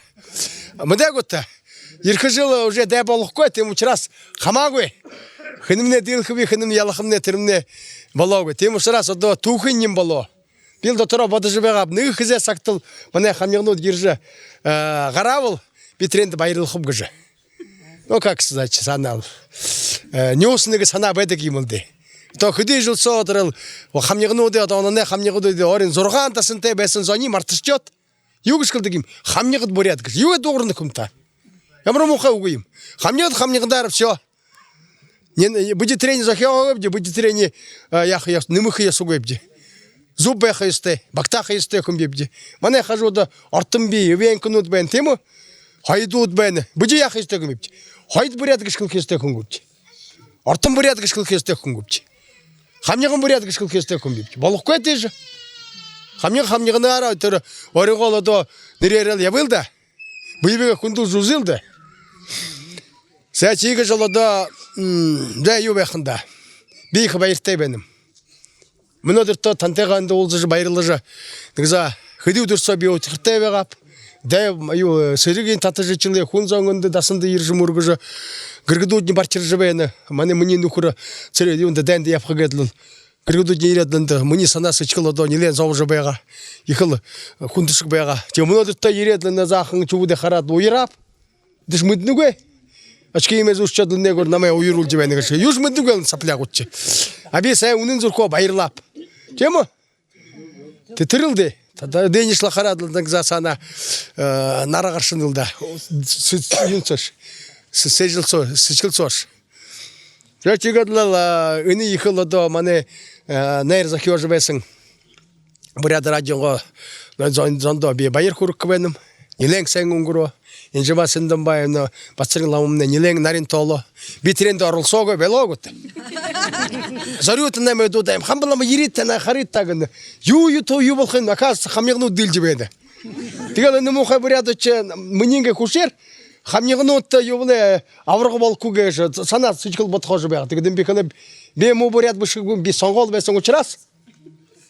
Мэдээ гүт? Ерэхэ жэл уже, дай болохогүй, тиимэ ушарһаа хамаагүй. Хэнэмнай диилхэб, хэнэмнай ялахамнай, тэрэмнай болоогүй. Тиимэ ушарһаа одоо түүхын юм болоо. Бил дотороо бодожо байгааб, нэгэ хэзээ сагтал манай хамниганууд ерэжэ, э, гараабал, би тэрээндэ баярлахаб гэжэ. Ну, как сказать, һанаал. Э, нюусанай һанаа байдаг юм лэ даа. То хэды жэл соо тэрэл хамнигануудые, одоо ононай хамнигануудые, өөрын зургаан дасантай байһан зониие марташоод, юу гэжэ хэлэдэг юм? Хамнигад буряад гэжэ. Юугээ дуугарна хүм та? Ямар муухай үгэ юм. Хамнигад хамнигадаар, всё. Не, не, бидэ тэрэниие зохёогүйбди, бидэ тэрэниие, а, яаха ёһо-, нэмэхэ ёһогүйбди. Зүб байха ёһотой, багтааха ёһотой хүн бибди. Манай хажууда Ортон бии, Ивенконууд байна, тиимэ гү? Хойдууд байна. Бидэ яаха ёһотой хүн бибди? Хойд буряад гэжэ хэлэхэ ёһотой хүн бибди. Ортон буряад гэжэ хэлэхэ ёһотой хүн бибди. Хамниган буряад гэжэ хэлэхэ ёһотой хүн бибди. Болохогүй тиижэ. Хамниган хамниганаараа тэрэ өөрынгөө лэ одоо нэрээрэл ябыел даа. Бэе бэеэ хүндэлжэ үзэел даа. Зай, тиигэжэл одоо, м, зай, юу байхань даа. Би ехэ баяртай байнам. Мүнөөдэртөө тантайгаа эндэ уулзажа, баярлажа, нэгэ заа, хэды үдэр соо би удхатай байгааб. Дайн, юу, сэрэгынь татажа эхилээ, хүн зон эндэ дасанда ерэжэ мүргэжэ, гэргэдүүдынь бархиржа байна. Манай, минии нүхэр сэрэ-, юундэ, дайнда ябаха гээд лэ. Гэргэдүүдынь ерээд лэ эндэ, минии һанаа сэдьхэл одоо нилээн зобожо байгаа. Ехэл хүндэшэг байгаа. Тиигээд мүнөөдэртөө ерээд лэ, энэ заахан хүбүүдые хараад уярааб. Эдэшни мэдэнэгүй. Очкиимээ зүүшөөд лэ, нээгүүр намайе уяруулжа байна гээшэ. Юушье мэдэнэгүй лэ сопляагуудшье. А би һайн үнэн зүрхөөр баярлааб. Тиимэ гү? Тэ-, тэрэл даа. Та-, та-, дээниишье лэ хараад лэ, нэгэ заа, һанаа, э, нараа гаршанал даа. С-, с-, юун соошье. С-, сэдьхэл соо-, сэдьхэл соошье. Зай, тиигээд лэ, а, энэ ехэл одоо манай, э, найр зохёожо байһан Буряад радиогоо, но, зон-, зондоо би баяр хүргэхэ байнам. Нилээн һайн үнгэрөө. Инжима Сэндэмбаевна, Бацарин ламамнай нилээн нарин тоолоо. Би тэрээндэ оролсоогүй болоо гүт. Зорюута намайе дуудаа юм. Хамба лама, ерыт танаа, харыт таа гэнэ. Юу, юу, тоо юу болохонь, оказывается, хамниганууд диилжэ байна. Тиигээд лэ энэ муухай буряадууд шье минии иигээд хүсөөр хамнигануудта юу болоо, абарга болохогүй гээшэ, һанаа сэдьхэл бодхоожо байгаа. Тиигээд би хэлээб, би муу буряад бэшэ гүб, би сонгоол байһан ушарһаа.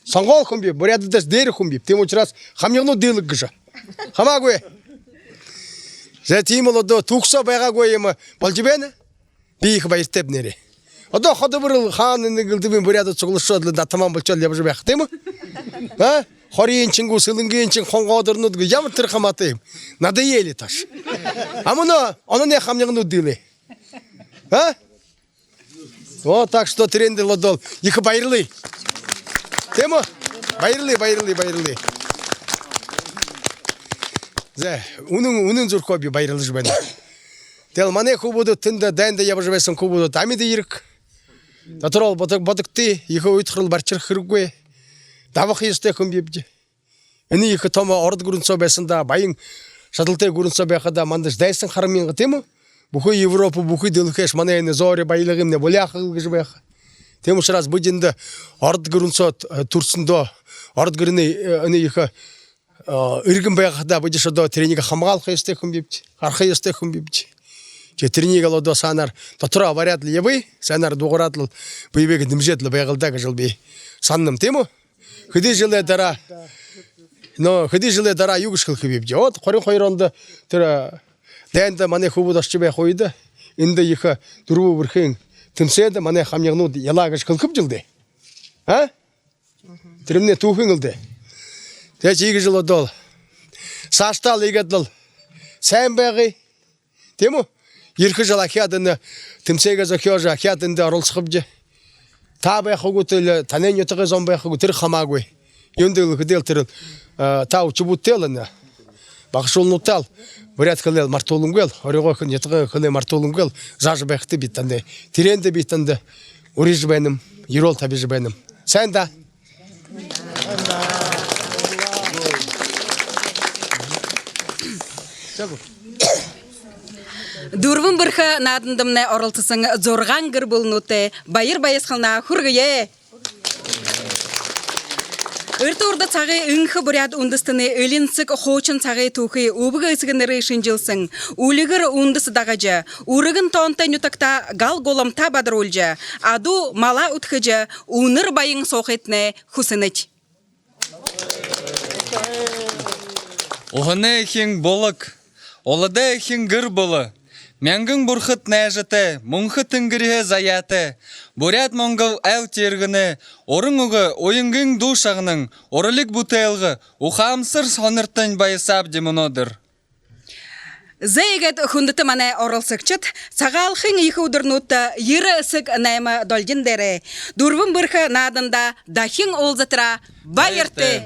Сонгоол хүн биб, буряадуудһаа дээрэ хүн биб. Тиимэ ушарһаа хамниганууд диилэг гэжэ. Хамаагүй. Зай, тиимэл одоо түгэсөө байгаагүй юм боложо байна. Би ехэ баяртайб нээрээ. Одоо ходо бүри лэ хаана нэгэ элдэбын буряадууд сугларшоод лэ, атаман болошоод лэ ябажа байха, тиимэ гү? А? Хорииншье гү, Сэлэнгыншье гү, Хонгоодорнууд гү, ямар тэрэ хамаатай юм. Надоели таш. А мүнөө ононай хамниганууд диилээ. А? О, так что тэрээндэл одоо ехэ баярлая. Тиимэ гү? Баярлая, баярлая, баярлая. Зай, үнэн, үнэн зүрхөөр би баярлажа байнам. Тиигээл манай хүбүүд тэндэ дайнда ябажа байһан хүбүүд амиды ерэг. Дотор бол бодог-, бодогты, ехэ уйдхарал бархирха хэрэггүй. Дабаха ёһотой хүн бибди. Энэ ехэ томо ород гүрэн соо байһандаа, баян шадалтай гүрэн соо байхадаа мандаш дайсан хара мянга, тиимэ гү? Бүхы Европо, бүхы дэлхэйш манай энэ зөөри баялигымнай буляахал гэжэ байха. Тиимэ ушарһаа бидэ эндэ ород гүрэн соо, э, түрэһэндөө, ород гүрэнэй, э, энэ ехэ, э, иргэн байхадаа бидэ шье одоо тэрэниие хамгаалха ёһотой хүн бибди, хараха ёһотой хүн бибди. Тиигээд тэрэниигээл одоо һайнаар дотороо бариад лэ ябая, һайнаар дуугараад лэ, бэе бэеэ дэмжээд лэ байгаал даа гэжэл би һананам, тиимэ гү? Хэды жэлэй дараа, но, хэды жэлэй дараа юу гэжэ хэлэхэ бибди? Вот хорин хоёр ондо тэрэ, э, дайнда манай хүбүүд ошожо байха үедэ эндэ ехэ, э, дүрбэ бэрхын тэмсээндэ манай хамниганууд ялаа гэжэ хэлэхэбди лэ даа. А? Тэрэмнай түүхын лэ даа. Тиигээд иигэжэл одоо лэ саашадаа лэ иигээд лэ һайн байгы. Тиимэ гү? Ерэхэ жэл ахяад энэ тэмсээгээ зохёожо, ахяад эндэ оролсохобди. Та байха гүт, али танай нютагай зон байха гү, тэрэ хамаагүй. Юундэб гэхэдэ тэрэ, э, та үхибүүдтэйл энэ, багашуулнуудтайл буряад хэлээл мартуулангүйл, өөрынгөө нютагай хэлээ мартуулангүйл заажа байхат, би танда, тэрээндэ би танда урижа байнам, юрөөл табижа байнам. Һайн даа. Дүрбэн бэрхэ наадандамнай оролсоһон зургаан гэр бүлэнүүдтэ баяр баясхаланаа хүргэе. Эртэ урда сагай энхэ буряад үндэстэнэй элинсэг хуушан сагай түүхые үбгэ эсэгэнэрэй шэнжэлһэн, үльгэр үндэс дагажа, үргэн тоонто нютагтаа гал гуламтаа бадаруулжа, адуу малаа үдхэжэ, үнэр баян һуухытнай хүсэнэбди. Уһанай эхин булаг, уладай эхин гэр бүлэ, мянган бурхад найжатай, мүнхэ тэнгэриһээ заяатай, буряад-монгол айл тииргэнэй уран үгэ, уянгын дуу шагнан, уралиг бүтээлгэ, ухаамсар һонортонь баясаабди мүнөөдэр. Зай, иигээд, хүндэтэ манай оролсогшод, Сагаалганай ехэ үдэрнүүдтэ ерэ эсэг найма долгин дээрээ, дүрбэн бэрхэ наадандаа дахин уулзатараа баяртай.